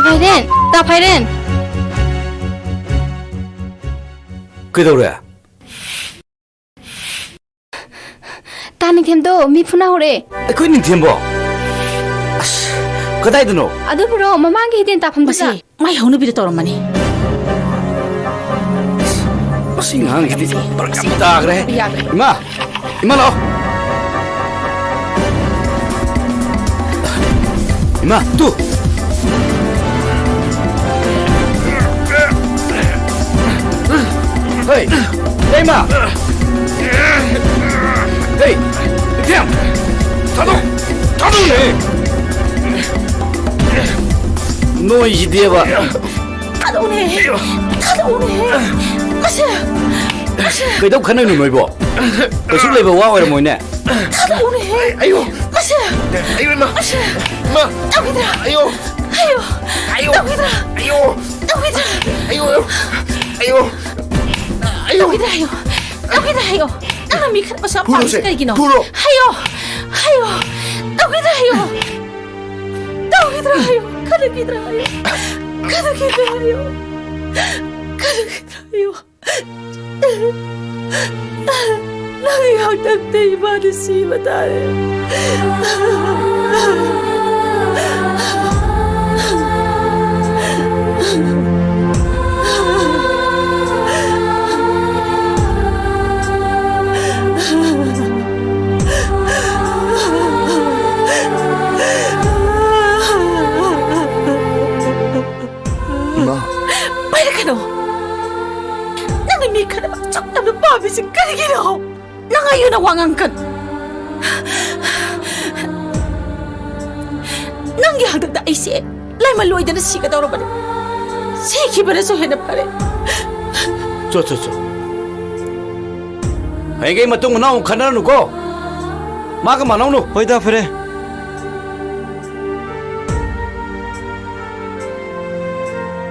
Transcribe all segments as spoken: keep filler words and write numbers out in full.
ꯐꯥꯏꯔꯦꯟ, ꯇꯥ ꯐꯥꯏꯔꯦꯟ꯫ ꯀꯩꯗꯧꯔꯦ? ꯇꯥ ꯅꯤꯡꯊꯦꯝꯗꯣ ꯃꯤ ꯐꯨꯅꯍꯧꯔꯦ꯫ ꯑꯩꯈꯣꯏ ꯅꯤꯡꯊꯦꯝꯕꯣ? ꯑꯁ, ꯀꯗꯥꯏꯗꯅꯣ? ꯑꯗꯨꯕꯨꯔꯣ, ꯃꯃꯥꯡꯒꯤ ꯍꯤꯗꯦꯟ ꯇꯥꯐꯝꯗꯨꯗ꯫ ꯃꯁꯤ ꯃꯥꯏ ꯍꯧꯅꯕꯤꯗ ꯇꯧꯔꯝꯃꯅꯤ꯫ ꯃꯁꯤ ꯑꯉꯥꯡꯁꯤꯗꯤ ꯐꯔꯛ ꯌꯥꯝ ꯇꯥꯈ꯭ꯔꯦ꯫ ꯌꯥꯗ꯭ꯔꯦ꯫ ꯏꯃꯥ! ꯏꯃꯥ, ꯂꯥꯛꯑꯣ꯫ ꯏꯃꯥ, ꯇꯨ꯫ ꯍꯩ! ꯍꯩ, ꯏꯃꯥ! ꯍꯩ! ꯏꯕꯦꯝ! ꯊꯥꯗꯣꯛ! ꯊꯥꯗꯣꯛꯅꯦ! ꯅꯣꯏꯁꯤꯗꯤꯕ! ꯊꯥꯗꯣꯛꯎꯅꯦ! ꯊꯥꯗꯣꯛꯎꯅꯦ! ꯑꯁꯦ! ꯑꯁꯦ! ꯀꯩꯗꯧ ꯈꯟꯅꯩꯅꯣ ꯅꯣꯏꯕꯣ? ꯀꯩꯁꯨ ꯂꯩꯕ ꯋꯥ ꯑꯣꯏꯔꯝꯃꯣꯏꯅꯦ꯫ ꯊꯥꯗꯣꯛꯎꯅꯦ! ꯑꯌꯣ! ꯑꯁꯦ! ꯑꯌꯣ, ꯏꯃꯥ! ꯑꯁꯦ! ꯏꯃꯥ! ꯇꯧꯈꯤꯗ꯭ꯔꯥ? ꯑꯌꯣ! ꯑꯌꯣ! ꯑꯌꯣ! ꯇꯧꯈꯤꯗ꯭ꯔꯥ? ꯑꯌꯣ! ꯇꯧꯈꯤꯗ꯭ꯔꯥ? ꯑꯌꯣ! ꯑꯌꯣ! ꯑꯌꯣ! ꯇꯧꯈꯤꯗ꯭ꯔꯥ ꯍꯥꯏꯌꯣ! ꯇꯧꯈꯤꯗ꯭ꯔꯥ ꯍꯥꯏꯌꯣ! ꯅꯪꯅ ꯃꯤ ꯈꯠꯅꯕꯁꯨ ꯌꯥꯝ ꯄꯥꯝꯃꯤꯁꯤ ꯐꯨꯔꯣꯁꯦ! ꯀꯔꯤꯒꯤꯅꯣ? ꯐꯨꯔꯣ! ꯍꯥꯏꯌꯣ! ꯍꯥꯏꯌꯣ! ꯇꯧꯈꯤꯗ꯭ꯔꯥ ꯍꯥꯏꯌꯣ! ꯇꯧꯈꯤꯗ꯭ꯔꯥ ꯍꯥꯏꯌꯣ! ꯈꯠꯅꯈꯤꯗ꯭ꯔꯥ ꯍꯥꯏꯌꯣ! ꯈꯠꯅꯈꯤꯗ꯭ꯔꯥ ꯍꯥꯏꯌꯣ! ꯈꯠꯅꯈꯤꯗ꯭ꯔꯥ ꯍꯥꯏꯌꯣ! ꯅꯪꯒꯤ ꯍꯥꯛꯇꯛꯇ ꯏꯃꯥꯗꯤ ꯁꯤꯕ ꯇꯥꯔꯦ꯫ ꯏꯃꯥ꯫ ꯄꯥꯏꯔꯛꯀꯅꯨ! ꯅꯪꯅ ꯃꯤ ꯈꯠꯅꯕ ꯑꯁꯨꯛ ꯌꯥꯝꯅ ꯄꯥꯝꯃꯤꯁꯤ ꯀꯔꯤꯒꯤꯅꯣ? ꯅꯪ ꯑꯩ ꯑꯣꯏꯅ ꯋꯥ ꯉꯥꯡꯒꯅꯨ! ꯅꯪꯒꯤ ꯍꯥꯛꯇꯛꯇ ꯑꯩꯁꯦ ꯂꯥꯏꯃꯟ ꯂꯣꯏꯗꯅ ꯁꯤꯒꯗꯧꯔꯕꯅꯤ꯫ ꯁꯤꯈꯤꯕꯅꯁꯨ ꯍꯦꯟꯅ ꯐꯔꯦ꯫ ꯆꯣ, ꯆꯣ, ꯆꯣ꯫ ꯍꯌꯦꯡꯒꯩ ꯃꯇꯨꯡ ꯃꯅꯥꯎ ꯑꯃꯨꯛ ꯈꯠꯅꯔꯅꯨꯀꯣ꯫ ꯃꯥꯒ ꯃꯥꯟꯅꯧꯅꯨ꯫ ꯍꯣꯏꯗ, ꯐꯔꯦ꯫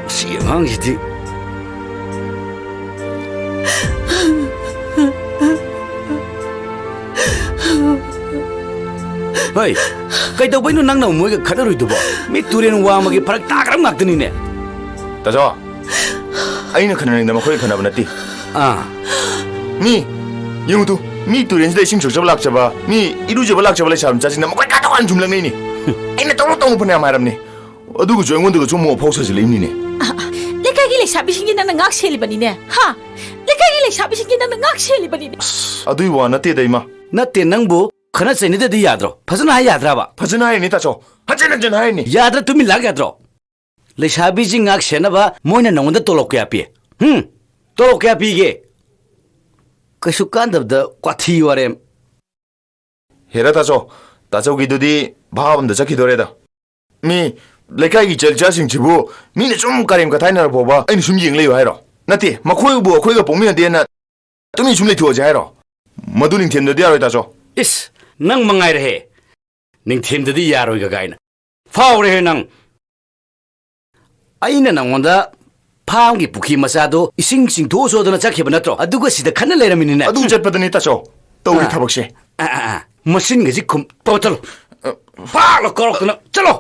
ꯃꯁꯤ ꯑꯉꯥꯡꯁꯤꯗꯤ꯫ ꯍꯣꯏ, ꯀꯩꯗꯧꯕꯩꯅꯣ ꯅꯪꯅ ꯃꯣꯏꯒ ꯈꯠꯅꯔꯨꯏꯗꯨꯕꯣ? ꯃꯤ ꯇꯨꯔꯦꯟ ꯋꯥꯡꯃꯒꯤ ꯐꯔꯛ ꯇꯥꯈ꯭ꯔꯕ ꯉꯥꯛꯇꯅꯤꯅꯦ꯫ ꯇꯥꯆꯧ, ꯑꯩꯅ ꯈꯠꯅꯅꯤꯡꯗ ꯃꯈꯣꯏꯒ ꯈꯠꯅꯕ ꯅꯠꯇꯦ꯫ ꯑꯥ꯫ ꯃꯤ, ꯌꯦꯡꯉꯨ ꯇꯨ, ꯃꯤ ꯇꯨꯔꯦꯟꯁꯤꯗ ꯏꯁꯤꯡ ꯁꯣꯛꯆꯕ ꯂꯥꯛꯆꯕ, ꯃꯤ ꯏꯔꯨꯖꯕ ꯂꯥꯛꯆꯕ ꯂꯩꯁꯥꯕꯤ ꯃꯆꯥꯁꯤꯡꯅ ꯃꯈꯣꯏ ꯀꯥ ꯇꯣꯉꯥꯟ ꯁꯨꯝ ꯂꯛꯅꯩꯅꯦ꯫ ꯑꯩꯅ ꯇꯧꯔꯣ ꯇꯧꯅ ꯐꯅꯌꯥꯝ ꯍꯥꯏꯔꯝꯅꯤ꯫ ꯑꯗꯨꯒꯁꯨ ꯑꯩꯉꯣꯟꯗꯒꯁꯨ ꯑꯃꯨꯛ ꯑꯐꯥꯎ ꯁꯥꯖꯤꯜꯂꯛꯏꯕꯅꯤꯅꯦ꯫ ꯑ, ꯑ, ꯂꯩꯀꯥꯏꯒꯤ ꯂꯩꯁꯥꯕꯤꯁꯤꯡꯒꯤ ꯅꯪꯅ ꯉꯥꯛ ꯁꯦꯜꯂꯤꯕꯅꯤꯅꯦ, ꯍꯥ? ꯂꯩꯀꯥꯏꯒꯤ ꯂꯩꯁꯥꯕꯤꯁꯤꯡꯒꯤ ꯅꯪꯅ ꯉꯥꯛ ꯁꯦꯜꯂꯤꯕꯅꯤꯅꯦ꯫ ꯑꯁ, ꯑꯗꯨꯏ ꯋꯥ ꯅꯠꯇꯦꯗ, ꯏꯃꯥ꯫ ꯅꯠꯇꯦ, ꯅꯪꯕꯨ ꯈꯠꯅ ꯆꯩꯅꯗꯗꯤ ꯌꯥꯗ꯭ꯔꯣ? ꯐꯖꯅ ꯍꯥꯏ ꯌꯥꯗ꯭ꯔꯕ? ꯐꯖꯅ ꯍꯥꯏꯔꯤꯅꯤ, ꯇꯥꯆꯧ꯫ ꯍꯟꯖꯤꯟ ꯍꯟꯖꯤꯟ ꯍꯥꯏꯔꯤꯅꯤ꯫ ꯌꯥꯗ꯭ꯔ ꯇꯨꯃꯤꯟ ꯂꯥꯛ ꯌꯥꯗ꯭ꯔꯣ? ꯂꯩꯁꯥꯕꯤꯁꯤꯡ ꯉꯥꯛ ꯁꯦꯟꯅꯕ ꯃꯣꯏꯅ ꯅꯉꯣꯟꯗ ꯇꯣꯂꯣꯞ ꯀꯌꯥ ꯄꯤ? ꯍꯨꯝ? ꯇꯣꯂꯣꯞ ꯀꯌꯥ ꯄꯤꯒꯦ? ꯀꯩꯁꯨ ꯀꯥꯟꯗꯕꯗ ꯋꯥꯊꯤ ꯋꯥꯔꯦꯝ꯫ ꯍꯦꯔꯥ ꯇꯥꯆꯧ, ꯇꯥꯆꯧꯒꯤꯗꯨꯗꯤ ꯚꯥꯞ ꯑꯝꯗ ꯆꯠꯈꯤꯗꯣꯔꯦꯗ꯫ ꯃꯤ ꯂꯩꯀꯥꯏꯒꯤ ꯏꯆꯜ ꯏꯆꯥꯁꯤꯡꯁꯤꯕꯨ ꯃꯤꯅ ꯁꯨꯝ ꯀꯔꯦꯝ ꯀꯊꯥꯏꯅꯔ ꯐꯥꯎꯕ ꯑꯩꯅ ꯁꯨꯝ ꯌꯦꯡ ꯂꯩꯌꯨ ꯍꯥꯏꯔꯣ? ꯅꯠꯇꯦ, ꯃꯈꯣꯏꯕꯨ ꯑꯩꯈꯣꯏꯒ ꯄꯣꯛꯃꯤꯟꯅꯗꯦꯅ ꯇꯨꯃꯤꯟ ꯁꯨꯝ ꯂꯩꯊꯣꯛꯑꯁꯦ ꯍꯥꯏꯔꯣ? ꯃꯗꯨ ꯅꯤꯡꯊꯦꯝꯗꯗꯤ ꯌꯥꯔꯣꯏ, ꯇꯥꯆꯧ꯫ ꯏꯁ, ꯅꯪ ꯃꯉꯥꯏꯔꯦꯍꯦ꯫ ꯅꯤꯡꯊꯦꯝꯗꯗꯤ ꯌꯥꯔꯣꯏꯒ ꯀꯥꯏꯅ꯫ ꯐꯥꯎꯔꯦꯍꯦ ꯅꯪ꯫ ꯑꯩꯅ ꯅꯪꯉꯣꯟꯗ ꯐꯥꯝꯒꯤ ꯄꯨꯈ꯭ꯔꯤ ꯃꯆꯥꯗꯣ ꯏꯁꯤꯡ ꯆꯤꯡꯊꯣꯛꯎꯆꯣꯗꯅ ꯆꯠꯈꯤꯕ ꯅꯠꯇ꯭ꯔꯣ? ꯑꯗꯨꯒ ꯁꯤꯗ ꯈꯠꯅ ꯂꯩꯔꯝꯃꯤꯅꯤꯅꯦ꯫ ꯑꯗꯨ ꯆꯠꯄꯗꯅꯤ, ꯇꯥꯆꯧ꯫ ꯇꯧꯔꯤ ꯑꯥ꯫ ꯊꯕꯛꯁꯦ꯫ ꯑꯥ, ꯑꯥ, ꯑꯥ꯫ ꯃꯆꯤꯟꯒꯁꯤ ꯈꯨꯝ-, ꯇꯧ, ꯆꯠꯂꯣ꯫ ꯑ, ꯐꯥꯛꯂ ꯀꯧꯔꯛꯇꯅ, ꯆꯠꯂꯣ꯫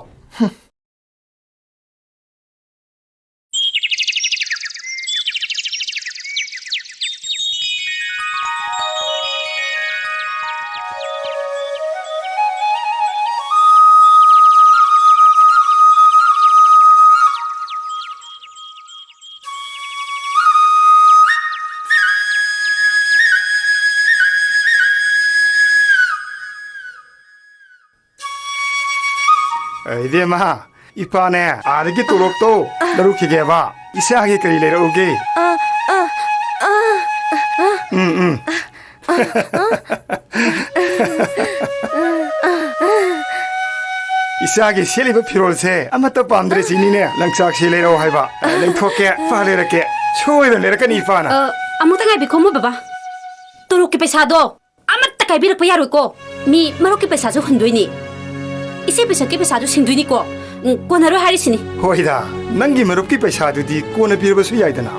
ꯑ, ꯏꯕꯦꯝꯃ, ꯏꯄꯥꯅꯦ, ꯑꯥꯗꯒꯤ ꯇꯣꯂꯣꯞꯇꯣ ꯂꯧꯔꯨꯈꯤꯒꯦꯕ꯫ ꯏꯆꯥꯒꯤ ꯀꯔꯤ ꯂꯩꯔꯛꯎꯒꯦ? ꯑ, ꯑ, ꯑ, ꯑ꯫ ꯎꯝ, ꯎꯝ꯫ ꯏꯆꯥꯒꯤ ꯁꯦꯠꯂꯤꯕ ꯐꯤꯔꯣꯜꯁꯦ ꯑꯃꯠꯇ ꯄꯥꯝꯗ꯭ꯔꯦ ꯁꯤꯅꯤꯅꯦ꯫ ꯂꯪꯆꯥꯛꯁꯤ ꯂꯩꯔꯛꯑꯣ ꯍꯥꯏꯕ꯫ ꯑ, ꯂꯩꯊꯣꯛꯀꯦ, ꯏꯄꯥ ꯂꯩꯔꯛꯀꯦ꯫ ꯁꯣꯏꯗꯅ ꯂꯩꯔꯛꯀꯅꯤ ꯏꯄꯥꯅ꯫ ꯑ, ꯑꯃꯨꯛꯇ ꯉꯥꯏꯕꯤꯈꯣꯃꯣ ꯕꯕꯥ꯫ ꯇꯣꯂꯣꯞꯀꯤ ꯄꯩꯁꯥꯗꯣ ꯑꯃꯠꯇ ꯀꯥꯏꯕꯤꯔꯛꯄ ꯌꯥꯔꯣꯏꯀꯣ꯫ ꯃꯤ ꯃꯔꯨꯞꯀꯤ ꯄꯩꯁꯥꯁꯨ ꯍꯨꯟꯗꯣꯏꯅꯤ, ꯏꯆꯦ ꯄꯤꯁꯛꯀꯤ ꯄꯩꯁꯥꯁꯨ ꯁꯤꯡꯗꯣꯏꯅꯤꯀꯣ꯫ ꯎꯝ, ꯀꯣꯟꯅꯔꯣꯏ ꯍꯥꯏꯔꯤꯁꯤꯅꯤ꯫ ꯍꯣꯏꯗ, ꯅꯪꯒꯤ ꯃꯔꯨꯞꯀꯤ ꯄꯩꯁꯥꯗꯨꯗꯤ ꯀꯣꯟꯅ ꯄꯤꯔꯕꯁꯨ ꯌꯥꯏꯗꯅ,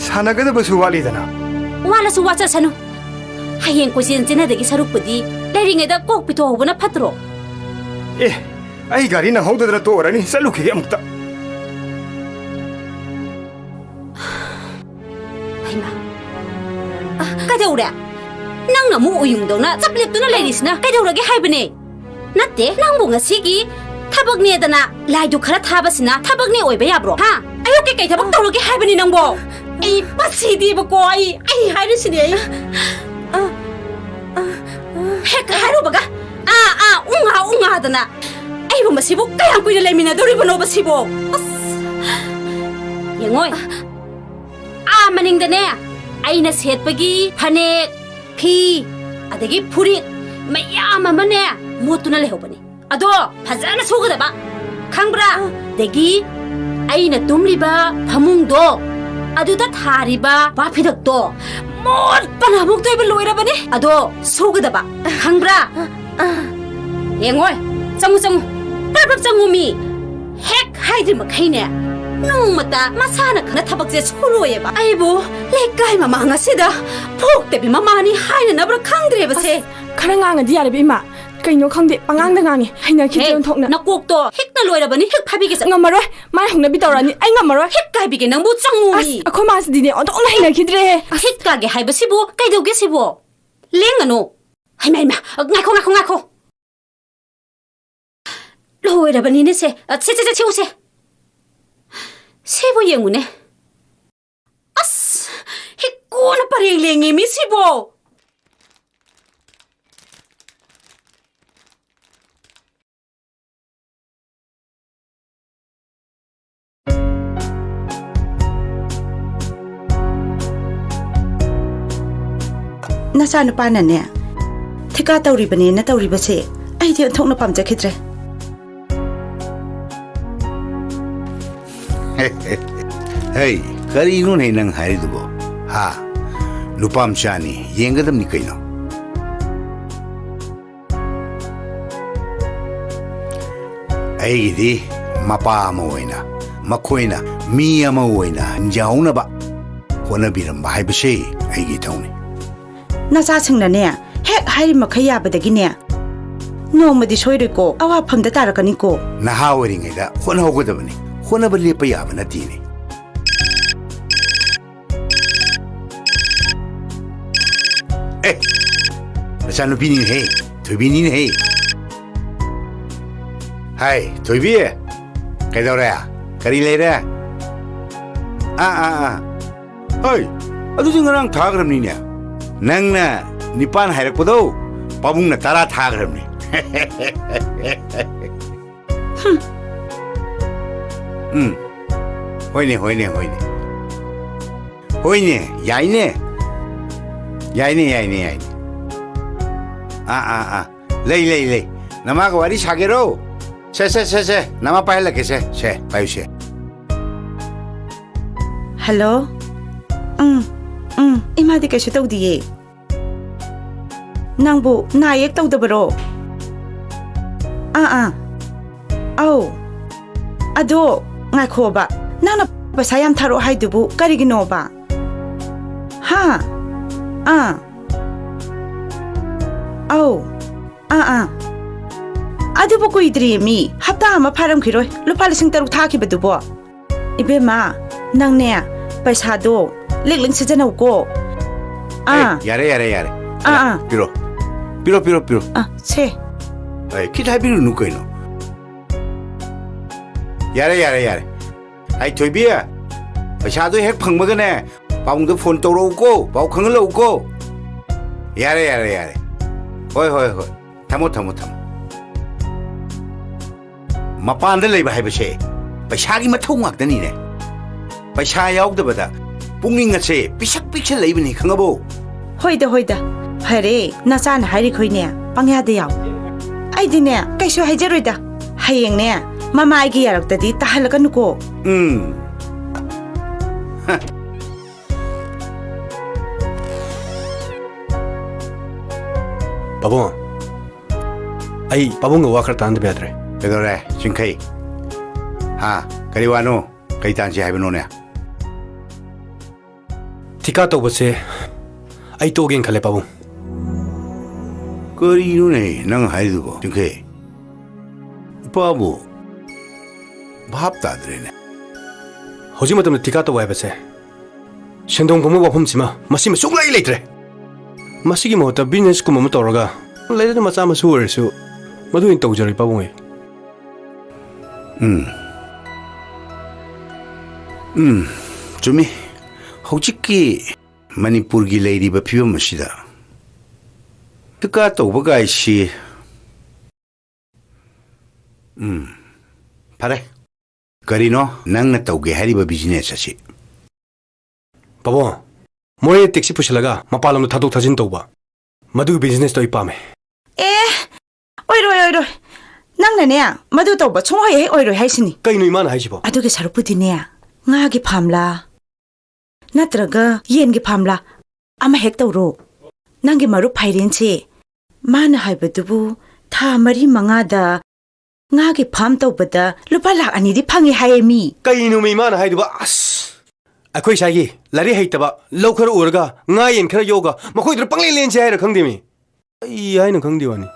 ꯁꯥꯟꯅꯒꯗꯕꯁꯨ ꯋꯥꯠꯂꯤꯗꯅ꯫ ꯋꯥꯠꯂꯁꯨ ꯋꯥꯠꯆꯁꯅꯨ꯫ ꯍꯌꯦꯡ ꯀꯣꯏꯆꯦꯟ ꯆꯦꯟꯅꯗꯒꯤ ꯁꯔꯨꯛꯄꯨꯗꯤ ꯂꯩꯔꯤꯉꯩꯗ ꯀꯣꯛ ꯄꯤꯊꯣꯛꯍꯧꯕꯅ ꯐꯠꯇ꯭ꯔꯣ? ꯑꯦ, ꯑꯩ ꯒꯥꯔꯤ ꯅꯪꯍꯧꯗꯗꯅ ꯇꯣꯛꯑꯔꯅꯤ, ꯆꯠꯂꯨꯈꯤꯒꯦ ꯑꯃꯨꯛꯇ꯫ ꯍꯩꯃꯥ, ꯑ, ꯀꯩꯗꯧꯔꯦ? ꯅꯪꯅ ꯑꯃꯨꯛ ꯎꯌꯨꯡꯗꯧꯅ ꯆꯞ ꯂꯦꯞꯇꯨꯅ ꯂꯩꯔꯤꯁꯤꯅ ꯀꯩꯗꯧꯔꯒꯦ ꯍꯥꯏꯕꯅꯦ? ꯅꯠꯇꯦ, ꯅꯪꯕꯨ ꯉꯁꯤꯒꯤ ꯊꯕꯛꯅꯦꯗꯅ ꯂꯥꯏꯗꯨ ꯈꯔ ꯊꯥꯕꯁꯤꯅ ꯊꯕꯛꯅꯦ ꯑꯣꯏꯕ ꯌꯥꯕ꯭ꯔꯣ? ꯍꯥ? ꯑꯌꯨꯛꯀꯤ ꯀꯩ ꯊꯕꯛ ꯇꯧꯔꯒꯦ ꯍꯥꯏꯕꯅꯤ ꯅꯪꯕꯣ? ꯑꯩ ꯃꯁꯤꯗꯤꯕꯀꯣ, ꯑꯩ, ꯑꯩ ꯍꯥꯏꯔꯤꯁꯤꯅꯦ, ꯑꯩ꯫ ꯍꯦꯛ ꯍꯥꯏꯔꯨꯕꯒ, ꯑꯥ, ꯑꯥ, ꯎꯉꯥ, ꯎꯉꯥꯗꯅ꯫ ꯑꯩꯕꯨ ꯃꯁꯤꯕꯨ ꯀꯌꯥꯝ ꯀꯨꯏꯅ ꯂꯩꯃꯤꯟꯅꯗꯧꯔꯤꯕꯅꯣꯕ ꯁꯤꯕꯣ? ꯑꯁ! ꯌꯦꯡꯉꯣꯏ꯫ ꯑꯥ ꯃꯅꯤꯡꯗꯅꯦ, ꯑꯩꯅ ꯁꯦꯠꯄꯒꯤ ꯐꯅꯦꯛ, ꯐꯤ, ꯑꯗꯒꯤ ꯐꯨꯔꯤꯠ ꯃꯌꯥꯝ ꯑꯃꯅꯦ ꯃꯣꯠꯇꯨꯅ ꯂꯩꯍꯧꯕꯅꯤ꯫ ꯑꯗꯣ ꯐꯖꯅ ꯁꯨꯒꯗꯕ, ꯈꯪꯕ꯭ꯔꯥ? ꯑꯗꯒꯤ ꯑꯩꯅ ꯇꯨꯝꯂꯤꯕ ꯐꯃꯨꯡꯗꯣ, ꯑꯗꯨꯗ ꯊꯥꯔꯤꯕ ꯋꯥꯐꯤꯗꯛꯇꯣ ꯃꯣꯠꯄꯅ ꯑꯃꯨꯛꯇꯣꯏꯕ ꯂꯣꯏꯔꯕꯅꯤ꯫ ꯑꯗꯣ ꯁꯨꯒꯗꯕ, ꯈꯪꯕ꯭ꯔꯥ? ꯌꯦꯡꯉꯣꯏ, ꯆꯪꯉꯨ, ꯆꯪꯉꯨ, ꯄ꯭ꯔꯞ ꯄ꯭ꯔꯞ ꯆꯪꯉꯨ ꯃꯤ꯫ ꯍꯦꯛ ꯍꯥꯏꯗ꯭ꯔꯤ ꯃꯈꯩꯅꯦ, ꯅꯣꯡꯃꯇ ꯃꯁꯥꯅ ꯈꯪꯅ ꯊꯕꯛꯁꯦ ꯁꯨꯔꯣꯏꯌꯦꯕ꯫ ꯑꯩꯕꯨ ꯂꯩꯀꯥꯏ ꯃꯃꯥꯡ ꯑꯁꯤꯗ ꯐꯣꯛꯇꯕꯤ ꯃꯃꯥꯅꯤ ꯍꯥꯏꯅꯅꯕ꯭ꯔꯥ ꯈꯪꯗ꯭ꯔꯦꯕꯁꯦ꯫ ꯑꯁ, ꯈꯔ ꯉꯥꯡꯉꯗꯤ ꯌꯥꯔꯦꯕ, ꯏꯃꯥ꯫ ꯀꯩꯅꯣ ꯈꯪꯗꯦ, ꯄꯉꯥꯡꯗ ꯉꯥꯡꯉꯤ꯫ ꯍꯩꯅꯈꯤꯗ꯭ꯔꯦ ꯍꯦ, ꯑꯣꯟꯊꯣꯛꯅ꯫ ꯅꯀꯣꯛꯇꯣ ꯍꯤꯛꯅ ꯂꯣꯏꯔꯕꯅꯤ, ꯍꯤꯛ ꯐꯥꯕꯤꯒꯦ ꯆꯠ-, ꯉꯝꯃꯔꯣꯏ, ꯃꯥꯏ ꯍꯧꯅꯕꯤ ꯇꯧꯔꯛꯑꯅꯤ, ꯑꯩ ꯉꯝꯃꯔꯣꯏ꯫ ꯍꯤꯛ ꯀꯥꯏꯕꯤꯒꯦ ꯅꯪꯕꯨ, ꯆꯪꯉꯨ ꯑꯁ, ꯃꯤ꯫ ꯑꯩꯈꯣꯏ ꯃꯥꯁꯤꯗꯤꯅꯦ, ꯑꯣꯟꯊꯣꯛꯅ ꯍꯩꯅꯈꯤꯗ꯭ꯔꯦꯍꯦ꯫ ꯑꯁ꯫ ꯍꯤꯛ ꯀꯥꯒꯦ ꯍꯥꯏꯕꯁꯤꯕꯨ ꯀꯩꯗꯧꯒꯦ ꯁꯤꯕꯣ? ꯂꯦꯡꯒꯅꯨ꯫ ꯍꯩꯃꯥ, ꯍꯩꯃꯥ, ꯉꯥꯏꯈꯣ, ꯉꯥꯏꯈꯣ, ꯉꯥꯏꯈꯣ꯫ ꯂꯣꯏꯔꯕꯅꯤꯅꯦ ꯁꯦ꯫ ꯑ, ꯁꯦ, ꯁꯦ, ꯁꯦ, ꯁꯦ ꯎꯁꯦ꯫ ꯁꯤꯕꯨ ꯌꯦꯡꯉꯨꯅꯦ꯫ ꯑꯁ! ꯍꯤꯛꯀꯣꯅ ꯄꯔꯦꯡ ꯂꯦꯡꯉꯦ ꯃꯤ ꯁꯤꯕꯣ! ꯅꯆꯥꯅꯨꯄꯥꯅꯅꯦ, ꯊꯤꯀꯥ ꯇꯧꯔꯤꯕꯅꯦꯅ ꯇꯧꯔꯤꯕꯁꯦ ꯑꯩꯗꯤ ꯑꯣꯟꯊꯣꯛꯅ ꯄꯥꯝꯖꯈꯤꯗ꯭ꯔꯦ꯫ ꯍꯦ, ꯀꯔꯤꯅꯣꯅꯦ ꯅꯪ ꯍꯥꯏꯔꯤꯗꯨꯕꯣ? ꯍꯥ? ꯅꯨꯄꯥ ꯃꯆꯥꯅꯤ, ꯌꯦꯡꯒꯗꯕꯅꯤ ꯀꯩꯅꯣ꯫ ꯑꯩꯒꯤꯗꯤ ꯃꯄꯥ ꯑꯃ ꯑꯣꯏꯅ ꯃꯈꯣꯏꯅ ꯃꯤ ꯑꯃ ꯑꯣꯏꯅ ꯍꯤꯡꯖꯍꯧꯅꯕ ꯍꯣꯠꯅꯕꯤꯔꯝꯕ ꯍꯥꯏꯕꯁꯤ ꯑꯩꯒꯤ ꯏꯊꯧꯅꯤ꯫ ꯅꯆꯥꯁꯤꯡꯅꯅꯦ, ꯍꯦꯛ ꯍꯥꯏꯔꯤ ꯃꯈꯩ ꯌꯥꯕꯗꯒꯤꯅꯦ, ꯅꯣꯡꯃꯗꯤ ꯁꯣꯏꯔꯣꯏꯀꯣ, ꯑꯋꯥꯐꯝꯗ ꯇꯥꯔꯛꯀꯅꯤꯀꯣ꯫ ꯅꯍꯥ ꯑꯣꯏꯔꯤꯉꯩꯗ ꯍꯣꯠꯅꯍꯧꯒꯗꯕꯅꯤ꯫ ꯍꯣꯠꯅꯕ ꯂꯦꯞꯄ ꯌꯥꯕ ꯅꯠꯇꯦꯅꯦ꯫ ꯑꯦ, ꯅꯆꯥꯅꯨꯄꯤꯅꯤꯅꯦꯍꯦ, ꯊꯣꯏꯕꯤꯅꯤꯅꯦꯍꯦ꯫ ꯍꯥꯏ, ꯊꯣꯏꯕꯤ, ꯀꯩꯗꯧꯔꯦ? ꯀꯔꯤ ꯂꯩꯔꯦ? ꯑꯥ, ꯑꯥ, ꯑꯥ꯫ ꯍꯣꯏ, ꯑꯗꯨꯗꯤ ꯉꯔꯥꯡ ꯊꯥꯈ꯭ꯔꯕꯅꯤꯅꯦ꯫ ꯅꯪꯅ ꯅꯤꯄꯥꯟ ꯍꯥꯏꯔꯛꯄꯗꯣ, ꯄꯥꯕꯨꯡꯅ ꯇꯔꯥ ꯊꯥꯈ꯭ꯔꯕꯅꯤ꯫ ꯎꯝ꯫ ꯍꯣꯏꯅꯦ, ꯍꯣꯏꯅꯦ, ꯍꯣꯏꯅꯦ꯫ ꯍꯣꯏꯅꯦ, ꯌꯥꯏꯅꯦ꯫ ꯌꯥꯏꯅꯦ, ꯌꯥꯏꯅꯦ, ꯌꯥꯏꯅꯦ꯫ ꯑꯥ, ꯑꯥ, ꯑꯥ꯫ ꯂꯩ, ꯂꯩ, ꯂꯩ꯫ ꯅꯃꯥꯒ ꯋꯥꯔꯤ ꯁꯥꯒꯦꯔꯣ? ꯁꯦ, ꯁꯦ, ꯁꯦ, ꯁꯦ꯫ ꯅꯃꯥ ꯄꯥꯏꯍꯜꯂꯛꯀꯦꯁꯦ꯫ ꯁꯦ, ꯄꯥꯏꯌꯨꯁꯦ꯫ ꯍꯜꯂꯣ꯫ ꯎꯝ, ꯎꯝ꯫ ꯏꯃꯥꯗꯤ ꯀꯩꯁꯨ ꯇꯧꯗꯤꯌꯦ꯫ ꯅꯪꯕꯨ ꯅꯥ ꯌꯦꯛ ꯇꯧꯗꯕꯔꯣ? ꯑꯥ, ꯑꯥ꯫ ꯑꯧ꯫ ꯑꯗꯣ, ꯉꯥꯏꯈꯣꯕ꯫ ꯅꯪꯅ ꯄꯩꯁꯥ ꯌꯥꯝ ꯊꯥꯔꯛꯑꯣ ꯍꯥꯏꯗꯨꯕꯨ ꯀꯔꯤꯒꯤꯅꯣꯕ? ꯍꯥ? ꯑꯥ꯫ ꯑꯧ꯫ ꯑꯥ, ꯑꯥ꯫ ꯑꯗꯨꯕꯨ ꯀꯨꯏꯗ꯭ꯔꯤꯌꯦ ꯃꯤ꯫ ꯍꯞꯇꯥ ꯑꯃ ꯐꯥꯔꯝꯈꯤꯔꯣꯏ꯫ ꯂꯨꯄꯥ ꯂꯤꯁꯤꯡ ꯇꯔꯨꯛ ꯊꯥꯈꯤꯕꯗꯨꯕꯣ꯫ ꯏꯕꯦꯝꯃ, ꯅꯪꯅꯦ, ꯄꯩꯁꯥꯗꯣ ꯂꯤꯛ ꯂꯤꯛ ꯁꯤꯖꯤꯟꯅꯧꯀꯣ꯫ ꯑꯦ, ꯑꯥ꯫ ꯌꯥꯔꯦ, ꯌꯥꯔꯦ, ꯌꯥꯔꯦ꯫ ꯑꯥ, ꯑꯥ꯫ ꯄꯤꯔꯣ꯫ ꯄꯤꯔꯣ, ꯄꯤꯔꯣ, ꯄꯤꯔꯣ꯫ ꯑꯥ, ꯁꯦ꯫ ꯑꯦ, ꯈꯤꯠ ꯍꯥꯏꯕꯤꯔꯨꯅꯨ ꯀꯩꯅꯣ꯫ ꯌꯥꯔꯦ, ꯌꯥꯔꯦ, ꯌꯥꯔꯦ꯫ ꯑꯩ ꯊꯣꯏꯕꯤ, ꯄꯩꯁꯥꯗꯣ ꯍꯦꯛ ꯐꯪꯕꯒꯅꯦ, ꯄꯥꯕꯨꯡꯗ ꯐꯣꯟ ꯇꯧꯔꯛꯎꯀꯣ, ꯄꯥꯎ ꯈꯪꯍꯜꯂꯛꯎꯀꯣ꯫ ꯌꯥꯔꯦ, ꯌꯥꯔꯦ, ꯌꯥꯔꯦ꯫ ꯍꯣꯏ, ꯍꯣꯏ, ꯍꯣꯏ꯫ ꯊꯝꯃꯣ, ꯊꯝꯃꯣ, ꯊꯝꯃꯣ꯫ ꯃꯄꯥꯟꯗ ꯂꯩꯕ ꯍꯥꯏꯕꯁꯦ ꯄꯩꯁꯥꯒꯤ ꯃꯊꯧ ꯉꯥꯛꯇꯅꯤꯅꯦ꯫ ꯄꯩꯁꯥ ꯌꯥꯎꯗꯕꯗ ꯄꯨꯛꯅꯤꯡ ꯑꯁꯦ ꯄꯤꯁꯛ ꯄꯤꯛꯁꯜꯂꯛꯏꯕꯅꯤ, ꯈꯪꯉꯕꯣ? ꯍꯣꯏꯗ, ꯍꯣꯏꯗ꯫ ꯐꯔꯦ, ꯅꯆꯥꯅ ꯍꯥꯏꯔꯤꯈꯣꯏꯅꯦ, ꯄꯪꯌꯥꯗ ꯌꯥꯎ꯫ ꯑꯩꯗꯤꯅꯦ, ꯀꯩꯁꯨ ꯍꯥꯏꯖꯔꯣꯏꯗ꯫ ꯍꯌꯦꯡꯅꯦ, ꯃꯃꯥ ꯑꯩꯒꯤ ꯌꯥꯔꯛꯇꯗꯤ ꯇꯥꯍꯜꯂꯛꯀꯅꯨꯀꯣ꯫ ꯎꯝ꯫ ꯄꯥꯕꯨꯡ, ꯑꯩ ꯄꯥꯕꯨꯡꯒ ꯋꯥ ꯈꯔ ꯇꯥꯟꯅꯗꯕ ꯌꯥꯗ꯭ꯔꯦ꯫ ꯀꯩꯗꯧꯔꯦ, ꯆꯤꯡꯈꯩ? ꯍꯥ? ꯀꯔꯤ ꯋꯥꯅꯣ? ꯀꯩ ꯇꯥꯟꯁꯤ ꯍꯥꯏꯕꯅꯣꯅꯦ? ꯊꯤꯀꯥ ꯇꯧꯕꯁꯦ ꯑꯩ ꯇꯣꯛꯑꯒꯦꯅ ꯈꯜꯂꯦ, ꯄꯥꯕꯨꯡ꯫ ꯀꯔꯤꯅꯣꯅꯦ ꯅꯪ ꯍꯥꯏꯗꯨꯕꯣ, ꯆꯤꯡꯈꯩ? ꯏꯄꯥꯕꯨ ꯚꯥꯞ ꯇꯥꯗ꯭ꯔꯦꯅꯦ꯫ ꯍꯧꯖꯤꯛ ꯃꯇꯝꯗ ꯊꯤꯀꯥ ꯇꯧꯕ ꯍꯥꯏꯕꯁꯦ ꯁꯦꯟꯗꯣꯡ ꯐꯪꯕ ꯋꯥꯐꯝꯁꯤꯃ, ꯃꯁꯤꯃ ꯁꯨꯡꯂꯩ ꯂꯩꯇ꯭ꯔꯦ꯫ ꯃꯁꯤꯒꯤ ꯃꯍꯨꯠꯇ business ꯀꯨꯝꯕ ꯑꯃ ꯇꯧꯔꯒ, ꯂꯩꯔꯦꯗꯅ, ꯃꯆꯥ ꯃꯁꯨ ꯑꯣꯏꯔꯁꯨ, ꯃꯗꯨ ꯑꯣꯏꯅ ꯇꯧꯖꯔꯣꯏ, ꯄꯥꯕꯨꯡ ꯑꯩ꯫ ꯎꯝ꯫ ꯎꯝ, ꯆꯨꯝꯃꯤ꯫ ꯍꯧꯖꯤꯛꯀꯤ ꯃꯅꯤꯄꯨꯔꯒꯤ ꯂꯩꯔꯤꯕ ꯐꯤꯕꯝ ꯑꯁꯤꯗ ꯊꯤꯀꯥ ꯇꯧꯕ ꯀꯥꯏꯁꯤ, ꯎꯝ, ꯐꯔꯦ꯫ ꯀꯔꯤꯅꯣ ꯅꯪꯅ ꯇꯧꯒꯦ ꯍꯥꯏꯔꯤꯕ business ꯑꯁꯤ? ꯄꯥꯕꯨꯡ, ꯃꯣꯔꯦ taxi ꯄꯨꯁꯤꯜꯂꯒ ꯃꯄꯥꯟ ꯂꯝꯗ ꯊꯥꯗꯣꯛ ꯊꯥꯖꯤꯟ ꯇꯧꯕ, ꯃꯗꯨꯒꯤ businessꯇꯣ ꯑꯩ ꯄꯥꯝꯃꯦ꯫ ꯑꯦ, ꯑꯣꯏꯔꯣꯏ, ꯑꯣꯏꯔꯣꯏ꯫ ꯅꯪꯅꯅꯦ, ꯃꯗꯨ ꯇꯧꯕ ꯁꯨꯡꯑꯣꯏ ꯍꯦꯛ ꯑꯣꯏꯔꯣꯏ ꯍꯥꯏꯁꯤꯅꯤ꯫ ꯀꯩꯅꯣ ꯏꯃꯥꯅ ꯍꯥꯏꯁꯤꯕꯣ? ꯑꯗꯨꯒꯤ ꯁꯔꯨꯛꯄꯨꯗꯤꯅꯦ, ꯉꯥꯒꯤ farmꯂꯥ, ꯅꯠꯇ꯭ꯔꯒ ꯌꯦꯟꯒꯤ farmꯂꯥ, ꯑꯃ ꯍꯦꯛ ꯇꯧꯔꯣ꯫ ꯅꯪꯒꯤ ꯃꯔꯨꯞ ꯐꯥꯏꯔꯦꯟꯁꯦ, ꯃꯥꯅ ꯍꯥꯏꯕꯗꯨꯕꯨ ꯊꯥ ꯃꯔꯤ ꯃꯉꯥꯗ ꯉꯥꯒꯤ farm ꯇꯧꯕꯗ ꯂꯨꯄꯥ ꯂꯥꯈ ꯑꯅꯤꯗꯤ ꯐꯪꯉꯤ ꯍꯥꯏꯌꯦ ꯃꯤ꯫ ꯀꯩꯅꯣꯃꯤ ꯏꯃꯥꯅ ꯍꯥꯏꯗꯨꯕ? ꯑꯁ! ꯑꯩꯈꯣꯏ ꯁ꯭ꯋꯥꯏꯒꯤ ꯂꯥꯏꯔꯤꯛ ꯍꯩꯇꯕ, ꯂꯧ ꯈꯔ ꯎꯔꯒ, ꯉꯥ ꯌꯦꯟ ꯈꯔ ꯌꯣꯛꯑꯒ, ꯃꯈꯣꯏꯗꯨꯗ ꯄꯪꯂꯦꯟ ꯂꯦꯟꯁꯦ ꯍꯥꯏꯔ ꯈꯪꯗꯦꯃꯤ꯫ ꯑꯩ ꯍꯥꯏꯅ ꯈꯪꯗꯦ ꯋꯥꯅꯤ꯫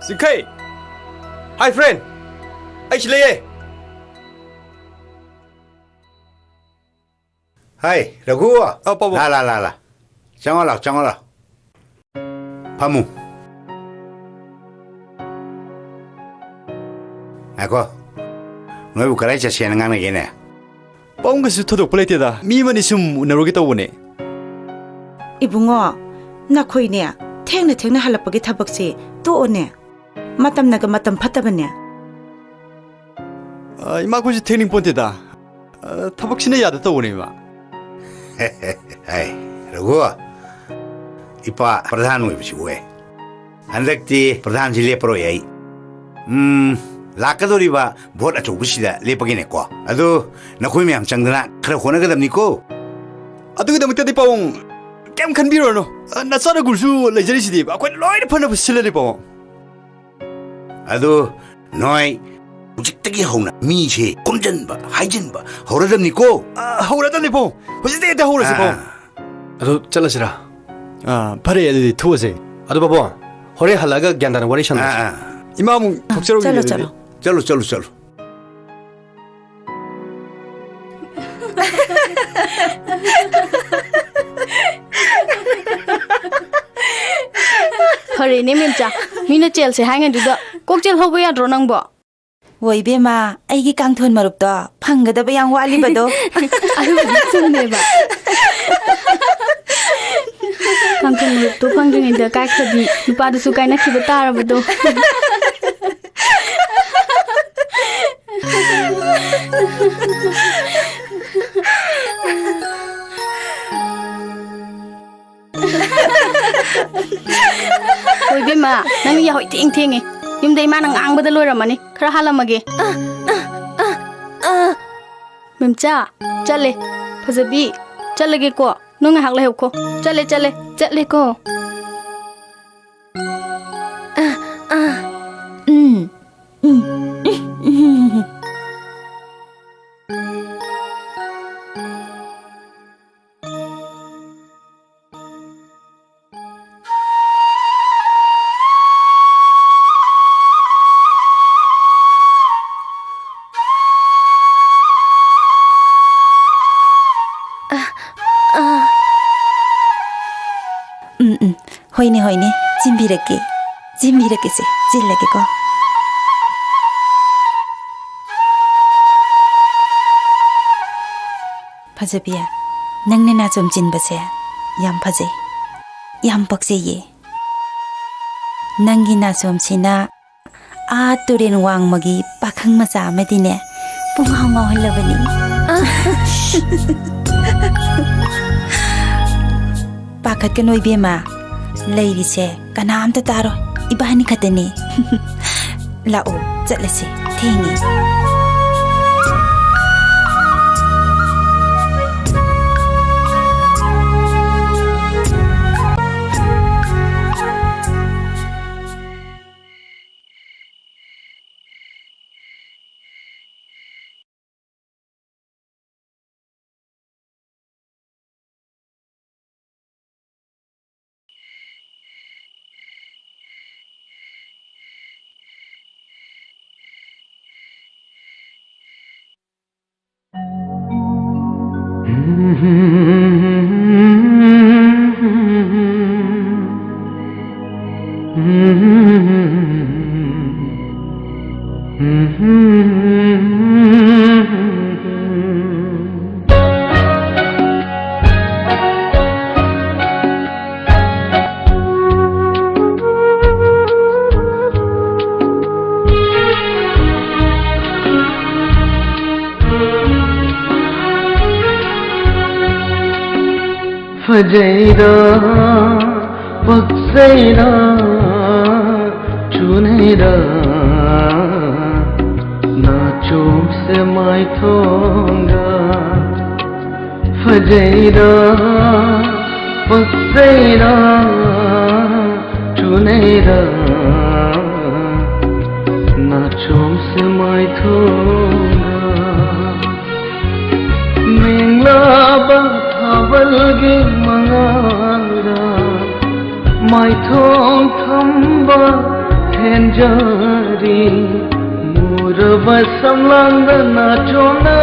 ꯆꯤꯡꯈꯩ! Hi, friend! ꯑꯩ ꯁꯤ ꯂꯩꯌꯦ! ꯍꯥꯏ, ꯔꯘꯨ! ꯑ, ꯄꯥꯕꯨꯡ꯫ ꯂꯥ, ꯂꯥ, ꯂꯥ, ꯂꯥ꯫ ꯆꯪꯉꯣ ꯂꯥꯎ, ꯆꯪꯉꯣ ꯂꯥꯎ꯫ ꯐꯝꯃꯨ꯫ ꯉꯥꯏꯈꯣ꯫ ꯅꯣꯏꯕꯨ ꯀꯗꯥꯏ ꯆꯠꯁꯦꯅ ꯉꯥꯡꯅꯒꯦꯅꯦ? ꯄꯥꯕꯨꯡ, ꯀꯩꯁꯨ ꯊꯣꯏꯗꯣꯛꯄ ꯂꯩꯇꯦꯗ꯫ ꯃꯤ ꯑꯃꯅꯤ ꯁꯨꯝ ꯎꯅꯔꯨꯒꯦ ꯇꯧꯕꯅꯦ꯫ ꯏꯕꯨꯡꯉꯣ, ꯅꯈꯣꯏꯅꯦ, ꯊꯦꯡꯅ ꯊꯦꯡꯅ ꯍꯜꯂꯛꯄꯒꯤ ꯊꯕꯛꯁꯦ ꯇꯣꯛꯑꯣꯅꯦ꯫ ꯃꯇꯝꯅꯒ ꯃꯇꯝ ꯐꯠꯇꯕꯅꯦ꯫ ꯑ, ꯏꯃꯥ, ꯑꯩꯈꯣꯏꯁꯨ ꯊꯦꯡꯅꯤꯡ ꯄꯣꯟꯇꯦꯗ꯫ ꯑ, ꯊꯕꯛꯁꯤꯅ ꯌꯥꯗ ꯇꯧꯕꯅꯦ, ꯏꯃꯥ꯫ ꯍꯥꯏ, ꯔꯘꯨ, ꯏꯄꯥ ꯄ꯭ꯔꯙꯥꯟ ꯑꯣꯏꯕꯁꯤ ꯑꯣꯏ꯫ ꯍꯟꯗꯛꯇꯤ ꯄ꯭ꯔꯙꯥꯟꯁꯤ ꯂꯦꯞꯄꯔꯣꯏ ꯑꯩ꯫ ꯎꯝ, ꯂꯥꯛꯀꯗꯧꯔꯤꯕ ꯚꯣꯠ ꯑꯆꯧꯕꯁꯤꯗ ꯂꯦꯞꯄꯒꯦꯅꯦꯀꯣ꯫ ꯑꯗꯨ ꯅꯈꯣꯏ ꯃꯌꯥꯝ ꯆꯪꯗꯅ ꯈꯔ ꯍꯣꯠꯅꯒꯗꯕꯅꯤꯀꯣ꯫ ꯑꯗꯨꯒꯤꯗꯃꯛꯇꯗꯤ ꯄꯥꯕꯨꯡ ꯀꯩꯝ ꯈꯟꯕꯤꯔꯨꯔꯅꯨ꯫ ꯑ, ꯅꯆꯥꯅ ꯒꯨꯔꯨꯁꯨ ꯂꯩꯖꯔꯤꯁꯤꯗꯤ, ꯑꯩꯈꯣꯏ ꯂꯣꯏꯅ ꯐꯅꯕ ꯁꯤꯜꯂꯅꯤ ꯄꯥꯕꯨꯡ꯫ ꯑꯗꯨ ꯅꯣꯏ ꯍꯧꯖꯤꯛꯇꯒꯤ ꯍꯧꯅ ꯃꯤꯁꯦ ꯈꯣꯝꯖꯤꯟꯕ, ꯍꯥꯏꯖꯤꯟꯕ ꯍꯧꯔꯗꯕꯅꯤꯀꯣ꯫ ꯑ, ꯍꯧꯔꯗꯕꯅꯤ ꯄꯥꯕꯨꯡ꯫ ꯍꯧꯖꯤꯛꯇꯩ ꯍꯦꯛꯇ ꯍꯧꯔꯁꯤ ꯑꯥ꯫ ꯄꯥꯕꯨꯡ꯫ ꯑꯗꯨ ꯆꯠꯂꯁꯤꯔꯥ? ꯑꯥ, ꯐꯔꯦ, ꯑꯗꯨꯗꯤ ꯊꯣꯛꯑꯁꯦ꯫ ꯑꯗꯣ ꯄꯥꯕꯨꯡ, ꯍꯣꯔꯦꯟ ꯍꯜꯂꯛꯑꯒ ꯒ꯭ꯌꯥꯟ ꯇꯥꯅ ꯋꯥꯔꯤ ꯁꯥꯟꯅꯔꯁꯦ꯫ ꯑꯥ, ꯑꯥ꯫ ꯏꯃꯥ ꯑꯃꯨꯛ ꯊꯣꯛꯆꯔꯨꯈꯤꯒꯦ ꯆꯠꯂꯣ, ꯑꯗꯨꯗꯤ꯫ ꯆꯠꯂꯣ꯫ ꯆꯠꯂꯨ, ꯆꯠꯂꯨ, ꯆꯠꯂꯨ꯫ ꯐꯔꯦꯅꯦ ꯃꯦꯝꯆꯥ, ꯃꯤꯅ ꯆꯦꯜꯁꯦ ꯍꯥꯏꯉꯩꯗꯨꯗ ꯀꯣꯛ ꯆꯦꯜꯍꯧꯕ ꯌꯥꯗ꯭ꯔꯣ ꯅꯪꯕꯣ? ꯍꯣ ꯏꯕꯦꯝꯃ, ꯑꯩꯒꯤ ꯀꯥꯡꯊꯣꯟ ꯃꯔꯨꯞꯇꯣ ꯐꯪꯒꯗꯕ ꯌꯥꯝ ꯋꯥꯠꯂꯤꯕꯗꯣ꯫ ꯑꯗꯨꯕꯨꯗꯤ ꯆꯨꯝꯃꯦꯕ꯫ ꯀꯥꯡꯊꯣꯟ ꯃꯔꯨꯞꯇꯣ ꯐꯪꯗ꯭ꯔꯤꯉꯩꯗ ꯀꯥꯏꯈ꯭ꯔꯗꯤ ꯅꯨꯄꯥꯗꯨꯁꯨ ꯀꯥꯏꯅꯈꯤꯕ ꯇꯥꯔꯕꯗꯣ꯫ ꯍꯣꯏ ꯏꯕꯦꯝꯃ, ꯅꯪ ꯌꯥꯍꯧ ꯏꯊꯦꯡ ꯊꯦꯡꯉꯦ꯫ ꯌꯨꯝꯗ ꯏꯃꯥꯅ ꯉꯥꯡꯕꯗ ꯂꯣꯏꯔꯝꯃꯅꯤ꯫ ꯈꯔ ꯍꯥꯜꯂꯝꯃꯒꯦ꯫ ꯃꯦꯝꯆꯥ, ꯆꯠꯂꯦ꯫ ꯐꯖꯕꯤ, ꯆꯠꯂꯒꯦꯀꯣ꯫ ꯅꯪ ꯉꯥꯏꯍꯥꯛ ꯂꯩꯍꯧꯈꯣ꯫ ꯆꯠꯂꯦ, ꯆꯠꯂꯦ꯫ ꯆꯠꯂꯦꯀꯣ꯫ ꯎꯝ, ꯎꯝ, ꯎꯝ꯫ ꯎꯝ, ꯎꯝ꯫ ꯍꯣꯏꯅꯦ, ꯍꯣꯏꯅꯦ꯫ ꯆꯤꯟꯕꯤꯔꯛꯀꯦ꯫ ꯆꯤꯟꯕꯤꯔꯛꯀꯦꯁꯦ꯫ ꯆꯤꯜꯂꯒꯦꯀꯣ꯫ ꯐꯖꯕꯤ, ꯅꯪꯅ ꯅꯥꯆꯣꯝ ꯆꯤꯟꯕꯁꯦ ꯌꯥꯝ ꯐꯖꯩ, ꯌꯥꯝ ꯄꯛꯆꯩꯌꯦ꯫ ꯅꯪꯒꯤ ꯅꯥꯆꯣꯝꯁꯤꯅ ꯑꯥ ꯇꯨꯔꯦꯟ ꯋꯥꯡꯃꯒꯤ ꯄꯥꯈꯪ ꯃꯆꯥ ꯑꯃꯗꯤꯅꯦ, ꯄꯨꯡꯉꯥꯎ ꯉꯥꯎꯍꯜꯂꯕꯅꯤ꯫ ꯄꯥꯈꯠꯀꯅꯨ ꯏꯕꯦꯝꯃ, ꯂꯩꯔꯤꯁꯦ ꯀꯅꯥꯝꯇ ꯇꯥꯔꯣꯏ, ꯏꯕꯥꯅꯤ ꯈꯛꯇꯅꯤ꯫ ꯂꯥꯛꯑꯣ, ꯆꯠꯂꯁꯤ, ꯊꯦꯡꯉꯦ꯫ ꯐꯖꯩꯗ, ꯄꯛꯆꯩꯗ, ꯆꯨꯅꯩꯗ, ꯅꯥꯆꯣꯝꯁꯦ ꯃꯥꯏꯊꯣꯡꯗ꯫ ꯐꯖꯩꯗ, ꯄꯛꯆꯩꯗ, ꯆꯨꯅꯩꯗ, ꯅꯥꯆꯣꯝꯁꯦ ꯃꯥꯏꯊꯣꯡꯗ꯫ ꯃꯦꯡꯂꯥꯕ ꯊꯥꯕꯜꯒꯤ ꯃꯉꯥꯜꯗ ꯃꯥꯏꯊꯣꯡ ꯊꯝꯕ ꯊꯦꯟꯖꯔꯤ꯫ ꯃꯨꯔꯕ ꯁꯝꯂꯥꯡꯗ ꯅꯥꯆꯣꯝꯅ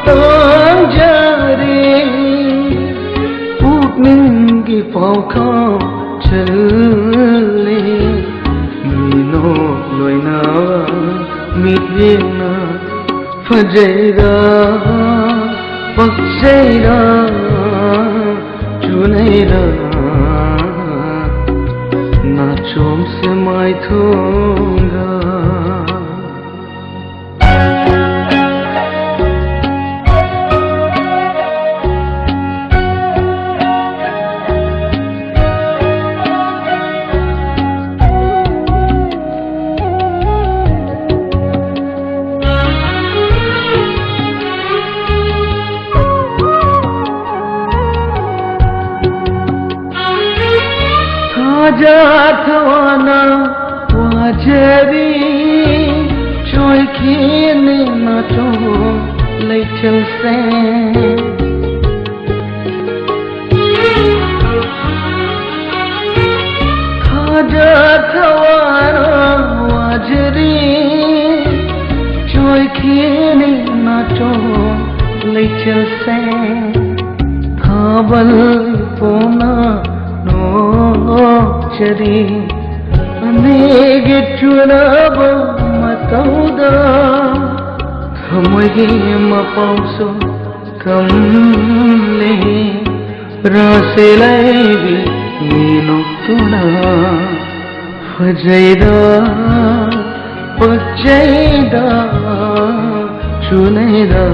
ꯇꯣꯟꯖꯔꯤ꯫ ꯄꯨꯛꯅꯤꯡꯒꯤ ꯄꯥꯎꯈꯣꯡ ꯆꯜꯂꯤ꯫ ꯃꯤꯅꯣꯛ ꯂꯣꯏꯅ ꯃꯤꯠꯌꯦꯡꯅ ꯐꯖꯩꯔꯥ, ꯄꯛꯆꯩꯔꯥ, ꯆꯨꯅꯩꯔꯥ, ꯅꯥꯆꯣꯝꯁꯦ ꯃꯥꯏꯊꯣꯡꯗ꯫ ꯊꯥꯖ ꯊꯋꯥꯅ ꯋꯥꯖꯔꯤ, ꯆꯣꯏꯈꯤꯅꯤ ꯅꯥꯆꯣꯝ ꯂꯩꯆꯤꯜꯁꯦ꯫ ꯊꯥꯖ ꯊꯋꯥꯅ ꯋꯥꯖꯔꯤ, ꯆꯣꯏꯈꯤꯅꯤ ꯅꯥꯆꯣꯝ ꯂꯩꯆꯤꯜꯁꯦ꯫ ꯄꯣꯅ ꯅꯣꯛꯆꯔꯤ꯫ ꯑꯅꯤꯒꯤ ꯆꯨꯅꯕ ꯃꯇꯧꯗ ꯊꯃꯣꯏꯒꯤ ꯃꯄꯥꯎꯁꯨ ꯀꯝꯂꯤ꯫ ꯔꯥꯁꯦ ꯂꯩꯕꯤ ꯃꯤ ꯅꯣꯛꯇꯨꯅ ꯐꯖꯩꯗ, ꯄꯛꯆꯩꯗ, ꯆꯨꯅꯩꯗ,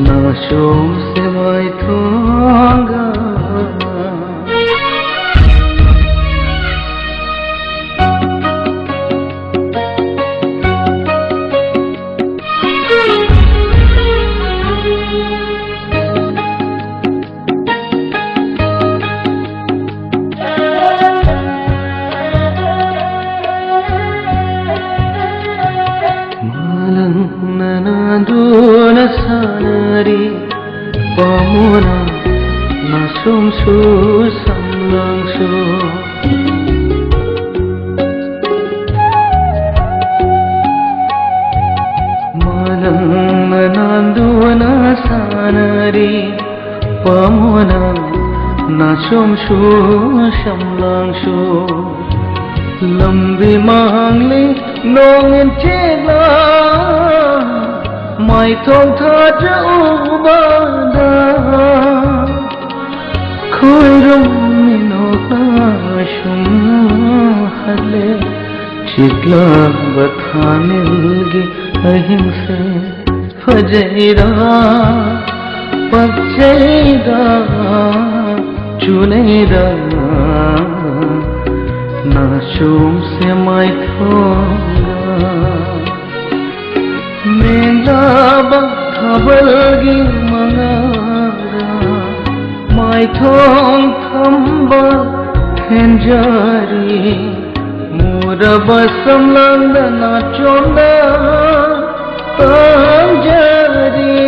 ꯅꯥꯆꯣꯝꯁꯦ ꯃꯥꯏꯊꯣꯡꯒ꯫ ꯃꯥꯂꯪꯅ ꯅꯥꯟꯗꯨꯅ ꯁꯥꯟꯅꯔꯤ, ꯄꯥꯃꯣꯅ ꯅꯥꯁꯣꯝꯁꯨ ꯁꯝꯂꯥꯡꯁꯨ꯫ ꯃꯥꯂꯪꯅ ꯅꯥꯟꯗꯨꯅ ꯁꯥꯟꯅꯔꯤ, ꯄꯥꯃꯣꯅ ꯅꯥꯆꯣꯝꯁꯨ ꯁꯝꯂꯥꯡꯁꯨ꯫ ꯂꯝꯕꯤ ꯃꯥꯡꯂꯤ ꯅꯣꯡ ꯏꯟꯊꯦꯛꯂ, ꯃꯥꯏꯊꯣꯡ ꯊꯥꯖ ꯎꯕꯗ꯫ ꯈꯣꯏꯔꯨꯝ ꯃꯤꯅꯣꯛꯅ ꯁꯨꯝ ꯍꯜꯂꯦ, ꯆꯤꯛꯂꯕ ꯊꯥꯅꯤꯜꯒꯤ ꯑꯍꯤꯡꯁꯦ꯫ ꯐꯖꯩꯗ, ꯄꯛꯆꯩꯗ, ꯆꯨꯅꯩꯗ, ꯅꯥꯆꯣꯝꯁꯦ ꯃꯥꯏꯊꯣꯡꯗ꯫ ꯃꯦꯡꯂꯥꯕ ꯊꯥꯕꯜꯒꯤ ꯃꯉꯥꯜꯗ ꯃꯥꯏꯊꯣꯡ ꯊꯝꯕ ꯊꯦꯟꯖꯔꯤ꯫ ꯃꯨꯔꯕ ꯁꯝꯂꯥꯡꯗ ꯅꯥꯆꯣꯝꯅ ꯇꯥꯡꯖꯔꯤ꯫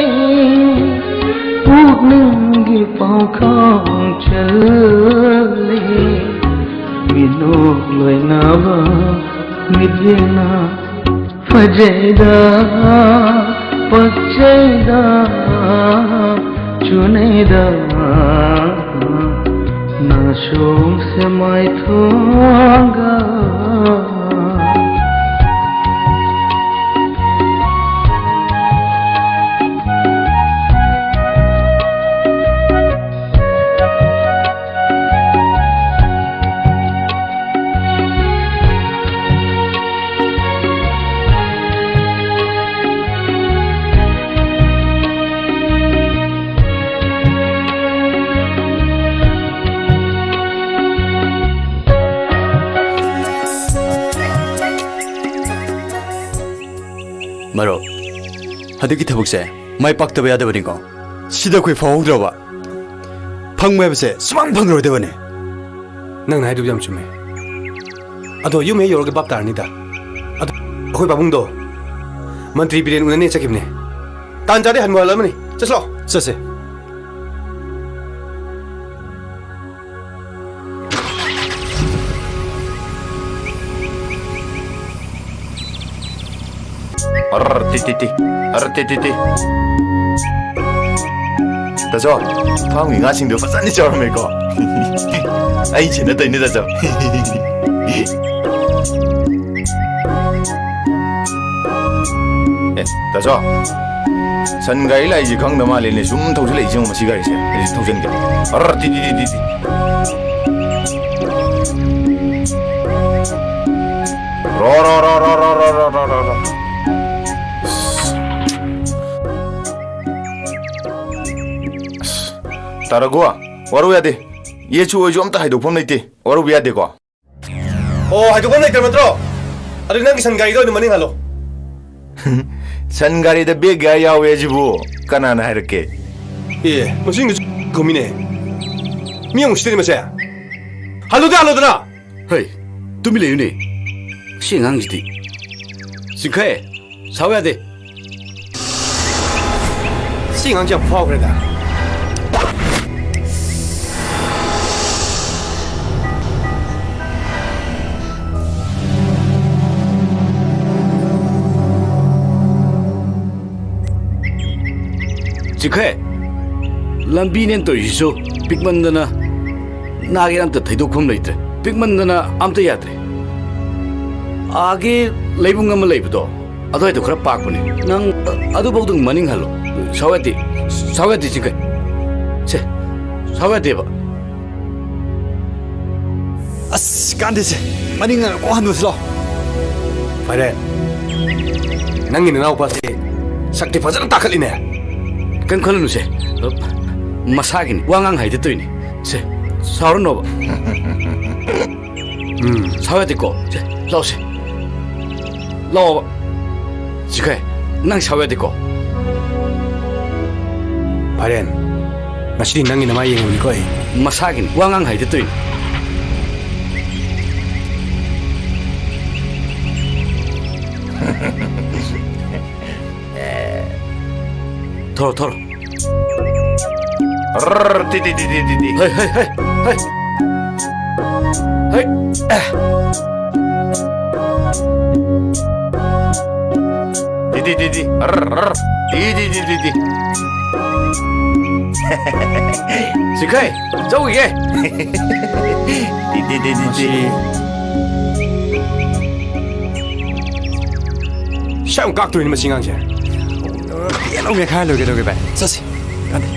ꯄꯨꯛꯅꯤꯡꯒꯤ ꯄꯥꯎꯈꯣꯡ ꯆꯜꯂꯤ꯫ ꯃꯤꯅꯣꯛ ꯂꯣꯏꯅꯕ ꯃꯤꯠꯌꯦꯡꯅ ꯐꯖꯩꯗ, ꯄꯛꯆꯩꯗ, ꯆꯨꯅꯩꯗ ꯅꯁꯨꯡꯁꯦ ꯃꯥꯏꯊꯣꯡꯒ꯫ ꯃꯔꯨꯞ, ꯍꯟꯗꯛꯀꯤ ꯊꯕꯛꯁꯦ ꯃꯥꯏ ꯄꯥꯛꯇꯕ ꯌꯥꯗꯕꯅꯤꯀꯣ꯫ ꯁꯤꯗ ꯑꯩꯈꯣꯏ ꯐꯥꯎꯍꯧꯗ꯭ꯔꯕ, ꯐꯪꯕ ꯍꯥꯏꯕꯁꯦ ꯁꯨꯃꯥꯡ ꯐꯪꯉꯔꯣꯏꯗꯕꯅꯤ꯫ ꯅꯪꯅ ꯍꯥꯏꯗꯨꯕꯨ ꯌꯥꯝ ꯆꯨꯝꯃꯦ꯫ ꯑꯗꯣ ꯌꯨꯝ ꯍꯦꯛ ꯌꯧꯔꯒ ꯚꯥꯞ ꯇꯥꯔꯅꯤꯗ꯫ ꯑꯗꯣ ꯑꯩꯈꯣꯏ ꯄꯥꯕꯨꯡꯗꯣ ꯃꯟꯇ꯭ꯔꯤ ꯕꯤꯔꯦꯟ ꯎꯅꯅꯦ ꯆꯠꯈꯤꯕꯅꯦ꯫ ꯇꯥꯟ ꯆꯥꯗꯦ, ꯍꯟꯕꯨ ꯍꯜꯂꯝꯃꯅꯤ꯫ ꯆꯠꯁꯤꯂꯣ꯫ ꯆꯠꯁꯦ꯫ ꯑꯔ ꯇꯤ ꯇꯤ ꯇꯤ꯫ ꯑꯔ ꯇꯤ ꯇꯤ ꯇꯤ꯫ ꯇꯥꯆꯧ, ꯐꯥꯝꯒꯤ ꯉꯥꯁꯤꯡꯗꯣ ꯐꯖꯅ ꯆꯥꯎꯔꯝꯃꯦꯀꯣ꯫ ꯑꯩ ꯁꯦꯟꯅꯗꯣꯏꯅꯦ, ꯇꯥꯆꯧ꯫ ꯑꯦ, ꯇꯥꯆꯧ, ꯁꯟ ꯒꯥꯔꯤ ꯂꯥꯛꯏꯁꯦ ꯈꯪꯗ ꯃꯥꯜꯂꯦꯅꯦ, ꯁꯨꯝ ꯊꯧꯖꯤꯜꯂꯛꯏꯁꯦ ꯌꯦꯡꯉꯣ, ꯃꯁꯤ ꯒꯥꯔꯤꯁꯦ꯫ ꯑꯩꯁꯦ ꯊꯧꯖꯤꯟꯒꯦ꯫ ꯑꯔ ꯇꯤ ꯇꯤ ꯇꯤ ꯇꯤ ꯇꯤ꯫ ꯔꯣ, ꯔꯣ, ꯔꯣ꯫ ꯇꯥꯔꯒꯣ, ꯋꯥꯔꯧ ꯌꯥꯗꯦ꯫ ꯌꯦꯠꯁꯨ ꯑꯣꯏꯁꯨ ꯑꯝꯇ ꯍꯥꯏꯗꯣꯛꯐꯝ ꯂꯩꯇꯦ꯫ ꯋꯥꯔꯧꯕ ꯌꯥꯗꯦꯀꯣ꯫ ꯑꯣ, ꯍꯥꯏꯗꯣꯛꯐꯝ ꯂꯩꯇ꯭ꯔꯕ ꯅꯠꯇ꯭ꯔꯣ? ꯑꯗꯨꯗꯤ ꯅꯪꯒꯤ ꯁꯟ ꯒꯥꯔꯤꯗꯣ ꯑꯣꯏꯅ ꯃꯅꯤꯡ ꯍꯜꯂꯣ꯫ ꯁꯟ ꯒꯥꯔꯤꯗ ꯕꯦꯛ ꯒꯤꯌꯥꯔ ꯌꯥꯎꯋꯦ ꯍꯥꯏꯁꯤꯕꯨ ꯀꯅꯥꯅ ꯍꯥꯏꯔꯛꯀꯦ? ꯑꯦ, ꯃꯁꯤ ꯏꯪꯂꯤꯁ ꯈꯨꯝꯃꯤꯅꯦ꯫ ꯃꯤ ꯑꯃꯨꯛ ꯁꯤꯗꯅꯤ ꯃꯁꯦ꯫ ꯍꯜꯂꯨꯗ, ꯍꯜꯂꯨꯗꯅ꯫ ꯍꯩ, ꯇꯨꯃꯤꯟ ꯂꯩꯌꯨꯅꯦ꯫ ꯁꯤ ꯑꯉꯥꯡꯁꯤꯗꯤ꯫ ꯆꯤꯡꯈꯩ, ꯁꯥꯎ ꯌꯥꯗꯦ꯫ ꯁꯤ ꯑꯉꯥꯡꯁꯦ ꯌꯥꯝ ꯐꯥꯎꯈ꯭ꯔꯦꯗ꯫ ꯆꯤꯡꯈꯩ! ꯂꯝꯕꯤꯅꯦꯅ ꯇꯧꯔꯤꯁꯤꯁꯨ ꯄꯤꯛꯃꯟꯗꯅ ꯅꯥꯒꯦꯔ ꯑꯝꯇ ꯊꯩꯗꯣꯛꯐꯝ ꯂꯩꯇ꯭ꯔꯦ꯫ ꯄꯤꯛꯃꯟꯗꯅ ꯑꯝꯇ ꯌꯥꯗ꯭ꯔꯦ꯫ ꯑꯥꯒꯤ ꯂꯩꯕꯨꯡ ꯑꯃ ꯂꯩꯕꯗꯣ, ꯑꯗꯨꯋꯥꯏꯗꯣ ꯈꯔ ꯄꯥꯛꯄꯅꯦ꯫ ꯅꯪ ꯑꯗꯨꯐꯥꯎꯗ ꯃꯅꯤꯡ ꯍꯜꯂꯣ꯫ ꯁꯥꯎ ꯌꯥꯗꯦ, ꯁꯥꯎ ꯌꯥꯗꯦ ꯆꯤꯡꯈꯩ꯫ ꯁꯦ, ꯁꯥꯎ ꯌꯥꯗꯦꯕ꯫ ꯑꯁ, ꯀꯥꯟꯗꯦꯁꯦ꯫ ꯃꯅꯤꯡ ꯀꯣꯛ ꯍꯟꯗꯣꯛꯁꯤ ꯂꯥꯎ꯫ ꯐꯔꯦ꯫ ꯅꯪꯒꯤ ꯅꯅꯥꯎꯄꯥꯁꯦ ꯁꯛꯇꯤ ꯐꯖꯅ ꯇꯥꯈꯠꯂꯤꯅꯦ꯫ ꯀꯩꯝ ꯈꯜꯂꯨꯅꯨꯁꯦ꯫ ꯃꯁꯥꯒꯤꯅꯤ꯫ ꯋꯥ ꯉꯥꯡ ꯍꯩꯗ ꯇꯧꯔꯤꯅꯤ꯫ ꯁꯦ, ꯁꯥꯎꯔꯅꯣꯕ꯫ ꯎꯝ꯫ ꯁꯥꯎ ꯌꯥꯗꯦꯀꯣ꯫ ꯁꯦ, ꯂꯥꯎꯁꯦ꯫ ꯂꯥꯛꯑꯣꯕ꯫ ꯆꯤꯈꯥꯏ, ꯅꯪ ꯁꯥꯎ ꯌꯥꯗꯦꯀꯣ꯫ ꯐꯔꯦꯟ, ꯉꯁꯤꯗꯤ ꯅꯪꯒꯤ ꯅꯃꯥꯏ ꯌꯦꯡꯉꯝꯅꯤꯀꯣ ꯑꯩ꯫ ꯃꯁꯥꯒꯤꯅꯤ, ꯋꯥ ꯉꯥꯡ ꯍꯩꯗ ꯇꯧꯔꯤꯅꯤ꯫ ꯊꯧꯔꯣ, ꯊꯧꯔꯣ꯫ ꯔꯔ, ꯇꯤ, ꯇꯤ, ꯇꯤ, ꯇꯤ, ꯇꯤ, ꯇꯤ꯫ ꯍꯩ, ꯍꯩ, ꯍꯩ, ꯍꯩ꯫ ꯍꯩ꯫ ꯑꯦ꯫ ꯇꯤ, ꯇꯤ, ꯇꯤ, ꯇꯤ꯫ ꯔꯔ, ꯔꯔ꯫ ꯇꯤ, ꯇꯤ, ꯇꯤ, ꯇꯤ, ꯇꯤ꯫ ꯁꯤꯈꯥꯏ, ꯆꯧꯈꯤꯒꯦ꯫ ꯇꯤ, ꯇꯤ, ꯇꯤ, ꯇꯤ, ꯇꯤ꯫ ꯃꯁꯤ ꯁꯛ ꯌꯥꯝ ꯀꯥꯛꯇꯣꯏꯅꯤ ꯃꯁꯤ ꯑꯉꯥꯡꯁꯦ꯫ ꯄꯦꯟꯅ ꯃꯦꯠꯈꯥꯏ ꯂꯣꯏꯒꯦ ꯇꯧꯒꯦ ꯚꯥꯏ꯫ ꯆꯠꯁꯤ꯫ ꯀꯥꯟꯗꯦ꯫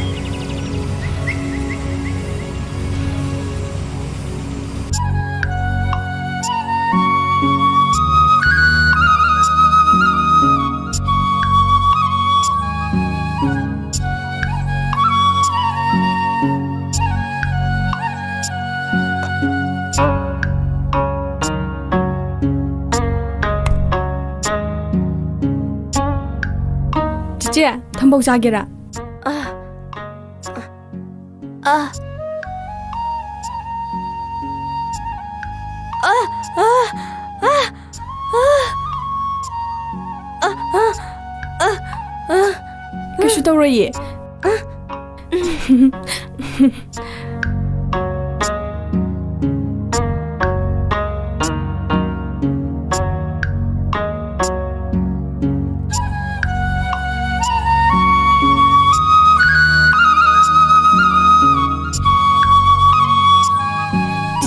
ꯆꯤꯆꯦ, ꯊꯝꯕꯧ ꯆꯥꯒꯦꯔꯥ? ꯑ, ꯑ, ꯑ, ꯑ, ꯑ, ꯑ, ꯑ, ꯑ, ꯑ, ꯑ꯫ ꯀꯩꯁꯨ ꯇꯧꯔꯣꯏꯌꯦ꯫ ꯑ꯫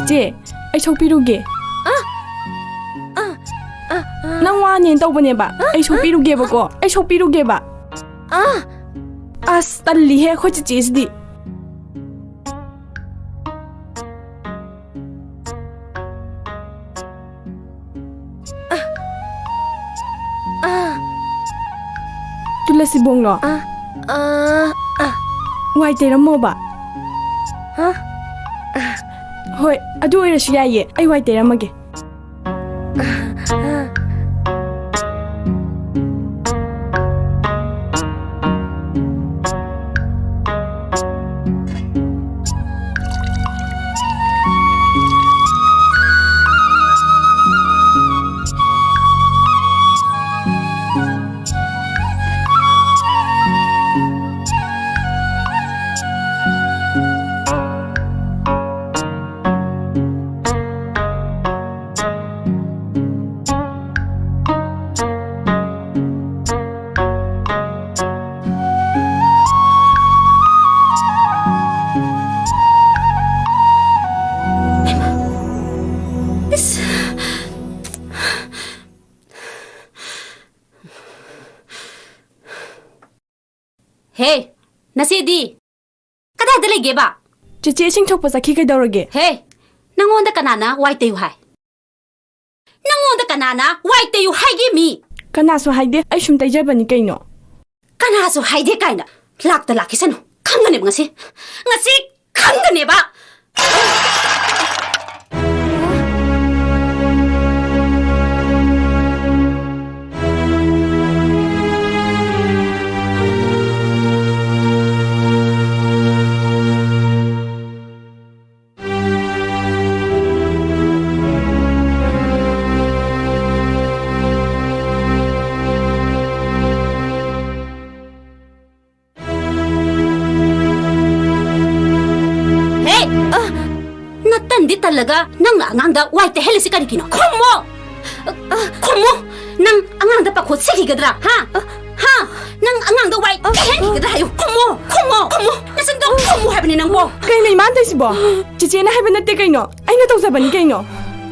ꯆꯦ, ꯑꯩ ꯁꯣꯛꯄꯤꯔꯨꯒꯦ꯫ ꯑ, ꯑ, ꯑ, ꯑ꯫ ꯅꯪ ꯋꯥꯅꯦꯅ ꯇꯧꯕꯅꯦꯕ꯫ ꯑ, ꯑꯩ ꯑ, ꯁꯣꯛꯄꯤꯔꯨꯒꯦꯕꯀꯣ꯫ ꯑꯩ ꯁꯣꯛꯄꯤꯔꯨꯒꯦꯕ꯫ ꯑ꯫ ꯑꯁ, ꯇꯜꯂꯤꯍꯦ, ꯑꯩꯈꯣꯏ ꯆꯤꯆꯦꯁꯤꯗꯤ꯫ ꯑꯥ꯫ ꯇꯨꯂꯁꯤꯕꯣꯡꯂꯣ? ꯑꯥ, ꯑꯥ, ꯑꯥ꯫ ꯋꯥꯏ ꯇꯩꯔꯝꯃꯣꯕ꯫ ꯍꯥ? ꯍꯣꯏ, ꯑꯗꯨ ꯑꯣꯏꯔꯁꯨ ꯌꯥꯏꯌꯦ꯫ ꯑꯩ ꯋꯥꯏ ꯇꯩꯔꯝꯃꯒꯦ꯫ ꯍꯦ, ꯅꯆꯦꯗꯤ? ꯀꯗꯥꯏꯗ ꯂꯩꯒꯦꯕ? ꯆꯦꯆꯦ ꯏꯁꯤꯡ ꯊꯣꯛꯄ ꯆꯠꯈꯤ, ꯀꯩꯗꯧꯔꯒꯦ? ꯍꯦ, ꯅꯪꯉꯣꯟꯗ ꯀꯅꯥꯅ ꯋꯥꯏ ꯇꯩꯌꯨ ꯍꯥꯏ? ꯅꯪꯉꯣꯟꯗ ꯀꯅꯥꯅ ꯋꯥꯏ ꯇꯩꯌꯨ ꯍꯥꯏꯒꯦ ꯃꯤ? ꯀꯅꯥꯁꯨ ꯍꯥꯏꯗꯦ, ꯑꯩ ꯁꯨꯝ ꯇꯩꯖꯕꯅꯤ ꯀꯩꯅꯣ꯫ ꯀꯅꯥꯁꯨ ꯍꯥꯏꯗꯦ ꯀꯥꯏꯅ, ꯂꯥꯛꯇ ꯂꯥꯛꯈꯤꯁꯅꯨ꯫ ꯈꯪꯒꯅꯦꯕ ꯉꯁꯤ꯫ ꯉꯁꯤ ꯈꯪꯒꯅꯦꯕ꯫ ꯍꯦ! ꯑ! ꯅꯇꯟꯗꯤ ꯇꯜꯂꯒ ꯅꯪꯅ ꯑꯉꯥꯡꯗ ꯋꯥꯏ ꯇꯩꯍꯜꯂꯤꯁꯤ ꯀꯔꯤꯒꯤꯅꯣ? ꯈꯨꯝꯃꯣ! ꯑ, ꯑ꯫ ꯈꯨꯝꯃꯣ! ꯅꯪ ꯑꯉꯥꯡꯗ ꯄꯥꯈꯣꯠ ꯁꯤꯈꯤꯒꯗ꯭ꯔꯥ, ꯍꯥ? ꯑ, ꯍꯥ? ꯅꯪ ꯑꯉꯥꯡꯗ ꯋꯥꯏ ꯀꯩꯍꯦꯟꯈꯤꯒꯗ꯭ꯔꯥ ꯍꯥꯏꯌꯨ꯫ ꯈꯨꯝꯃꯣ, ꯈꯨꯝꯃꯣ, ꯈꯨꯝꯃꯣ꯫ ꯅꯆꯤꯟꯗꯣ ꯈꯨꯝꯃꯣ ꯍꯥꯏꯕꯅꯤ ꯅꯪꯕꯣ꯫ ꯀꯩꯅꯣ ꯏꯃꯥꯅ ꯇꯧꯏꯁꯤꯕꯣ? ꯆꯦꯆꯦꯅ ꯍꯥꯏꯕ ꯅꯠꯇꯦ ꯀꯩꯅꯣ꯫ ꯑꯩꯅ ꯇꯧꯖꯕꯅꯤ ꯀꯩꯅꯣ꯫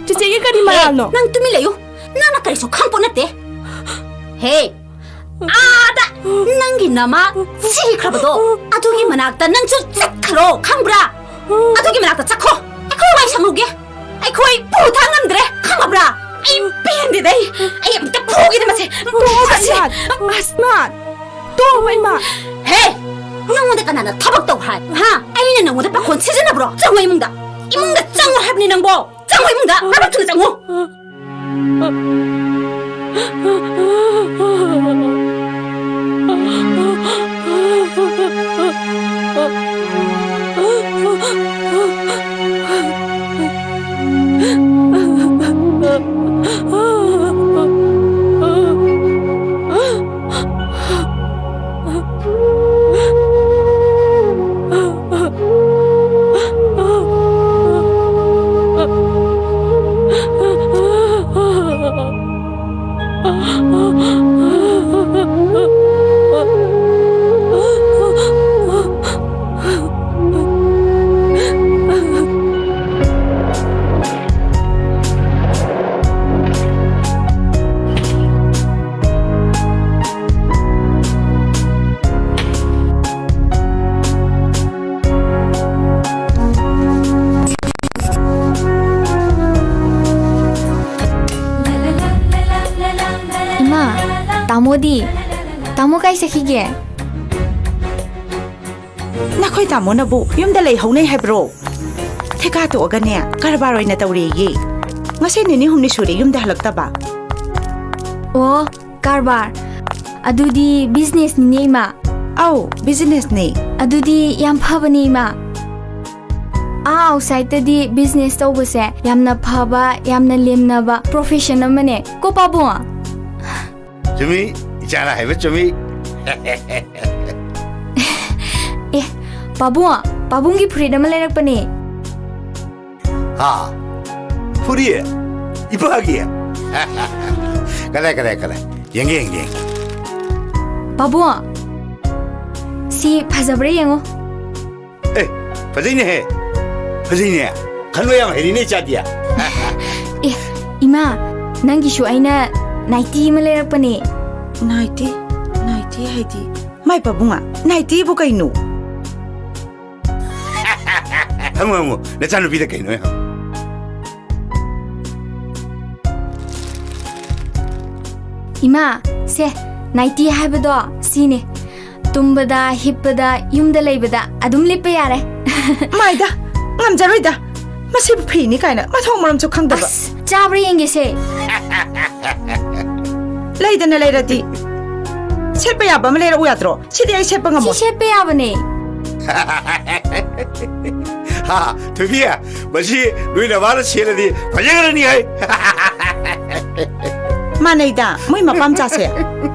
ꯆꯦꯆꯦꯒꯤ ꯀꯔꯤ ꯍꯦ, ꯃꯔꯥꯜꯅꯣ? ꯅꯪ ꯇꯨꯃꯤꯟ ꯂꯩꯌꯨ꯫ ꯅꯪꯅ ꯀꯔꯤꯁꯨ ꯈꯪꯄꯣꯠ ꯅꯠꯇꯦ꯫ ꯍꯦ, ꯑꯥꯗ ꯅꯪꯒꯤ ꯅꯃꯥ ꯁꯤꯈ꯭ꯔꯕꯗꯣ, ꯑꯗꯨꯒꯤ ꯃꯅꯥꯛꯇ ꯅꯪꯁꯨ ꯆꯠꯈ꯭ꯔꯣ, ꯈꯪꯕ꯭ꯔꯥ? ꯑꯗꯨꯒꯤ ꯃꯅꯥꯛꯇ ꯆꯠꯈꯣ꯫ ꯑꯩꯈꯣꯏ ꯋꯥꯏ ꯁꯪꯍꯧꯒꯦ꯫ ꯑꯩꯈꯣꯏ ꯄꯨ ꯊꯥꯡ ꯉꯝꯗ꯭ꯔꯦ, ꯈꯪꯉꯕ꯭ꯔꯥ? ꯑꯩ ꯄꯦꯟꯗꯦꯗ ꯑꯩ꯫ ꯑꯩ ꯑꯝꯇ ꯐꯨꯒꯦꯗ ꯃꯁꯦ꯫ ꯐꯨꯁꯤ꯫ ꯑꯁꯃꯥꯠ! ꯑꯁꯃꯥꯠ! ꯇꯣꯛꯑꯣꯕ ꯏꯃꯥ! ꯍꯦ! ꯅꯪꯉꯣꯟꯗ ꯀꯅꯥꯅ ꯊꯕꯛ ꯇꯧ ꯍꯥꯏ? ꯍꯥ? ꯑꯩꯅ ꯅꯪꯉꯣꯟꯗ ꯄꯥꯈꯣꯟ ꯁꯤꯖꯤꯟꯅꯕ꯭ꯔꯣ? ꯆꯪꯉꯣ ꯏꯃꯨꯡꯗ꯫ ꯏꯃꯨꯡꯗ ꯆꯪꯉꯣ ꯍꯥꯏꯕꯅꯤ ꯅꯪꯕꯣ꯫ ꯆꯪꯉꯣ ꯏꯃꯨꯡꯗ꯫ ꯊꯕꯛ ꯊꯨꯅ ꯆꯪꯉꯣ꯫ ꯏꯃꯥ, ꯇꯥꯃꯣꯗꯤ? ꯇꯥꯃꯣ ꯀꯥꯏ ꯆꯠꯈꯤꯒꯦ? ꯅꯈꯣꯏ ꯇꯥꯃꯣꯅꯕꯨ ꯌꯨꯝꯗ ꯂꯩꯍꯧꯅꯩ ꯍꯥꯏꯕ꯭ꯔꯣ? ꯊꯤꯀꯥ ꯇꯣꯛꯑꯒꯅꯦ, ꯀꯔꯕꯥꯔ ꯑꯣꯏꯅ ꯇꯧꯔꯦꯌꯦ꯫ ꯉꯁꯤ ꯅꯤꯅꯤ ꯍꯨꯝꯅꯤ ꯁꯨꯔꯦ ꯌꯨꯝꯗ ꯍꯜꯂꯛꯇꯕ꯫ ꯑꯣ, ꯀꯔꯕꯥꯔ꯫ ꯑꯗꯨꯗꯤ ꯕꯤꯖꯤꯅꯦꯁꯅꯤꯅꯦ, ꯏꯃꯥ? ꯑꯧ, ꯕꯤꯖꯤꯅꯦꯁꯅꯦ꯫ ꯑꯗꯨꯗꯤ ꯌꯥꯝ ꯐꯕꯅꯦ, ꯏꯃꯥ꯫ ꯑꯥ ꯑꯥꯎꯠꯁꯥꯏꯠꯇꯗꯤ ꯕꯤꯖꯤꯅꯦꯁ ꯇꯧꯕꯁꯦ ꯌꯥꯝꯅ ꯐꯕ, ꯌꯥꯝꯅ ꯂꯦꯝꯅꯕ ꯄ꯭ꯔꯣꯐꯦꯁꯟ ꯑꯃꯅꯦ꯫ ꯀꯣ, ꯄꯥꯕꯨꯡ? ꯆꯨꯝꯃꯤ, ꯏꯆꯥꯅ ꯍꯥꯏꯕ ꯆꯨꯝꯃꯤ꯫ ꯑꯦ, ꯄꯥꯕꯨꯡ, ꯄꯥꯕꯨꯡꯒꯤ ꯐꯨꯔꯤꯠ ꯑꯃ ꯂꯩꯔꯛꯄꯅꯦ꯫ ꯍꯥ? ꯐꯨꯔꯤꯠ? ꯏꯄꯥꯒꯤ? ꯀꯗꯥꯏ, ꯀꯗꯥꯏ, ꯀꯗꯥꯏ? ꯌꯦꯡꯒꯦ, ꯌꯦꯡꯒꯦ, ꯌꯦꯡꯒꯦ꯫ ꯄꯥꯕꯨꯡ, ꯁꯤ ꯐꯖꯕ꯭ꯔꯥ ꯌꯦꯡꯉꯣ꯫ ꯑꯦ, ꯐꯖꯩꯅꯦꯍꯦ꯫ ꯐꯖꯩꯅꯦ꯫ ꯈꯟꯕ ꯌꯥꯝ ꯍꯩꯔꯤꯅꯦ ꯏꯆꯥꯗꯤ꯫ ꯑꯦ, ꯏꯃꯥ, ꯅꯪꯒꯤꯁꯨ ꯑꯩꯅ ꯅꯥꯏꯇꯤ ꯑꯃ ꯂꯩꯔꯛꯄꯅꯦ꯫ ꯅꯥꯏꯇꯤ? ꯅꯥꯏꯇꯤ ꯍꯥꯏꯗꯤ? ꯃꯥꯏ ꯄꯥꯕꯨꯡꯉꯥ, ꯅꯥꯏꯇꯤꯕꯨ ꯀꯩꯅꯣ? ꯍꯪꯉꯨ, ꯍꯪꯉꯨ, ꯅꯆꯥꯅꯨꯄꯤꯗ ꯀꯩꯅꯣ ꯍꯪꯉꯨ꯫ ꯏꯃꯥ, ꯁꯦ, ꯅꯥꯏꯇꯤ ꯍꯥꯏꯕꯗꯣ ꯁꯤꯅꯦ꯫ ꯇꯨꯝꯕꯗ, ꯍꯤꯞꯄꯗ, ꯌꯨꯝꯗ ꯂꯩꯕꯗ ꯑꯗꯨꯝ ꯂꯤꯠꯄ ꯌꯥꯔꯦ꯫ ꯃꯥꯏꯗ, ꯉꯝꯖꯔꯣꯏꯗ꯫ ꯃꯁꯤꯕꯨ ꯐꯤꯅꯤ ꯀꯥꯏꯅ ꯃꯊꯣꯡ ꯃꯔꯝꯁꯨ ꯈꯪꯗꯕ꯫ ꯑꯁ, ꯆꯥꯕ꯭ꯔꯥ ꯌꯦꯡꯒꯦꯁꯦ꯫ ꯂꯩꯗꯅ ꯂꯩꯔꯗꯤ꯫ ꯁꯦꯠꯄ ꯌꯥꯕ ꯑꯃ ꯂꯩꯔꯛꯎ ꯌꯥꯗ꯭ꯔꯣ? ꯁꯤꯗꯤ ꯑꯩ ꯁꯦꯠꯄ ꯁꯤ ꯉꯝꯃꯣꯏ꯫ ꯁꯦꯠꯄ ꯌꯥꯕꯅꯦ꯫ ꯍꯥ, ꯊꯣꯏꯕꯤ, ꯃꯁꯤ ꯅꯣꯏ ꯅꯃꯥꯅ ꯁꯦꯠꯂꯗꯤ ꯐꯖꯈ꯭ꯔꯅꯤ ꯍꯥꯏ꯫ ꯃꯥꯟꯅꯩꯗ, ꯃꯣꯏ ꯃꯄꯥ ꯃꯆꯥꯁꯦ꯫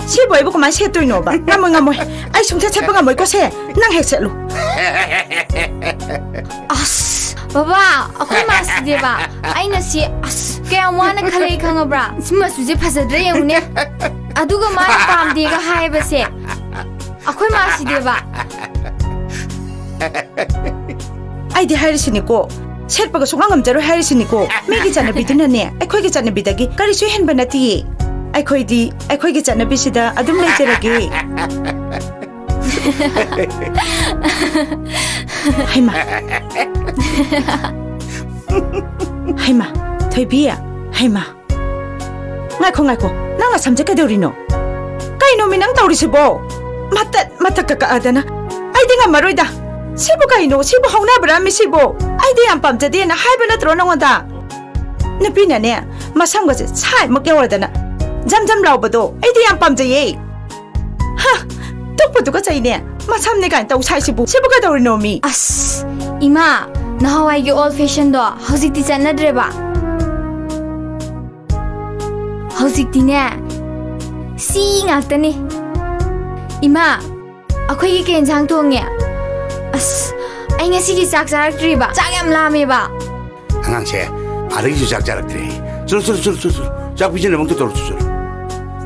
ꯁꯤꯕꯨ ꯑꯩꯕꯨ ꯀꯃꯥꯏꯅ ꯁꯦꯠꯇꯣꯏꯅꯣꯕ? ꯉꯝꯃꯣꯏ, ꯉꯝꯃꯣꯏ꯫ ꯑꯩ ꯁꯨꯡꯁꯦꯠ ꯁꯦꯠꯄ ꯉꯝꯃꯣꯏꯀꯣ ꯁꯦ꯫ ꯅꯪ ꯍꯦꯛ ꯁꯦꯠꯂꯨ꯫ ꯑꯁ, ꯕꯕꯥ, ꯑꯩꯈꯣꯏ ꯃꯥꯁꯤꯗꯤꯕ, ꯑꯩꯅ ꯁꯤ, ꯑꯁ, ꯀꯌꯥꯝ ꯋꯥꯅ ꯈꯜꯂꯛꯏ ꯈꯪꯉꯕ꯭ꯔꯥ? ꯁꯤ ꯃꯆꯨꯁꯦ ꯐꯖꯗ꯭ꯔꯦ ꯌꯦꯡꯉꯨꯅꯦ꯫ ꯑꯗꯨꯒ ꯃꯥꯅ ꯄꯥꯝꯗꯦꯒ ꯍꯥꯏꯕꯁꯦ꯫ ꯑꯩꯈꯣꯏ ꯃꯥꯁꯤꯗꯤꯕ꯫ ꯑꯩꯗꯤ ꯍꯥꯏꯔꯤꯁꯤꯅꯤꯀꯣ, ꯁꯦꯠꯄꯒ ꯁꯨꯡꯉꯝ ꯉꯝꯖꯔꯣꯏ ꯍꯥꯏꯔꯤꯁꯤꯅꯤꯀꯣ꯫ ꯃꯤꯒꯤ ꯆꯠꯅꯕꯤꯗꯨꯅꯅꯦ, ꯑꯩꯈꯣꯏꯒꯤ ꯆꯠꯅꯕꯤꯗꯒꯤ ꯀꯔꯤꯁꯨ ꯍꯦꯟꯕ ꯅꯠꯇꯤꯌꯦ꯫ ꯑꯩꯈꯣꯏꯗꯤ ꯑꯩꯈꯣꯏꯒꯤ ꯆꯠꯅꯕꯤꯁꯤꯗ ꯑꯗꯨꯝ ꯂꯩꯖꯔꯒꯦ꯫ ꯍꯩꯃꯥ꯫ ꯍꯩꯃꯥ, ꯊꯣꯏꯕꯤ, ꯍꯩꯃꯥ꯫ ꯉꯥꯏꯈꯣ, ꯉꯥꯏꯈꯣ, ꯅꯪ ꯅꯁꯝꯁꯦ ꯀꯩꯗꯧꯔꯤꯅꯣ? ꯀꯩꯅꯣꯃꯤ ꯅꯪ ꯇꯧꯔꯤꯁꯤꯕꯣ? ꯃꯇꯠ ꯃꯇꯠꯀ ꯀꯛꯑꯗꯅ꯫ ꯑꯩꯗꯤ ꯉꯝꯃꯔꯣꯏꯗ꯫ ꯁꯤꯕꯨ ꯀꯩꯅꯣ? ꯁꯤꯕꯨ ꯍꯧꯅꯕ꯭ꯔꯥ ꯃꯤ ꯁꯤꯕꯨ? ꯑꯩꯗꯤ ꯌꯥꯝ ꯄꯥꯝꯖꯗꯦꯅ ꯍꯥꯏꯕ ꯅꯠꯇ꯭ꯔꯣ ꯅꯉꯣꯟꯗ? ꯅꯨꯄꯤꯅꯅꯦ, ꯃꯁꯝꯒꯁꯦ ꯁꯥꯏꯃꯛ ꯌꯧꯔꯗꯅ ꯖꯝ ꯖꯝ ꯂꯥꯎꯕꯗꯣ ꯑꯩꯗꯤ ꯌꯥꯝ ꯄꯥꯝꯖꯩꯌꯦ꯫ ꯍ, ꯇꯨꯀꯄꯨ ꯇꯨꯀꯠꯆꯩꯅꯦ꯫ ꯃꯁꯝꯅꯦ ꯀꯥꯏꯅ ꯇꯧ ꯁꯥꯏꯁꯤꯕꯨ꯫ ꯁꯤꯕꯨ ꯀꯩꯗꯧꯔꯤꯅꯣ ꯃꯤ? ꯑꯁ, ꯏꯃꯥ, ꯅꯍꯥꯟꯋꯥꯏꯒꯤ old fashionꯗꯣ ꯍꯧꯖꯤꯛꯇꯤ ꯆꯠꯅꯗ꯭ꯔꯦꯕ꯫ ꯍꯧꯖꯤꯛꯇꯤꯅꯦ, ꯁꯤ ꯉꯥꯛꯇꯅꯤ꯫ ꯏꯃꯥ, ꯑꯩꯈꯣꯏꯒꯤ ꯀꯩ ꯌꯦꯟꯁꯥꯡ ꯊꯣꯡꯉꯦ? ꯑꯁ, ꯑꯩ ꯉꯁꯤꯒꯤ ꯆꯥꯛ ꯆꯥꯔꯛꯇ꯭ꯔꯤꯕ꯫ ꯆꯥꯛ ꯌꯥꯝ ꯂꯥꯝꯃꯦꯕ꯫ ꯑꯉꯥꯡꯁꯦ ꯑꯥꯗꯒꯤꯁꯨ ꯆꯥꯛ ꯆꯥꯔꯛꯇ꯭ꯔꯦ꯫ ꯆꯠꯂꯣ, ꯆꯠꯂꯣ, ꯆꯠꯂꯣ, ꯆꯠꯂꯣ, ꯆꯠꯂꯣ꯫ ꯆꯥꯛ ꯄꯤꯖꯅꯕ ꯑꯝꯇ ꯇꯧꯔꯣ, ꯆꯠꯂꯣ, ꯆꯠꯂꯣ꯫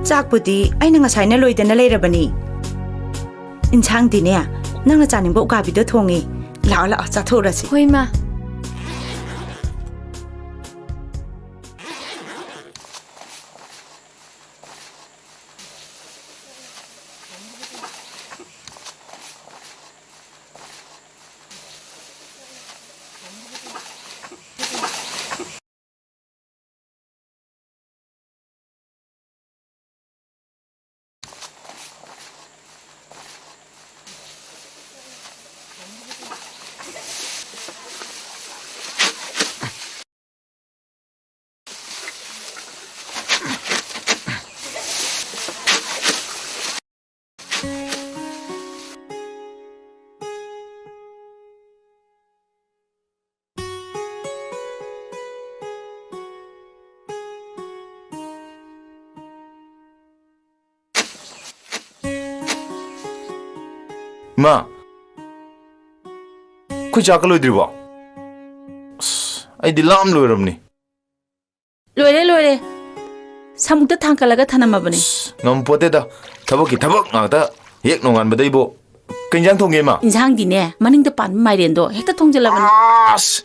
ꯆꯥꯛꯄꯨꯗꯤ ꯑꯩꯅ ꯉꯁꯥꯏꯅ ꯂꯣꯏꯗꯅ ꯂꯩꯔꯕꯅꯤ꯫ ꯏꯟꯁꯥꯡꯗꯤꯅꯦ, ꯅꯪꯅ ꯆꯥꯅꯤꯡꯕ ꯎꯀꯥꯕꯤꯗꯣ ꯊꯣꯡꯉꯤ꯫ ꯂꯥꯛꯑꯣ, ꯂꯥꯛꯑꯣ, ꯆꯥꯊꯣꯛꯎꯔꯁꯤ꯫ ꯍꯣꯏ, ꯏꯃꯥ꯫ ꯏꯃꯥ, ꯑꯩꯈꯣꯏ ꯆꯥꯛꯀ ꯂꯣꯏꯗ꯭ꯔꯤꯕꯣ? ꯑꯁ, ꯑꯩꯗꯤ ꯂꯥꯝ ꯂꯣꯏꯔꯕꯅꯤ꯫ ꯂꯣꯏꯔꯦ, ꯂꯣꯏꯔꯦ꯫ ꯁꯥꯃꯨꯛꯇ ꯊꯥꯡꯀꯠꯂꯒ ꯊꯅꯝꯃꯕꯅꯦ꯫ ꯑꯁ, ꯉꯝꯄꯣꯠꯇꯦꯗ꯫ ꯊꯕꯛꯀꯤ ꯊꯕꯛ ꯉꯥꯛꯇ꯫ ꯍꯦꯛ ꯅꯣꯡꯉꯥꯟꯕꯗꯩꯕꯣ꯫ ꯀꯩ ꯏꯟꯖꯥꯡ ꯊꯣꯡꯒꯦ, ꯏꯃꯥ? ꯏꯟꯖꯥꯡꯗꯤꯅꯦ, ꯃꯅꯤꯡꯗ ꯄꯥꯟꯕ ꯃꯥꯏꯔꯦꯟꯗꯣ ꯍꯦꯛꯇ ꯊꯣꯡꯖꯤꯜꯂꯕꯅꯦ꯫ ꯑꯁ!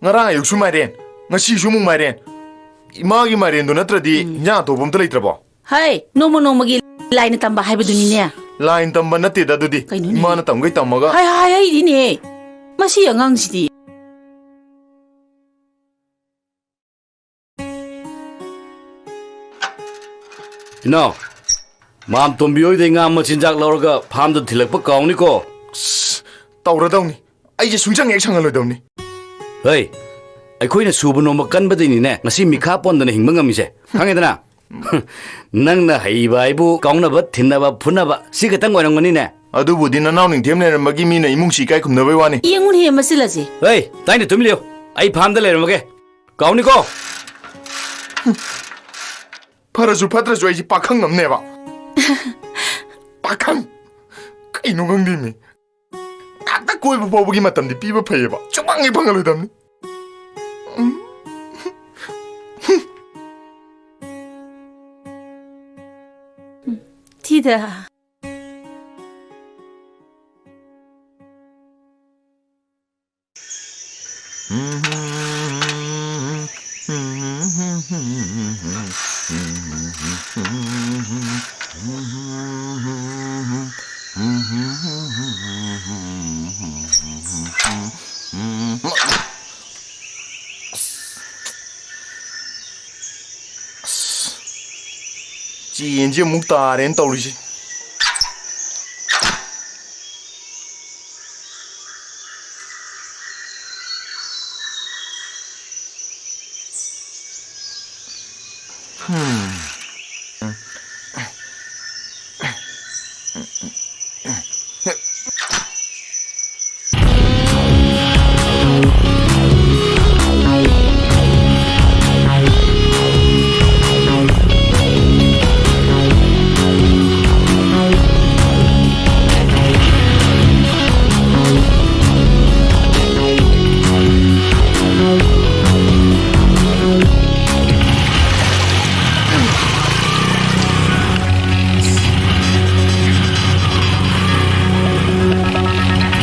ꯉꯔꯥꯡ ꯑꯌꯨꯛꯁꯨ ꯃꯥꯏꯔꯦꯟ, ꯉꯁꯤꯁꯨ ꯑꯃꯨꯛ ꯃꯥꯏꯔꯦꯟ꯫ ꯏꯃꯥꯒꯤ ꯃꯥꯏꯔꯦꯟꯗꯣ ꯅꯠꯇ꯭ꯔꯗꯤ ꯎꯝ꯫ ꯏꯟꯖꯥꯡ ꯑꯇꯣꯞꯄ ꯑꯝꯇ ꯂꯩꯇ꯭ꯔꯕꯣ? ꯍꯩ, ꯅꯣꯡꯃ ꯅꯣꯡꯃꯒꯤ ꯂꯥꯏꯅ ꯇꯝꯕ ꯍꯥꯏꯕꯗꯨꯅꯤꯅꯦ꯫ ꯂꯥꯏꯅ ꯇꯝꯕ ꯅꯠꯇꯦꯗ ꯑꯗꯨꯗꯤ꯫ ꯀꯩꯅꯣꯅꯦ? ꯏꯃꯥꯅ ꯇꯝꯒꯩ ꯇꯝꯃꯒ꯫ ꯍꯥꯏ, ꯍꯥꯏ, ꯍꯥꯏꯔꯤꯅꯦ꯫ ꯃꯁꯤ ꯑꯉꯥꯡꯁꯤꯗꯤ꯫ ꯏꯅꯥꯎ, ꯃꯥꯝꯇꯣꯝꯕꯤ ꯍꯣꯏꯗꯩ ꯉꯥ ꯃꯆꯤꯟꯖꯥꯛ ꯂꯧꯔꯒ ꯐꯥꯝꯗ ꯊꯤꯜꯂꯛꯄ ꯀꯥꯎꯅꯤꯀꯣ꯫ ꯑꯁ, ꯇꯧꯔꯗꯧꯅꯤ꯫ ꯑꯩꯁꯦ ꯁꯨꯡꯁꯪ ꯍꯦꯛ ꯁꯪꯍꯜꯂꯣꯏꯗꯧꯅꯤ꯫ ꯍꯩ, ꯑꯩꯈꯣꯏꯅ ꯁꯨꯕ ꯅꯣꯝꯕ ꯀꯟꯕꯗꯩꯅꯤꯅꯦ ꯉꯁꯤ ꯃꯤꯈꯥ ꯄꯣꯟꯗꯅ ꯍꯤꯡꯕ ꯉꯝꯃꯤꯁꯦ꯫ ꯈꯪꯉꯦꯗꯅ? ꯅꯪꯅ ꯍꯩꯕ ꯍꯥꯏꯕꯨ ꯀꯥꯎꯅꯕ, ꯊꯤꯟꯅꯕ, ꯐꯨꯅꯕ ꯁꯤ ꯈꯛꯇꯪ ꯑꯣꯏꯔꯝꯒꯅꯤꯅꯦ꯫ ꯑꯗꯨꯕꯨꯗꯤ ꯅꯅꯥꯎ ꯅꯤꯡꯊꯦꯝ ꯂꯩꯔꯝꯕꯒꯤ ꯃꯤꯅ ꯏꯃꯨꯡꯁꯤ ꯏꯀꯥꯏ ꯈꯨꯝꯅꯕꯩ ꯋꯥꯅꯤ꯫ ꯌꯦꯡꯉꯨꯅꯦꯍꯦ ꯃꯆꯤꯜ ꯑꯁꯤ꯫ ꯍꯩ, ꯇꯥꯏꯅ ꯇꯨꯃꯤꯟ ꯂꯩꯌꯨ꯫ ꯑꯩ ꯐꯥꯝꯗ ꯂꯩꯔꯝꯃꯒꯦ꯫ ꯀꯥꯎꯅꯤꯀꯣ꯫ ꯐꯔꯁꯨ ꯐꯠꯇ꯭ꯔꯁꯨ ꯑꯩꯁꯦ ꯄꯥꯈꯪ ꯑꯃꯅꯦꯕ꯫ ꯄꯥꯈꯪ꯫ ꯀꯩꯅꯣ ꯈꯪꯗꯦꯃꯤ꯫ ꯉꯥꯛꯇ ꯀꯣꯏꯕ ꯐꯥꯎꯕꯒꯤ ꯃꯇꯝꯗꯤ ꯄꯤꯕ ꯐꯩꯌꯦꯕ꯫ ꯁꯨꯡꯐꯪ ꯍꯦꯛ ꯐꯪꯍꯜꯂꯣꯏꯗꯕꯅꯤ꯫ ꯎꯝ꯫ ꯊꯤꯗ꯫ ꯑꯁ, ꯆꯦꯟꯁꯦ ꯑꯃꯨꯛ ꯇꯥꯔꯦꯅ ꯇꯧꯔꯤꯁꯦ꯫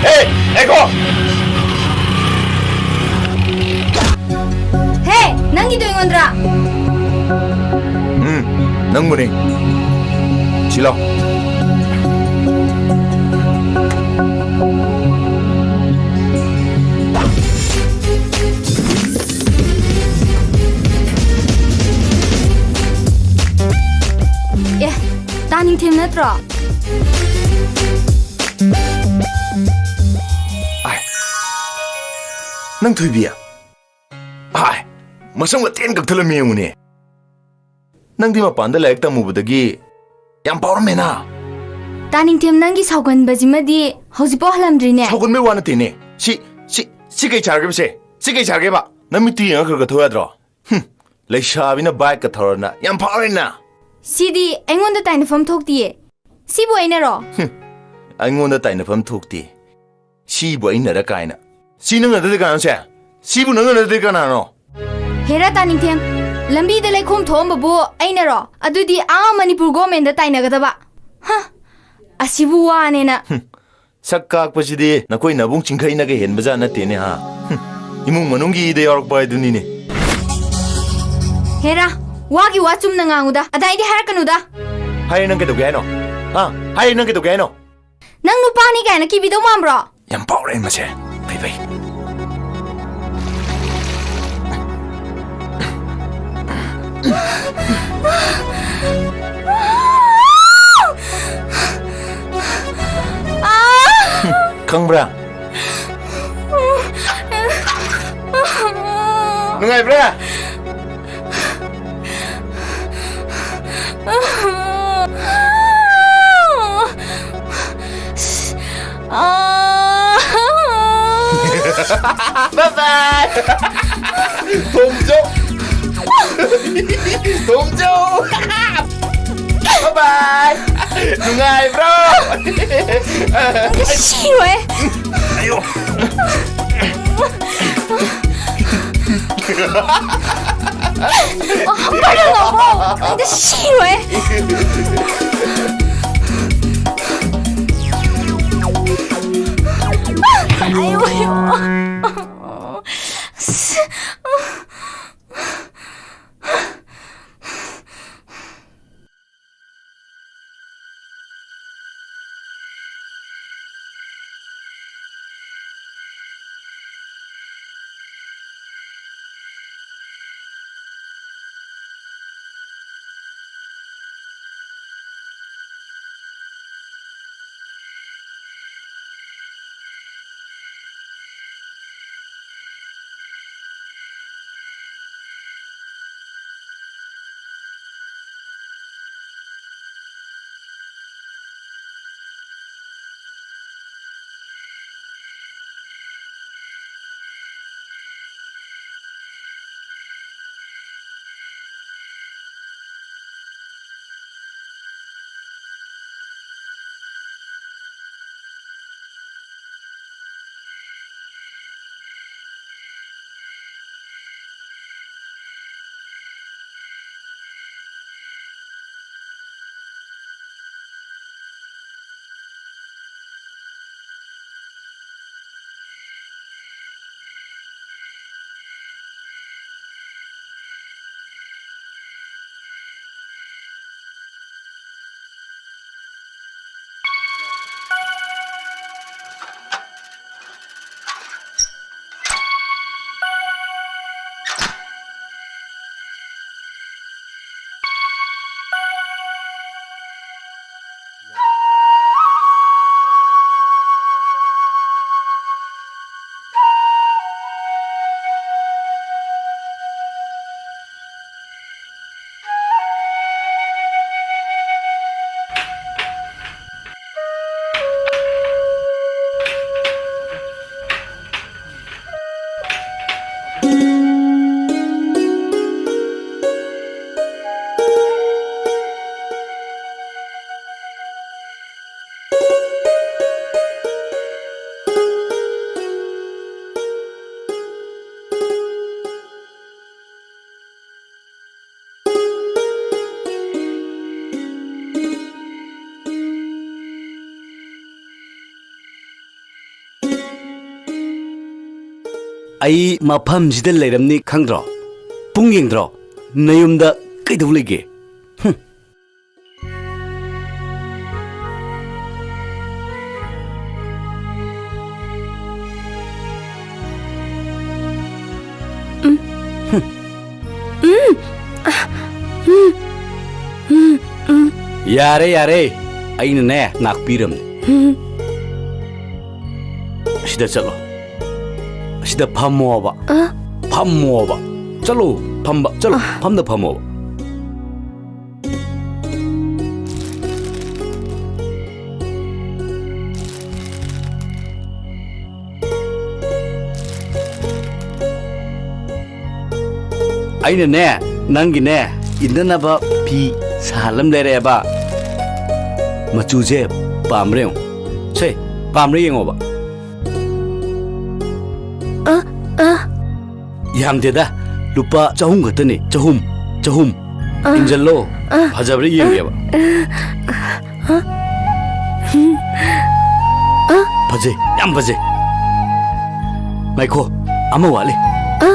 ꯍꯦ, ꯉꯥꯏꯈꯣ! ꯍꯦ, ꯅꯪꯒꯤꯗꯣ ꯑꯩꯉꯣꯟꯗꯔꯥ? ꯎꯝ, ꯅꯪꯕꯨꯅꯦ꯫ ꯁꯤ ꯂꯥꯎ꯫ ꯑꯦ, ꯇꯥꯅꯤꯡꯊꯦꯝ ꯅꯠꯇ꯭ꯔꯣ? ꯑꯥꯏ, ꯅꯪ ꯊꯣꯏꯕꯤ? ꯑꯥꯏ, ꯃꯁꯝꯒ ꯇꯦꯟ ꯀꯛꯊꯠꯂꯝꯃꯤ ꯌꯦꯡꯉꯨꯅꯦ꯫ ꯅꯪꯗꯤ ꯃꯄꯥꯟꯗ ꯂꯥꯏꯔꯤꯛ ꯇꯝꯃꯨꯕꯗꯒꯤ ꯌꯥꯝ ꯐꯥꯎꯔꯝꯃꯦꯅ꯫ ꯇꯥꯅꯤꯡꯊꯦꯝ, ꯅꯪꯒꯤ ꯁꯥꯎꯒꯟꯕꯁꯤꯃꯗꯤ ꯍꯧꯖꯤꯛꯐꯥꯎ ꯍꯜꯂꯝꯗ꯭ꯔꯤꯅꯦ꯫ ꯁꯥꯎꯒꯟꯕꯩ ꯋꯥ ꯅꯠꯇꯦꯅꯦ꯫ ꯁꯤ, ꯁꯤ, ꯁꯤ ꯀꯩ ꯆꯥꯔꯒꯦꯕ ꯁꯦ? ꯁꯤ ꯀꯩ ꯆꯥꯔꯒꯦꯕ? ꯅꯃꯤꯠꯇꯨ ꯌꯦꯡꯉ ꯈꯔ ꯈꯔ ꯊꯧ ꯌꯥꯗ꯭ꯔꯣ? ꯍꯨꯝ, ꯂꯩꯁꯥꯕꯤꯅ ꯕꯥꯏꯛꯀ ꯊꯧꯔꯅ ꯌꯥꯝ ꯐꯥꯎꯔꯦꯅ꯫ ꯁꯤꯗꯤ ꯑꯩꯉꯣꯟꯗ ꯇꯥꯏꯅꯐꯝ ꯊꯣꯛꯇꯤꯌꯦ꯫ ꯁꯤꯕꯨ ꯑꯩꯅꯔꯣ? ꯍꯨꯝ, ꯑꯩꯉꯣꯟꯗ ꯇꯥꯏꯅꯐꯝ ꯊꯣꯛꯇꯦ꯫ ꯁꯤꯕꯨ ꯑꯩꯅꯔ ꯀꯥꯏꯅ꯫ ꯁꯤ ꯅꯪ ꯅꯠꯇꯗꯤ ꯀꯅꯥꯅꯣ ꯁꯦ? ꯁꯤꯕꯨ ꯅꯪ ꯅꯠꯇꯗꯤ ꯀꯅꯥꯅꯣ? ꯍꯦꯔꯥ ꯇꯥꯅꯤꯡꯊꯦꯝ, ꯂꯝꯕꯤꯗ ꯂꯩꯈꯣꯝ ꯊꯣꯛꯑꯝꯕꯕꯨ ꯑꯩꯅꯔꯣ? ꯑꯗꯨꯗꯤ ꯑꯥ ꯃꯅꯤꯄꯨꯔ ꯒꯣꯔꯃꯦꯟꯗ ꯇꯥꯏꯅꯒꯗꯕ꯫ ꯍ, ꯑꯁꯤꯕꯨ ꯋꯥꯅꯦꯅ꯫ ꯍꯨꯝ, ꯁꯛ ꯀꯥꯛꯄꯁꯤꯗꯤ ꯅꯈꯣꯏ ꯅꯕꯨꯡ ꯆꯤꯡꯈꯩꯅꯒ ꯍꯦꯟꯕꯖꯥꯠ ꯅꯠꯇꯦꯅꯦ ꯍꯥ? ꯍꯨꯝ, ꯏꯃꯨꯡ ꯃꯅꯨꯡꯒꯤ ꯏꯗ ꯌꯥꯎꯔꯛꯄ ꯍꯥꯏꯗꯨꯅꯤꯅꯦ꯫ ꯍꯦꯔꯥ, ꯋꯥꯒꯤ ꯋꯥ ꯆꯨꯝꯅ ꯉꯥꯡꯉꯨꯗ, ꯑꯗꯥꯏꯗꯤ ꯍꯥꯏꯔꯛꯀꯅꯨꯗ꯫ ꯍꯥꯏꯔꯦ, ꯅꯪ ꯀꯩꯗꯧꯒꯦ ꯍꯥꯏꯅꯣ? ꯍꯥ? ꯍꯥꯏꯔꯦ, ꯅꯪ ꯀꯩꯗꯧꯒꯦ ꯍꯥꯏꯅꯣ? ꯅꯪ ꯅꯨꯄꯥꯅꯤ ꯀꯥꯏꯅ ꯀꯤꯕꯤꯗꯧ ꯃꯥꯟꯕ꯭ꯔꯣ? ꯌꯥꯝ ꯐꯥꯎꯔꯦ ꯃꯁꯦ꯫ ꯐꯩ, ꯐꯩ꯫ ꯈꯪꯕ꯭ꯔꯥ? ꯅꯨꯡꯉꯥꯏꯕ꯭ꯔꯥ? Bye bye! ꯊꯣꯝꯆꯧ! ꯊꯣꯝꯆꯧ! Bye bye! ꯅꯨꯡꯉꯥꯏꯕ꯭ꯔꯣ? ꯁꯤꯔꯣꯏ! ꯑꯌꯣ! ꯀꯔꯤꯅꯣ? ꯑꯩꯗꯤ ꯁꯤꯔꯣꯏ! ꯑꯌꯣ, ꯑꯌꯣ! ꯑꯩ ꯃꯐꯝꯁꯤꯗ ꯂꯩꯔꯝꯅꯤ ꯈꯪꯗ꯭ꯔꯣ? ꯄꯨꯡ ꯌꯦꯡꯗ꯭ꯔꯣ? ꯅꯌꯨꯝꯗ ꯀꯩꯗꯧ ꯂꯩꯒꯦ? ꯍꯨꯝ꯫ ꯎꯝ꯫ ꯍꯨꯝ꯫ ꯎꯝ꯫ ꯑ, ꯎꯝ꯫ ꯎꯝ꯫ ꯎꯝ꯫ ꯌꯥꯔꯦ, ꯌꯥꯔꯦ꯫ ꯑꯩꯅꯅꯦ, ꯉꯥꯛꯄꯤꯔꯝꯅꯦ꯫ ꯎꯝ꯫ ꯁꯤꯗ ꯆꯠꯂꯣ꯫ ꯁꯤꯗ ꯐꯝꯃꯣꯕ꯫ ꯑ? ꯐꯝꯃꯣꯕ꯫ ꯆꯠꯂꯣ, ꯐꯝꯕ꯫ ꯆꯠꯂꯣ, ꯑ꯫ ꯐꯝꯗ ꯐꯝꯃꯣꯕ꯫ ꯑꯩꯅꯅꯦ, ꯅꯪꯒꯤꯅꯦ, ꯏꯟꯅꯅꯕ ꯐꯤ ꯁꯥꯍꯜꯂꯝ ꯂꯩꯔꯛꯑꯦꯕ꯫ ꯃꯆꯨꯁꯦ ꯄꯥꯝꯕ꯭ꯔꯥ ꯌꯦꯡꯉꯣ꯫ ꯁꯦ, ꯄꯥꯝꯕ꯭ꯔꯥ ꯌꯦꯡꯉꯣꯕ꯫ ꯑ, ꯑ꯫ ꯌꯥꯝꯗꯦꯗ, ꯂꯨꯄꯥ ꯆꯍꯨꯝ ꯈꯛꯇꯅꯦ, ꯆꯍꯨꯝ, ꯆꯍꯨꯝ꯫ ꯑ, ꯏꯟꯖꯜꯂꯣ, ꯑ, ꯐꯖꯕ꯭ꯔꯥ ꯌꯦꯡꯒꯦꯕ꯫ ꯑ, ꯑ, ꯑ꯫ ꯐꯖꯩ, ꯌꯥꯝ ꯐꯖꯩ꯫ ꯉꯥꯏꯈꯣ, ꯑꯃ ꯋꯥꯠꯂꯤ꯫ ꯑ?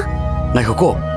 ꯉꯥꯏꯈꯣꯀꯣ꯫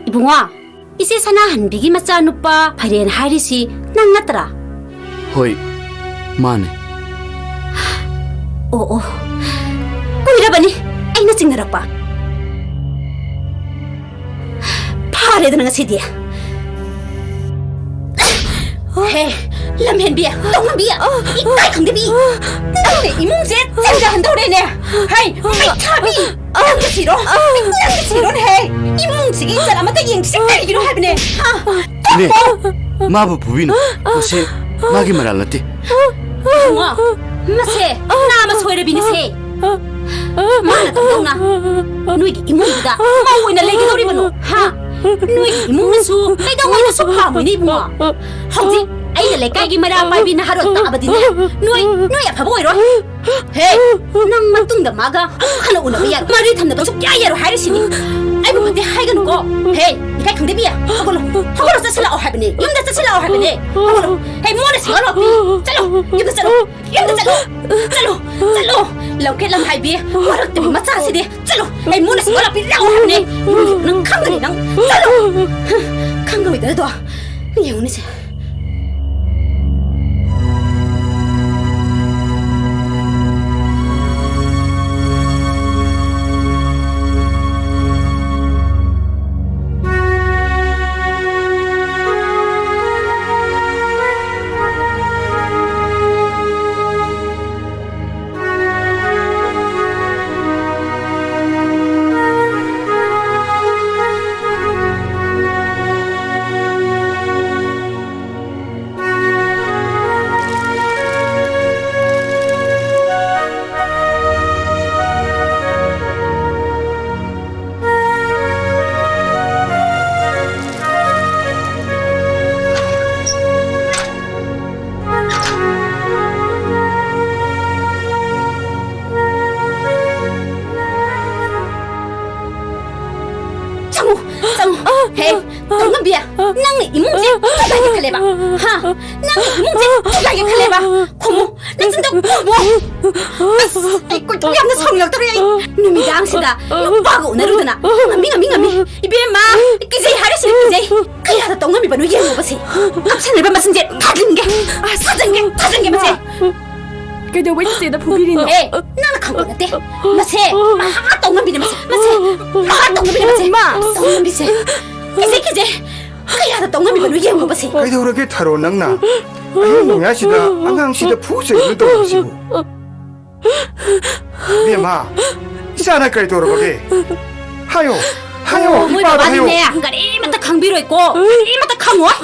ꯏꯕꯨꯡꯉꯣ, ꯏꯆꯦ ꯁꯅꯥꯍꯟꯕꯤꯒꯤ ꯃꯆꯥꯅꯨꯄꯥ ꯐꯩꯔꯦꯟ ꯍꯥꯏꯔꯤꯁꯤ ꯅꯪ ꯅꯠꯇ꯭ꯔꯥ? ꯍꯣꯏ, ꯃꯥꯅꯦ꯫ ꯑꯣ, ꯑꯣ꯫ ꯀꯨꯏꯔꯕꯅꯤ ꯑꯩꯅ ꯆꯤꯡꯅꯔꯛꯄ꯫ ꯐꯥꯔꯦꯗꯅ ꯉꯁꯤꯗꯤ꯫ ꯍꯦ, ꯂꯝꯍꯦꯟꯕꯤ, ꯇꯧꯉꯝꯕꯤ, ꯏꯀꯥꯏ ꯈꯪꯗꯕꯤ, ꯅꯪꯅ ꯏꯃꯨꯡꯁꯦ ꯆꯪꯖꯍꯟꯗꯧꯔꯦꯅꯦ꯫ ꯍꯩ, ꯃꯩꯊꯥꯕꯤ, ꯅꯪꯒꯤ ꯁꯤꯔꯣ, ꯅꯪꯒꯤ ꯁꯤꯔꯣꯅꯦ꯫ ꯍꯦ, ꯏꯃꯨꯡꯁꯤꯒꯤ ꯏꯆꯠ ꯑꯃꯠꯇ ꯌꯦꯡꯁꯤ ꯀꯔꯤꯒꯤꯅꯣ ꯍꯥꯏꯕꯅꯦ꯫ ꯍꯥ? ꯏꯅꯦ, ꯃꯥꯕꯨ ꯐꯨꯕꯤꯅꯨ꯫ ꯃꯁꯤ ꯃꯥꯒꯤ ꯃꯔꯥꯜ ꯅꯠꯇꯦ꯫ ꯏꯕꯨꯡꯉꯣ, ꯃꯁꯦ ꯅꯥꯃ ꯁꯣꯏꯔꯕꯤꯅꯦꯁꯦ꯫ ꯃꯥꯅ ꯀꯝꯗꯧꯅ ꯅꯣꯏꯒꯤ ꯏꯃꯨꯡꯗꯨꯗ ꯃꯧ ꯑꯣꯏꯅ ꯂꯩꯒꯗꯧꯔꯤꯕꯅꯣ? ꯍꯥ? ꯅꯣꯏꯒꯤ ꯏꯃꯨꯡꯅꯁꯨ ꯀꯩꯗꯧꯉꯩꯗꯁꯨ ꯐꯥꯃꯣꯏꯅꯦ ꯏꯕꯨꯡꯉꯣ꯫ ꯍꯧꯖꯤꯛ ꯑꯩꯅ ꯂꯩꯀꯥꯏꯒꯤ ꯃꯩꯔꯥ ꯄꯥꯏꯕꯤ ꯅꯍꯥꯔꯣꯜ ꯇꯥꯕꯗꯤꯅꯦ, ꯅꯣꯏ, ꯅꯣꯏ ꯑꯐꯕ ꯑꯣꯏꯔꯣꯏ꯫ ꯍꯦ, ꯅꯪ ꯃꯇꯨꯡꯗ ꯃꯥꯒ ꯑꯃꯨꯛ ꯍꯟꯅ ꯎꯅꯕ ꯌꯥꯔꯣꯏ꯫ ꯃꯔꯤ ꯊꯝꯅꯕ ꯁꯨꯛꯌꯥ ꯌꯥꯔꯣꯏ ꯍꯥꯏꯔꯤꯁꯤꯅꯤ꯫ ꯑꯩꯕꯨ ꯐꯠꯇꯦ ꯍꯥꯏꯒꯅꯨꯀꯣ꯫ ꯍꯦ, ꯏꯀꯥꯏ ꯈꯪꯗꯕꯤ, ꯍꯧꯒꯠꯂꯣ꯫ ꯍꯧꯒꯠꯂꯣ, ꯆꯠꯁꯤꯜꯂꯛꯑꯣ ꯍꯥꯏꯕꯅꯦ꯫ ꯌꯨꯝꯗ ꯆꯠꯁꯤꯜꯂꯛꯑꯣ ꯍꯥꯏꯕꯅꯦ꯫ ꯍꯧꯒꯠꯂꯣ꯫ ꯍꯦ, ꯃꯣꯟꯗ ꯁꯤꯡꯍꯜꯂꯣ꯫ ꯆꯠꯂꯣ, ꯌꯨꯝꯗ ꯆꯠꯂꯣ꯫ ꯌꯨꯝꯗ ꯆꯠꯂꯣ꯫ ꯆꯠꯂꯣ, ꯆꯠꯂꯣ꯫ ꯂꯝꯀꯦꯠ ꯂꯝꯍꯥꯏꯕꯤ, ꯋꯥꯔꯛꯇꯕꯤ ꯃꯆꯥꯁꯤꯗꯤ꯫ ꯆꯠꯂꯣ, ꯑꯩ ꯃꯣꯟꯗ ꯁꯤꯡꯍꯜꯂꯣ ꯂꯥꯛꯑꯣ ꯍꯥꯏꯕꯅꯦ꯫ ꯅꯪ ꯈꯪꯒꯅꯤ ꯅꯪ꯫ ꯆꯠꯂꯣ꯫ ꯈꯪꯉꯔꯣꯏꯗꯅꯗꯣ꯫ ꯌꯦꯡꯉꯨꯅꯦꯁꯦ꯫ ꯆꯪꯉꯨ, ꯆꯪꯉꯨ꯫ ꯍꯦ, ꯇꯧꯉꯝꯕꯤ, ꯅꯪꯅ ꯏꯃꯨꯡꯁꯦ ꯊꯨꯒꯥꯏꯒꯦ ꯈꯜꯂꯦꯕ? ꯍꯥ? ꯅꯪꯅ ꯏꯃꯨꯡꯁꯦ ꯊꯨꯒꯥꯏꯒꯦ ꯈꯜꯂꯦꯕ? ꯈꯨꯝꯃꯨ, ꯅꯆꯤꯟꯗꯣ ꯈꯨꯝꯃꯨ꯫ ꯑꯁ, ꯑꯩ ꯀꯣꯏꯗꯧ ꯌꯥꯝꯅ ꯁꯥꯎꯅꯤꯡꯉꯛꯇꯧꯔꯦ ꯑꯩ꯫ ꯅꯨꯃꯤꯗꯥꯡꯁꯤꯗ ꯅꯨꯄꯥꯒ ꯎꯅꯔꯨꯗꯅ ꯉꯝꯃꯤ, ꯉꯝꯃꯤ, ꯉꯝꯃꯤ꯫ ꯏꯕꯦꯝꯃ, ꯀꯤꯖꯩ ꯍꯥꯏꯔꯤꯁꯤꯅꯦ, ꯀꯤꯖꯩ꯫ ꯀꯌꯥꯗ ꯇꯧ ꯉꯝꯃꯤꯕꯅꯣ ꯌꯦꯡꯉꯨꯕꯁꯦ꯫ ꯀꯞꯁꯟꯅꯔꯤꯕ ꯃꯁꯤꯡꯁꯦ ꯊꯥꯖꯤꯟꯒꯦ, ꯊꯥꯖꯤꯟꯒꯦ, ꯊꯥꯖꯤꯟꯒꯦ ꯃꯁꯦ꯫ ꯀꯩꯗꯧꯕꯩ ꯆꯤꯆꯦꯗ ꯐꯨꯕꯤꯔꯤꯅꯣ? ꯑꯦ, ꯅꯪꯅ ꯈꯪꯕ ꯅꯠꯇꯦ꯫ ꯃꯁꯦ ꯃꯍꯥ ꯇꯧꯉꯝꯕꯤꯅꯦ ꯃꯁꯦ꯫ ꯃꯁꯦ ꯃꯍꯥ ꯇꯧꯉꯝꯕꯤꯅꯦ ꯃꯁꯦ꯫ ꯃꯥ! ꯇꯧꯉꯝꯕꯤꯁꯦ꯫ ꯀꯤꯖꯩ, ꯀꯤꯖꯩ꯫ ꯀꯌꯥꯗ ꯇꯧ ꯉꯝꯃꯤꯕꯅꯣ ꯌꯦꯡꯉꯨꯕꯁꯦ꯫ ꯀꯩꯗꯧꯔꯒꯦ ꯊꯔꯣ, ꯅꯪꯅ ꯑꯍꯤꯡ ꯅꯣꯡꯌꯥꯏꯁꯤꯗ ꯑꯉꯥꯡꯁꯤꯗ ꯐꯨ ꯆꯩꯗꯨꯅ ꯇꯧꯔꯤꯁꯤꯕꯨ? ꯏꯕꯦꯝꯃ, ꯏꯆꯥꯅ ꯀꯔꯤ ꯇꯧꯔꯕꯒꯦ? ꯍꯥꯏꯌꯣ, ꯍꯥꯏꯌꯣ, ꯑꯣ, ꯃꯣꯏ ꯏꯄꯥꯗ ꯍꯥꯏꯌꯣ꯫ ꯕꯕꯥꯅꯅꯦ ꯀꯔꯤꯃꯠꯇ ꯈꯪꯕꯤꯔꯣꯏꯀꯣ, ꯀꯔꯤꯃꯠꯇ ꯈꯪꯉꯣꯏ꯫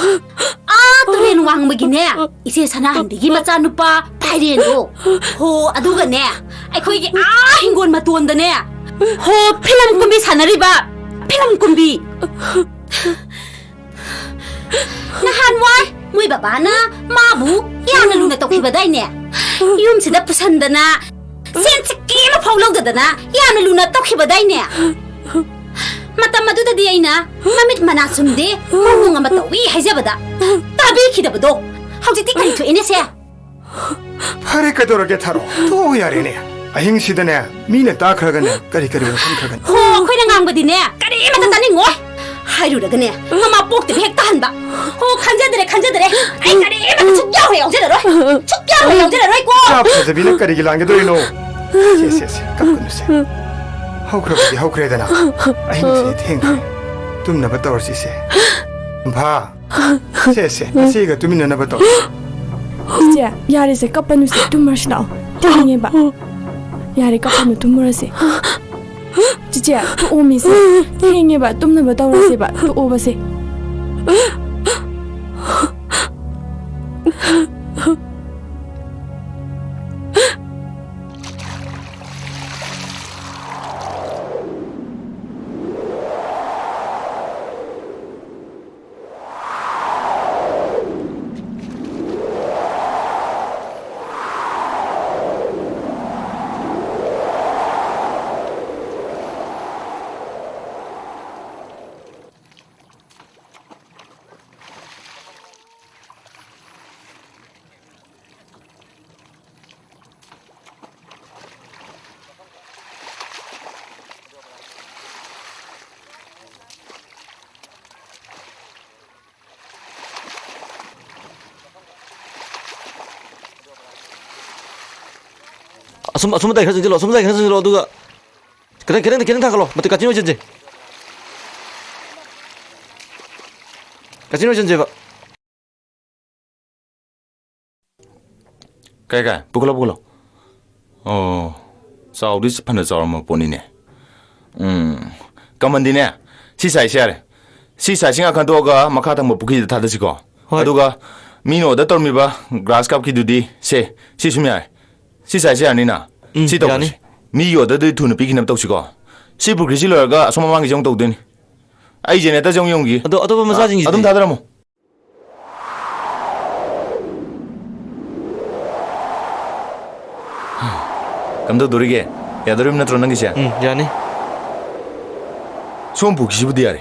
ꯑꯥ, ꯇꯨꯔꯦꯟ ꯋꯥꯡꯃꯒꯤꯅꯦ ꯏꯆꯦ ꯁꯅꯥꯍꯟꯕꯤꯒꯤ ꯃꯆꯥꯅꯨꯄꯥ ꯐꯥꯏꯔꯦꯟꯗꯣ, ꯍꯣ, ꯑꯗꯨꯒꯅꯦ ꯑꯩꯈꯣꯏꯒꯤ ꯑꯥ ꯍꯤꯡꯒꯣꯜ ꯃꯇꯣꯟꯗꯅꯦ, ꯍꯣ, ꯐꯤꯂꯝ ꯀꯨꯝꯕꯤ ꯁꯥꯟꯅꯔꯤꯕ, ꯐꯤꯂꯝ ꯀꯨꯝꯕꯤ꯫ ꯅꯍꯥꯟꯋꯥꯏ ꯃꯣꯏ ꯕꯕꯥꯅ ꯃꯥꯕꯨ ꯌꯥꯝꯅ ꯂꯨꯅ ꯇꯧꯈꯤꯕꯗꯥꯏꯅꯦ? ꯌꯨꯝꯁꯤꯗ ꯄꯨꯁꯟꯗꯅ, ꯁꯦꯟ ꯁꯤꯀꯤ ꯑꯃ ꯐꯥꯎ ꯂꯧꯗꯗꯅ ꯌꯥꯝꯅ ꯂꯨꯅ ꯇꯧꯈꯤꯕꯗꯥꯏꯅꯦ? ꯃꯇꯝ ꯑꯗꯨꯗꯗꯤ ꯑꯩꯅ ꯃꯃꯤꯠ ꯃꯅꯥ ꯆꯨꯝꯗꯦ, ꯃꯑꯣꯡ ꯑꯃ ꯇꯧꯏ ꯍꯥꯏꯖꯕꯗ ꯇꯥꯕꯤꯈꯤꯗꯕꯗꯣ꯫ ꯍꯧꯖꯤꯛꯇꯤ ꯀꯔꯤ ꯊꯣꯛꯏꯅꯦ ꯁꯦ? ꯐꯔꯦ, ꯀꯩꯗꯧꯔꯒꯦ ꯊꯔꯣ? ꯇꯣꯛꯑꯣ ꯌꯥꯔꯦꯅꯦ꯫ ꯑꯍꯤꯡꯁꯤꯗꯅꯦ ꯃꯤꯅ ꯇꯥꯈ꯭ꯔꯒꯅꯦ ꯀꯔꯤ ꯀꯔꯤ ꯋꯥꯈꯜ ꯈꯟꯈ꯭ꯔꯒꯅꯤ? ꯍꯣ, ꯑꯩꯈꯣꯏꯅ ꯉꯥꯡꯕꯗꯤꯅꯦ ꯀꯔꯤꯃꯠꯇ ꯇꯥꯅꯤꯡꯉꯣꯏ꯫ ꯍꯥꯏꯔꯨꯔꯒꯅꯦ ꯃꯃꯥ ꯄꯣꯛꯇꯕꯤ ꯍꯦꯛ ꯇꯥꯍꯟꯕ꯫ ꯍꯣ, ꯈꯟꯖꯗ꯭ꯔꯦ, ꯈꯟꯖꯗ꯭ꯔꯦ꯫ ꯑꯩ ꯀꯔꯤꯃꯠꯇ ꯁꯨꯛꯌꯥꯎ ꯍꯦꯛ ꯌꯥꯎꯖꯔꯔꯣꯏ꯫ ꯁꯨꯛꯌꯥꯎ ꯍꯦꯛ ꯌꯥꯎꯖꯔꯔꯣꯏꯀꯣ꯫ ꯏꯆꯥ ꯐꯖꯕꯤꯅ ꯀꯔꯤꯒꯤ ꯂꯥꯡꯒꯗꯣꯏꯅꯣ? ꯁꯦ, ꯁꯦ, ꯁꯦ, ꯀꯞꯀꯅꯨꯁꯦ꯫ ꯍꯧꯈ꯭ꯔꯕꯗꯤ ꯍꯧꯈ꯭ꯔꯦꯗꯅ꯫ ꯑꯍꯤꯡꯁꯦ ꯊꯦꯡꯈ꯭ꯔꯦ꯫ ꯇꯨꯝꯅꯕ ꯇꯧꯔꯁꯤꯁꯦ꯫ ꯚꯥ, ꯁꯦ, ꯁꯦ, ꯅꯆꯦꯒ ꯇꯨꯃꯤꯟꯅꯅꯕ ꯇꯧ꯫ ꯏꯆꯦ, ꯌꯥꯔꯦꯁꯦ, ꯀꯞꯄꯅꯨꯁꯦ, ꯇꯨꯝꯃꯨꯔꯁꯤ ꯂꯥꯛꯑꯣ꯫ ꯊꯦꯡꯉꯦꯕ꯫ ꯌꯥꯔꯦ, ꯀꯞꯄꯅꯨ, ꯇꯨꯝꯃꯨꯔꯁꯦ꯫ ꯆꯤꯆꯦ, ꯇꯣꯛꯑꯣꯃꯤꯁꯦ꯫ ꯊꯦꯡꯉꯦꯕ, ꯇꯨꯝꯅꯕ ꯇꯧꯔꯁꯦꯕ, ꯇꯣꯛꯑꯣꯕꯁꯦ꯫ ꯑꯁꯨꯝ, ꯑꯁꯨꯝ ꯃꯇꯥꯏ ꯈꯔ ꯆꯪꯁꯤꯜꯂꯣ, ꯑꯁꯨꯝ ꯃꯇꯥꯏ ꯈꯔ ꯆꯪꯁꯤꯜꯂꯣ, ꯑꯗꯨꯒ ꯈꯤꯇꯪ, ꯈꯤꯇꯪ, ꯈꯤꯇꯪ ꯊꯥꯡꯒꯠꯂꯣ, ꯃꯇꯨ ꯀꯥꯆꯤꯟ ꯑꯣꯏꯁꯤꯟꯁꯦ꯫ ꯀꯥꯆꯤꯟ ꯑꯣꯏ ꯆꯟꯁꯦꯕ꯫ ꯀꯥꯏ, ꯀꯥꯏ? ꯄꯨꯈꯠꯂꯣ, ꯄꯨꯈꯠꯂꯣ꯫ ꯑꯣ, ꯆꯥꯎꯗꯤ ꯐꯅ ꯆꯥꯎꯔꯝꯕ ꯄꯣꯠꯅꯤꯅꯦ꯫ ꯎꯝ, ꯀꯃꯟꯗꯤꯅꯦ, ꯁꯤ size ꯁꯦ ꯌꯥꯔꯦ꯫ ꯁꯤ size ꯁꯤ ꯉꯥꯛ ꯈꯟꯗꯣꯛꯑꯒ ꯃꯈꯥ ꯊꯪꯕ ꯄꯨꯈ꯭ꯔꯤꯗ ꯊꯥꯗꯁꯤꯀꯣ꯫ ꯍꯣꯏ꯫ ꯑꯗꯨꯒ ꯃꯤꯅ order ꯇꯧꯔꯝꯃꯤꯕ grass carp ꯀꯤꯗꯨꯗꯤ ꯁꯦ, ꯁꯤ ꯁꯨꯝ ꯌꯥꯔꯦ꯫ ꯁꯤ size ꯁꯦ ꯌꯥꯔꯅꯤꯅ? ꯎꯝ, ꯁꯤ ꯇꯧꯔꯁꯤ꯫ ꯌꯥꯅꯤ꯫ ꯃꯤꯒꯤ order ꯗꯨꯗꯤ ꯊꯨꯅ ꯄꯤꯈꯤꯅꯕ ꯇꯧꯁꯤꯀꯣ꯫ ꯁꯤ ꯄꯨꯈ꯭ꯔꯤꯁꯤ ꯂꯣꯏꯔꯒ ꯑꯁꯣꯝ ꯃꯃꯥꯡꯒꯤꯁꯦ ꯑꯃꯨꯛ ꯇꯧꯗꯣꯏꯅꯤ꯫ ꯑꯩ generator ꯁꯦ ꯑꯃꯨꯛ ꯌꯦꯡꯈꯤ꯫ ꯑꯗꯣ ꯑꯇꯣꯞꯄ ꯃꯆꯥꯁꯤꯡꯁꯤꯗꯤ? ꯑꯗꯨꯝ ꯊꯥꯗꯔꯝꯃꯣ꯫ ꯀꯝꯗꯧꯗꯣꯔꯤꯒꯦ? ꯌꯥꯗꯣꯔꯤꯕ ꯅꯠꯇ꯭ꯔꯣ ꯅꯪꯒꯤꯁꯦ? ꯎꯝ, ꯌꯥꯅꯤ꯫ ꯁꯣꯝ ꯄꯨꯈ꯭ꯔꯤꯁꯤꯕꯨꯗꯤ ꯌꯥꯔꯦ꯫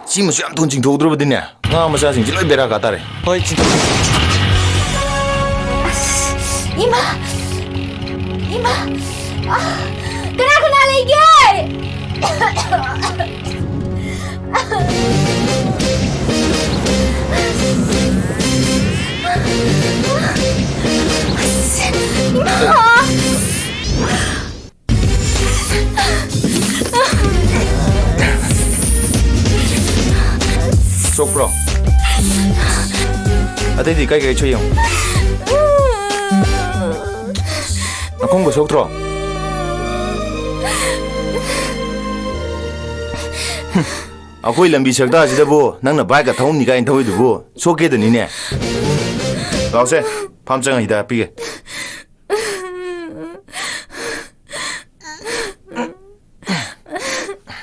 ꯁꯤꯃꯁꯨ ꯌꯥꯝ ꯊꯨꯅ ꯆꯤꯡꯊꯣꯛꯍꯧꯗ꯭ꯔꯕꯗꯤꯅꯦ, ꯉꯥ ꯃꯆꯥꯁꯤꯡꯁꯦ ꯂꯣꯏ ꯕꯦꯔꯥ ꯀꯥ ꯇꯥꯔꯦ꯫ ꯍꯣꯏ, ꯆꯤꯡꯊꯣꯛꯀꯦ꯫ ꯏꯃꯥ! ꯏꯃꯥ! ꯑꯥ! ꯀꯅꯥ ꯀꯅꯥ ꯂꯩꯒꯦ? ꯁꯣꯛꯄ꯭ꯔꯣ? ꯑꯇꯩꯗꯤ ꯀꯥꯏ ꯀꯥꯏ ꯁꯣꯛꯏ ꯌꯦꯡꯉꯨ꯫ ꯅꯈꯣꯡꯒ ꯁꯣꯛꯇ꯭ꯔꯣ? ꯑꯩꯈꯣꯏ ꯂꯝꯕꯤ ꯁꯛꯇꯥꯁꯤꯗꯕꯨ ꯅꯪꯅ bike ꯀ ꯊꯧꯔꯝꯅꯤ ꯀꯥꯏꯅ ꯊꯧꯔꯤꯗꯨꯕꯨ ꯁꯣꯛꯀꯦꯗꯅꯤꯅꯦ꯫ ꯂꯥꯛꯑꯣꯁꯦ, farm ꯆꯪꯉ ꯍꯤꯗꯥꯛ ꯄꯤꯒꯦ꯫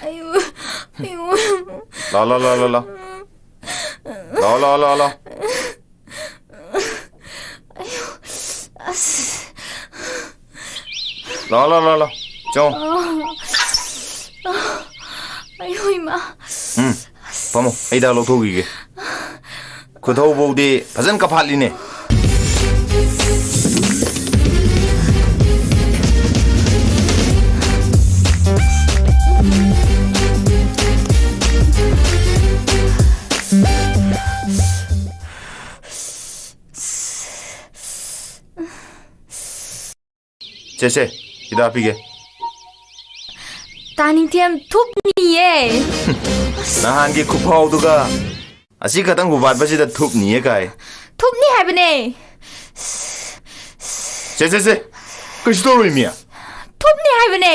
ꯑꯌꯨ, ꯑꯌꯨ꯫ ꯂꯥꯛꯑꯣ, ꯂꯥꯛꯑꯣ, ꯂꯥꯛꯑꯣ, ꯂꯥꯛꯑꯣ, ꯂꯥꯛꯑꯣ꯫ ꯂꯥꯛꯑꯣ, ꯂꯥꯛꯑꯣ, ꯂꯥꯛꯑꯣ, ꯂꯥꯛꯑꯣ꯫ ꯑꯌꯨ, ꯑꯁ꯫ ꯂꯥꯛꯑꯣ, ꯂꯥꯛꯑꯣ, ꯂꯥꯛꯑꯣ, ꯂꯥꯛꯑꯣ꯫ ꯆꯪꯉꯣ꯫ ꯑ, ꯑ, ꯑꯌꯨ, ꯏꯃꯥ꯫ ꯎꯝ, ꯐꯝꯃꯣ꯫ ꯑꯩ ꯍꯤꯗꯥꯛ ꯂꯧꯊꯣꯛꯈꯤꯒꯦ꯫ ꯈꯨꯊꯧꯕꯧꯗꯤ ꯐꯖꯅ ꯀꯥꯐꯥꯠꯂꯤꯅꯦ꯫ ꯁꯦ, ꯁꯦ, ꯍꯤꯗꯥꯛ ꯄꯤꯒꯦ꯫ ꯇꯥꯅꯤꯡꯊꯦꯝ ꯊꯨꯞꯅꯤꯌꯦ꯫ ꯅꯍꯥꯟꯒꯤ ꯈꯨꯐꯥꯎꯗꯨꯒ ꯑꯁꯤ ꯈꯛꯇꯪꯕꯨ ꯋꯥꯠꯄꯁꯤꯗ ꯊꯨꯞꯅꯤꯌꯦ ꯀꯥꯏ꯫ ꯊꯨꯞꯅꯤ ꯍꯥꯏꯕꯅꯦ꯫ ꯁꯦ, ꯁꯦ, ꯁꯦ꯫ ꯀꯩꯁꯨ ꯇꯧꯔꯣꯏ ꯃꯤ꯫ ꯊꯨꯞꯅꯤ ꯍꯥꯏꯕꯅꯦ꯫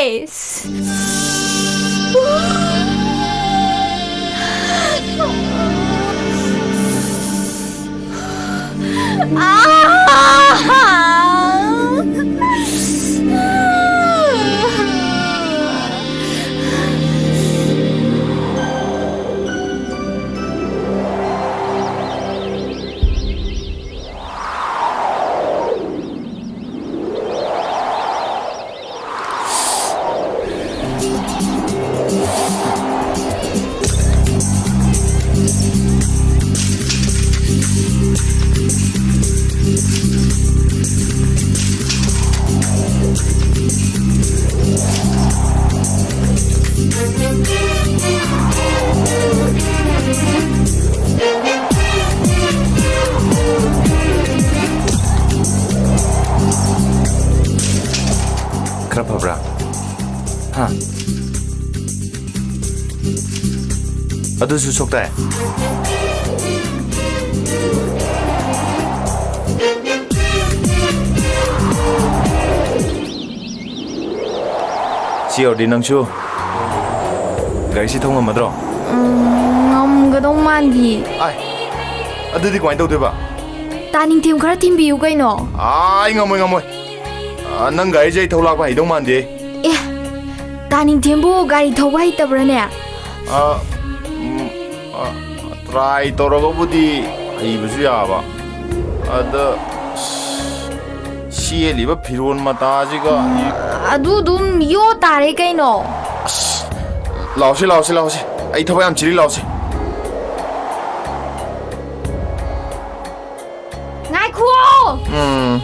ꯈꯔ ꯐꯕ꯭ꯔꯥ? ꯍꯥ? ꯑꯗꯨꯁꯨ ꯁꯣꯛꯇꯥꯏ? ꯁꯤ ꯌꯧꯔꯗꯤ ꯅꯪꯁꯨ ꯒꯥꯔꯤꯁꯤ ꯊꯧ ꯉꯝꯃꯗ꯭ꯔꯣ? ꯎꯝ, ꯉꯝꯒꯗꯧ ꯃꯥꯟꯗꯤꯌꯦ꯫ ꯑꯥꯏ, ꯑꯗꯨꯗꯤ ꯀꯃꯥꯏꯅ ꯇꯧꯗꯣꯏꯕ? ꯇꯥꯅꯤꯡꯊꯦꯝ ꯈꯔ ꯊꯤꯟꯕꯤꯌꯨ ꯀꯩꯅꯣ꯫ ꯑꯥ, ꯑꯩ ꯉꯝꯃꯣꯏ, ꯉꯝꯃꯣꯏ꯫ ꯑꯥ, ꯅꯪ ꯒꯥꯔꯤꯁꯦ ꯑꯩ ꯊꯧ ꯂꯥꯛꯄ ꯍꯩꯗꯧ ꯃꯥꯟꯗꯦ꯫ ꯑꯦ, ꯇꯥꯅꯤꯡꯊꯦꯝꯕꯨ ꯒꯥꯔꯤ ꯊꯧꯕ ꯍꯩꯇꯕ꯭ꯔꯥꯅꯦ? ꯑꯥ, ꯎꯝ, ꯑꯥ, try ꯇꯧꯔꯒꯕꯨꯗꯤ ꯍꯩꯕꯁꯨ ꯌꯥꯕ꯫ ꯑꯗ, ꯑꯁ, ꯁꯦꯠꯂꯤꯕ ꯐꯤꯔꯣꯜ ꯃꯇꯥꯁꯤꯒ꯫ ꯑꯗꯨ ꯑꯗꯨꯝ ꯌꯣ ꯇꯥꯔꯦ ꯀꯩꯅꯣ꯫ ꯑꯁ, ꯂꯥꯎꯁꯤ, ꯂꯥꯎꯁꯤ, ꯂꯥꯎꯁꯤ꯫ ꯑꯩ ꯊꯕꯛ ꯌꯥꯝ ꯆꯤꯜꯂꯤ, ꯂꯥꯎꯁꯤ꯫ ꯉꯥꯏꯈꯨꯑꯣ! ꯎꯝ꯫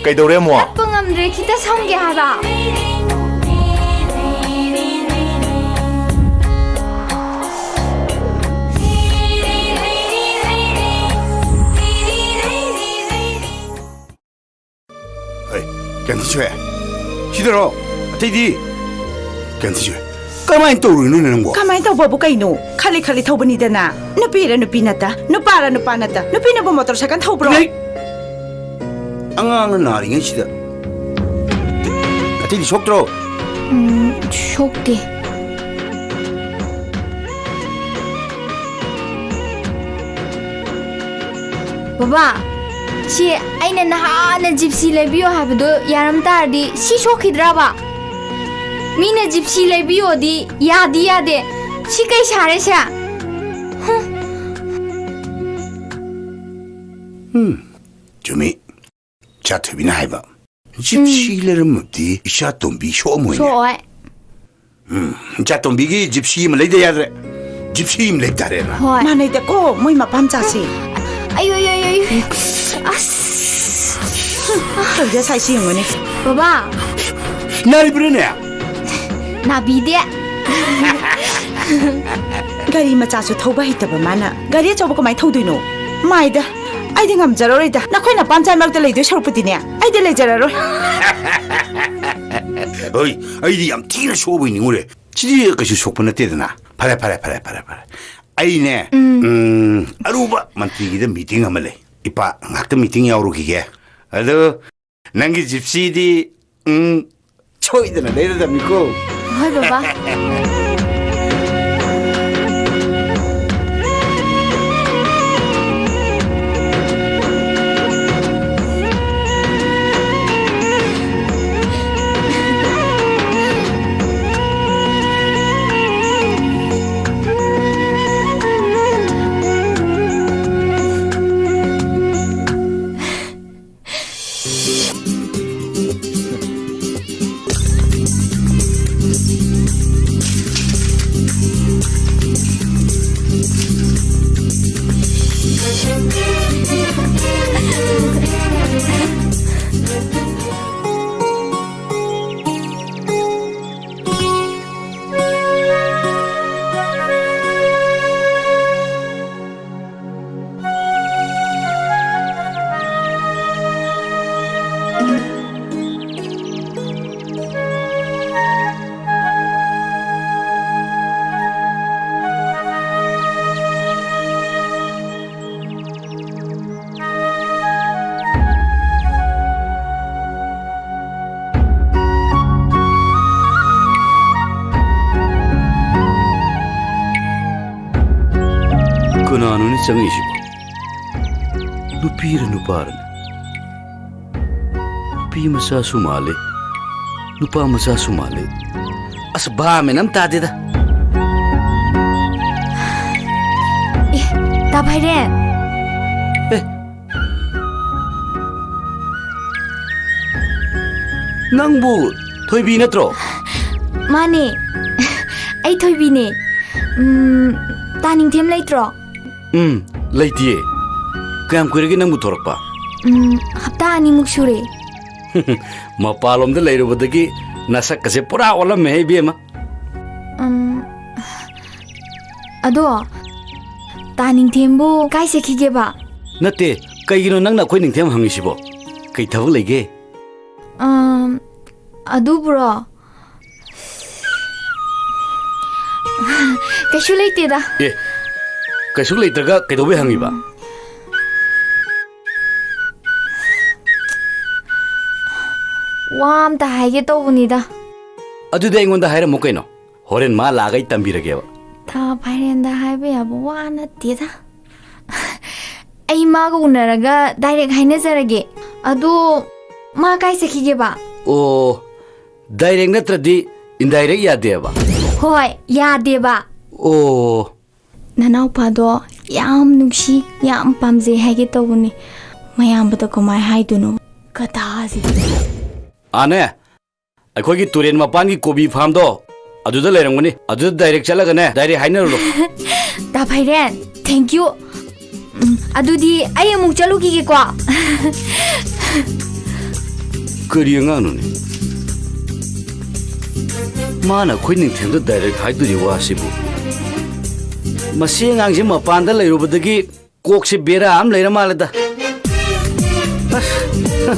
ꯀꯩꯗꯧꯔꯦ ꯑꯃꯨꯛ? ꯆꯠꯄ ꯉꯝꯗ꯭ꯔꯦ, ꯈꯤꯇ ꯁꯝꯒꯦ ꯍꯥꯏꯕ꯫ ꯍꯩ, ꯀꯦꯟꯊꯤꯁꯣꯏ꯫ ꯁꯤꯗꯔꯣ? ꯑꯇꯩꯗꯤ? ꯀꯦꯟꯊꯤꯁꯣꯏ꯫ ꯀꯃꯥꯏꯅ ꯇꯧꯔꯤꯅꯣꯅꯦ ꯅꯪꯕꯣ? ꯀꯃꯥꯏꯅ ꯇꯧꯕꯕꯨ ꯀꯩꯅꯣ? ꯈꯂꯤ ꯈꯂꯤ ꯊꯧꯕꯅꯤꯗꯅ꯫ ꯅꯨꯄꯤꯔ ꯅꯨꯄꯤ ꯅꯠꯇ? ꯅꯨꯄꯥꯔ ꯅꯨꯄꯥ ꯅꯠꯇ? ꯅꯨꯄꯤꯅꯕꯨ ꯃꯣꯇꯣꯔ ꯁꯥꯏꯀꯜ ꯊꯧꯕ꯭ꯔꯣ? ꯂꯩ꯫ ꯑꯉꯥꯡꯅ ꯅꯥꯔꯤꯉꯩꯁꯤꯗ꯫ ꯑꯇꯩꯗꯤ ꯁꯣꯛꯇ꯭ꯔꯣ? ꯎꯝ, ꯁꯣꯛꯇꯦ꯫ ꯕꯕꯥ, ꯁꯤ ꯑꯩꯅ ꯅꯍꯥꯟꯅ ꯖꯤꯞꯁꯤ ꯂꯩꯕꯤꯌꯣ ꯍꯥꯏꯕꯗꯣ ꯌꯥꯔꯝ ꯇꯥꯔꯗꯤ ꯁꯤ ꯁꯣꯛꯈꯤꯗ꯭ꯔꯕ? ꯃꯤꯅ ꯖꯤꯞꯁꯤ ꯂꯩꯕꯤꯌꯣꯗꯤ ꯌꯥꯗꯤ ꯌꯥꯗꯦ꯫ ꯁꯤ ꯀꯩ ꯁꯥꯔꯦ ꯁꯦ? ꯍꯨꯝ꯫ ꯎꯝ, ꯆꯨꯝꯃꯤ꯫ ꯏꯆꯥ ꯊꯣꯏꯕꯤꯅ ꯍꯥꯏꯕ꯫ ꯖꯤꯞꯁꯤ ꯎꯝ꯫ ꯂꯩꯔꯝꯃꯕꯗꯤ ꯏꯆꯥ ꯇꯣꯝꯕꯤ ꯁꯣꯛꯑꯝꯃꯣꯏꯅꯦ꯫ ꯁꯣꯛꯑꯣꯏ꯫ ꯎꯝ, ꯏꯆꯥ ꯇꯣꯝꯕꯤꯒꯤ ꯖꯤꯞꯁꯤ ꯑꯃ ꯂꯩꯗ ꯌꯥꯗ꯭ꯔꯦ꯫ ꯖꯤꯞꯁꯤ ꯑꯃ ꯂꯩꯕ ꯇꯥꯔꯦꯅ꯫ ꯍꯣꯏ꯫ ꯃꯥꯟꯅꯩꯗꯀꯣ, ꯃꯣꯏ ꯃꯄꯥ ꯃꯆꯥꯁꯦ꯫ ꯑꯌꯣ, ꯑꯌꯣ, ꯑꯌꯣ, ꯑꯌꯣ꯫ ꯑꯁ꯫ ꯇꯧꯔꯤꯁꯦ ꯁꯥꯏꯁꯤ ꯌꯦꯡꯉꯨꯅꯦ꯫ ꯕꯕꯥ꯫ ꯅꯥꯔꯤꯕ꯭ꯔꯥꯅꯦ? ꯅꯥꯕꯤꯗꯦ꯫ ꯒꯥꯔꯤ ꯃꯆꯥꯁꯨ ꯊꯧꯕ ꯍꯩꯇꯕ ꯃꯥꯅ ꯒꯥꯔꯤ ꯑꯆꯧꯕ ꯀꯃꯥꯏꯅ ꯊꯧꯗꯣꯏꯅꯣ? ꯃꯥꯏꯗ, ꯑꯩꯗꯤ ꯉꯝꯖꯔꯔꯣꯏꯗ꯫ ꯅꯈꯣꯏ ꯅꯄꯥꯝꯆꯥ ꯃꯔꯛꯇ ꯂꯩꯗꯣꯏ ꯁꯔꯨꯛꯄꯨꯗꯤꯅꯦ, ꯑꯩꯗꯤ ꯂꯩꯖꯔꯔꯣꯏ꯫ ꯍꯣꯏ, ꯑꯩꯗꯤ ꯌꯥꯝ ꯊꯤꯅ ꯁꯣꯛꯑꯕꯣꯏ ꯅꯤꯡꯉꯨꯔꯦ꯫ ꯁꯤꯗꯤ ꯀꯩꯁꯨ ꯁꯣꯛꯄ ꯅꯠꯇꯦꯗꯅ꯫ ꯐꯔꯦ, ꯐꯔꯦ, ꯐꯔꯦ, ꯐꯔꯦ, ꯐꯔꯦ꯫ ꯑꯩꯅꯦ, ꯎꯝ꯫ ꯎꯝ, ꯑꯔꯨꯕ ꯃꯟꯇ꯭ꯔꯤꯒꯤꯗ ꯃꯤꯇꯤꯡ ꯑꯃ ꯂꯩ꯫ ꯏꯄꯥ, ꯉꯥꯛꯇ ꯃꯤꯇꯤꯡ ꯌꯥꯎꯔꯨꯈꯤꯒꯦ꯫ ꯑꯗꯣ ꯅꯪꯒꯤ ꯖꯤꯞꯁꯤꯗꯤ, ꯎꯝ, ꯁꯣꯏꯗꯅ ꯂꯩꯔꯗꯕꯅꯤꯀꯣ꯫ ꯍꯣꯏ, ꯕꯕꯥ꯫ ꯆꯪꯉꯛꯏꯁꯤꯕꯣ? ꯅꯨꯄꯤꯔ ꯅꯨꯄꯥꯔꯅꯦ? ꯅꯨꯄꯤ ꯃꯆꯥꯁꯨ ꯃꯥꯜꯂꯤ, ꯅꯨꯄꯥ ꯃꯆꯥꯁꯨ ꯃꯥꯜꯂꯤ꯫ ꯑꯁ, ꯚꯥꯞ ꯃꯦꯟ ꯑꯃ ꯇꯥꯗꯦꯗ꯫ ꯑꯦ, ꯇꯥ ꯚꯥꯏꯔꯦꯟ꯫ ꯑꯦ, ꯅꯪꯕꯨ ꯊꯣꯏꯕꯤ ꯅꯠꯇ꯭ꯔꯣ? ꯃꯥꯅꯦ, ꯑꯩ ꯊꯣꯏꯕꯤꯅꯦ꯫ ꯎꯝ, ꯇꯥ ꯅꯤꯡꯊꯦꯝ ꯂꯩꯇ꯭ꯔꯣ? ꯎꯝ, ꯂꯩꯇꯤꯌꯦ꯫ ꯀꯌꯥꯝ ꯀꯨꯏꯔꯒꯦ ꯅꯪꯕꯨ ꯊꯣꯔꯛꯄ? ꯎꯝ, ꯍꯞꯇꯥ ꯑꯅꯤꯃꯨꯛ ꯁꯨꯔꯦ꯫ ꯃꯄꯥꯟꯂꯣꯝꯗ ꯂꯩꯔꯨꯕꯗꯒꯤ ꯅꯁꯛꯀꯁꯦ ꯄꯨꯔꯥ ꯑꯣꯜꯂꯝꯃꯦꯍꯦ, ꯏꯕꯦꯝꯃ꯫ ꯎꯝ, ꯑꯗꯣ, ꯇꯥ ꯅꯤꯡꯊꯦꯝꯕꯨ ꯀꯥꯏ ꯆꯠꯈꯤꯒꯦꯕ? ꯅꯠꯇꯦ, ꯀꯩꯒꯤꯅꯣ ꯅꯪꯅ ꯑꯩꯈꯣꯏ ꯅꯤꯡꯊꯦꯝ ꯍꯪꯉꯤꯁꯤꯕꯣ? ꯀꯩ ꯊꯕꯛ ꯂꯩꯒꯦ? ꯑꯝ, ꯑꯗꯨꯕꯨꯔꯣ? ꯀꯩꯁꯨ ꯂꯩꯇꯦꯗ꯫ ꯑꯦ, ꯀꯩꯁꯨ ꯂꯩꯇ꯭ꯔꯒ ꯀꯩꯗꯧꯕꯩ ꯍꯪꯉꯤꯕ? ꯋꯥ ꯑꯝꯇ ꯍꯥꯏꯒꯦ ꯇꯧꯕꯅꯤꯗ꯫ ꯑꯗꯨꯗꯤ ꯑꯩꯉꯣꯟꯗ ꯍꯥꯏꯔꯝꯃꯨ ꯀꯩꯅꯣ꯫ ꯍꯣꯔꯦꯟ ꯃꯥ ꯂꯥꯛꯑꯒ ꯑꯩ ꯇꯝꯕꯤꯔꯒꯦꯕ꯫ ꯇꯥ ꯚꯥꯏꯔꯦꯟꯗ ꯍꯥꯏꯕ ꯌꯥꯕ ꯋꯥ ꯅꯠꯇꯦꯗ꯫ ꯑꯩ ꯃꯥꯒ ꯎꯅꯔꯒ direct ꯍꯥꯏꯅꯖꯔꯒꯦ꯫ ꯑꯗꯣ ꯃꯥ ꯀꯥꯏ ꯆꯠꯈꯤꯒꯦꯕ? ꯑꯣ, direct ꯅꯠꯇ꯭ꯔꯗꯤ indirect ꯌꯥꯗꯦꯕ? ꯍꯣꯏ, ꯌꯥꯗꯦꯕ꯫ ꯑꯣ꯫ ꯅꯅꯥꯎꯄꯥꯗꯣ ꯌꯥꯝ ꯅꯨꯡꯁꯤ, ꯌꯥꯝ ꯄꯥꯝꯖꯩ ꯍꯥꯏꯒꯦ ꯇꯧꯕꯅꯤ꯫ ꯃꯌꯥꯝꯕꯗ ꯀꯃꯥꯏ ꯍꯥꯏꯗꯣꯏꯅꯣ? ꯒꯙꯥꯁꯤꯗꯤ꯫ ꯑꯥꯅꯦ, ꯑꯩꯈꯣꯏꯒꯤ ꯇꯨꯔꯦꯟ ꯃꯄꯥꯟꯒꯤ ꯀꯣꯕꯤ farmꯗꯣ ꯑꯗꯨꯗ ꯂꯩꯔꯝꯒꯅꯤ꯫ ꯑꯗꯨꯗ direct ꯆꯠꯂꯒꯅꯦ, direct ꯍꯥꯏꯅꯔꯨꯔꯣ꯫ ꯇꯥ ꯚꯥꯏꯔꯦꯟ, thank you꯫ ꯎꯝ, ꯑꯗꯨꯗꯤ ꯑꯩ ꯑꯃꯨꯛ ꯆꯠꯂꯨꯈꯤꯒꯦꯀꯣ꯫ ꯀꯔꯤ ꯑꯉꯥꯡꯅꯣꯅꯦ? ꯃꯥꯅ ꯑꯩꯈꯣꯏ ꯅꯤꯡꯊꯦꯝꯗ direct ꯍꯥꯏꯗꯣꯔꯤ ꯋꯥꯁꯤꯕꯨ? ꯃꯁꯤ ꯑꯉꯥꯡꯁꯦ ꯃꯄꯥꯟꯗ ꯂꯩꯔꯨꯕꯗꯒꯤ ꯀꯣꯛꯁꯦ ꯕꯦꯔꯥ ꯑꯃ ꯂꯩꯔ ꯃꯥꯜꯂꯦꯗ꯫ ꯑꯁ, ꯍ꯫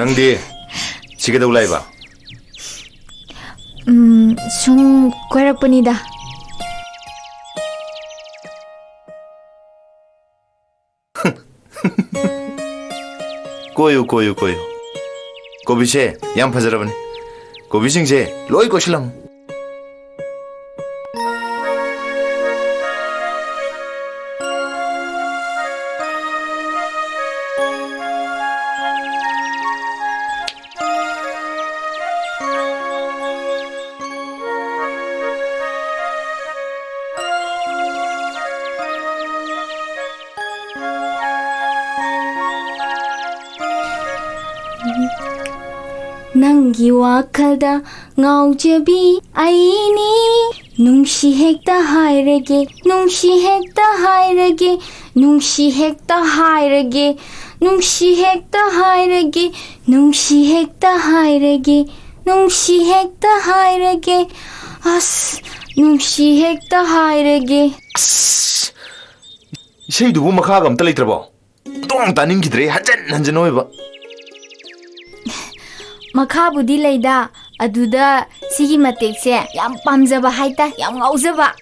ꯅꯪꯗꯤ ꯁꯤ ꯀꯩꯗꯧ ꯂꯥꯛꯏꯕ? ꯎꯝ, ꯁꯨꯝ ꯀꯣꯏꯔꯛꯄꯅꯤꯗ꯫ ꯀꯣꯏꯌꯨ, ꯀꯣꯏꯌꯨ, ꯀꯣꯏꯌꯨ꯫ ꯀꯣꯕꯤꯁꯦ ꯌꯥꯝ ꯐꯖꯔꯕꯅꯤ꯫ ꯀꯣꯕꯤꯁꯤꯡꯁꯦ ꯂꯣꯏ ꯀꯣꯏꯁꯤꯜꯂꯝꯃꯨ꯫ ꯅꯪꯒꯤ ꯋꯥꯈꯜꯗ ꯉꯥꯎꯖꯕꯤ ꯑꯩꯅꯤ꯫ ꯅꯨꯡꯁꯤ ꯍꯦꯛꯇ ꯍꯥꯏꯔꯒꯦ, ꯅꯨꯡꯁꯤ ꯍꯦꯛꯇ ꯍꯥꯏꯔꯒꯦ, ꯅꯨꯡꯁꯤ ꯍꯦꯛꯇ ꯍꯥꯏꯔꯒꯦ, ꯅꯨꯡꯁꯤ ꯍꯦꯛꯇ ꯍꯥꯏꯔꯒꯦ, ꯅꯨꯡꯁꯤ ꯍꯦꯛꯇ ꯍꯥꯏꯔꯒꯦ, ꯅꯨꯡꯁꯤ ꯍꯦꯛꯇ ꯍꯥꯏꯔꯒꯦ꯫ ꯑꯁ, ꯅꯨꯡꯁꯤ ꯍꯦꯛꯇ ꯍꯥꯏꯔꯒꯦ꯫ ꯑꯁ! ꯏꯁꯩꯗꯨꯕꯨ ꯃꯈꯥꯒ ꯑꯝꯇ ꯂꯩꯇ꯭ꯔꯕꯣ? ꯑꯗꯨꯝ ꯇꯥꯅꯤꯡꯈꯤꯗ꯭ꯔꯦ, ꯍꯟꯖꯟ ꯍꯟꯖꯟ ꯑꯣꯏꯕ꯫ ꯃꯈꯥꯕꯨꯗꯤ ꯂꯩꯗ, ꯑꯗꯨꯗ ꯁꯤꯒꯤ ꯃꯇꯦꯛꯁꯦ ꯌꯥꯝ ꯄꯥꯝꯖꯕ ꯍꯥꯏꯇꯥꯏ, ꯌꯥꯝ ꯉꯥꯎꯖꯕ꯫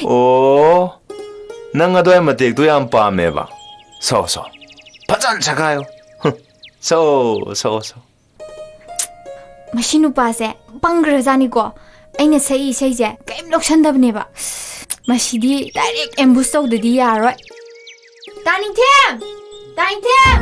ꯑꯣ, ꯅꯪ ꯑꯗꯨꯋꯥꯏ ꯃꯇꯦꯛꯇꯣ ꯌꯥꯝ ꯄꯥꯝꯃꯦꯕ? ꯁꯣ, ꯁꯣ꯫ ꯐꯖꯅ ꯁꯛꯈꯥꯏꯌꯣ꯫ ꯍꯨꯝ꯫ ꯁꯣ, ꯁꯣ, ꯁꯣ꯫ ꯃꯁꯤ ꯅꯨꯄꯥꯁꯦ ꯄꯪꯈ꯭ꯔꯖꯥꯠꯅꯤꯀꯣ꯫ ꯑꯩꯅ ꯁꯛꯏ ꯏꯁꯩꯁꯦ ꯀꯔꯤꯝ ꯂꯧꯁꯟꯗꯕꯅꯦꯕ꯫ ꯃꯁꯤꯗꯤ direct ambush ꯇꯧꯗꯗꯤ ꯌꯥꯔꯣꯏ꯫ ꯇꯥꯅꯤꯡꯊꯦꯝ! ꯇꯥꯅꯤꯡꯊꯦꯝ!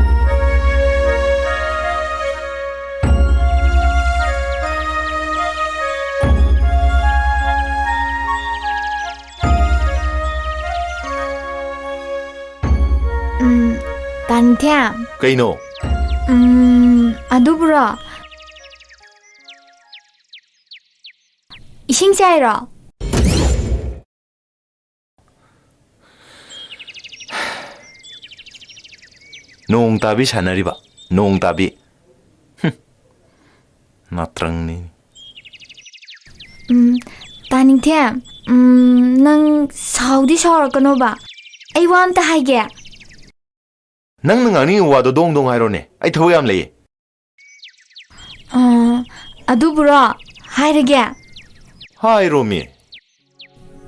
ꯎꯝ, ꯇꯥꯅꯤꯡꯊꯦꯝ꯫ ꯀꯩꯅꯣ? ꯎꯝ, ꯑꯗꯨꯕꯨꯔꯣ? ꯏꯁꯤꯡ ꯆꯥꯏꯔꯣ? ꯅꯣꯡ ꯇꯥꯕꯤ ꯁꯥꯟꯅꯔꯤꯕ꯫ ꯅꯣꯡ ꯇꯥꯕꯤ꯫ ꯍꯨꯝ꯫ ꯅꯥꯇ꯭ꯔꯪꯅꯤ꯫ ꯎꯝ, ꯇꯥꯅꯤꯡꯊꯦꯝ, ꯎꯝ, ꯅꯪ ꯁꯥꯎꯗꯤ ꯁꯥꯎꯔꯛꯀꯅꯣꯕ꯫ ꯑꯩ ꯋꯥ ꯑꯝꯇ ꯍꯥꯏꯒꯦ꯫ ꯅꯪꯅ ꯉꯥꯡꯅꯤꯡꯉꯤꯕ ꯋꯥꯗꯣ ꯗꯣꯡ ꯗꯣꯡ ꯍꯥꯏꯔꯣꯅꯦ, ꯑꯩ ꯊꯕꯛ ꯌꯥꯝ ꯂꯩꯌꯦ꯫ ꯑꯥ, ꯑꯗꯨꯕꯨꯔꯣ? ꯍꯥꯏꯔꯒꯦ꯫ ꯍꯥꯏꯔꯣꯃꯤ꯫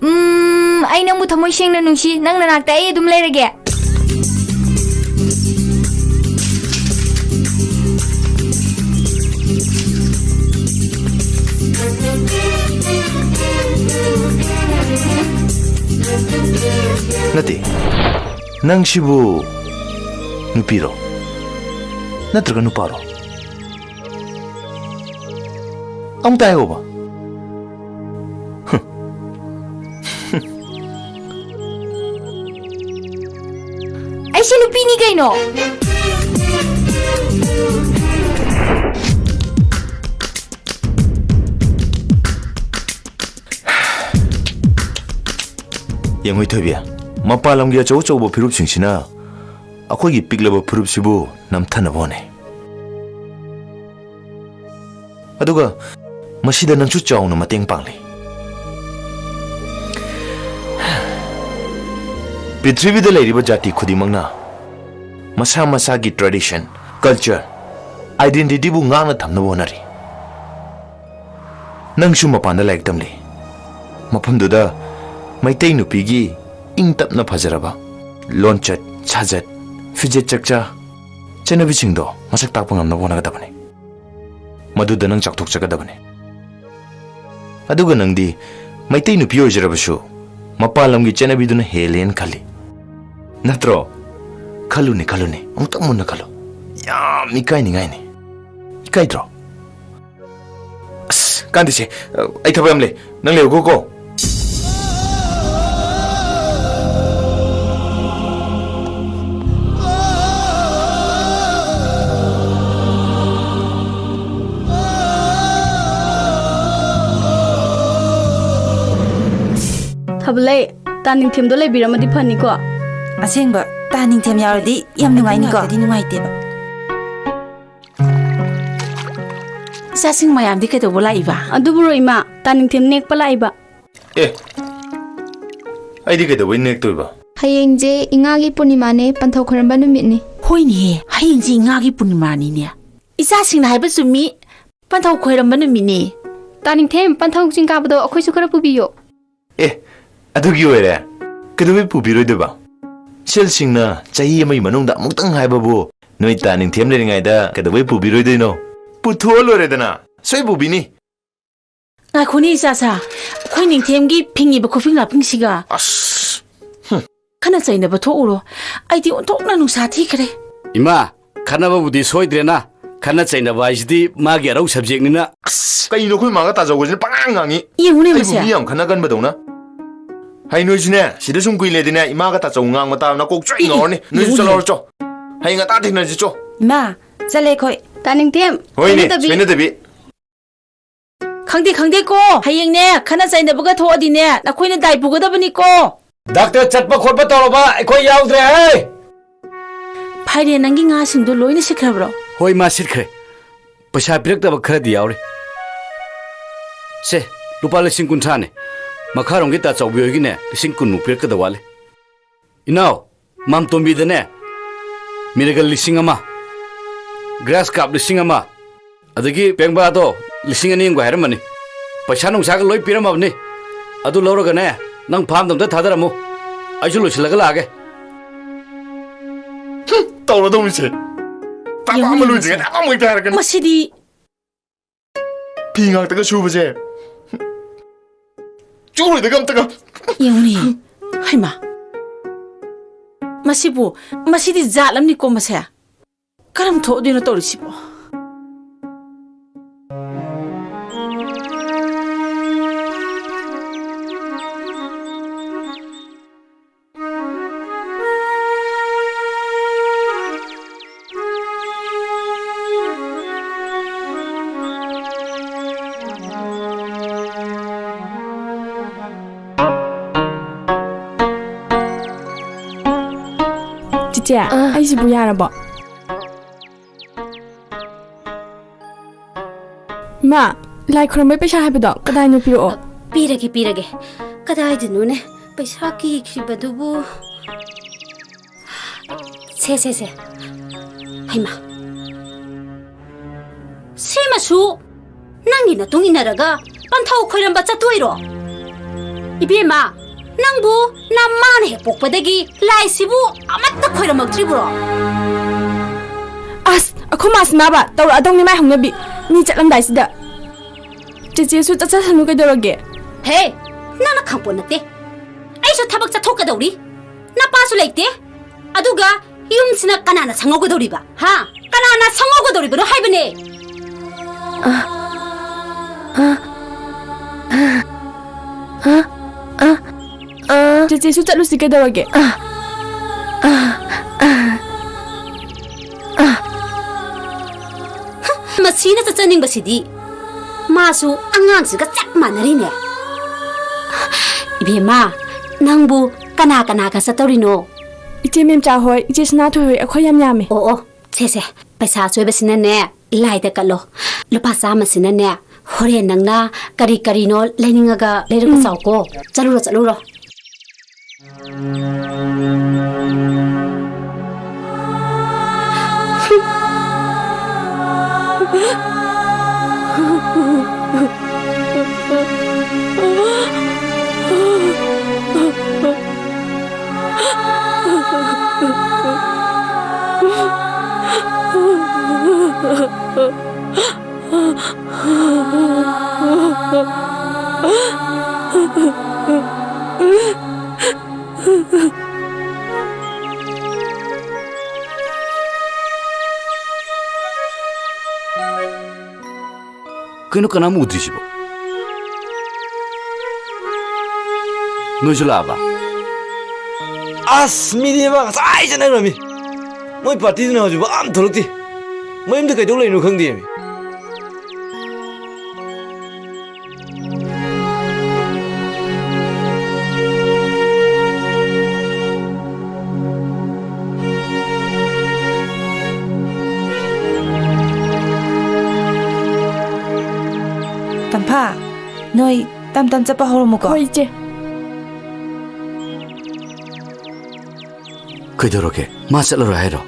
ꯎꯝ, ꯑꯩ ꯅꯪꯕꯨ ꯊꯃꯣꯏ ꯁꯦꯡꯅ ꯅꯨꯡꯁꯤ, ꯅꯪ ꯅꯅꯥꯛꯇ ꯑꯩ ꯑꯗꯨꯝ ꯂꯩꯔꯒꯦ꯫ ꯅꯠꯇꯦ, ꯅꯪꯁꯤꯕꯨ ꯅꯨꯄꯤꯔꯣ? ꯅꯠꯇ꯭ꯔꯒ ꯅꯨꯄꯥꯔꯣ? ꯑꯃꯨꯛꯇ ꯍꯥꯏꯌꯣꯕ꯫ ꯑꯩꯁꯦ ꯅꯨꯄꯤꯅꯤ ꯀꯩꯅꯣ꯫ ꯌꯦꯡꯉꯨ ꯊꯣꯏꯕꯤ, ꯃꯄꯥꯟ ꯂꯝꯒꯤ ꯑꯆꯧ ꯑꯆꯧꯕ ꯐꯤꯔꯨꯞꯁꯤꯡꯁꯤꯅ ꯑꯩꯈꯣꯏꯒꯤ ꯄꯤꯛꯂꯕ ꯐꯨꯔꯨꯞꯁꯤꯕꯨ ꯅꯝꯊꯅꯕ ꯍꯣꯠꯅꯩ꯫ ꯑꯗꯨꯒ ꯃꯁꯤꯗ ꯅꯪꯁꯨ ꯆꯥꯎꯅ ꯃꯇꯦꯡ ꯄꯥꯡꯂꯤ꯫ ꯄ꯭ꯔꯤꯊꯤꯕꯤꯗ ꯂꯩꯔꯤꯕ ꯖꯥꯇꯤ ꯈꯨꯗꯤꯡꯃꯛꯅ ꯃꯁꯥ ꯃꯁꯥꯒꯤ tradition, culture, identityꯕꯨ ꯉꯥꯛꯅ ꯊꯝꯅꯕ ꯍꯣꯠꯅꯔꯤ꯫ ꯅꯪꯁꯨ ꯃꯄꯥꯟꯗ ꯂꯥꯏꯔꯤꯛ ꯇꯝꯂꯤ꯫ ꯃꯐꯝꯗꯨꯗ ꯃꯩꯇꯩ ꯅꯨꯄꯤꯒꯤ ꯏꯪ ꯇꯞꯅ ꯐꯖꯔꯕ ꯂꯣꯟꯆꯠ, ꯁꯥꯖꯠ, ꯐꯤꯖꯦꯠ ꯆꯛꯆꯥ, ꯆꯠꯅꯕꯤꯁꯤꯡꯗꯣ ꯃꯁꯛ ꯇꯥꯛꯄ ꯉꯝꯅꯕ ꯍꯣꯠꯅꯒꯗꯕꯅꯤ꯫ ꯃꯗꯨꯗ ꯅꯪ ꯆꯥꯎꯊꯣꯛꯆꯒꯗꯕꯅꯤ꯫ ꯑꯗꯨꯒ ꯅꯪꯗꯤ ꯃꯩꯇꯩ ꯅꯨꯄꯤ ꯑꯣꯏꯖꯔꯕꯁꯨ ꯃꯄꯥꯟ ꯂꯝꯒꯤ ꯆꯠꯅꯕꯤꯗꯨꯅ ꯍꯦꯜꯂꯦꯅ ꯈꯜꯂꯤ꯫ ꯅꯠꯇ꯭ꯔꯣ? ꯈꯜꯂꯨꯅꯦ, ꯈꯜꯂꯨꯅꯦ, ꯑꯃꯨꯛꯇꯪ ꯃꯨꯟꯅ ꯈꯜꯂꯨ꯫ ꯌꯥꯝ ꯏꯀꯥꯏꯅꯤꯡꯉꯥꯏꯅꯤ꯫ ꯏꯀꯥꯏꯗ꯭ꯔꯣ? ꯑꯁ, ꯀꯥꯟꯗꯦꯁꯦ, ꯑꯩ ꯊꯕꯛ ꯌꯥꯝ ꯂꯩ꯫ ꯅꯪ ꯂꯩꯍꯧꯈꯣꯀꯣ꯫ ꯊꯥꯕꯂꯩ, ꯇꯥ ꯅꯤꯡꯊꯦꯝꯗꯣ ꯂꯩꯕꯤꯔꯝꯃꯗꯤ ꯐꯅꯤꯀꯣ꯫ ꯑꯁꯦꯡꯕ, ꯇꯥ ꯅꯤꯡꯊꯦꯝ ꯌꯥꯎꯔꯗꯤ ꯌꯥꯝ ꯅꯨꯡꯉꯥꯏꯅꯤꯀꯣ꯫ ꯅꯠꯇ꯭ꯔꯗꯤ ꯅꯨꯡꯉꯥꯏꯇꯦꯕ꯫ ꯏꯆꯥꯁꯤꯡ ꯃꯌꯥꯝꯗꯤ ꯀꯩꯗꯧꯕ ꯂꯥꯛꯏꯕ? ꯑꯗꯨꯕꯨꯔꯣ ꯏꯃꯥ, ꯇꯥ ꯅꯤꯡꯊꯦꯝ ꯅꯦꯛꯄ ꯂꯥꯛꯏꯕ꯫ ꯑꯦ, ꯑꯩꯗꯤ ꯀꯩꯗꯧꯕꯩ ꯅꯦꯛꯇꯣꯏꯕ? ꯍꯌꯦꯡꯁꯦ ꯏꯉꯥꯒꯤ ꯄꯨꯔꯅꯤꯃꯥꯅꯦ, ꯄꯟꯊꯧ ꯈꯣꯏꯔꯝꯕ ꯅꯨꯃꯤꯠꯅꯤ꯫ ꯍꯣꯏꯅꯦꯍꯦ, ꯍꯌꯦꯡꯁꯤ ꯏꯉꯥꯒꯤ ꯄꯨꯔꯅꯤꯃꯥꯅꯤꯅꯦ꯫ ꯏꯆꯥꯁꯤꯡꯅ ꯍꯥꯏꯕ ꯆꯨꯝꯃꯤ, ꯄꯟꯊꯧ ꯈꯣꯏꯔꯝꯕ ꯅꯨꯃꯤꯠꯅꯤ꯫ ꯇꯥ ꯅꯤꯡꯊꯦꯝ, ꯄꯟꯊꯧ ꯆꯤꯡ ꯀꯥꯕꯗꯣ ꯑꯩꯈꯣꯏꯁꯨ ꯈꯔ ꯄꯨꯕꯤꯌꯣ꯫ ꯑꯦ, ꯑꯗꯨꯒꯤ ꯑꯣꯏꯔꯦ? ꯀꯩꯗꯧꯕꯩ ꯄꯨꯕꯤꯔꯣꯏꯗꯣꯏꯕ? ꯁꯦꯜꯁꯤꯡꯅ ꯆꯍꯤ ꯑꯃꯒꯤ ꯃꯅꯨꯡꯗ ꯑꯃꯨꯛꯇꯪ ꯍꯥꯏꯕꯕꯨ ꯅꯣꯏ ꯇꯥ ꯅꯤꯡꯊꯦꯝ ꯂꯩꯔꯤꯉꯩꯗ ꯀꯩꯗꯧꯕꯩ ꯄꯨꯕꯤꯔꯣꯏꯗꯣꯏꯅꯣ? ꯄꯨꯊꯣꯛꯑ ꯂꯣꯏꯔꯦꯗꯅ, ꯁꯣꯏ ꯄꯨꯕꯤꯅꯤ꯫ ꯉꯥꯏꯈꯣꯅꯦ ꯏꯆꯥꯁꯥ, ꯑꯩꯈꯣꯏ ꯅꯤꯡꯊꯦꯝꯒꯤ ꯐꯤꯡꯉꯤꯕ ꯈꯨꯐꯤꯡ ꯂꯥꯐꯤꯡꯁꯤꯒ꯫ ꯑꯁ! ꯈꯠꯅ ꯆꯩꯅꯕ ꯊꯣꯛꯎꯔꯣ, ꯑꯩꯗꯤ ꯑꯣꯟꯊꯣꯛꯅ ꯅꯨꯡꯁꯥ ꯊꯤꯈ꯭ꯔꯦ꯫ ꯏꯃꯥ, ꯈꯠꯅꯕꯕꯨꯗꯤ ꯁꯣꯏꯗ꯭ꯔꯦꯅ, ꯈꯠꯅ ꯆꯩꯅꯕ ꯍꯥꯏꯁꯤꯗꯤ ꯃꯥꯒꯤ ꯑꯔꯧ ꯁꯕꯖꯦꯛꯅꯤꯅ꯫ ꯑꯁ, ꯀꯩꯅꯣ ꯑꯩꯈꯣꯏ ꯃꯥꯒ ꯇꯥꯖꯧꯒꯁꯤꯅ ꯄꯉꯥꯡ ꯉꯥꯡꯉꯤ? ꯌꯦꯡꯉꯨꯅꯦ ꯑꯩꯕꯨ ꯃꯁꯦ꯫ ꯃꯤ ꯌꯥꯝ ꯈꯠꯅꯒꯟꯕꯗꯧꯅ꯫ ꯍꯩ, ꯅꯣꯏꯁꯨꯅꯦ, ꯁꯤꯗ ꯁꯨꯝ ꯀꯨꯏ ꯂꯩꯗꯤꯅꯦ, ꯏꯃꯥꯒ ꯇꯥꯆꯧ ꯉꯥꯡꯕ ꯇꯥꯕ ꯅꯀꯣꯛ ꯆꯣꯏ ꯏ, ꯏ, ꯉꯥꯎꯔꯅꯤ꯫ ꯅꯣꯏꯁꯨ ꯌꯦꯡꯉꯨꯅꯦ꯫ ꯆꯠꯂꯧꯔꯣ ꯆꯣ꯫ ꯍꯌꯦꯡ ꯉꯟꯇꯥ ꯊꯦꯡꯅꯁꯤ ꯆꯣ꯫ ꯏꯃꯥ, ꯆꯠꯂꯦ ꯑꯩꯈꯣꯏ꯫ ꯍꯣꯏꯅꯦ, ꯁꯣꯏꯅꯗꯕꯤ꯫ ꯁꯣꯏꯅꯗꯕꯤ꯫ ꯈꯪꯗꯦ, ꯈꯪꯗꯦꯀꯣ꯫ ꯍꯌꯦꯡꯅꯦ, ꯈꯠꯅ ꯆꯩꯅꯕꯒ ꯊꯣꯛꯑꯗꯤꯅꯦ, ꯅꯈꯣꯏꯅ ꯗꯥꯏ ꯄꯨꯒꯗꯕꯅꯤꯀꯣ꯫ ꯗꯥꯛꯇꯔ ꯆꯠꯄ ꯈꯣꯠꯄ ꯇꯧꯔꯕ ꯑꯩꯈꯣꯏ ꯌꯥꯎꯗ꯭ꯔꯦ ꯍꯦ! ꯐꯥꯏꯔꯦ, ꯅꯪꯒꯤ ꯉꯥꯁꯤꯡꯗꯣ ꯂꯣꯏꯅ ꯁꯤꯠꯈ꯭ꯔꯕ꯭ꯔꯣ? ꯍꯣꯏ, ꯃꯥ ꯁꯤꯠꯈ꯭ꯔꯦ꯫ ꯄꯩꯁꯥ ꯄꯤꯔꯛꯇꯕ ꯈꯔꯗꯤ ꯌꯥꯎꯔꯤ꯫ ꯁꯦ, ꯂꯨꯄꯥ ꯂꯤꯁꯤꯡ ꯀꯨꯟꯊ꯭ꯔꯥꯅꯦ꯫ ꯃꯈꯥꯔꯣꯝꯒꯤ ꯇꯥꯆꯧꯕꯤ ꯍꯣꯏꯒꯤꯅꯦ, ꯂꯤꯁꯤꯡ ꯀꯨꯟꯃꯨꯛ ꯄꯤꯔꯛꯀꯗꯕ ꯋꯥꯠꯂꯤ꯫ ꯏꯅꯥꯎ, ꯃꯥꯝꯇꯣꯝꯕꯤꯗꯅꯦ, ꯃꯤꯔꯒꯜ ꯂꯤꯁꯤꯡ ꯑꯃ, ꯒ꯭ꯔꯥꯁ ꯀꯥꯞ ꯂꯤꯁꯤꯡ ꯑꯃ, ꯑꯗꯒꯤ ꯄꯦꯡꯕꯥꯗꯣ ꯂꯤꯁꯤꯡ ꯑꯅꯤ ꯑꯃꯒ ꯍꯥꯏꯔꯝꯕꯅꯤ꯫ ꯄꯩꯁꯥ ꯅꯨꯡꯁꯥꯒ ꯂꯣꯏ ꯄꯤꯔꯝꯃꯕꯅꯤ꯫ ꯑꯗꯨ ꯂꯧꯔꯒꯅꯦ, ꯅꯪ ꯐꯥꯝꯗ ꯑꯝꯇ ꯊꯥꯗꯔꯝꯃꯨ꯫ ꯑꯩꯁꯨ ꯂꯣꯏꯁꯤꯜꯂꯒ ꯂꯥꯛꯑꯒꯦ꯫ ꯍꯨꯝ, ꯇꯧꯔꯗꯧꯅꯤꯁꯦ꯫ ꯇꯥꯛꯄ ꯑꯃ ꯌꯦꯡꯉꯨꯅꯦ ꯂꯣꯏꯗ꯭ꯔꯤꯉꯩꯗ ꯃꯁꯦ꯫ ꯑꯃꯃꯨꯛ ꯍꯦꯛꯇ ꯍꯥꯏꯔꯛꯀꯅꯤ꯫ ꯃꯁꯤꯗꯤ ꯐꯤ ꯉꯥꯛꯇꯒ ꯁꯨꯕꯁꯦ ꯆꯨꯔꯣꯏꯗꯒ ꯑꯝꯇꯒ꯫ ꯌꯦꯡꯉꯨꯅꯦ꯫ ꯍꯩꯃꯥ꯫ ꯃꯁꯤꯕꯨ, ꯃꯁꯤꯗꯤ ꯖꯥꯠ ꯑꯃꯅꯤꯀꯣ ꯃꯁꯦ꯫ ꯀꯔꯝ ꯊꯣꯛꯑꯗꯣꯏꯅꯣ ꯇꯧꯔꯤꯁꯤꯕꯣ? ꯆꯤꯆꯦ, ꯑꯥ꯫ ꯑꯩꯁꯤꯕꯨ ꯌꯥꯔꯕꯣ? ꯏꯃꯥ, ꯂꯥꯏ ꯈꯨꯔꯨꯝꯕꯩ ꯄꯩꯁꯥ ꯍꯥꯏꯕꯗꯣ ꯀꯗꯥꯏꯅꯣ? ꯄꯤꯔꯛꯑꯣ꯫ ꯄꯤꯔꯒꯦ, ꯄꯤꯔꯒꯦ꯫ ꯀꯗꯥꯏꯗꯅꯣꯅꯦ ꯄꯩꯁꯥ ꯀꯤꯈ꯭ꯔꯤꯕꯗꯨꯕꯨ? ꯁꯦ, ꯁꯦ, ꯁꯦ꯫ ꯍꯩꯃꯥ꯫ ꯁꯤꯃꯁꯨ ꯅꯪꯒꯤ ꯅꯇꯨꯡ ꯏꯟꯅꯔꯒ ꯄꯟꯊꯧ ꯈꯣꯏꯔꯝꯕ ꯆꯠꯇꯣꯏꯔꯣ? ꯏꯕꯦꯝꯃ, ꯅꯪꯕꯨ ꯅꯃꯥꯅ ꯍꯦꯛ ꯄꯣꯛꯄꯗꯒꯤ ꯂꯥꯏꯁꯤꯕꯨ ꯑꯃꯠꯇ ꯈꯣꯏꯔꯝꯃꯛꯇ꯭ꯔꯤꯕ꯭ꯔꯣ? ꯑꯁ, ꯑꯩꯈꯣꯏ ꯃꯥꯁꯤ ꯃꯥꯕ ꯇꯧꯔꯛꯑꯗꯧꯅꯤ ꯃꯥꯏ ꯍꯧꯅꯕꯤ꯫ ꯃꯤ ꯆꯠꯂꯝꯗꯥꯏꯁꯤꯗ꯫ ꯆꯦꯆꯦꯁꯨ ꯆꯠꯆꯁꯅꯨ ꯀꯩꯗꯧꯔꯒꯦ? ꯍꯦ, ꯅꯪꯅ ꯈꯪꯄꯣꯠ ꯅꯠꯇꯦ꯫ ꯑꯩꯁꯨ ꯊꯕꯛ ꯆꯠꯊꯣꯛꯀꯗꯧꯔꯤ꯫ ꯅꯄꯥꯁꯨ ꯂꯩꯇꯦ꯫ ꯑꯗꯨꯒ ꯌꯨꯝꯁꯤꯅ ꯀꯅꯥꯅ ꯁꯪꯍꯧꯒꯗꯧꯔꯤꯕ? ꯍꯥ? ꯀꯅꯥꯅ ꯁꯪꯍꯧꯒꯗꯧꯔꯤꯕꯅꯣ ꯍꯥꯏꯕꯅꯦ? ꯆꯦꯆꯦꯁꯨ ꯆꯠꯂꯨꯁꯤ ꯀꯩꯗꯧꯔꯒꯦ? ꯃꯁꯤꯅ ꯆꯠꯆꯅꯤꯡꯕꯁꯤꯗꯤ꯫ ꯃꯥꯁꯨ ꯑꯉꯥꯡꯁꯤꯒ ꯆꯞ ꯃꯥꯟꯅꯔꯤꯅꯦ꯫ ꯏꯕꯦꯝꯃ, ꯅꯪꯕꯨ ꯀꯅꯥ ꯀꯅꯥꯒ ꯆꯠꯇꯧꯔꯤꯅꯣ? ꯏꯆꯦ ꯃꯦꯝꯆꯥ ꯍꯣꯏ, ꯏꯆꯦ ꯁꯅꯥꯊꯣꯏ ꯍꯣꯏ, ꯑꯩꯈꯣꯏ ꯌꯥꯝ ꯌꯥꯝꯃꯦ꯫ ꯑꯣ, ꯑꯣ, ꯁꯦ, ꯁꯦ, ꯄꯩꯁꯥ ꯑꯆꯣꯏꯕꯁꯤꯅꯅꯦ, ꯂꯥꯏꯗ ꯀꯠꯂꯣ꯫ ꯂꯨꯄꯥ ꯆꯥꯝꯃꯁꯤꯅ ꯅꯦ, ꯍꯣꯔꯦꯟ ꯅꯪꯅ ꯀꯔꯤ ꯀꯔꯤꯅꯣ ꯂꯩꯅꯤꯡꯉꯒ ꯂꯩꯔꯒ ꯎꯝ꯫ ꯆꯥꯎꯀꯣ꯫ ꯆꯠꯂꯨꯔꯣ, ꯆꯠꯂꯨꯔꯣ꯫ ꯀꯩꯅꯣ, ꯀꯅꯥꯝ ꯎꯗ꯭ꯔꯤꯁꯤꯕꯣ? ꯅꯣꯏꯁꯨ ꯂꯥꯛꯑꯕ? ꯑꯁ, ꯃꯤꯗꯤ ꯏꯃꯥ ꯉꯁꯥꯏ ꯆꯠꯅꯈ꯭ꯔꯃꯤ꯫ ꯃꯣꯏ ꯄꯥꯔꯇꯤꯗꯨꯅ ꯍꯧꯖꯤꯛꯐꯥꯎ ꯑꯝ ꯊꯣꯛꯂꯛꯇꯦ꯫ ꯃꯌꯨꯝꯗ ꯀꯩꯗꯧ ꯂꯩꯅꯣ ꯈꯪꯗꯦꯃꯤ꯫ ꯇꯝꯐꯥ, ꯅꯣꯏ ꯇꯝ ꯇꯝ ꯆꯠꯄ ꯍꯧꯔꯝꯃꯨꯀꯣ꯫ ꯍꯣꯏ, ꯏꯆꯦ꯫ ꯀꯩꯗꯧꯔꯒꯦ? ꯃꯥ ꯆꯠꯂꯔꯣꯏ ꯍꯥꯏꯔꯣ?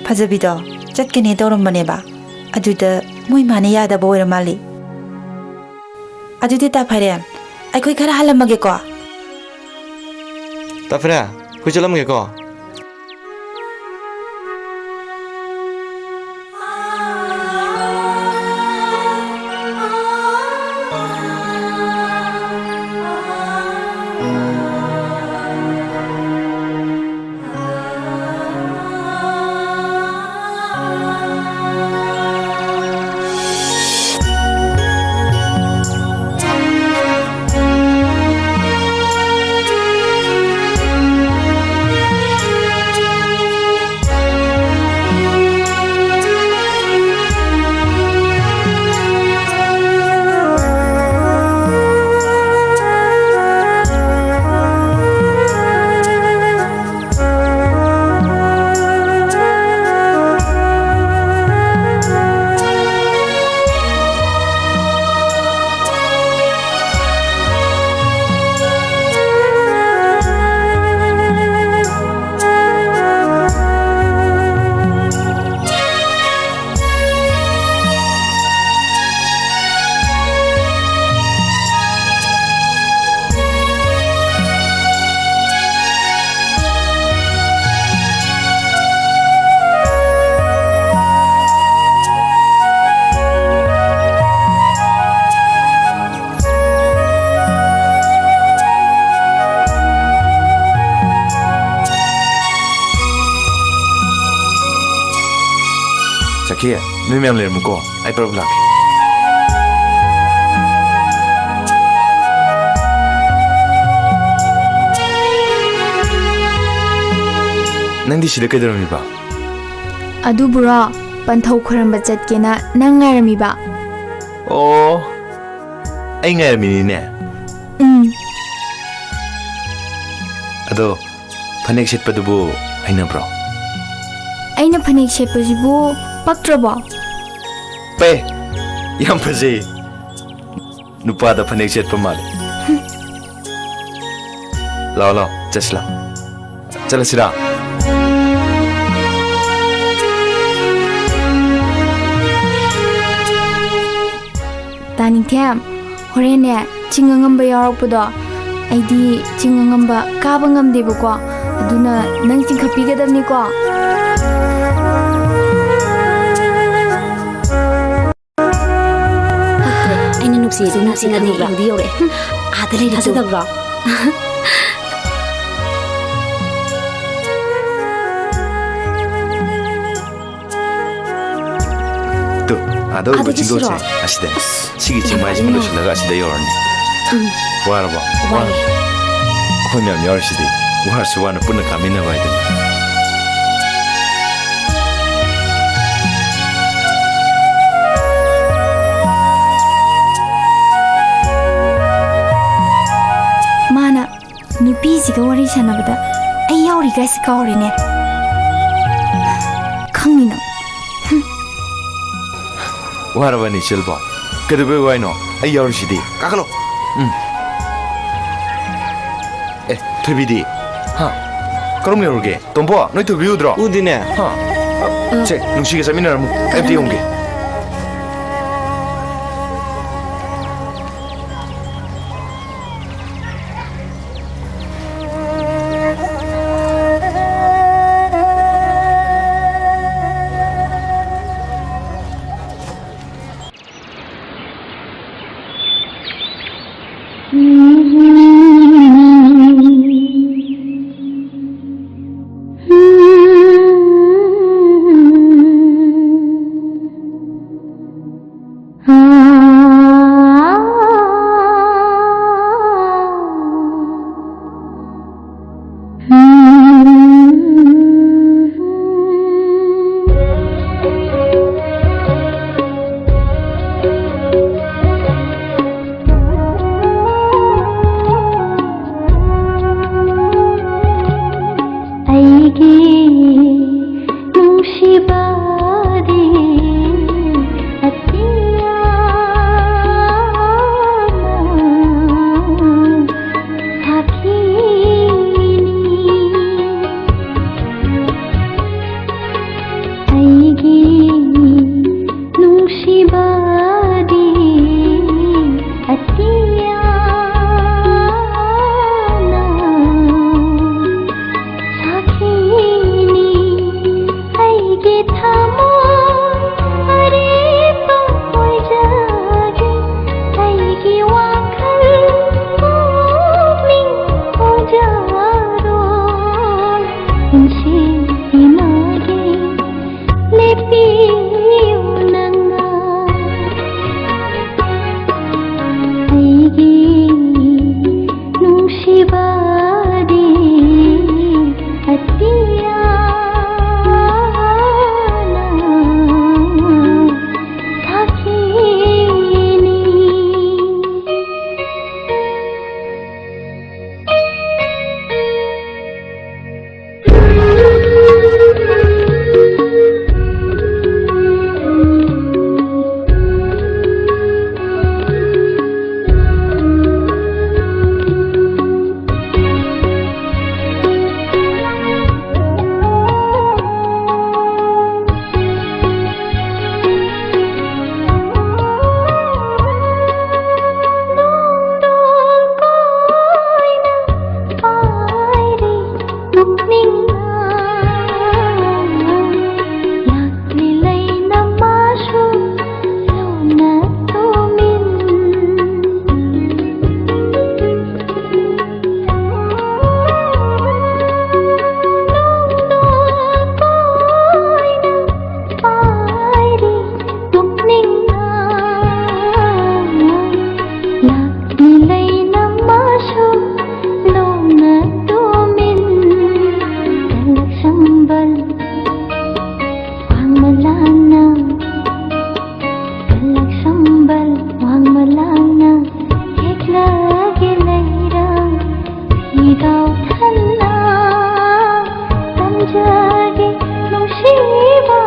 ꯐꯖꯕꯤꯗꯣ ꯆꯠꯀꯅꯤ ꯇꯧꯔꯝꯕꯅꯦꯕ, ꯑꯗꯨꯗ ꯃꯣꯏ ꯃꯥꯅ ꯌꯥꯗꯕ ꯑꯣꯏꯔ ꯃꯥꯜꯂꯤ꯫ ꯑꯗꯨꯗꯤ ꯇꯥ ꯐꯥꯏꯔꯦꯟ, ꯑꯩꯈꯣꯏ ꯈꯔ ꯍꯜꯂꯝꯃꯒꯦꯀꯣ꯫ ꯇꯥ ꯐꯥꯏꯔꯦꯟ, ꯑꯩꯈꯣꯏ ꯆꯠꯂꯝꯒꯦꯀꯣ꯫ ꯁꯈꯤ, ꯅꯣꯏ ꯃꯌꯥꯝ ꯂꯩꯔꯝꯃꯨꯀꯣ, ꯑꯩ ꯄꯔꯞ ꯂꯥꯛꯀꯦ꯫ ꯅꯪꯗꯤ ꯁꯤꯗ ꯀꯩꯗꯧꯔꯝꯃꯤꯕ? ꯑꯗꯨꯕꯨꯔꯣ, ꯄꯟꯊꯧ ꯈꯣꯏꯔꯝꯕ ꯆꯠꯀꯦꯅ ꯅꯪ ꯉꯥꯏꯔꯝꯃꯤꯕ꯫ ꯑꯣ, ꯑꯩ ꯉꯥꯏꯔꯝꯃꯤꯅꯤꯅꯦ꯫ ꯎꯝ꯫ ꯑꯗꯣ, ꯐꯅꯦꯛ ꯁꯦꯠꯄꯗꯨꯕꯨ ꯍꯩꯅꯕ꯭ꯔꯣ? ꯑꯩꯅ ꯐꯅꯦꯛ ꯁꯦꯠꯄꯁꯤꯕꯨ ꯄꯛꯇ꯭ꯔꯕꯣ? ꯄꯛꯑꯦ, ꯌꯥꯝ ꯐꯖꯩ꯫ ꯅꯨꯄꯥꯗ ꯐꯅꯦꯛ ꯁꯦꯠꯄ ꯃꯥꯜꯂꯦ꯫ ꯂꯥꯛꯑꯣ, ꯂꯥꯛꯑꯣ, ꯆꯠꯁꯤ ꯂꯥꯛꯑꯣ꯫ ꯆꯠꯂꯁꯤꯔꯥ? ꯅꯤꯡꯊꯦꯝ, ꯍꯣꯔꯦꯟꯅꯦ, ꯆꯤꯡ ꯑꯉꯝꯕ ꯌꯥꯎꯔꯛꯄꯗꯣ, ꯑꯩꯗꯤ ꯆꯤꯡ ꯑꯉꯝꯕ ꯀꯥꯕ ꯉꯝꯗꯦꯕꯀꯣ, ꯑꯗꯨꯅ ꯅꯪ ꯆꯤꯡꯈꯠꯄꯤꯒꯗꯕꯅꯤꯀꯣ꯫ ꯑꯩꯅ ꯅꯨꯡꯁꯤꯔꯤꯁꯦ ꯅꯨꯡꯁꯤꯅꯗꯤ ꯈꯪꯕ꯭ꯔꯥ? ꯌꯧꯗꯤ ꯌꯧꯔꯛꯑꯦ꯫ ꯑꯥꯗ ꯂꯩꯔꯤꯗꯣ꯫ ꯊꯥꯖꯗꯕ꯭ꯔꯣ? ꯇꯨ, ꯑꯥꯗ ꯎꯕ ꯑꯥꯗꯒꯤ ꯆꯤꯡꯗꯣꯟꯁꯦ ꯁꯤꯔꯣ? ꯑꯁꯤꯗꯅꯦ꯫ ꯑꯁ, ꯁꯤꯒꯤ ꯌꯥꯝ ꯆꯤꯡꯃꯥꯏꯁꯤꯃ ꯋꯥꯏꯅꯦ꯫ ꯂꯣꯏꯁꯤꯜꯂꯒ ꯑꯁꯤꯗ ꯌꯧꯔꯅꯤ꯫ ꯎꯝ꯫ ꯋꯥꯔꯕꯣ? ꯋꯥꯔꯦ꯫ ꯋꯥꯔꯦ꯫ ꯑꯩꯈꯣꯏ ꯃꯌꯥꯝ ꯌꯥꯎꯔꯤꯁꯤꯗꯤ꯫ ꯋꯥꯔꯁꯨ ꯋꯥꯅ ꯄꯨꯟꯅ ꯀꯥꯃꯤꯟꯅꯕ ꯍꯥꯏꯗꯨꯅꯤ꯫ ꯃꯥꯅ ꯅꯨꯄꯤꯁꯤꯒ ꯋꯥꯔꯤ ꯁꯥꯟꯅꯕꯗ ꯑꯩ ꯌꯥꯎꯔꯤꯒꯥꯏꯁꯤ ꯀꯥꯎꯔꯦꯅꯦ꯫ ꯈꯪꯉꯤꯅꯣ? ꯋꯥꯔꯕꯅꯤ ꯁꯤꯜꯄꯣ? ꯀꯩꯗꯧꯕꯩ ꯋꯥꯏꯅꯣ? ꯑꯩ ꯌꯥꯎꯔꯤꯁꯤꯗꯤ꯫ ꯀꯥꯈꯠꯂꯣ꯫ ꯎꯝ꯫ ꯑꯦ, ꯊꯣꯏꯕꯤꯗꯤ? ꯍꯥ? ꯀꯔꯝ ꯌꯧꯔꯒꯦ? ꯇꯣꯝꯄꯣ, ꯅꯣꯏ ꯊꯣꯏꯕꯤ ꯎꯗ꯭ꯔꯣ? ꯎꯗꯦꯅꯦ꯫ ꯍꯥ? ꯁꯦ, ꯅꯨꯡꯁꯤꯒ ꯆꯠꯃꯤꯟꯅꯔꯝꯃꯨ꯫ ꯑꯩ ꯑꯝꯇ ꯌꯦꯡꯉꯨꯒꯦ꯫ ꯑꯩꯒꯤ ꯅꯨꯡꯁꯤꯕꯗꯤ ꯑꯇꯤꯌꯥꯅ ꯁꯥꯈꯤꯅꯤ꯫ ꯑꯩꯒꯤ ꯅꯨꯡꯁꯤꯕꯗꯤ ꯅꯨꯡꯁꯤꯕ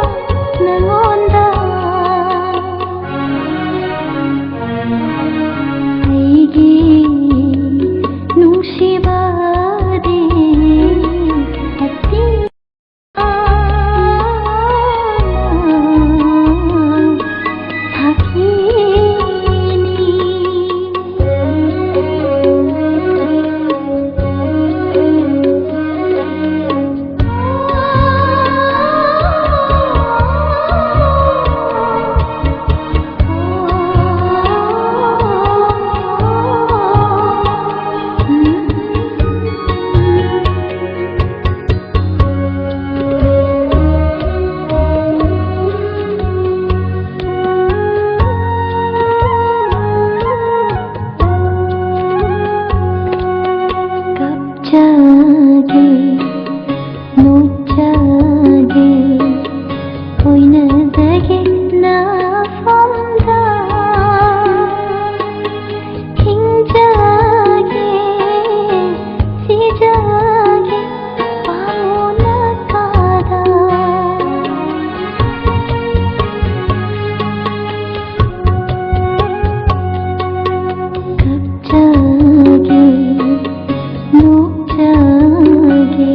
ꯅꯉꯣꯟꯗ ꯑꯩꯒꯤ ꯅꯨꯡꯁꯤꯕꯗꯤ ꯑꯇꯤ ꯊꯥꯈꯤꯅꯤ꯫ ꯀꯞꯆꯒꯦ, ꯅꯣꯛꯆꯒꯦ, ꯑꯣꯏꯅꯖꯒꯦ ꯅꯐꯝꯗ꯫ ꯍꯤꯡꯖꯒꯦ, ꯁꯤꯖꯒꯦ, ꯄꯥꯎꯅ ꯀꯥꯗ꯫ ꯀꯞꯆꯒꯦ, ꯅꯣꯛꯆꯒꯦ,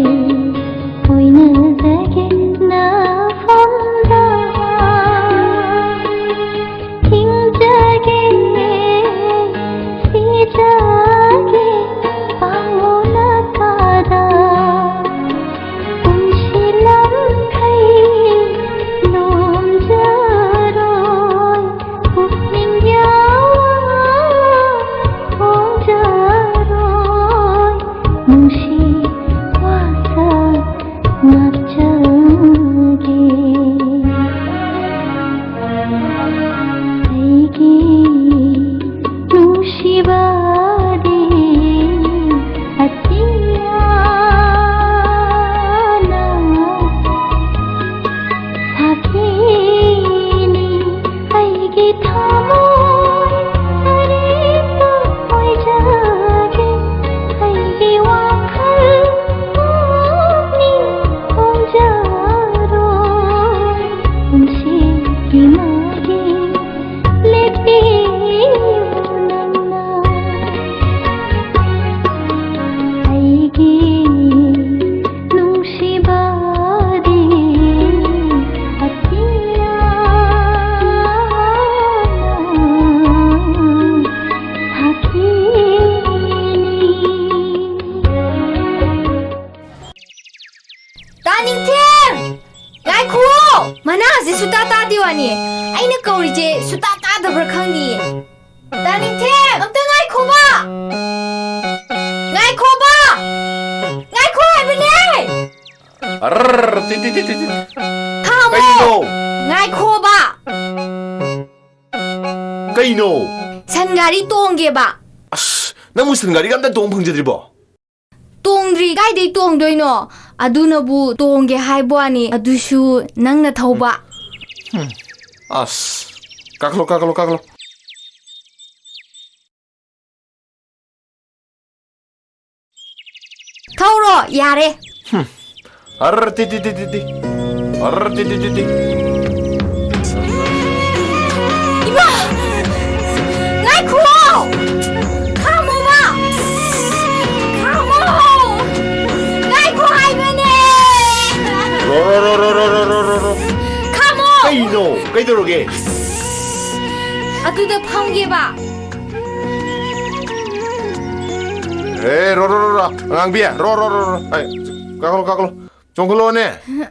ꯁꯨꯇꯥ ꯇꯥꯗꯦ ꯋꯥꯅꯤ꯫ ꯑꯩꯅ ꯀꯧꯔꯤꯁꯦ ꯁꯨꯇꯥ ꯇꯥꯗꯕ꯭ꯔꯥ ꯈꯪꯗꯤꯌꯦ꯫ ꯗꯥ ꯅꯤꯡꯊꯦꯝ, ꯑꯝꯇ ꯉꯥꯏꯈꯣꯕ! ꯉꯥꯏꯈꯣꯕ! ꯉꯥꯏꯈꯣ ꯍꯥꯏꯕꯅꯦ! ꯑꯔꯔ, ꯇꯤ, ꯇꯤ, ꯇꯤ, ꯇꯤ, ꯇꯤ꯫ ꯈꯥꯝꯃꯣ! ꯀꯩꯅꯣ? ꯉꯥꯏꯈꯣꯕ! ꯀꯩꯅꯣ? ꯁꯟ ꯒꯥꯔꯤ ꯇꯣꯡꯒꯦꯕ꯫ ꯑꯁ, ꯅꯪꯕꯨ ꯁꯟ ꯒꯥꯔꯤꯒ ꯑꯝꯇ ꯇꯣꯡ ꯐꯪꯖꯗ꯭ꯔꯤꯕꯣ? ꯇꯣꯡꯗ꯭ꯔꯤ, ꯀꯥꯏꯗꯩ ꯇꯣꯡꯗꯣꯏꯅꯣ? ꯑꯗꯨꯅꯕꯨ ꯇꯣꯡꯒꯦ ꯍꯥꯏꯕ ꯋꯥꯅꯤ, ꯑꯗꯨꯁꯨ ꯅꯪꯅ ꯊꯧꯕ꯫ ꯍꯨꯝ꯫ ꯑꯁ꯫ ꯀꯥꯈꯠꯂꯣ, ꯀꯥꯈꯠꯂꯣ, ꯀꯥꯈꯠꯂꯣ꯫ ꯊꯧꯔꯣ, ꯌꯥꯔꯦ꯫ ꯍꯨꯝ꯫ ꯑꯔꯔ ꯇꯤ ꯇꯤ ꯇꯤ ꯇꯤ ꯇꯤ꯫ ꯑꯔꯔ ꯇꯤ ꯇꯤ ꯇꯤ ꯇꯤ꯫ ꯏꯃꯥ! ꯉꯥꯏꯈꯨꯋꯣ! ꯈꯥꯝꯃꯣꯕ! ꯈꯥꯝꯃꯣ! ꯉꯥꯏꯈꯣ ꯍꯥꯏꯕꯅꯦ! ꯔꯣ, ꯔꯣ, ꯔꯣ꯫ ꯈꯥꯝꯃꯣ! ꯀꯩꯅꯣ? ꯀꯩꯗꯧꯔꯒꯦ? ꯑꯗꯨꯗ ꯐꯝꯒꯦꯕ꯫ ꯑꯦ, ꯔꯣ, ꯔꯣ, ꯔꯣ, ꯔꯣ꯫ ꯑꯉꯥꯡꯕꯤ, ꯔꯣ, ꯔꯣ, ꯔꯣ, ꯔꯣ꯫ ꯑꯩ, ꯀꯥꯈꯠꯂꯣ, ꯀꯥꯈꯠꯂꯣ꯫ ꯆꯣꯡꯈꯠꯂꯛꯑꯣꯅꯦ꯫ ꯏꯃꯥ!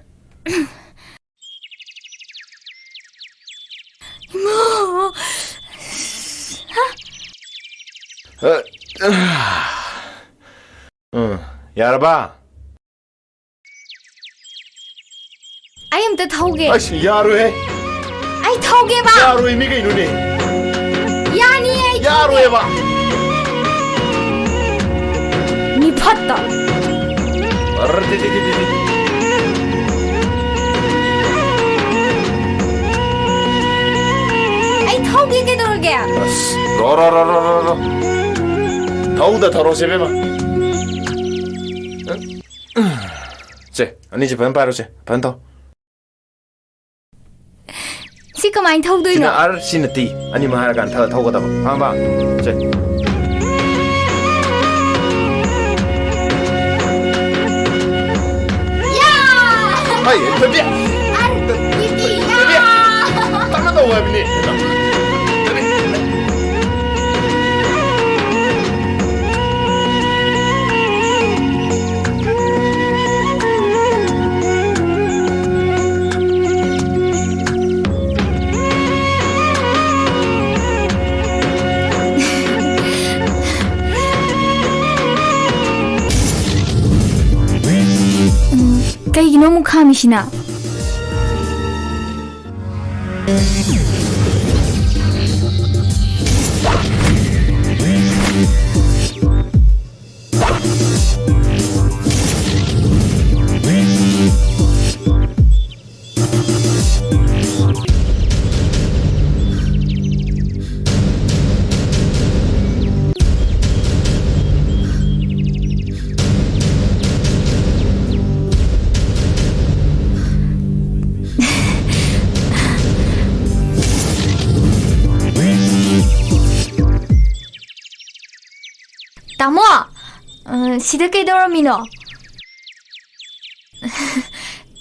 ꯎꯝ, ꯌꯥꯔꯕ? ꯑꯩ ꯑꯝꯇ ꯊꯧꯒꯦ꯫ ꯑꯁ, ꯌꯥꯔꯣꯏꯍꯦ꯫ ꯑꯩ ꯊꯧꯒꯦꯕ꯫ ꯌꯥꯔꯣꯏ, ꯃꯤ ꯀꯩꯅꯣꯅꯦ? ꯌꯥꯅꯤꯌꯦ, ꯑꯩ ꯊꯧꯒꯦ꯫ ꯌꯥꯔꯣꯏꯕ꯫ ꯃꯤ ꯐꯠꯇ꯫ ꯑꯔꯔ ꯇꯤ ꯇꯤ ꯇꯤ ꯇꯤ ꯇꯤ꯫ ꯑꯩ ꯊꯧꯒꯦ ꯀꯩꯗꯧꯔꯒꯦ? ꯑꯁ, ꯔꯣ, ꯔꯣ, ꯔꯣ꯫ ꯊꯧꯗ ꯊꯧꯔꯣꯁꯦ, ꯏꯕꯦꯝꯃ꯫ ꯁꯦ, ꯑꯅꯤꯁꯦ ꯐꯖꯅ ꯄꯥꯏꯔꯣꯁꯦ, ꯐꯖꯅ ꯊꯧ꯫ ꯁꯤ ꯀꯃꯥꯏꯅ ꯊꯧꯗꯣꯏꯅꯣ? ꯁꯤꯅ ꯑꯥꯔ, ꯁꯤꯅ ꯇꯤ꯫ ꯑꯅꯤꯃꯛ ꯍꯥꯏꯔꯀꯥꯟꯗ ꯊꯧ-, ꯊꯧꯒꯗꯕ꯫ ꯈꯪꯉꯕ? ꯁꯦ꯫ ꯌꯥ! ꯍꯩ, ꯊꯣꯏꯕꯤ! ꯑꯥꯔ, ꯇꯤ, ꯇꯤ, ꯌꯥ! ꯊꯣꯏꯕꯤ! ꯇꯞꯅ ꯇꯧ ꯍꯥꯏꯕꯅꯤ꯫ ꯀꯩꯒꯤꯅꯣ ꯑꯃꯨꯛ ꯈꯥꯝꯃꯤꯁꯤꯅ? ꯇꯥꯃꯣ, ꯑ, ꯁꯤꯗ ꯀꯩꯗꯧꯔꯝꯃꯤꯅꯣ?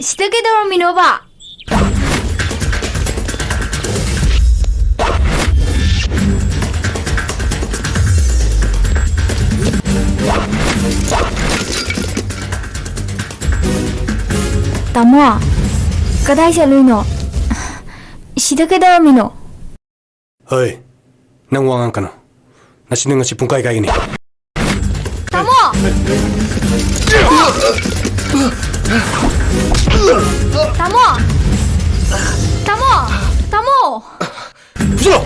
ꯁꯤꯗ ꯀꯩꯗꯧꯔꯝꯃꯤꯅꯣꯕ? ꯇꯥꯃꯣ, ꯀꯗꯥꯏ ꯆꯠꯂꯨꯏꯅꯣ? ꯁꯤꯗ ꯀꯩꯗꯧꯔꯝꯃꯤꯅꯣ? ꯍꯣꯏ, ꯅꯪ ꯋꯥ ꯉꯥꯡꯀꯅꯨ꯫ ꯅꯁꯤ ꯅꯪ ꯉꯁꯤ ꯄꯨꯡꯀꯥꯏ ꯀꯥꯏꯒꯅꯤ꯫ ꯇꯥꯃꯣ! ꯇꯥꯃꯣ! ꯇꯥꯃꯣ! ꯇꯥꯃꯣ! ꯐꯨꯖꯤꯜꯂꯣ!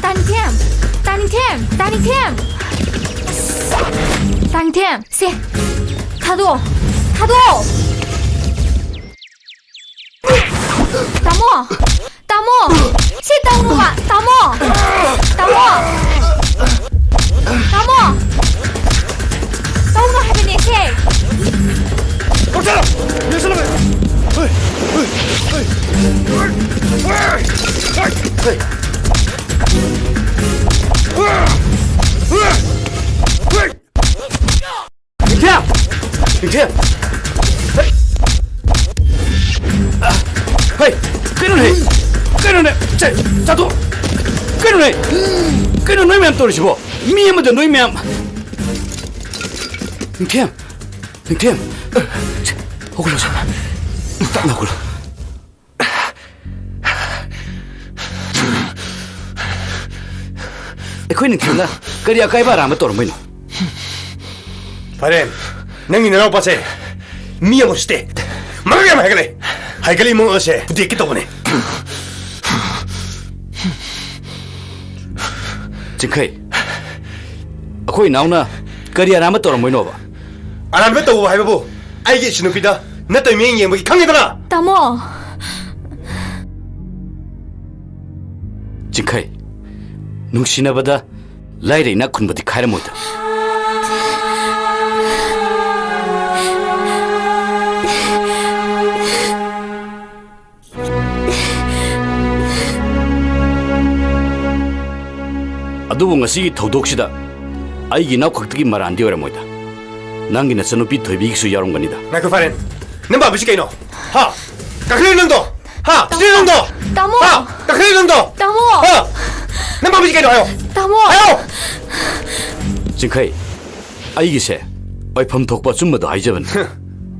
ꯇꯥꯅꯤꯡꯊꯦꯝ! ꯇꯥꯅꯤꯡꯊꯦꯝ! ꯇꯥꯅꯤꯡꯊꯦꯝ! ꯇꯥꯅꯤꯡꯊꯦꯝ! ꯁꯦ! ꯊꯥꯗꯣꯛꯑꯣ! ꯊꯥꯗꯣꯛꯑꯣ! ꯇꯥꯃꯣ! ꯇꯥꯃꯣ! ꯁꯤ ꯇꯧꯅꯨꯕ! ꯇꯥꯃꯣ! ꯇꯥꯃꯣ! ꯇꯥꯃꯣ! ꯇꯧꯅꯨ ꯍꯥꯏꯕꯅꯦ ꯁꯦ! ꯀꯛꯊꯠꯂꯣ! ꯌꯦꯡꯁꯤꯜꯂꯣ! ꯍꯣꯏ! ꯍꯣꯏ! ꯍꯣꯏ! ꯍꯣꯏ! ꯍꯣꯏ! ꯍꯣꯏ! ꯅꯤꯡꯊꯦꯝ! ꯍꯩ! ꯀꯩꯅꯣꯅꯦ! ꯀꯩꯅꯣꯅꯦ! ꯆꯦ, ꯆꯥꯊꯣꯛ! ꯀꯩꯅꯣꯅꯦ! ꯀꯩꯅꯣ ꯅꯣꯏ ꯃꯌꯥꯝ ꯇꯧꯔꯤꯁꯤꯕꯣ? ꯃꯤ ꯑꯃꯗ ꯅꯣꯏ ꯃꯌꯥꯝ! ꯅꯤꯡꯊꯦꯝ! ꯅꯤꯡꯊꯦꯝ! ꯍꯧꯒꯠꯂꯣ, ꯁꯦ꯫ ꯇꯞꯅ ꯍꯧꯒꯠꯂꯣ꯫ ꯑꯩꯈꯣꯏ ꯅꯤꯡꯊꯦꯝꯅ ꯀꯔꯤ ꯑꯀꯥꯏꯕ ꯑꯔꯥꯟꯕ ꯇꯧꯔꯝꯕꯩꯅꯣ? ꯐꯔꯦ, ꯅꯪꯒꯤ ꯅꯅꯥꯎꯄꯥꯁꯦ ꯃꯤ ꯑꯃ ꯎꯁꯤꯠꯇꯦ꯫ ꯃꯉꯛ ꯌꯥꯝ ꯍꯥꯏꯒꯠꯂꯦ꯫ ꯍꯥꯏꯒꯠꯂꯤ ꯃꯉꯛ ꯑꯁꯦ ꯐꯨꯗꯦꯛꯀꯦ ꯇꯧꯕꯅꯦ꯫ ꯆꯤꯡꯈꯩ, ꯑꯩꯈꯣꯏ ꯏꯅꯥꯎꯅ ꯀꯔꯤ ꯑꯔꯥꯟꯕ ꯇꯧꯔꯝꯕꯩꯅꯣꯕ? ꯑꯔꯥꯟꯕ ꯇꯧꯕ ꯍꯥꯏꯕꯕꯨ ꯑꯩꯒꯤ ꯏꯆꯟꯅꯨꯄꯤꯗ ꯅꯠꯇꯕ ꯃꯤꯠꯌꯦꯡ ꯌꯦꯡꯕꯒꯤ ꯈꯪꯉꯤꯗꯅ? ꯇꯥꯃꯣ! ꯆꯤꯡꯈꯩ, ꯅꯨꯡꯁꯤꯅꯕꯗ ꯂꯥꯏꯔ ꯏꯅꯥꯛ ꯈꯨꯟꯕꯗꯤ ꯈꯥꯏꯔꯝꯃꯣꯏꯗ꯫ ꯑꯗꯨꯕꯨ ꯉꯁꯤꯒꯤ ꯊꯧꯗꯣꯛꯁꯤꯗ ꯑꯩꯒꯤ ꯏꯅꯥꯎ ꯈꯛꯇꯒꯤ ꯃꯔꯥꯟꯗꯤ ꯑꯣꯏꯔꯝꯃꯣꯏꯗ꯫ ꯅꯪꯒꯤ ꯅꯆꯟꯅꯨꯄꯤ ꯊꯣꯏꯕꯤꯒꯤꯁꯨ ꯌꯥꯎꯔꯝꯒꯅꯤꯗ꯫ ꯉꯥꯏꯈꯣ ꯐꯔꯦꯟ, ꯅꯪ ꯄꯥꯝꯃꯤꯁꯤ ꯀꯩꯅꯣ? ꯍꯥ? ꯀꯥꯈꯠꯂꯛꯏ ꯅꯪꯗꯣ? ꯍꯥ? ꯁꯤꯗꯤ ꯅꯪꯗꯣ? ꯇꯥꯃꯣ! ꯍꯥ? ꯀꯥꯈꯠꯂꯛꯏ ꯅꯪꯗꯣ? ꯇꯥꯃꯣ! ꯍꯥ? ꯅꯪ ꯄꯥꯝꯃꯤꯁꯤ ꯀꯩꯅꯣ ꯍꯥꯏꯌꯣ? ꯇꯥꯃꯣ! ꯍꯥꯏꯌꯣ! ꯆꯤꯡꯈꯩ, ꯑꯩꯒꯤꯁꯦ ꯑꯣꯏꯐꯝ ꯊꯣꯛꯄ ꯑꯆꯨꯝꯕꯗꯣ ꯍꯥꯏꯖꯕꯅꯤ꯫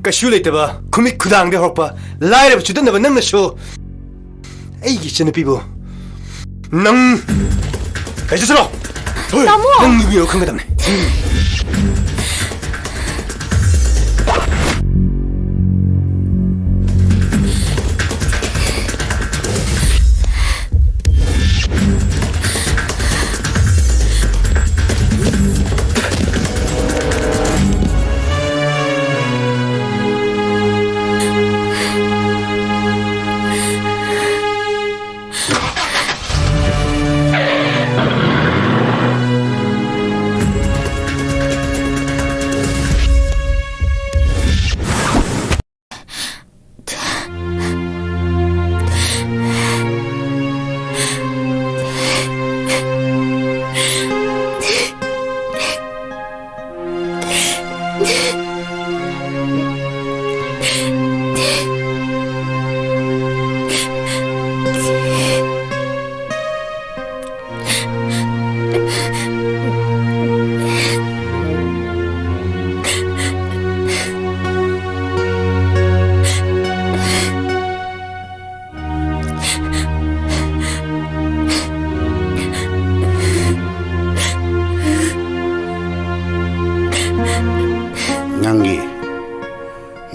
ꯀꯩꯁꯨ ꯂꯩꯇꯕ ꯈꯨꯃꯤꯠ ꯈꯨꯗꯥꯡꯗꯒꯤ ꯍꯧꯔꯛꯄ ꯂꯥꯏꯔꯕ ꯆꯨꯗꯠꯅꯕ ꯅꯪꯅꯁꯨ ꯑꯩꯒꯤ ꯏꯆꯟꯅꯨꯄꯤꯕꯨ ꯅꯪ ꯀꯩ ꯆꯠꯁꯤꯔꯣ? ꯍꯣꯏ, ꯇꯥꯃꯣ! ꯅꯪ ꯅꯨꯄꯤꯔꯣ ꯈꯪꯒꯗꯕꯅꯦ꯫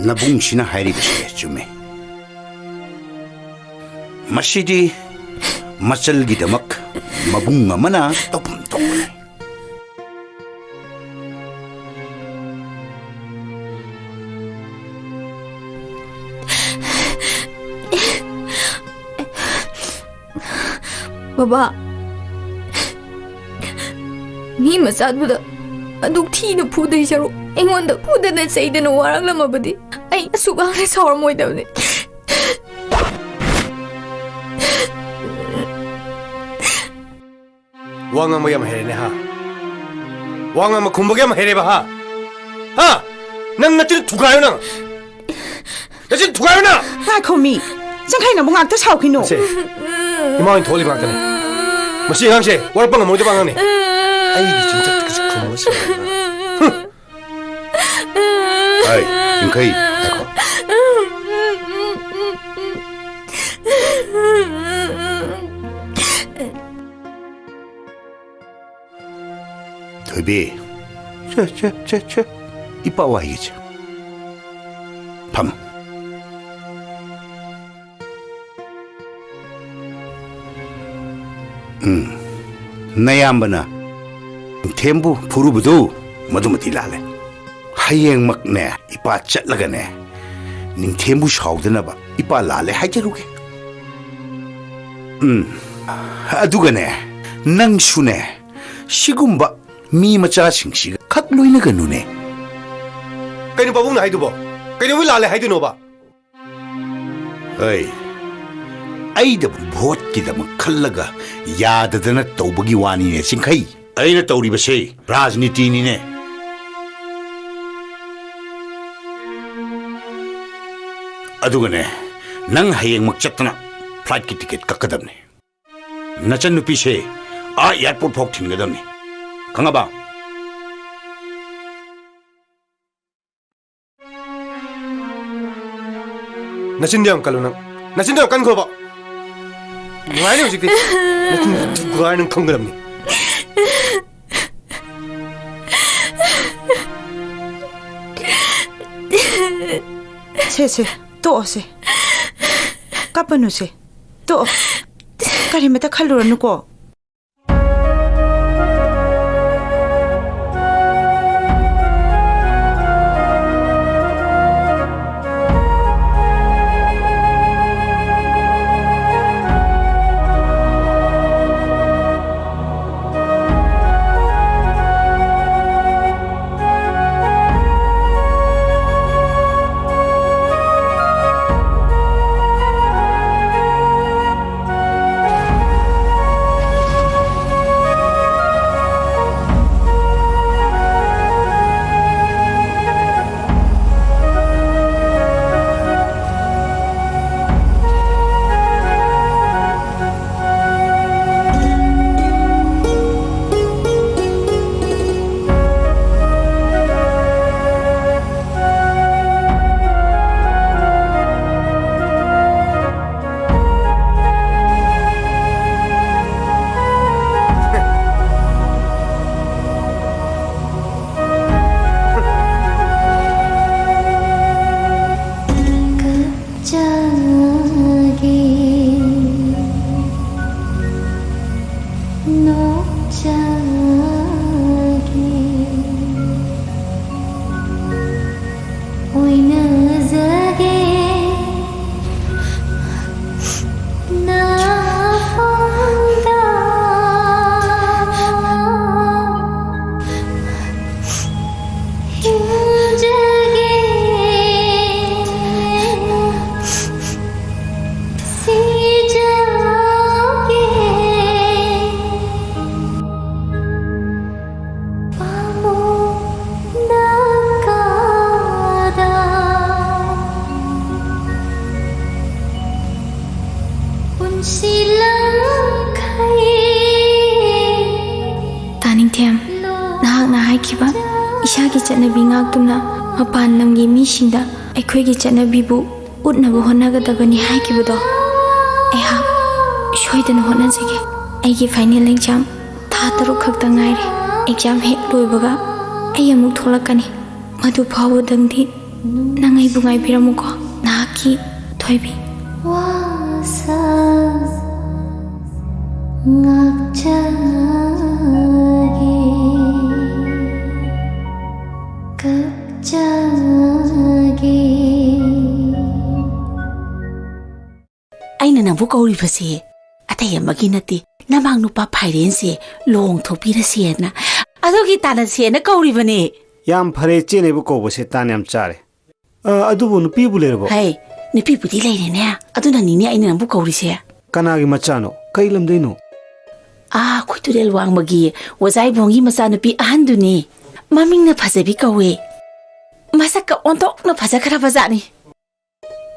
ꯅꯕꯨꯡꯁꯤꯅ ꯍꯥꯏꯔꯤꯕꯁꯦ ꯆꯨꯝꯃꯦ꯫ ꯃꯁꯤꯗꯤ ꯃꯆꯜꯒꯤꯗꯃꯛ ꯃꯕꯨꯡ ꯑꯃꯅ ꯇꯧꯐꯝ ꯊꯣꯛꯄꯅꯤ꯫ ꯕꯕꯥ, ꯃꯤ ꯃꯆꯥꯗꯨꯗ ꯑꯗꯨꯛ ꯊꯤꯅ ꯐꯨꯗꯣꯏ ꯁꯔꯨꯛ ꯑꯩꯉꯣꯟꯗ ꯐꯨꯗꯅ ꯆꯩꯗꯅ ꯋꯥꯔꯛꯂꯝꯃꯕꯗꯤ ꯑꯩ ꯑꯁꯨꯛ ꯌꯥꯝꯅ ꯁꯥꯎꯔꯝꯃꯣꯏꯗꯕꯅꯤ꯫ ꯋꯥ ꯉꯥꯡꯕ ꯌꯥꯝ ꯍꯩꯔꯦꯅꯦ, ꯍꯥ? ꯋꯥ ꯉꯥꯡꯕ ꯈꯨꯝꯕꯒ ꯌꯥꯝ ꯍꯩꯔꯦꯕ, ꯍꯥ? ꯍꯥ? ꯅꯪ ꯅꯆꯤꯟ ꯊꯨꯒꯥꯏꯌꯣ ꯅꯪ! ꯅꯆꯤꯟ ꯊꯨꯒꯥꯏꯌꯣ ꯅꯪ! ꯉꯥꯏꯈꯣ ꯃꯤ, ꯆꯪꯈꯩ ꯅꯪꯕꯨ ꯉꯥꯛꯇ ꯁꯥꯎꯈꯤꯅꯣ꯫ ꯑꯁꯦ, ꯏꯃꯥ ꯍꯣꯏꯅ ꯊꯣꯛꯍꯜꯂꯤꯕ ꯉꯥꯛꯇꯅꯦ꯫ ꯃꯁꯤ ꯑꯉꯥꯡꯁꯦ ꯋꯥꯔꯛꯄ ꯉꯝꯃꯣꯏꯗꯕ ꯑꯉꯥꯡꯅꯦ꯫ ꯑꯩꯒꯤ ꯆꯤꯟꯖꯥꯛꯇ ꯈꯨꯝꯃꯒ ꯁꯥꯎꯔꯗꯅ꯫ ꯍꯨꯝ! ꯍꯥꯏ, ꯆꯤꯡꯈꯩ, ꯉꯥꯏꯈꯣ꯫ ꯊꯣꯏꯕꯤ, ꯁꯦ, ꯁꯦ, ꯁꯦ, ꯁꯦ, ꯏꯄꯥ ꯋꯥꯏꯒꯦꯁꯦ꯫ ꯐꯝ꯫ ꯎꯝ, ꯅꯌꯥꯝꯕꯅ ꯊꯦꯝꯕꯨ ꯐꯨꯔꯨꯕꯗꯨ ꯃꯗꯨꯃꯗꯤ ꯂꯥꯜꯂꯦ꯫ ꯍꯌꯦꯡꯃꯛꯅꯦ, ꯏꯄꯥ ꯆꯠꯂꯒꯅꯦ, ꯅꯤꯡꯊꯦꯝꯕꯨ ꯁꯥꯎꯗꯅꯕ ꯏꯄꯥ ꯂꯥꯜꯂꯦ ꯍꯥꯏꯖꯔꯨꯒꯦ꯫ ꯎꯝ, ꯑꯗꯨꯒꯅꯦ, ꯅꯪꯁꯨꯅꯦ, ꯁꯤꯒꯨꯝꯕ ꯃꯤ ꯃꯆꯥꯁꯤꯡꯁꯤꯒ ꯈꯛ ꯂꯣꯏꯅꯒꯅꯨꯅꯦ꯫ ꯀꯩꯅꯣ ꯄꯥꯕꯨꯡꯅ ꯍꯥꯏꯗꯨꯕꯣ? ꯀꯩꯗꯧꯕꯩ ꯂꯥꯜꯂꯦ ꯍꯥꯏꯗꯣꯏꯅꯣꯕ? ꯍꯩ, ꯑꯩꯗ ꯚꯣꯠꯀꯤꯗꯃꯛ ꯈꯜꯂꯒ ꯌꯥꯗꯗꯅ ꯇꯧꯕꯒꯤ ꯋꯥꯅꯤꯅꯦ, ꯆꯤꯡꯈꯩ꯫ ꯑꯩꯅ ꯇꯧꯔꯤꯕꯁꯦ ꯔꯥꯖꯅꯤꯇꯤꯅꯤꯅꯦ꯫ ꯑꯗꯨꯒꯅꯦ, ꯅꯪ ꯍꯌꯦꯡꯃꯛ ꯆꯠꯇꯅ ꯐ꯭ꯂꯥꯏꯠꯀꯤ ꯇꯤꯀꯦꯠ ꯀꯛꯀꯗꯕꯅꯤ꯫ ꯅꯆꯟꯅꯨꯄꯤꯁꯦ ꯑꯥ ꯑꯦꯌꯥꯔꯄꯣꯔꯠ ꯐꯥꯎ ꯊꯤꯟꯒꯗꯕꯅꯤ꯫ ꯈꯪꯉꯕ? ꯅꯆꯤꯟꯗꯣ ꯌꯥꯝ ꯀꯜꯂꯨ ꯅꯪ꯫ ꯅꯆꯤꯟꯗꯣ ꯌꯥꯝ ꯀꯟꯈ꯭ꯔꯣꯕ꯫ ꯅꯨꯡꯉꯥꯏꯅꯤ ꯍꯧꯖꯤꯛꯇꯤ꯫ ꯅꯆꯤꯟ ꯊꯨꯒꯥꯏ ꯅꯪ ꯈꯪꯒꯗꯕꯅꯤ꯫ ꯁꯦ, ꯁꯦ, ꯇꯣꯛꯑꯣ ꯁꯦ꯫ ꯀꯞꯄꯅꯨ ꯁꯦ꯫ ꯇꯣꯛꯑꯣ꯫ ꯀꯔꯤꯃꯇ ꯈꯜꯂꯨꯔꯅꯨꯀꯣ꯫ ꯆꯥꯒꯦ, ꯅꯣꯛꯆꯒꯦ, ꯑꯣꯏꯅꯖꯒꯦ ꯅꯐꯝꯗ꯫ ꯍꯤꯡꯖꯒꯦ, ꯁꯤꯖꯒꯦ, ꯄꯥꯃꯨꯡꯗ ꯀꯥꯗ꯫ ꯄꯨꯟꯁꯤ ꯂꯝꯈꯩ꯫ ꯇꯥꯅꯤꯡꯊꯦꯝ, ꯅꯍꯥꯛꯅ ꯍꯥꯏꯈꯤꯕ ꯏꯁꯥꯒꯤ ꯆꯠꯅꯕꯤ ꯉꯥꯛꯇꯨꯅ ꯃꯄꯥꯟ ꯂꯝꯒꯤ ꯃꯤꯁꯤꯡꯗ ꯑꯩꯈꯣꯏꯒꯤ ꯆꯠꯅꯕꯤꯕꯨ ꯎꯠꯅꯕ ꯍꯣꯠꯅꯒꯗꯕꯅꯤ ꯍꯥꯏꯈꯤꯕꯗꯣ ꯑꯩꯍꯥꯛ ꯁꯣꯏꯗꯅ ꯍꯣꯠꯅꯖꯒꯦ꯫ ꯑꯩꯒꯤ final exam ꯊꯥ ꯇꯔꯨꯛ ꯈꯛꯇ ꯉꯥꯏꯔꯦ꯫ Exam ꯍꯦꯛ ꯂꯣꯏꯕꯒ ꯑꯩ ꯑꯃꯨꯛ ꯊꯣꯛꯂꯛꯀꯅꯤ꯫ ꯃꯗꯨ ꯐꯥꯎꯕꯗꯪꯗꯤ ꯅꯪ ꯑꯩꯕꯨ ꯉꯥꯏꯕꯤꯔꯝꯃꯨꯀꯣ, ꯅꯍꯥꯛꯀꯤ ꯊꯣꯏꯕꯤ꯫ ꯋꯥꯁꯛ ꯉꯥꯛꯆꯒꯦ, ꯀꯞꯆꯒꯦ꯫ ꯑꯩꯅ ꯅꯪꯕꯨ ꯀꯧꯔꯤꯕꯁꯦ ꯑꯇꯩ ꯑꯃꯒꯤ ꯅꯠꯇꯦ, ꯅꯃꯥꯡ ꯅꯨꯄꯥ ꯐꯥꯏꯔꯦꯟꯁꯦ ꯂꯨꯍꯣꯡꯊꯣꯛꯄꯤꯔꯁꯦꯅ, ꯑꯗꯨꯒꯤ ꯇꯥꯟꯅꯁꯦꯅ ꯀꯧꯔꯤꯕꯅꯦ꯫ ꯌꯥꯝ ꯐꯔꯦ, ꯏꯆꯦꯅ ꯑꯩꯕꯨ ꯀꯧꯕꯁꯦ ꯇꯥꯟ ꯌꯥꯝ ꯆꯥꯔꯦ꯫ ꯑ, ꯑꯗꯨꯕꯨ ꯅꯨꯄꯤꯕꯨ ꯂꯩꯔꯕꯣ? ꯍꯩ, ꯅꯨꯄꯤꯕꯨꯗꯤ ꯂꯩꯔꯦꯅꯦ, ꯑꯗꯨꯅꯅꯤꯅꯦ ꯑꯩꯅ ꯅꯪꯕꯨ ꯀꯧꯔꯤꯁꯦ꯫ ꯀꯅꯥꯒꯤ ꯃꯆꯥꯅꯣ? ꯀꯩ ꯂꯝꯗꯩꯅꯣ? ꯑꯥ, ꯑꯩꯈꯣꯏ ꯇꯨꯔꯦꯜ ꯋꯥꯡꯃꯒꯤ ꯑꯣꯖꯥ ꯏꯕꯣꯡꯒꯤ ꯃꯆꯥꯅꯨꯄꯤ ꯑꯍꯟꯗꯨꯅꯤ꯫ ꯃꯃꯤꯡꯅ ꯐꯖꯕꯤ ꯀꯧꯋꯦ꯫ ꯃꯁꯛꯀ ꯑꯣꯟꯊꯣꯛꯅ ꯐꯖꯈ꯭ꯔꯕꯖꯥꯠꯅꯤ꯫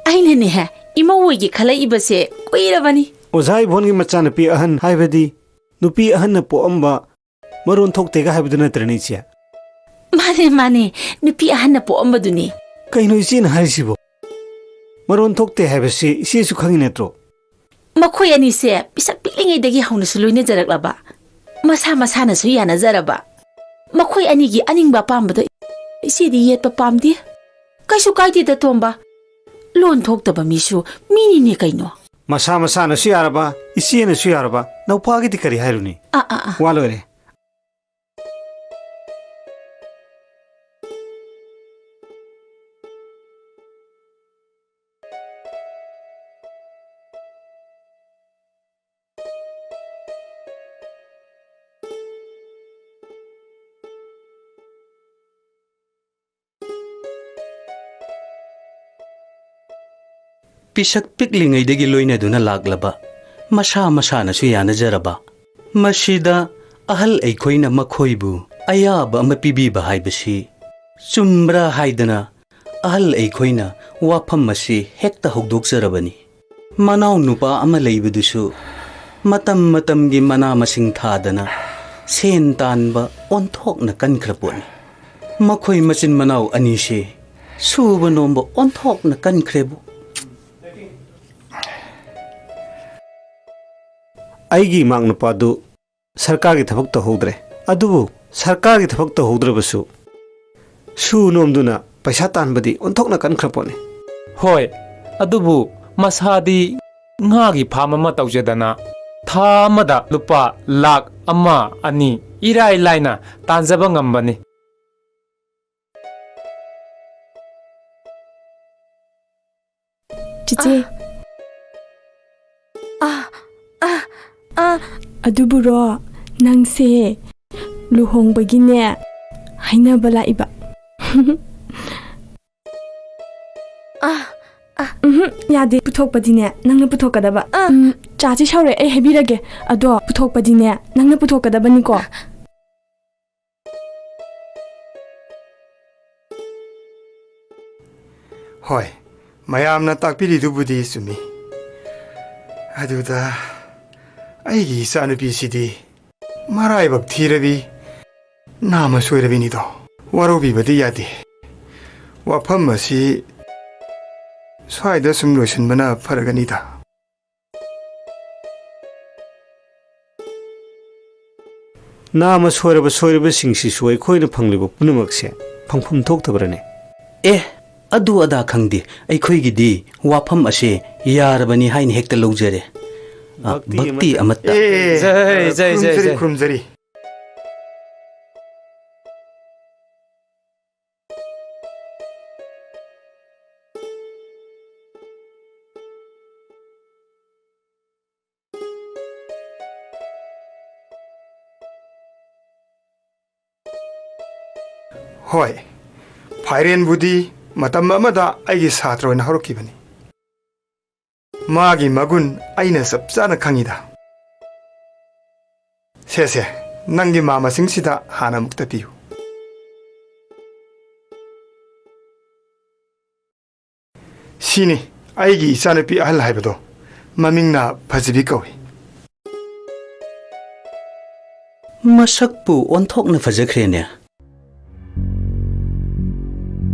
ꯑꯩꯅꯅꯦ, ꯏꯃꯧ ꯑꯣꯏꯒꯦ ꯈꯜꯂꯛꯏꯕꯁꯦ ꯀꯨꯏꯔꯕꯅꯤ꯫ ꯑꯣꯖꯥ ꯏꯕꯣꯟꯒꯤ ꯃꯆꯥꯅꯨꯄꯤ ꯑꯍꯟ ꯍꯥꯏꯕꯗꯤ ꯅꯨꯄꯤ ꯑꯍꯟꯅ ꯄꯣꯛꯑꯝꯕ ꯃꯔꯣꯟ ꯊꯣꯛꯇꯦꯒ ꯍꯥꯏꯕꯗꯨ ꯅꯠꯇ꯭ꯔꯅꯦ, ꯏꯆꯦ? ꯃꯥꯅꯦ, ꯃꯥꯅꯦ, ꯅꯨꯄꯤ ꯑꯍꯟꯅ ꯄꯣꯛꯑꯝꯕꯗꯨꯅꯤ꯫ ꯀꯩꯅꯣ ꯏꯆꯦꯅ ꯍꯥꯏꯔꯤꯁꯤꯕꯣ? ꯃꯔꯣꯟ ꯊꯣꯛꯇꯦ ꯍꯥꯏꯕꯁꯤ ꯏꯆꯦꯁꯨ ꯈꯪꯉꯤ ꯅꯠꯇ꯭ꯔꯣ? ꯃꯈꯣꯏ ꯑꯅꯤꯁꯦ ꯄꯤꯁꯛ ꯄꯤꯛꯂꯤꯉꯩꯗꯒꯤ ꯍꯧꯅꯁꯨ ꯂꯣꯏꯅꯖꯔꯛꯂꯕ, ꯃꯁꯥ ꯃꯁꯥꯅꯁꯨ ꯌꯥꯅꯖꯔꯕ꯫ ꯃꯈꯣꯏ ꯑꯅꯤꯒꯤ ꯑꯅꯤꯡꯕ ꯑꯄꯥꯝꯕꯗ ꯏꯆꯦꯗꯤ ꯌꯦꯠꯄ ꯄꯥꯝꯗꯦ꯫ ꯀꯩꯁꯨ ꯀꯥꯏꯗꯦꯗ, ꯇꯣꯝꯕ꯫ ꯂꯣꯟ ꯊꯣꯛꯇꯕ ꯃꯤꯁꯨ ꯃꯤꯅꯤꯅꯦ ꯀꯩꯅꯣ꯫ ꯃꯁꯥ ꯃꯁꯥꯅꯁꯨ ꯌꯥꯔꯕ, ꯏꯆꯦꯅꯁꯨ ꯌꯥꯔꯕ, ꯅꯧꯄꯥꯒꯤꯗꯤ ꯀꯔꯤ ꯍꯥꯏꯔꯨꯅꯤ? ꯑꯥ, ꯑꯥ, ꯑꯥ꯫ ꯋꯥ ꯂꯣꯏꯔꯦ꯫ ꯄꯤꯁꯛ ꯄꯤꯛꯂꯤꯉꯩꯗꯒꯤ ꯂꯣꯏꯅꯗꯨꯅ ꯂꯥꯛꯂꯕ, ꯃꯁꯥ ꯃꯁꯥꯅꯁꯨ ꯌꯥꯅꯖꯔꯕ, ꯃꯁꯤꯗ ꯑꯍꯜ ꯑꯩꯈꯣꯏꯅ ꯃꯈꯣꯏꯕꯨ ꯑꯌꯥꯕ ꯑꯃ ꯄꯤꯕꯤꯕ ꯍꯥꯏꯕꯁꯤ ꯆꯨꯝꯕ꯭ꯔꯥ ꯍꯥꯏꯗꯅ ꯑꯍꯜ ꯑꯩꯈꯣꯏꯅ ꯋꯥꯐꯝ ꯑꯁꯤ ꯍꯦꯛꯇ ꯍꯧꯗꯣꯛꯆꯔꯕꯅꯤ꯫ ꯃꯅꯥꯎ ꯅꯨꯄꯥ ꯑꯃ ꯂꯩꯕꯗꯨꯁꯨ ꯃꯇꯝ ꯃꯇꯝꯒꯤ ꯃꯅꯥ ꯃꯁꯤꯡ ꯊꯥꯗꯅ ꯁꯦꯟ ꯇꯥꯟꯕ ꯑꯣꯟꯊꯣꯛꯅ ꯀꯟꯈ꯭ꯔ ꯄꯣꯠꯅꯤ꯫ ꯃꯈꯣꯏ ꯃꯆꯤꯟ ꯃꯅꯥꯎ ꯑꯅꯤꯁꯦ ꯁꯨꯕ ꯅꯣꯝꯕ ꯑꯣꯟꯊꯣꯛꯅ ꯀꯟꯈ꯭ꯔꯦꯕꯨ꯫ ꯑꯩꯒꯤ ꯏꯃꯥꯛ ꯅꯨꯄꯥꯗꯨ ꯁꯔꯀꯥꯔꯒꯤ ꯊꯕꯛ ꯇꯧꯍꯧꯗ꯭ꯔꯦ꯫ ꯑꯗꯨꯕꯨ ꯁꯔꯀꯥꯔꯒꯤ ꯊꯕꯛ ꯇꯧꯍꯧꯗ꯭ꯔꯕꯁꯨ ꯁꯨ ꯅꯣꯝꯗꯨꯅ ꯄꯩꯁꯥ ꯇꯥꯟꯕꯗꯤ ꯑꯣꯟꯊꯣꯛꯅ ꯀꯟꯈ꯭ꯔ ꯄꯣꯠꯅꯤ꯫ ꯍꯣꯏ, ꯑꯗꯨꯕꯨ ꯃꯁꯥꯗꯤ ꯉꯥꯒꯤ ꯐꯥꯝ ꯑꯃ ꯇꯧꯖꯗꯅ ꯊꯥ ꯑꯃꯗ ꯂꯨꯄꯥ ꯂꯥꯈ ꯑꯃ, ꯑꯅꯤ ꯏꯔꯥꯏ ꯂꯥꯏꯅ ꯇꯥꯟꯖꯕ ꯉꯝꯕꯅꯤ꯫ ꯆꯤꯆꯦ꯫ ꯑꯥ, ꯑꯥ, ꯑꯥ꯫ ꯑꯗꯨꯕꯨꯔꯣ, ꯅꯪꯁꯦ ꯂꯨꯍꯣꯡꯕꯒꯤꯅꯦ ꯍꯥꯏꯅꯕ ꯂꯥꯛꯏꯕ꯫ ꯑꯥ, ꯑꯥ꯫ ꯎꯝꯍꯨꯝ, ꯌꯥꯗꯦ꯫ ꯄꯨꯊꯣꯛꯄꯗꯤꯅꯦ ꯅꯪꯅ ꯄꯨꯊꯣꯛꯀꯗꯕ꯫ ꯑꯥ꯫ ꯎꯝ, ꯆꯥꯁꯤ ꯁꯧꯔꯦ, ꯑꯩ ꯍꯥꯏꯕꯤꯔꯒꯦ꯫ ꯑꯗꯣ ꯄꯨꯊꯣꯛꯄꯗꯤꯅꯦ ꯅꯪꯅ ꯄꯨꯊꯣꯛꯀꯗꯕꯅꯤꯀꯣ꯫ ꯍꯣꯏ, ꯃꯌꯥꯝꯅ ꯇꯥꯛꯄꯤꯔꯤꯗꯨꯕꯨꯗꯤ ꯆꯨꯝꯃꯤ꯫ ꯑꯗꯨꯗ ꯑꯩꯒꯤ ꯏꯆꯥꯅꯨꯄꯤꯁꯤꯗꯤ ꯃꯔꯥꯏꯕꯛ ꯊꯤꯔꯕꯤ, ꯅꯥꯃ ꯁꯣꯏꯔꯕꯤꯅꯤꯗꯣ꯫ ꯋꯥꯔꯧꯕꯤꯕꯗꯤ ꯌꯥꯗꯦ꯫ ꯋꯥꯐꯝ ꯑꯁꯤ ꯁ꯭ꯋꯥꯏꯗ ꯁꯨꯝ ꯂꯣꯏꯁꯤꯟꯕꯅ ꯐꯔꯒꯅꯤꯗ꯫ ꯅꯥꯃ ꯁꯣꯏꯔꯕ ꯁꯣꯏꯔꯕꯁꯤꯡꯁꯤꯁꯨ ꯑꯩꯈꯣꯏꯅ ꯐꯪꯂꯤꯕ ꯄꯨꯝꯅꯃꯛꯁꯦ ꯐꯪꯐꯝ ꯊꯣꯛꯇꯕ꯭ꯔꯅꯦ? ꯑꯦ, ꯑꯗꯨ ꯑꯗꯥ ꯈꯪꯗꯦ, ꯑꯩꯈꯣꯏꯒꯤꯗꯤ ꯋꯥꯐꯝ ꯑꯁꯦ ꯌꯥꯔꯕꯅꯤ ꯍꯥꯏꯅ ꯍꯦꯛꯇ ꯂꯧꯖꯔꯦ꯫ ꯑ, ꯚꯛꯇꯤ ꯚꯛꯇꯤ ꯑꯃꯠꯇ꯫ ꯑꯃꯠꯇ꯫ ꯑꯦ, ꯖꯩ, ꯖꯩ, ꯖꯩ, ꯈꯨꯔꯨꯝꯖꯔꯤ, ꯖꯩ꯫ ꯈꯨꯔꯨꯝꯖꯔꯤ꯫ ꯍꯣꯏ, ꯐꯥꯏꯔꯦꯟꯕꯨꯗꯤ ꯃꯇꯝ ꯑꯃꯗ ꯑꯩꯒꯤ ꯁꯥꯇ꯭ꯔ ꯑꯣꯏꯅ ꯍꯧꯔꯛꯈꯤꯕꯅꯤ꯫ ꯃꯥꯒꯤ ꯃꯒꯨꯟ ꯑꯩꯅ ꯆꯞ ꯆꯥꯅ ꯈꯪꯉꯤꯗ꯫ ꯁꯦ, ꯁꯦ, ꯅꯪꯒꯤ ꯃꯥ ꯃꯁꯤꯡꯁꯤꯗ ꯍꯥꯟꯅ ꯑꯃꯨꯛꯇ ꯄꯤꯌꯨ꯫ ꯁꯤꯅꯤ ꯑꯩꯒꯤ ꯏꯆꯥꯅꯨꯄꯤ ꯑꯍꯜ ꯍꯥꯏꯕꯗꯣ꯫ ꯃꯃꯤꯡꯅ ꯐꯖꯕꯤ ꯀꯧꯏ꯫ ꯃꯁꯛꯄꯨ ꯑꯣꯟꯊꯣꯛꯅ ꯐꯖꯈ꯭ꯔꯦꯅꯦ꯫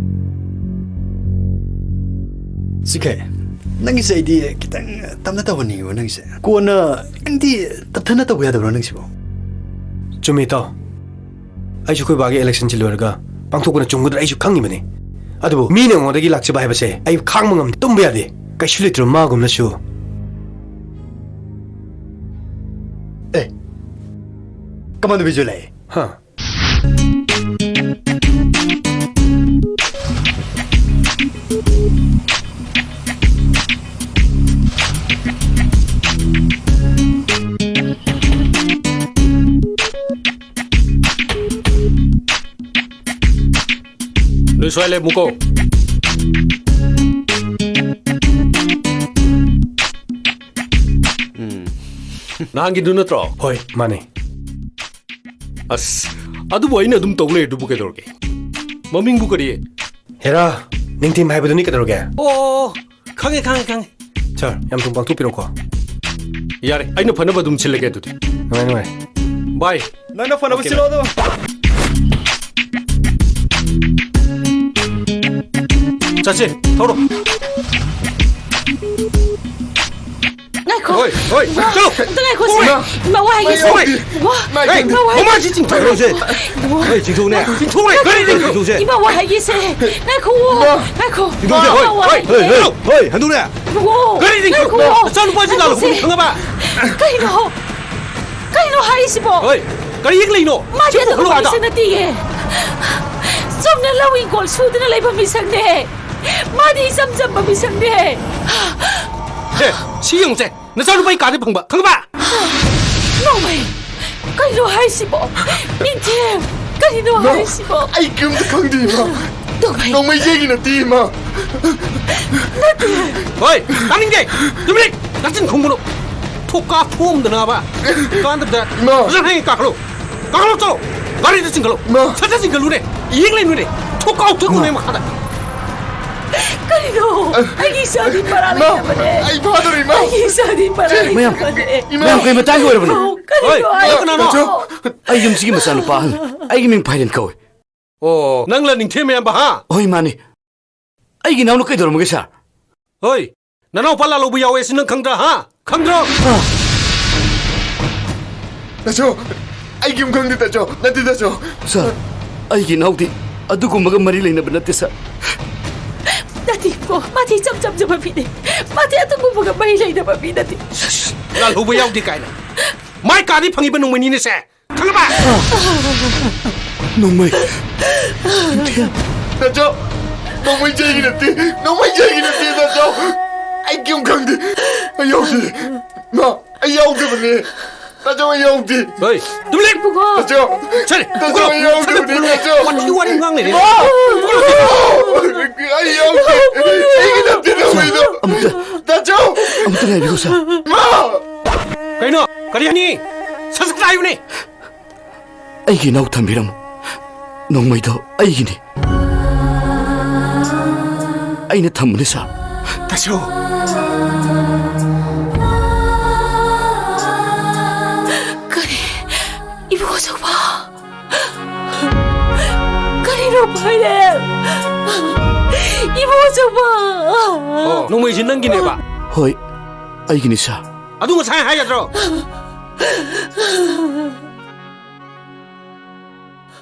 ꯁꯤꯈꯩ, ꯅꯪꯒꯤꯁꯦ ꯑꯩꯗꯤ ꯈꯤꯇꯪ ꯇꯞꯅ ꯇꯧꯍꯟꯅꯤꯡꯉꯦꯕ ꯅꯪꯒꯤꯁꯦ꯫ ꯀꯣꯟꯅ ꯈꯤꯇꯪꯗꯤ ꯇꯞꯊꯅ ꯇꯧꯕ ꯌꯥꯗꯕ꯭ꯔꯣ ꯅꯪꯒꯤꯁꯤꯕꯣ? ꯆꯨꯝꯃꯤ, ꯏꯇꯥꯎ꯫ ꯑꯩꯁꯨ ꯑꯩꯈꯣꯏ ꯕꯥꯒꯤ election ꯁꯤ ꯂꯣꯏꯔꯒ ꯄꯥꯡꯊꯣꯛꯄꯅ ꯆꯨꯝꯒꯗ꯭ꯔꯥ ꯑꯩꯁꯨ ꯈꯪꯉꯤꯕꯅꯤ꯫ ꯑꯗꯨꯕꯨ ꯃꯤꯅ ꯑꯩꯉꯣꯟꯗꯒꯤ ꯂꯥꯛꯆꯕ ꯍꯥꯏꯕꯁꯦ ꯑꯩ ꯈꯥꯡꯕ ꯉꯝꯗꯦ, ꯇꯨꯝꯕ ꯌꯥꯗꯦ꯫ ꯀꯩꯁꯨ ꯂꯩꯇ꯭ꯔꯣ ꯃꯥꯒꯨꯝꯅꯁꯨ? ꯑꯦ, ꯀꯃꯥꯟꯗꯣ ꯕꯤꯖꯨ ꯂꯥꯛꯑꯦ꯫ ꯍꯥ? ꯅꯣꯏ ꯁ꯭ꯋꯥꯏ ꯂꯦꯞꯃꯨꯀꯣ꯫ ꯎꯝ꯫ ꯅꯍꯥꯟꯒꯤꯗꯨ ꯅꯠꯇ꯭ꯔꯣ? ꯍꯣꯏ, ꯃꯥꯅꯦ꯫ ꯑꯁ, ꯑꯗꯨꯕꯨ ꯑꯩꯅ ꯑꯗꯨꯝ ꯇꯧ ꯂꯩꯔꯗꯨꯕꯨ ꯀꯩꯗꯧꯔꯒꯦ? ꯃꯃꯤꯡꯕꯨ ꯀꯔꯤ? ꯍꯦꯔꯥ, ꯅꯤꯡꯊꯦꯝ ꯍꯥꯏꯕꯗꯨꯅꯤ, ꯀꯩꯗꯧꯔꯒꯦ? ꯑꯣ, ꯈꯪꯉꯦ, ꯈꯪꯉꯦ, ꯈꯪꯉꯦ꯫ ꯁꯥꯔ, ꯌꯥꯝ ꯊꯨꯅ ꯄꯥꯡꯊꯣꯛꯄꯤꯔꯣꯀꯣ꯫ ꯌꯥꯔꯦ, ꯑꯩꯅ ꯐꯅꯕ ꯑꯗꯨꯝ ꯁꯤꯜꯂꯒꯦ ꯑꯗꯨꯗꯤ꯫ ꯅꯨꯡꯉꯥꯏ, ꯅꯨꯡꯉꯥꯏ꯫ ꯕꯥꯏ꯫ ꯅꯪꯅ ꯐꯅꯕ ꯑꯣꯀꯦ, ꯁꯤꯜꯂꯣ ꯕꯥꯏ꯫ ꯑꯗꯨꯝ꯫ ꯆꯠꯁꯦ, ꯊꯧꯔꯣ꯫ ꯉꯥꯏꯈꯣ꯫ ꯍꯣꯏ, ꯍꯣꯏ, ꯏꯃꯥ, ꯆꯠꯂꯣ꯫ ꯑꯝꯇ ꯉꯥꯏꯈꯣꯁꯦ꯫ ꯍꯣꯏ꯫ ꯏꯃꯥ, ꯋꯥ ꯍꯥꯏꯒꯦꯁꯦ꯫ ꯍꯣꯏ꯫ ꯏꯃꯥ, ꯍꯦ, ꯏꯃꯥ, ꯋꯥ ꯍꯥꯏꯒꯦ꯫ ꯃꯃꯥꯁꯤ ꯆꯤꯡꯊꯣꯛꯈ꯭ꯔꯣꯁꯦ꯫ ꯏꯃꯥ꯫ ꯍꯣꯏ, ꯆꯤꯡꯊꯣꯛꯅꯦ꯫ ꯆꯤꯡꯊꯣꯛꯅꯦ, ꯒꯥꯔꯤ ꯆꯤꯡꯊꯣꯛ꯫ ꯆꯤꯡꯊꯣꯛꯁꯦ꯫ ꯏꯃꯥ, ꯋꯥ ꯍꯥꯏꯒꯦꯁꯦ꯫ ꯉꯥꯏꯈꯣ꯫ ꯏꯃꯥ꯫ ꯉꯥꯏꯈꯣ꯫ ꯆꯤꯡꯊꯣꯛꯁꯦ꯫ ꯏꯃꯥ, ꯍꯣꯏ, ꯋꯥ ꯍꯣꯏ, ꯍꯥꯏꯒꯦ꯫ ꯍꯣꯏ, ꯍꯣꯏ, ꯍꯟꯗꯣꯛꯅꯦ꯫ ꯏꯕꯨꯡꯉꯣ! ꯒꯥꯔꯤ ꯆꯤꯡꯊꯣꯛ꯫ ꯉꯥꯏꯈꯣ! ꯅꯆꯥꯅꯨꯄꯥꯁꯤ ꯉꯥꯏꯈꯣꯁꯦ꯫ ꯂꯥꯜꯂꯛꯄꯅꯤ ꯈꯪꯉꯕ? ꯀꯩꯅꯣ? ꯀꯩꯅꯣ ꯍꯥꯏꯔꯤꯁꯤꯕꯣ? ꯍꯣꯏ, ꯀꯔꯤ ꯍꯦꯛ ꯂꯩꯅꯣ? ꯃꯥꯗꯤ ꯁꯤꯕꯨ ꯑꯗꯨꯒꯨꯝꯕ ꯍꯜꯂꯛꯑꯣ ꯑꯥꯗ꯫ ꯃꯤꯁꯛ ꯅꯠꯇꯤꯌꯦ꯫ ꯆꯨꯝꯅ ꯂꯧ ꯏꯪꯈꯣꯜ ꯁꯨꯗꯨꯅ ꯂꯩꯕ ꯃꯤꯁꯛꯅꯦ꯫ ꯃꯥꯗꯤ ꯏꯆꯝ ꯆꯝꯕ ꯃꯤꯁꯛꯅꯦ꯫ ꯁꯦ, ꯁꯤ ꯌꯦꯡꯉꯨꯁꯦ꯫ ꯅꯆꯥꯅꯨꯄꯥꯒꯤ ꯀꯥꯔꯗ ꯐꯪꯕ, ꯈꯪꯉꯕ? ꯅꯣꯡꯃꯩ! ꯀꯩꯅꯣ ꯍꯥꯏꯁꯤꯕꯣ? ꯅꯤꯡꯊꯦꯝ! ꯀꯔꯤꯅꯣ ꯏꯃꯥ, ꯍꯥꯏꯁꯤꯕꯣ? ꯑꯩ ꯀꯔꯤꯝꯇ ꯈꯪꯗꯦ, ꯏꯃꯥ꯫ ꯅꯣꯡꯃꯩ! ꯅꯣꯡꯃꯩ ꯌꯦꯡꯉꯤ ꯅꯠꯇꯦ, ꯏꯃꯥ꯫ ꯅꯠꯇꯦ! ꯍꯣꯏ, ꯇꯥꯅꯤꯡꯗꯦ! ꯇꯨꯃꯤꯟ! ꯅꯆꯤꯟ ꯈꯨꯝꯒꯅꯨ! ꯊꯣꯛ ꯀꯥꯞꯊꯣꯛꯑꯝꯗꯅꯕ! ꯀꯥꯟꯗꯕꯗ ꯏꯃꯥ! ꯐꯖꯅ ꯍꯌꯦꯡ ꯀꯥꯈꯠꯂꯨ! ꯀꯥꯈꯠꯂꯣ, ꯆꯠꯂꯣ! ꯒꯥꯔꯤꯗ ꯆꯤꯡꯈꯠꯂꯣ! ꯏꯃꯥ! ꯁꯠ ꯁꯠ ꯆꯤꯡꯈꯠꯂꯨꯅꯦ! ꯌꯦꯡ ꯂꯩꯅꯨꯅꯦ! ꯊꯣꯛ ꯀꯥꯎꯊꯣꯛꯈ꯭ꯔꯣꯅꯦ ꯏꯃꯥ! ꯃꯈꯥꯗ! ꯀꯔꯤꯅꯣ? ꯑꯩꯒꯤ ꯏꯆꯥꯗꯤ ꯄꯔꯥ ꯏꯃꯥ! ꯂꯩꯇꯕꯅꯦ꯫ ꯑꯩ ꯐꯥꯗꯧꯔꯦ, ꯏꯃꯥ! ꯑꯩꯒꯤ ꯏꯆꯥꯗꯤ ꯄꯔꯥ ꯃꯌꯥꯝ, ꯂꯩꯇꯕꯅꯦ꯫ ꯏꯃꯥ! ꯃꯌꯥꯝ, ꯀꯩ ꯃꯇꯥꯡꯒꯤ ꯑꯣꯏꯔꯕꯅꯣ? ꯀꯔꯤꯅꯣ ꯍꯣꯏ, ꯍꯥꯏ? ꯀꯅꯥꯅꯣ? ꯇꯥꯆꯧ! ꯑꯩ ꯌꯨꯝꯁꯤꯒꯤ ꯃꯆꯥꯅꯨꯄꯥ ꯑꯍꯜ꯫ ꯑꯩꯒꯤ ꯃꯤꯡ ꯐꯥꯏꯔꯦꯟ ꯀꯧꯏ꯫ ꯑꯣ, ꯅꯪꯂ ꯅꯤꯡꯊꯦꯝ ꯃꯌꯥꯝꯕ, ꯍꯥ? ꯍꯣꯏ, ꯃꯥꯅꯤ꯫ ꯑꯩꯒꯤ ꯏꯅꯥꯎꯅ ꯀꯩꯗꯧꯔꯝꯃꯒꯦ, ꯁꯥꯔ? ꯍꯣꯏ, ꯅꯅꯥꯎꯄꯥ ꯂꯥꯜꯍꯧꯕ ꯌꯥꯎꯋꯦ ꯁꯤ ꯅꯪ ꯈꯪꯗ꯭ꯔꯥ, ꯍꯥ? ꯈꯪꯗ꯭ꯔꯣ? ꯑꯥ! ꯇꯥꯆꯧ, ꯑꯩ ꯀꯔꯤꯝ ꯈꯪꯗꯦ, ꯇꯥꯆꯧ꯫ ꯅꯠꯇꯦ, ꯇꯥꯆꯧ꯫ ꯁꯥꯔ, ꯑꯩꯒꯤ ꯏꯅꯥꯎꯗꯤ ꯑꯗꯨꯒꯨꯝꯕꯒ ꯃꯔꯤ ꯂꯩꯅꯕ ꯅꯠꯇꯦ, ꯁꯥꯔ꯫ ꯅꯠꯇꯦꯀꯣ, ꯃꯥꯗꯤ ꯏꯆꯝ ꯆꯝꯖꯕ ꯃꯤꯅꯦ꯫ ꯃꯥꯗꯤ ꯑꯗꯨꯒꯨꯝꯕꯒ ꯃꯔꯤ ꯂꯩꯅꯕ ꯃꯤ ꯅꯠꯇꯦ꯫ ꯂꯥꯜꯍꯧꯕ ꯌꯥꯎꯗꯦ ꯀꯥꯏꯅ꯫ ꯃꯥꯏ ꯀꯥꯗꯤ ꯐꯪꯉꯤꯕ ꯅꯣꯡꯃꯩꯅꯤꯅꯦ ꯁꯦ꯫ ꯈꯪꯉꯕ? ꯅꯣꯡꯃꯩ꯫ ꯅꯠꯇ꯭ꯔꯣ? ꯅꯣꯡꯃꯩ ꯆꯩꯒꯤ ꯅꯠꯇꯦ꯫ ꯅꯣꯡꯃꯩ ꯆꯩꯒꯤ ꯅꯠꯇꯦ, ꯅꯠꯇ꯭ꯔꯣ? ꯑꯩ ꯀꯩꯝ ꯈꯪꯗꯦ꯫ ꯑꯩ ꯌꯥꯎꯗꯦ꯫ ꯃꯥ, ꯑꯩ ꯌꯥꯎꯗꯕꯅꯦ꯫ ꯇꯥꯆꯧ, ꯑꯩ ꯌꯥꯎꯗꯦ꯫ ꯍꯣꯏ, ꯇꯨꯃꯤꯟ ꯂꯩ꯫ ꯏꯕꯨꯡꯉꯣ꯫ ꯇꯥꯆꯧ꯫ ꯁꯦ, ꯇꯥꯆꯧ, ꯄꯨꯈꯠꯂꯣ, ꯑꯩ ꯌꯥꯎꯗꯕꯅꯦ, ꯄꯨꯈꯠꯂꯣ, ꯇꯥꯆꯧ꯫ ꯋꯥꯊꯤ ꯋꯥꯔꯦꯝ ꯉꯥꯡ ꯂꯩꯔꯦ꯫ ꯏꯃꯥ! ꯑꯩ ꯌꯥꯎꯗꯦ꯫ ꯑꯩꯒꯤ ꯅꯠꯇꯦ ꯅꯣꯡꯃꯩꯗꯣ꯫ ꯑꯃꯨꯛꯇ, ꯇꯥꯆꯧ! ꯑꯃꯨꯛꯇ ꯉꯥꯏꯕꯤꯈꯣ, ꯁꯥꯔ꯫ ꯏꯃꯥ! ꯀꯩꯅꯣ? ꯀꯔꯤ ꯍꯥꯏꯅꯤ? ꯁꯠ ꯁꯠ ꯍꯥꯏꯌꯨꯅꯦ꯫ ꯑꯩꯒꯤ ꯏꯅꯥꯎ ꯊꯝꯕꯤꯔꯝꯃꯨ꯫ ꯅꯣꯡꯃꯩꯗꯣ ꯑꯩꯒꯤꯅꯤ꯫ ꯑꯩꯅ ꯊꯝꯕꯅꯤ, ꯁꯥꯔ꯫ ꯇꯥꯆꯧ꯫ ꯀꯔꯤ? ꯏꯕꯨꯡꯉꯣ ꯆꯧꯕ? ꯀꯔꯤꯅꯣ ꯄꯥꯏꯔꯦ? ꯏꯕꯨꯡꯉꯣ ꯆꯧꯕ! ꯑꯣ, ꯅꯣꯡꯃꯩꯁꯤ ꯅꯪꯒꯤꯅꯦꯕ? ꯍꯣꯏ, ꯑꯩꯒꯤꯅꯤ, ꯁꯥꯔ꯫ ꯑꯗꯨ ꯉꯁꯥꯏ ꯍꯥꯏꯒꯗ꯭ꯔꯣ?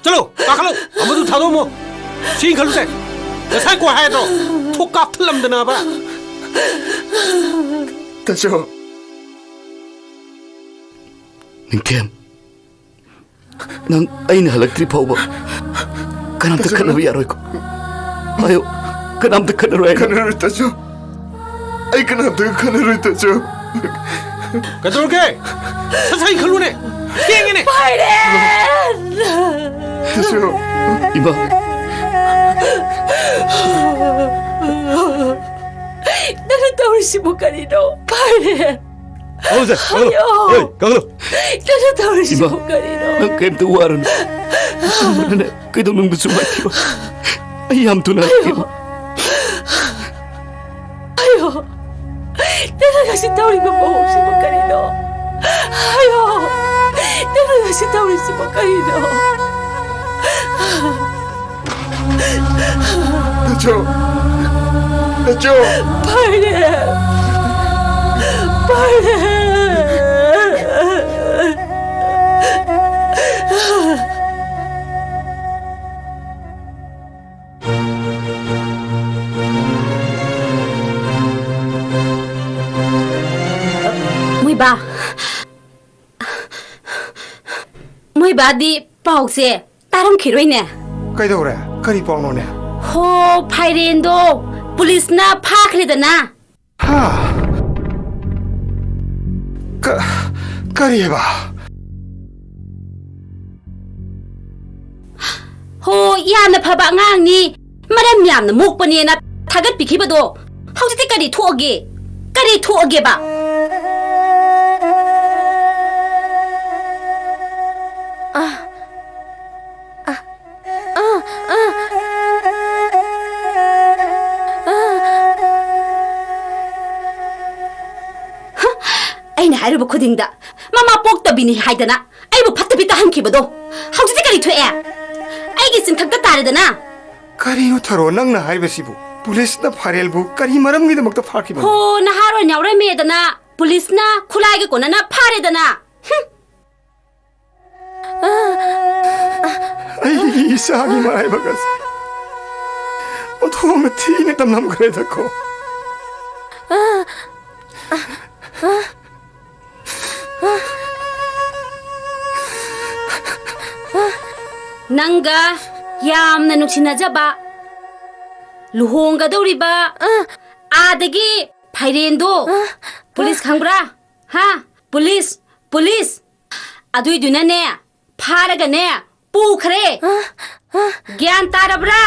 ꯆꯠꯂꯣ, ꯀꯥꯈꯠꯂꯣ, ꯑꯃꯗꯨ ꯊꯥꯗꯣꯛꯑꯝꯃꯣ꯫ ꯁꯤ ꯏꯟꯈꯠꯂꯨꯁꯦ꯫ ꯉꯁꯥꯏ ꯀꯣꯏ ꯍꯥꯏꯗ꯭ꯔꯣ? ꯊꯣꯛ ꯀꯥꯞꯊꯠꯂꯝꯗꯅꯕ꯫ ꯇꯥꯆꯧ꯫ ꯅꯤꯡꯊꯦꯝ, ꯅꯪ ꯑꯩꯅ ꯍꯜꯂꯛꯇ꯭ꯔꯤ ꯐꯥꯎꯕ ꯀꯅꯥꯝꯇ ꯇꯥꯆꯧ꯫ ꯈꯠꯅꯕ ꯌꯥꯔꯣꯏꯀꯣ꯫ ꯍꯥꯏꯌꯣ, ꯀꯅꯥꯝꯇ ꯈꯠꯅꯔꯣꯏ ꯍꯥꯏꯅ꯫ ꯈꯠꯅꯔꯣꯏ, ꯇꯥꯆꯧ꯫ ꯑꯩ ꯀꯅꯥꯝꯇꯒ ꯈꯠꯅꯔꯣꯏ, ꯇꯥꯆꯧ꯫ ꯀꯩꯗꯧꯔꯒꯦ? ꯁꯠ ꯁꯠ ꯏꯟꯈꯠꯂꯨꯅꯦ꯫ ꯊꯦꯡꯉꯦꯅꯦ꯫ ꯄꯥꯏꯔꯦꯟ! ꯇꯥꯆꯧ꯫ ꯏꯃꯥ꯫ ꯅꯪꯅ ꯇꯧꯔꯤꯁꯤꯕꯨ ꯀꯔꯤꯅꯣ? ꯄꯥꯏꯔꯦꯟ! ꯍꯧꯁꯦ, ꯀꯪꯂꯣ꯫ ꯑꯌꯣ! ꯍꯣꯏ, ꯀꯪꯂꯣ꯫ ꯅꯪꯅ ꯇꯧꯔꯤꯁꯤꯕꯨ ꯏꯃꯥ, ꯀꯔꯤꯅꯣ? ꯅꯪ ꯀꯩꯝꯇ ꯋꯥꯔꯨꯅꯨ꯫ ꯅꯪ ꯀꯩꯗꯧꯅꯨꯡꯗꯁꯨ ꯋꯥꯈꯤꯕ꯫ ꯑꯩ ꯌꯥꯝ ꯊꯨꯅ ꯍꯜꯂꯛꯀꯦ, ꯏꯃꯥ꯫ ꯑꯌꯣ! ꯅꯪꯅ ꯉꯁꯤ ꯇꯧꯔꯤꯕ ꯃꯑꯣꯡꯁꯤꯕꯨ ꯀꯔꯤꯅꯣ? ꯑꯌꯣ! ꯅꯪꯅ ꯉꯁꯤ ꯇꯧꯔꯤꯁꯤꯕꯨ ꯀꯔꯤꯅꯣ? ꯇꯥꯆꯧ! ꯇꯥꯆꯧ! ꯄꯥꯏꯔꯦꯟ! ꯄꯥꯏꯔꯦꯟ! ꯕꯥ, ꯃꯣꯏ ꯕꯥꯗꯤ ꯄꯥꯎꯁꯦ ꯇꯥꯔꯝꯈꯤꯔꯣꯏꯅꯦ꯫ ꯀꯩꯗꯧꯔꯦ? ꯀꯔꯤ ꯄꯥꯎꯅꯣꯅꯦ? ꯍꯣ, ꯐꯥꯏꯔꯦꯟꯗꯣ ꯄꯨꯂꯤꯁꯅ ꯐꯥꯈ꯭ꯔꯦꯗꯅ꯫ ꯍꯥ? ꯀ-, ꯀꯔꯤ ꯍꯥꯏꯕ? ꯍꯣ, ꯌꯥꯝꯅ ꯐꯕ ꯑꯉꯥꯡꯅꯤ, ꯃꯔꯝ ꯌꯥꯝꯅ ꯃꯣꯛꯄꯅꯦꯅ ꯊꯥꯒꯠꯄꯤꯈꯤꯕꯗꯣ ꯍꯧꯖꯤꯛꯇꯤ ꯀꯔꯤ ꯊꯣꯛꯑꯒꯦ? ꯀꯔꯤ ꯊꯣꯛꯑꯒꯦꯕ? ꯑ, ꯑ, ꯑ, ꯑ꯫ ꯍ, ꯑꯩꯅ ꯍꯥꯏꯔꯨꯕ ꯈꯨꯗꯤꯡꯗ ꯃꯃꯥ ꯄꯣꯛꯇꯕꯤꯅꯤ ꯍꯥꯏꯗꯅ ꯑꯩꯕꯨ ꯐꯠꯇꯕꯤ ꯇꯥꯍꯟꯈꯤꯕꯗꯣ ꯍꯧꯖꯤꯛꯇꯤ ꯀꯔꯤ ꯊꯣꯛꯑꯦ? ꯑꯩꯒꯤ ꯆꯤꯟꯊꯛꯇ ꯇꯥꯔꯦꯗꯅ꯫ ꯀꯔꯤꯅꯣ ꯊꯔꯣ ꯅꯪꯅ ꯍꯥꯏꯔꯤꯕꯁꯤꯕꯨ? ꯄꯨꯂꯤꯁꯅ ꯐꯥꯔꯦꯜꯕꯨ ꯀꯔꯤ ꯃꯔꯝꯒꯤꯗꯃꯛꯇ ꯐꯥꯈꯤꯕꯅꯣ? ꯍꯣ, ꯅꯍꯥꯔꯣꯟ ꯌꯥꯎꯔꯝꯃꯦꯗꯅ ꯄꯨꯂꯤꯁꯅ ꯈꯨꯠꯂꯥꯏꯒ ꯀꯣꯟꯅꯅ ꯐꯥꯔꯦꯗꯅ꯫ ꯍꯨꯝ꯫ ꯑꯩꯒꯤ ꯏꯆꯥꯒꯤ ꯃꯔꯥꯏꯕꯛ ꯑꯁꯤ ꯑꯣꯟꯊꯣꯛꯅ ꯊꯤꯅ ꯇꯝꯂꯝꯈ꯭ꯔꯦꯗꯀꯣ꯫ ꯅꯪꯒ ꯌꯥꯝꯅ ꯅꯨꯡꯁꯤꯅꯖꯕ, ꯂꯨꯍꯣꯡꯒꯗꯧꯔꯤꯕ, ꯑꯥꯗꯒꯤ ꯐꯥꯏꯔꯦꯟꯗꯣ, ꯄꯨꯂꯤꯁ ꯈꯪꯕ꯭ꯔꯥ? ꯍꯥ? Police, police. ꯑꯗꯨꯏꯗꯨꯅꯅꯦ, ꯐꯥꯔꯒꯅꯦ, ꯄꯨꯈ꯭ꯔꯦ꯫ ꯒ꯭ꯌꯥꯟ ꯇꯥꯔꯕ꯭ꯔꯥ?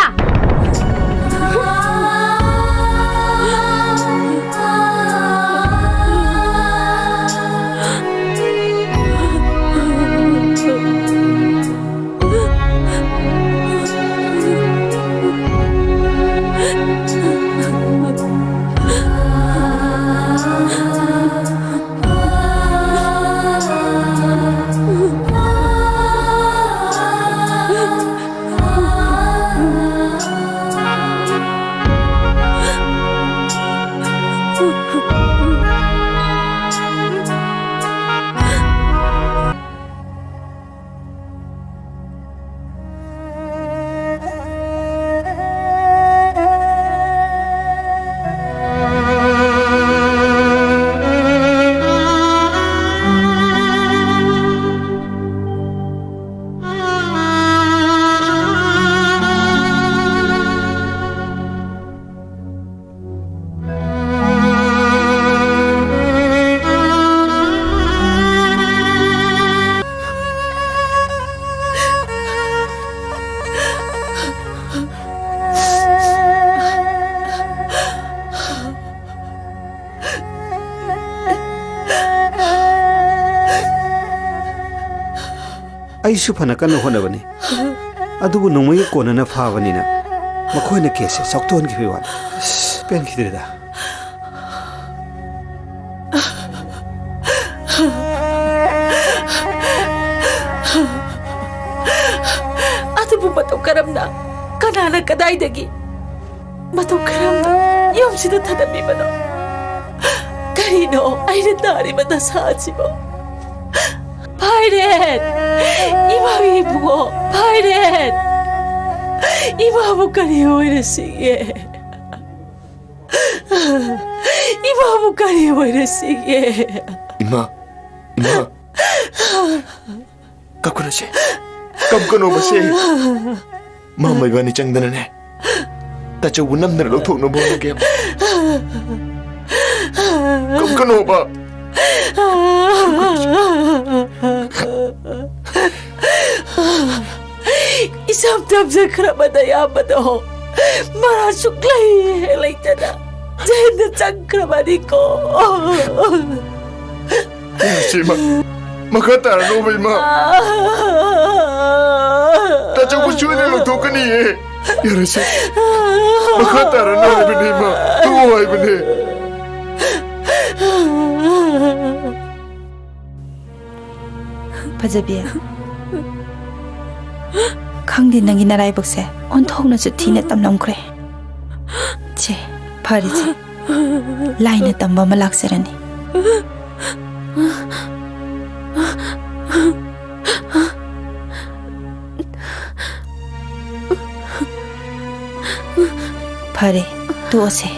ꯑꯩꯁꯨ ꯐꯅ ꯀꯟꯅ ꯍꯣꯠꯅꯕꯅꯤ, ꯑꯗꯨꯕꯨ ꯅꯣꯡꯃꯩꯒ ꯀꯣꯟꯅꯅ ꯐꯥꯕꯅꯤꯅ ꯃꯈꯣꯏꯅ ꯀꯦꯁꯁꯦ ꯆꯥꯎꯊꯣꯛꯍꯟꯈꯤꯕꯒꯤ ꯋꯥꯅꯤ꯫ ꯑꯁ, ꯄꯦꯟꯈꯤꯗ꯭ꯔꯦꯗ꯫ ꯑꯗꯨꯕꯨ ꯃꯇꯧ ꯀꯔꯝꯅ? ꯀꯅꯥꯅ ꯀꯗꯥꯏꯗꯒꯤ? ꯃꯇꯧ ꯀꯔꯝꯅ ꯌꯨꯝꯁꯤꯗ ꯊꯅꯝꯃꯤꯕꯅꯣ? ꯀꯔꯤꯅꯣ ꯑꯩꯅ ꯇꯥꯔꯤꯕ ꯗꯁꯥ ꯑꯁꯤꯕꯣ? ꯄꯥꯏꯔꯦꯠ! ꯏꯃꯥꯒꯤ ꯏꯕꯨꯡꯉꯣ, ꯄꯥꯏꯔꯦꯠ! ꯏꯃꯥꯕꯨ ꯀꯔꯤ ꯑꯣꯏꯔꯁꯤꯒꯦ? ꯏꯃꯥꯕꯨ ꯀꯔꯤ ꯑꯣꯏꯔꯁꯤꯒꯦ? ꯏꯃꯥ, ꯏꯃꯥ꯫ ꯀꯞꯀꯅꯨꯁꯦ꯫ ꯀꯞꯀꯅꯣꯕꯁꯦ꯫ ꯃꯃꯥ ꯏꯕꯥꯅꯤ ꯆꯪꯗꯅꯅꯦ꯫ ꯇꯥꯆꯧꯕꯨ ꯅꯝꯗꯅ ꯂꯧꯊꯣꯛꯅꯕ ꯍꯣꯠꯅꯒꯦ꯫ ꯀꯞꯀꯅꯣꯕ꯫ ꯏꯁꯝ ꯊꯝꯖꯈ꯭ꯔꯕ ꯅꯌꯥꯝꯕꯗꯣ ꯃꯔꯥ ꯁꯨꯛꯂꯩ ꯍꯦꯛ ꯂꯩꯇꯅ ꯖꯦꯜꯗ ꯆꯪꯈ꯭ꯔꯕꯅꯤꯀꯣ꯫ ꯌꯥꯔꯦꯁꯦ, ꯏꯃꯥ꯫ ꯃꯈꯥ ꯇꯥꯔꯅꯣꯕ, ꯏꯃꯥ꯫ ꯇꯥꯆꯧꯕꯨ ꯁꯣꯏꯗꯅ ꯂꯧꯊꯣꯛꯀꯅꯤꯌꯦ꯫ ꯌꯥꯔꯦꯁꯦ꯫ ꯃꯈꯥ ꯇꯥꯔꯅꯨ ꯍꯥꯏꯕꯅꯦ, ꯏꯃꯥ꯫ ꯇꯣꯛꯑꯣ ꯍꯥꯏꯕꯅꯦ꯫ ꯐꯖꯕꯤ, ꯈꯪꯗꯦ, ꯅꯪꯒꯤ ꯅꯔꯥꯏꯕꯛꯁꯦ ꯑꯣꯟꯊꯣꯛꯅꯁꯨ ꯊꯤꯅ ꯇꯝꯂꯝꯈ꯭ꯔꯦ꯫ ꯁꯦ, ꯐꯔꯦꯁꯦ, ꯂꯥꯏꯅ ꯇꯝꯕ ꯑꯃ ꯂꯥꯛꯆꯔꯅꯤ꯫ ꯐꯔꯦ, ꯇꯣꯛꯑꯁꯦ꯫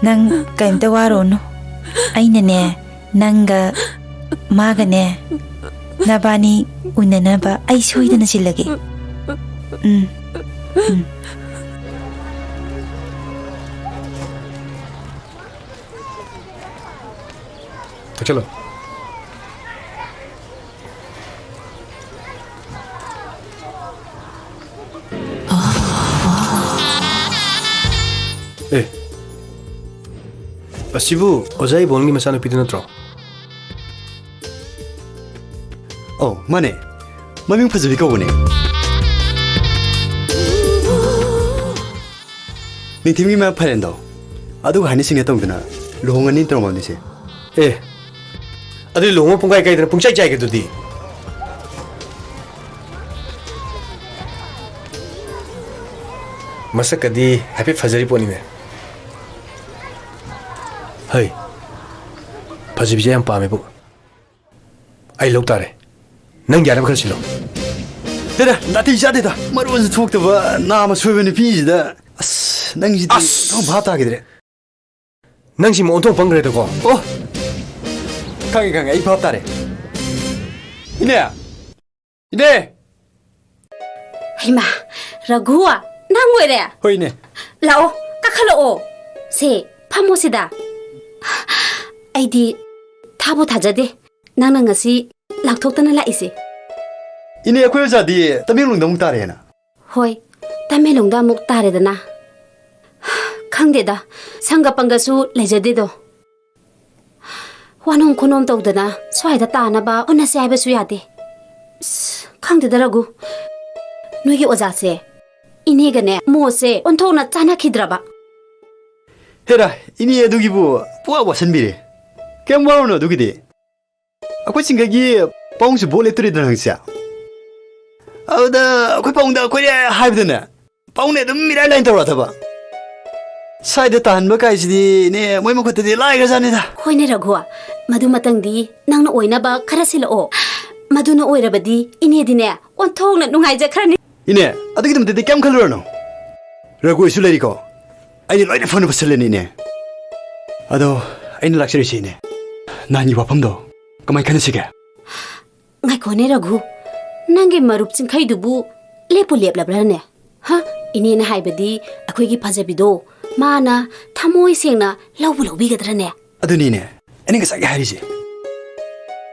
ꯅꯪ ꯀꯩꯝꯇ ꯋꯥꯔꯨꯅꯨ꯫ ꯑꯩꯅꯅꯦ, ꯅꯪꯒ ꯃꯥꯒꯅꯦ, ꯅꯕꯥꯅꯤ ꯎꯅꯅꯕ ꯑꯩ ꯁꯣꯏꯗꯅ ꯁꯤꯜꯂꯒꯦ꯫ ꯎꯝ, ꯎꯝ꯫ ꯊꯛꯆꯜꯂꯣ꯫ ꯑꯁꯤꯕꯨ ꯑꯣꯖꯥ ꯏꯕꯣꯟꯒꯤ ꯃꯆꯥꯅꯨꯄꯤꯗꯨ ꯅꯠꯇ꯭ꯔꯣ? ꯑꯧ, ꯃꯥꯅꯦ꯫ ꯃꯃꯤꯡ ꯐꯖꯕꯤ ꯀꯧꯕꯅꯦ꯫ ꯅꯤꯡꯊꯤꯕꯤꯒꯤ ꯃꯌꯥꯝ ꯐꯥꯏꯔꯦꯟꯗꯣ ꯑꯗꯨꯒ ꯍꯥꯏꯅ ꯁꯤꯡꯅ ꯇꯧꯗꯅ ꯂꯨꯍꯣꯡꯉꯅꯤ ꯇꯧꯔꯝꯃꯕꯅꯤꯁꯦ꯫ ꯑꯦ, ꯑꯗꯨꯗꯤ ꯂꯨꯍꯣꯡꯕ ꯄꯨꯡꯀꯥꯏ ꯀꯥꯏꯗꯅ ꯄꯨꯡꯆꯥꯏ ꯆꯥꯏꯒꯗꯨꯗꯤ꯫ ꯃꯁꯛꯀꯗꯤ ꯍꯥꯏꯐꯦꯠ ꯐꯖꯔꯤ ꯄꯣꯠꯅꯤꯅꯦ꯫ ꯍꯩ, ꯐꯖꯕꯤꯁꯦ ꯌꯥꯝ ꯄꯥꯝꯃꯦꯕꯨ꯫ ꯑꯩ ꯂꯧ ꯇꯥꯔꯦ꯫ ꯅꯪ ꯌꯥꯅꯕ ꯈꯔ ꯁꯤꯜꯂꯣ꯫ ꯗꯦꯗ, ꯅꯥꯇꯩ ꯆꯥꯗꯦꯗ꯫ ꯃꯔꯣꯟꯁꯨ ꯊꯣꯛꯇꯕ ꯅꯥꯃ ꯁꯣꯏꯕ ꯅꯨꯄꯤꯁꯤꯗ꯫ ꯑꯁ, ꯅꯪꯁꯤꯗꯤ ꯑꯁ! ꯑꯣꯟꯊꯣꯛ ꯚꯥꯞ ꯇꯥꯈꯤꯗ꯭ꯔꯦ꯫ ꯅꯪꯁꯤ ꯑꯣꯟꯊꯣꯛ ꯄꯪꯈ꯭ꯔꯦꯗꯀꯣ꯫ ꯑꯣ! ꯈꯪꯉꯦ, ꯈꯪꯉꯦ, ꯑꯩ ꯚꯥꯞ ꯇꯥꯔꯦ꯫ ꯏꯅꯦ! ꯏꯅꯦ! ꯍꯩꯃꯥ, ꯔꯘꯨ, ꯅꯪ ꯑꯣꯏꯔꯦ? ꯍꯣꯏ, ꯏꯅꯦ꯫ ꯂꯥꯛꯑꯣ, ꯀꯥꯈꯠꯂꯛꯑꯣ꯫ ꯁꯦ, ꯐꯝꯃꯣ ꯁꯤꯗ꯫ ꯑꯩꯗꯤ ꯊꯥꯕꯨ ꯊꯥꯖꯗꯦ, ꯅꯪꯅ ꯉꯁꯤ ꯂꯥꯛꯊꯣꯛꯇꯅ ꯂꯥꯛꯏꯁꯦ꯫ ꯏꯅꯦ, ꯑꯩꯈꯣꯏ ꯑꯣꯖꯥꯗꯤ ꯇꯃꯦꯡꯂꯣꯡꯗ ꯑꯃꯨꯛ ꯇꯥꯔꯦꯅ꯫ ꯍꯣꯏ, ꯇꯃꯦꯡꯂꯣꯡꯗ ꯑꯃꯨꯛ ꯇꯥꯔꯦꯗꯅ꯫ ꯈꯪꯗꯦꯗ, ꯁꯪꯒ ꯄꯪꯒꯁꯨ ꯂꯩꯖꯗꯦꯗꯣ꯫ ꯋꯥꯅꯣꯝ ꯈꯣꯠꯅꯣꯝ ꯇꯧꯗꯅ ꯁ꯭ꯋꯥꯏꯗ ꯇꯥꯅꯕ ꯍꯣꯠꯅꯁꯦ ꯍꯥꯏꯕꯁꯨ ꯌꯥꯗꯦ꯫ ꯑꯁ, ꯈꯪꯗꯦꯗ ꯔꯘꯨ, ꯅꯣꯏꯒꯤ ꯑꯣꯖꯥꯁꯦ ꯏꯅꯦꯒꯅꯦ ꯃꯣꯠꯁꯦ ꯑꯣꯟꯊꯣꯛꯅ ꯆꯥꯟꯅꯈꯤꯗ꯭ꯔꯕ꯫ ꯍꯦꯔꯥ, ꯏꯅꯦ ꯑꯗꯨꯒꯤꯕꯨ ꯄꯨꯋꯥ ꯋꯥꯁꯟꯕꯤꯔꯦ꯫ ꯀꯩꯝ ꯋꯥꯔꯨꯅꯨ ꯑꯗꯨꯒꯤꯗꯤ꯫ ꯑꯩꯈꯣꯏ ꯆꯤꯡꯒꯩꯒꯤ ꯄꯥꯕꯨꯡꯁꯨ ꯚꯣꯠ ꯂꯦꯞꯇꯣꯔꯤꯗꯅ ꯍꯪꯆꯤꯠ꯫ ꯑꯗꯨꯗ ꯑꯩꯈꯣꯏ ꯄꯥꯕꯨꯡꯗ ꯑꯩꯈꯣꯏ ꯍꯥꯏꯕꯗꯅꯦ, ꯄꯥꯕꯨꯡꯅ ꯑꯗꯨꯝ ꯏꯔꯥꯏ ꯂꯥꯏꯅ ꯇꯧꯔꯛꯑꯗꯕ꯫ ꯁ꯭ꯋꯥꯏꯗ ꯇꯥꯍꯟꯕ ꯀꯥꯏꯁꯤꯗꯤ ꯏꯅꯦ ꯃꯣꯏ ꯃꯈꯨꯠꯇꯗꯤ ꯂꯥꯏꯈ꯭ꯔꯖꯥꯠꯅꯤꯗ꯫ ꯍꯣꯏꯅꯦ ꯔꯘꯨ, ꯃꯗꯨ ꯃꯇꯪꯗꯤ ꯅꯪꯅ ꯑꯣꯏꯅꯕ ꯈꯔ ꯁꯤꯜꯂꯛꯑꯣ꯫ ꯃꯗꯨꯅ ꯑꯣꯏꯔꯕꯗꯤ ꯏꯅꯦꯗꯤꯅꯦ ꯑꯣꯟꯊꯣꯛꯅ ꯅꯨꯡꯉꯥꯏꯖꯈ꯭ꯔꯅꯤ꯫ ꯏꯅꯦ, ꯑꯗꯨꯒꯤꯗꯃꯛꯇꯗꯤ ꯀꯩꯝ ꯈꯜꯂꯨꯔꯅꯨ꯫ ꯔꯘꯨ ꯑꯩꯁꯨ ꯂꯩꯔꯤꯀꯣ꯫ ꯑꯩꯗꯤ ꯂꯣꯏꯅ ꯐꯅꯕ ꯁꯤꯜꯂꯅꯤ, ꯏꯅꯦ꯫ ꯑꯗꯣ ꯑꯩꯅ ꯂꯥꯛꯆꯔꯤꯁꯤ, ꯏꯅꯦ, ꯅꯍꯥꯟꯒꯤ ꯋꯥꯐꯝꯗꯣ ꯀꯃꯥꯏ ꯈꯟꯅꯁꯤꯒꯦ? ꯉꯥꯏꯈꯣꯅꯦ ꯔꯘꯨ, ꯅꯪꯒꯤ ꯃꯔꯨꯞ ꯆꯤꯡꯈꯩꯗꯨꯕꯨ ꯂꯦꯞꯄꯨ ꯂꯦꯞꯂꯕ꯭ꯔꯥꯅꯦ? ꯍꯥ? ꯏꯅꯦꯅ ꯍꯥꯏꯕꯗꯤ ꯑꯩꯈꯣꯏꯒꯤ ꯐꯖꯕꯤꯗꯣ ꯃꯥꯅ ꯊꯃꯣꯏ ꯁꯦꯡꯅ ꯂꯧꯕ ꯂꯧꯕꯤꯒꯗ꯭ꯔꯅꯦ? ꯑꯗꯨꯅꯤꯅꯦ ꯑꯩꯅ ꯉꯁꯥꯏꯒꯤ ꯍꯥꯏꯔꯤꯁꯦ꯫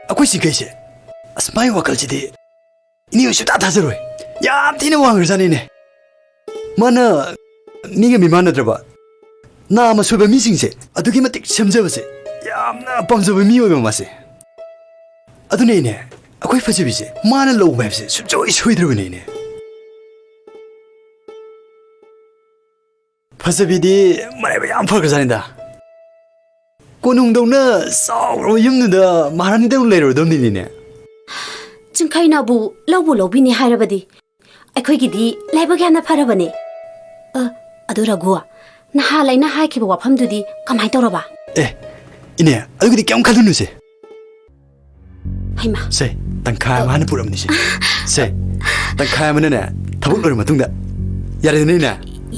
ꯑꯩꯈꯣꯏ ꯆꯤꯡꯈꯩꯁꯦ ꯑꯁ ꯃꯥꯏ ꯋꯥꯈꯜꯁꯤꯗꯤ ꯏꯅꯦ ꯍꯣꯏ ꯁꯨꯡꯊꯥ ꯊꯥꯖꯔꯣꯏ꯫ ꯌꯥꯝ ꯊꯤꯅ ꯋꯥꯡꯈ꯭ꯔꯖꯥꯠꯅꯤꯅꯦ꯫ ꯃꯥꯅ ꯃꯤꯒ ꯃꯤꯃꯥꯟꯅꯗ꯭ꯔꯕ, ꯅꯥꯃ ꯁꯣꯏꯕ ꯃꯤꯁꯤꯡꯁꯦ ꯑꯗꯨꯛꯀꯤ ꯃꯇꯤꯛ ꯁꯦꯝꯖꯕꯁꯦ ꯌꯥꯝꯅ ꯄꯥꯝꯖꯕ ꯃꯤ ꯑꯣꯏꯕ ꯃꯥꯁꯦ꯫ ꯑꯗꯨꯅꯦ ꯏꯅꯦ, ꯑꯩꯈꯣꯏ ꯐꯖꯕꯤꯁꯦ ꯃꯥꯅ ꯂꯧꯕ ꯍꯥꯏꯕꯁꯦ ꯁꯨꯡꯁꯣꯏ ꯁꯣꯏꯗ꯭ꯔꯕꯅꯦ ꯏꯅꯦ꯫ ꯐꯖꯕꯤꯗꯤ ꯃꯔꯥꯏꯕꯛ ꯌꯥꯝ ꯐꯈ꯭ꯔꯖꯥꯠꯅꯤꯗ꯫ ꯀꯣꯅꯨꯡꯗꯧꯅ ꯆꯥꯎꯔꯕ ꯌꯨꯝꯗꯨꯗ ꯃꯍꯥꯔꯥꯅꯤꯗꯧꯅ ꯂꯩꯔꯨꯗꯧꯅꯤꯅꯦ꯫ ꯆꯤꯡꯈꯩꯅꯕꯨ ꯂꯧꯕꯨ ꯂꯧꯕꯤꯅꯤ ꯍꯥꯏꯔꯕꯗꯤ ꯑꯩꯈꯣꯏꯒꯤꯗꯤ ꯂꯥꯏꯕꯛ ꯌꯥꯝꯅ ꯐꯔꯕꯅꯦ꯫ ꯑ, ꯑꯗꯨ ꯔꯘꯨ, ꯅꯍꯥꯟ ꯑꯩꯅ ꯍꯥꯏꯈꯤꯕ ꯋꯥꯐꯝꯗꯨꯗꯤ ꯀꯃꯥꯏꯅ ꯇꯧꯔꯕ? ꯑꯦ, ꯏꯅꯦ, ꯑꯗꯨꯒꯤꯗꯤ ꯀꯩꯝ ꯈꯜꯂꯨꯅꯨꯁꯦ꯫ ꯍꯩꯃꯥ꯫ ꯁꯦ, ꯇꯪꯈꯥꯏ ꯑꯃ ꯍꯥꯟꯅ ꯄꯨꯔꯛꯑꯕꯅꯤꯁꯦ꯫ ꯁꯦ, ꯇꯪꯈꯥꯏ ꯑꯃꯅꯅꯦ, ꯊꯕꯛ ꯂꯣꯏꯔ ꯃꯇꯨꯡꯗ꯫ ꯌꯥꯔꯦꯗꯅ, ꯏꯅꯦ?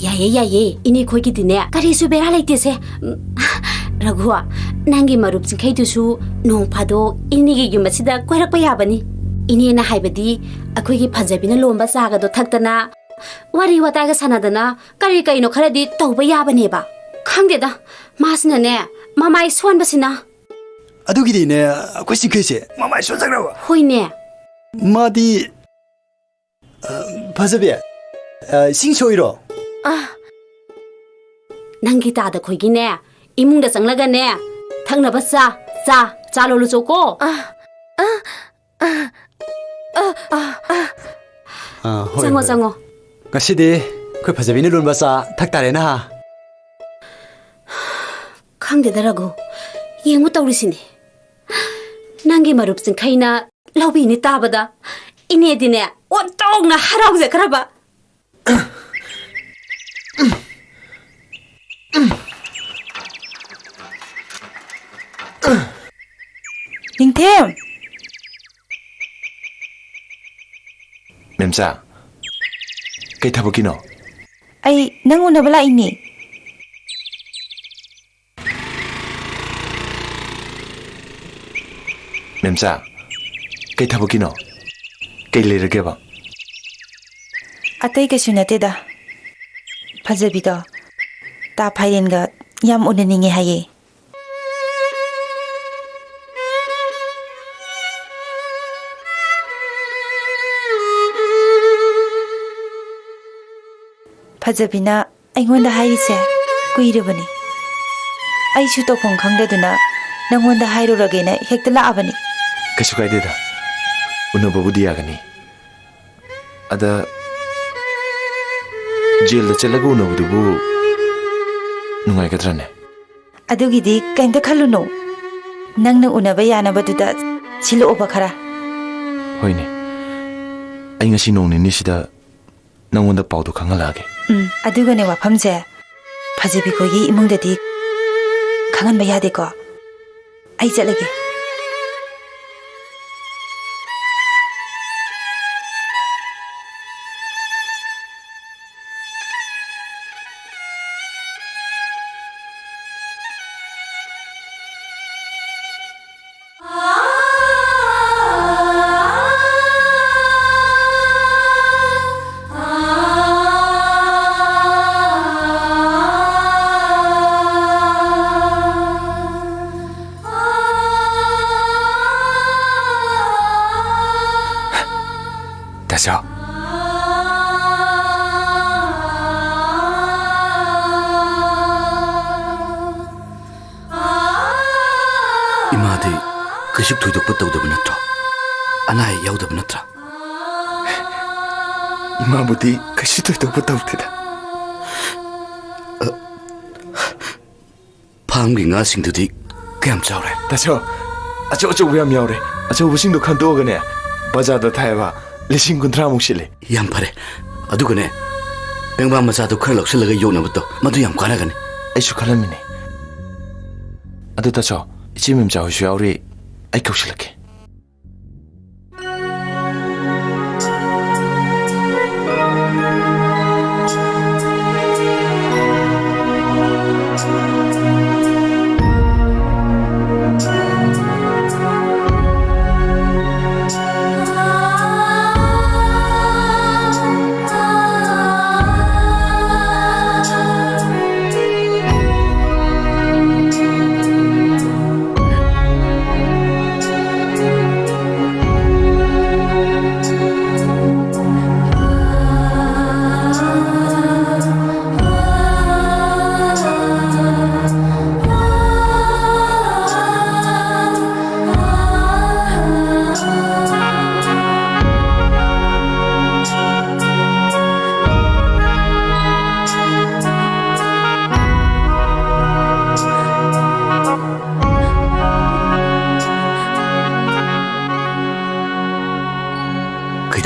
ꯌꯥꯏꯌꯦ, ꯌꯥꯏꯌꯦ꯫ ꯏꯅꯦ ꯈꯣꯏꯒꯤꯗꯤꯅꯦ, ꯀꯔꯤꯁꯨ ꯕꯦꯔꯥ ꯂꯩꯇꯦꯁꯦ꯫ ꯎꯝ, ꯔꯘꯨ, ꯅꯪꯒꯤ ꯃꯔꯨꯞ ꯆꯤꯡꯈꯩꯗꯨꯁꯨ ꯅꯣꯡ ꯐꯥꯗꯣꯛ ꯏꯅꯦꯒꯤ ꯌꯨꯝ ꯑꯁꯤꯗ ꯀꯣꯏꯔꯛꯄ ꯌꯥꯕꯅꯤ꯫ ꯏꯅꯦꯅ ꯍꯥꯏꯕꯗꯤ, ꯑꯩꯈꯣꯏꯒꯤ ꯐꯖꯕꯤꯅ ꯂꯣꯟꯕ ꯆꯥꯒꯗꯣ ꯊꯛꯇꯅ, ꯋꯥꯔꯤ ꯋꯥꯇꯥꯏꯒ ꯁꯥꯟꯅꯗꯅ, ꯀꯔꯤ ꯀꯩꯅꯣ ꯈꯔꯗꯤ ꯇꯧꯕ ꯌꯥꯕꯅꯦꯕ꯫ ꯈꯪꯗꯦꯗ, ꯃꯥꯁꯤꯅꯅꯦ, ꯃꯃꯥꯏ ꯁꯣꯟꯕꯁꯤꯅ꯫ ꯑꯗꯨꯒꯤꯗꯤꯅꯦ, ꯑꯩꯈꯣꯏ ꯆꯤꯡꯈꯩꯁꯦ ꯃꯃꯥꯏ ꯁꯣꯟꯖꯈ꯭ꯔꯕ꯫ ꯍꯣꯏꯅꯦ꯫ ꯃꯥꯗꯤ, ꯑ, ꯐꯖꯕꯤ, ꯑ, ꯏꯁꯤꯡ ꯁꯣꯛꯏꯔꯣ? ꯑ, ꯅꯪꯒꯤ ꯇꯥꯗ ꯈꯣꯏꯒꯤꯅꯦ, ꯏꯃꯨꯡꯗ ꯆꯪꯂꯒꯅꯦ, ꯊꯛꯅꯕ ꯆꯥ, ꯆꯥ, ꯆꯥ ꯂꯣꯜꯂꯨꯆꯣꯀꯣ꯫ ꯑ, ꯑ, ꯑ, ꯑ, ꯑ, ꯑ꯫ ꯑ, ꯍꯣꯏ, ꯆꯪꯉꯣ, ꯍꯣꯏ꯫ ꯆꯪꯉꯣ꯫ ꯉꯁꯤꯗꯤ ꯑꯩꯈꯣꯏ ꯐꯖꯕꯤꯅ ꯂꯣꯟꯕ ꯆꯥ ꯊꯛ ꯇꯥꯔꯦꯅ꯫ ꯈꯪꯗꯦꯗ ꯔꯘꯨ, ꯌꯦꯡꯉꯨ ꯇꯧꯔꯤꯁꯤꯅꯦ꯫ ꯅꯪꯒꯤ ꯃꯔꯨꯞ ꯆꯤꯡꯈꯩꯅ ꯂꯧꯕꯤꯅꯤ ꯇꯥꯕꯗ ꯏꯅꯦꯗꯤꯅꯦ ꯑꯣꯟꯊꯣꯛꯅ ꯍꯔꯥꯎꯖꯈ꯭ꯔꯕ꯫ ꯅꯤꯡꯊꯦꯝ! ꯃꯦꯝꯆꯥ, ꯀꯩ ꯊꯕꯛꯀꯤꯅꯣ? ꯑꯩ ꯅꯪ ꯎꯅꯕ ꯂꯥꯛꯏꯅꯦ꯫ ꯃꯦꯝꯆꯥ, ꯀꯩ ꯊꯕꯛꯀꯤꯅꯣ? ꯀꯩ ꯂꯩꯔꯒꯦꯕ? ꯑꯇꯩ ꯀꯩꯁꯨ ꯅꯠꯇꯦꯗ꯫ ꯐꯖꯕꯤꯗꯣ ꯇꯥ ꯐꯥꯏꯔꯦꯟꯒ ꯌꯥꯝ ꯎꯅꯅꯤꯡꯉꯦ ꯍꯥꯏꯌꯦ꯫ ꯐꯖꯕꯤꯅ ꯑꯩꯉꯣꯟꯗ ꯍꯥꯏꯔꯤꯁꯦ꯫ ꯀꯨꯏꯔꯕꯅꯤ꯫ ꯑꯩꯁꯨ ꯇꯧꯐꯝ ꯈꯪꯗꯗꯨꯅ ꯅꯪꯉꯣꯟꯗ ꯍꯥꯏꯔꯨꯔꯒꯦꯅ ꯍꯦꯛꯇ ꯂꯥꯛꯑꯕꯅꯤ꯫ ꯀꯩꯁꯨ ꯀꯥꯏꯗꯦꯗ, ꯎꯅꯕꯕꯨꯗꯤ ꯌꯥꯒꯅꯤ꯫ ꯑꯗ ꯖꯦꯜꯗ ꯆꯠꯂꯒ ꯎꯅꯕꯗꯨꯕꯨ ꯅꯨꯡꯉꯥꯏꯒꯗ꯭ꯔꯅꯦ? ꯑꯗꯨꯒꯤꯗꯤ ꯀꯩꯝꯇ ꯈꯜꯂꯨꯅꯨ꯫ ꯅꯪꯅ ꯎꯅꯕ ꯌꯥꯅꯕꯗꯨꯗ ꯁꯤꯜꯂꯛꯑꯣꯕ ꯈꯔ꯫ ꯍꯣꯏꯅꯦ, ꯑꯩ ꯉꯁꯤ ꯅꯣꯡ ꯅꯤꯅꯤꯁꯤꯗ ꯅꯪꯉꯣꯟꯗ ꯄꯥꯎꯗꯣ ꯈꯪꯍꯜꯂꯛꯑꯒꯦ꯫ ꯎꯝ, ꯑꯗꯨꯒꯅꯦ, ꯋꯥꯐꯝꯁꯦ ꯐꯖꯕꯤ ꯈꯣꯏꯒꯤ ꯏꯃꯨꯡꯗꯗꯤ ꯈꯪꯍꯟꯕ ꯌꯥꯗꯦꯀꯣ꯫ ꯑꯩ ꯆꯠꯂꯒꯦ꯫ ꯇꯥꯆꯧ꯫ ꯏꯃꯥꯗꯤ ꯀꯩꯁꯨ ꯊꯣꯏꯗꯣꯛꯄ ꯇꯧꯗꯕ ꯅꯠꯇ꯭ꯔꯣ? ꯑꯅꯥ ꯑꯌꯦꯛ ꯌꯥꯎꯗꯕ ꯅꯠꯇ꯭ꯔꯥ? ꯏꯃꯥꯕꯨꯗꯤ ꯀꯩꯁꯨ ꯊꯣꯏꯗꯣꯛꯄ ꯇꯧꯗꯦꯗ꯫ ꯐꯥꯝꯒꯤ ꯉꯥꯁꯤꯡꯗꯨꯗꯤ ꯀꯌꯥꯝ ꯆꯥꯎꯔꯦ? ꯇꯥꯆꯧ, ꯑꯆꯧ ꯑꯆꯧꯕ ꯌꯥꯝ ꯌꯥꯎꯔꯦ꯫ ꯑꯆꯧꯕꯁꯤꯡꯗꯣ ꯈꯟꯇꯣꯛꯑꯒꯅꯦ, ꯕꯖꯥꯔꯗ ꯊꯥꯏꯕ ꯂꯤꯁꯤꯡ ꯀꯨꯟꯊ꯭ꯔꯥꯃꯨꯛ ꯁꯤꯠꯂꯦ꯫ ꯌꯥꯝ ꯐꯔꯦ꯫ ꯑꯗꯨꯒꯅꯦ, ꯄꯦꯡꯕꯥ ꯃꯆꯥꯗꯣ ꯈꯔ ꯂꯧꯁꯤꯜꯂꯒ ꯌꯣꯛꯅꯕ ꯇꯧ꯫ ꯃꯗꯨ ꯌꯥꯝ ꯀꯥꯟꯅꯒꯅꯤ꯫ ꯑꯩꯁꯨ ꯈꯜꯂꯝꯃꯤꯅꯦ꯫ ꯑꯗꯨ ꯇꯥꯆꯧ, ꯏꯆꯦ ꯃꯦꯝꯆꯥ ꯍꯣꯏꯁꯨ ꯌꯥꯎꯔꯤ, ꯑꯩ ꯀꯧꯁꯤꯜꯂꯛꯀꯦ꯫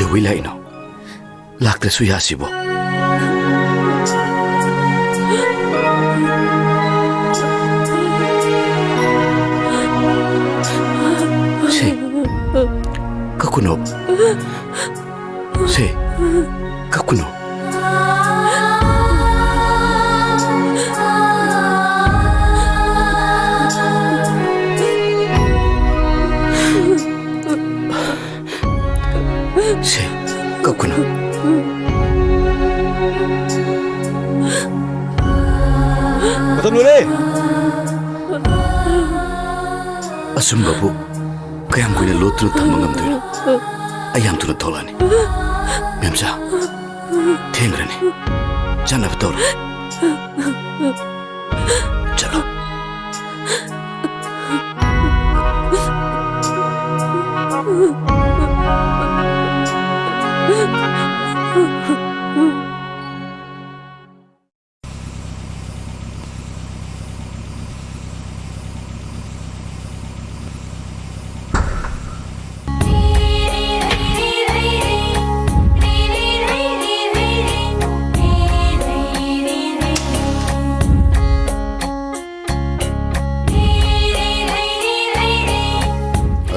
ꯀꯩꯗꯧꯕꯩ ꯂꯥꯛꯏꯅꯣ? ꯂꯥꯛꯇ꯭ꯔꯁꯨ ꯌꯥꯁꯤꯕꯣ꯫ ꯁꯦ, ꯀꯛꯀꯅꯣ꯫ ꯁꯦ, ꯀꯛꯀꯅꯣ꯫ ꯁꯦ, ꯀꯞꯀꯅꯨ꯫ ꯃꯇꯝ ꯂꯣꯏꯔꯦ꯫ ꯑꯆꯨꯝꯕꯕꯨ ꯀꯌꯥꯝ ꯀꯨꯏꯅ ꯂꯣꯠꯇꯨꯅ ꯊꯝꯕ ꯉꯝꯗꯣꯏꯅꯣ? ꯑꯩ ꯌꯥꯝ ꯊꯨꯅ ꯊꯣꯛꯂꯛꯑꯅꯤ꯫ ꯃꯦꯝꯆꯥ, ꯊꯦꯡꯈ꯭ꯔꯅꯤ꯫ ꯆꯠꯅꯕ ꯇꯧꯔꯣ꯫ ꯆꯠꯂꯣ꯫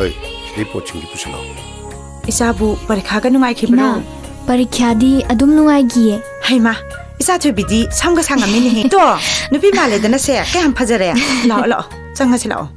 ꯑꯩ, ꯁꯤꯗꯩ ꯄꯣꯠꯁꯤꯡꯗꯤ ꯄꯨꯁꯤꯜꯂꯣ꯫ ꯏꯆꯥꯕꯨ ꯄꯔꯤꯈꯥꯒ ꯅꯨꯡꯉꯥꯏꯈꯤꯕ꯭ꯔꯣ? ꯏꯃꯥ, ꯄꯔꯤꯈ꯭ꯌꯥꯗꯤ ꯑꯗꯨꯝ ꯅꯨꯡꯉꯥꯏꯈꯤꯌꯦ꯫ ꯍꯩꯃꯥ, ꯏꯆꯥ ꯊꯣꯏꯕꯤꯗꯤ ꯁꯝꯒ ꯁꯥꯡꯉꯝꯃꯤꯅꯦꯍꯦ꯫ ꯇꯣ, ꯅꯨꯄꯤ ꯃꯥꯜꯂꯦꯗꯅ ꯁꯦ, ꯀꯌꯥꯝ ꯐꯖꯔꯦ꯫ ꯂꯥꯛꯑꯣ, ꯂꯥꯛꯑꯣ, ꯆꯪꯉꯁꯤ ꯂꯥꯛꯑꯣ꯫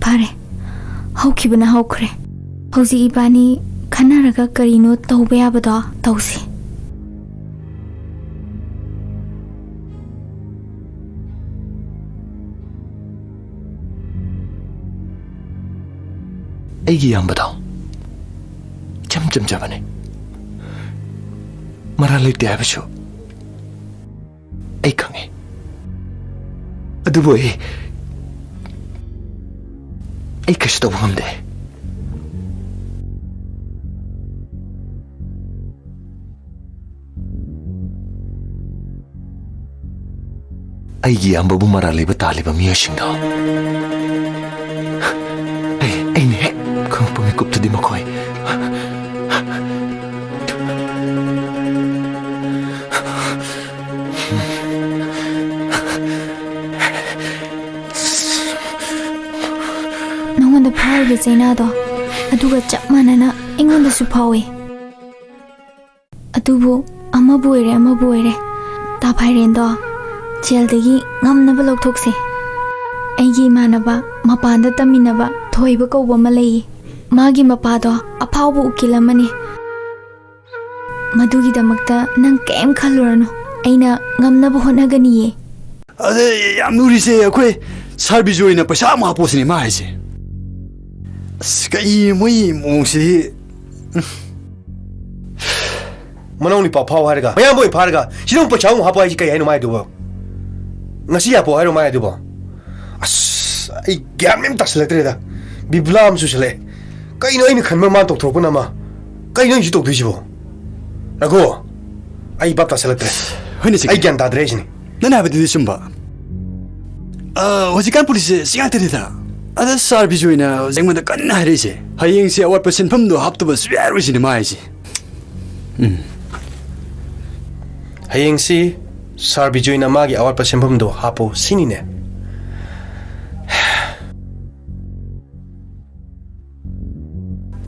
ꯐꯔꯦ, ꯍꯧꯈꯤꯕꯅ ꯍꯧꯈ꯭ꯔꯦ꯫ ꯍꯧꯖꯤꯛ ꯏꯕꯥꯅꯤ ꯈꯟꯅꯔꯒ ꯀꯔꯤꯅꯣ ꯇꯧꯕ ꯌꯥꯕꯗꯣ ꯇꯧꯁꯤ꯫ ꯑꯩꯒꯤ ꯏꯌꯥꯝꯕꯗꯣ ꯏꯆꯝ ꯆꯝꯖꯕꯅꯤ, ꯃꯔꯥꯜ ꯂꯩꯇꯦ ꯍꯥꯏꯕꯁꯨ ꯑꯩ ꯈꯪꯉꯤ꯫ ꯑꯗꯨꯕꯨ ꯑꯩ, ꯑꯩ ꯀꯩꯁꯨ ꯇꯧꯕ ꯉꯝꯗꯦ꯫ ꯑꯩꯒꯤ ꯏꯌꯥꯝꯕꯕꯨ ꯃꯔꯥꯜ ꯂꯩꯕ ꯇꯥꯜꯂꯤꯕ ꯃꯤꯑꯣꯏꯁꯤꯡꯗꯣ ꯑꯩ, ꯑꯩꯅ ꯍꯦꯛ ꯈꯪꯉꯛꯄ ꯃꯤꯀꯨꯞꯇꯗꯤ ꯃꯈꯣꯏ ꯅꯉꯣꯟꯗ ꯐꯥꯎꯔꯤꯕ ꯆꯩꯅꯥꯗꯣ ꯑꯗꯨꯒ ꯆꯞ ꯃꯥꯟꯅꯅ ꯑꯩꯉꯣꯟꯗꯁꯨ ꯐꯥꯎꯏ꯫ ꯑꯗꯨꯕꯨ ꯑꯃꯕꯨ ꯑꯣꯏꯔꯦ, ꯑꯃꯕꯨ ꯑꯣꯏꯔꯦ, ꯇꯥ ꯐꯥꯏꯔꯦꯟꯗꯣ ꯖꯦꯜꯗꯒꯤ ꯉꯝꯅꯕ ꯂꯧꯊꯣꯛꯁꯦ꯫ ꯑꯩꯒꯤ ꯏꯃꯥꯟꯅꯕ ꯃꯄꯥꯟꯗ ꯇꯝꯃꯤꯟꯅꯕ ꯊꯣꯏꯕ ꯀꯧꯕ ꯑꯃ ꯂꯩꯌꯦ꯫ ꯃꯥꯒꯤ ꯃꯄꯥꯗꯣ ꯑꯐꯥꯎꯕ ꯎꯀꯤꯜ ꯑꯃꯅꯤ꯫ ꯃꯗꯨꯒꯤꯗꯃꯛꯇ ꯅꯪ ꯀꯩꯝ ꯈꯜꯂꯨꯔꯅꯨ, ꯑꯩꯅ ꯉꯝꯅꯕ ꯍꯣꯠꯅꯒꯅꯤꯌꯦ꯫ ꯑꯗ ꯌꯥꯝ ꯂꯨꯔꯤꯁꯦ ꯑꯩꯈꯣꯏ ꯁꯥꯔ ꯕꯤꯖꯣꯏꯅ ꯄꯩꯁꯥ ꯑꯃꯨꯛ ꯍꯥꯞꯄꯣꯁꯤꯅꯦ ꯃꯥ ꯍꯥꯏꯁꯦ꯫ ꯑꯁ, ꯀꯩ ꯃꯣꯏ ꯃꯑꯣꯡꯁꯤꯗꯤ꯫ ꯃꯅꯥꯎ ꯅꯨꯄꯥ ꯐꯥꯎ ꯍꯥꯏꯔꯒ, ꯃꯌꯥꯝꯕ ꯑꯣꯏ ꯐꯥꯔꯒ, ꯁꯤꯗ ꯑꯃꯨꯛ ꯄꯩꯁꯥ ꯑꯃꯨꯛ ꯍꯥꯞꯄꯣ ꯍꯥꯏꯁꯤ ꯀꯩ ꯍꯥꯏꯅꯣ ꯃꯥꯏꯗꯨꯕꯣ? ꯉꯁꯤ ꯍꯥꯞꯄꯣ ꯍꯥꯏꯔꯣ ꯃꯥꯏꯗꯨꯕꯣ? ꯑꯁ, ꯑꯩ ꯒ꯭ꯌꯥꯟ ꯃꯦꯟ ꯇꯥꯁꯤꯜꯂꯛꯇ꯭ꯔꯦꯗ꯫ ꯕꯤꯕꯨꯂꯥ ꯑꯃ ꯆꯨꯁꯜꯂꯛꯑꯦ꯫ ꯀꯩꯅꯣ ꯑꯩꯅ ꯈꯟꯕ ꯃꯥꯅ ꯇꯧꯊꯣꯔꯛꯄꯅ ꯑꯃ? ꯀꯩꯅꯣ ꯑꯩꯁꯨ ꯇꯧꯗꯣꯏꯁꯤꯕꯣ? ꯔꯘꯨ, ꯑꯩ ꯚꯥꯞ ꯇꯥꯁꯤꯜꯂꯛꯇ꯭ꯔꯦ꯫ ꯍꯣꯏꯅꯦ, ꯁꯤꯒꯤ ꯑꯩ ꯒ꯭ꯌꯥꯟ ꯇꯥꯗ꯭ꯔꯦ ꯑꯩꯁꯤꯅꯦ꯫ ꯅꯪꯅ ꯍꯥꯏꯕꯗꯨꯗꯤ ꯆꯨꯝꯕ꯫ ꯑ, ꯍꯧꯖꯤꯛꯀꯥꯟ ꯄꯨꯂꯤꯁꯁꯦ ꯁꯤ ꯉꯥꯛꯇꯅꯤꯗ꯫ ꯑꯗ ꯁꯥꯔ ꯕꯤꯖꯣꯏꯅ ꯑꯩꯉꯣꯟꯗ ꯀꯟꯅ ꯍꯥꯏꯔꯛꯏꯁꯦ, ꯍꯌꯦꯡꯁꯦ ꯑꯋꯥꯠꯄ ꯁꯦꯟꯐꯝꯗꯣ ꯍꯥꯞꯇꯕ ꯁꯨꯡꯌꯥ ꯌꯥꯔꯣꯏꯁꯤꯅꯦ ꯃꯥ ꯍꯥꯏꯁꯦ꯫ ꯎꯝ꯫ ꯍꯌꯦꯡꯁꯤ ꯁꯥꯔ ꯕꯤꯖꯣꯏꯅ ꯃꯥꯒꯤ ꯑꯋꯥꯠꯄ ꯁꯦꯟꯐꯝꯗꯣ ꯍꯥꯞꯄꯣ ꯁꯤꯅꯤꯅꯦ꯫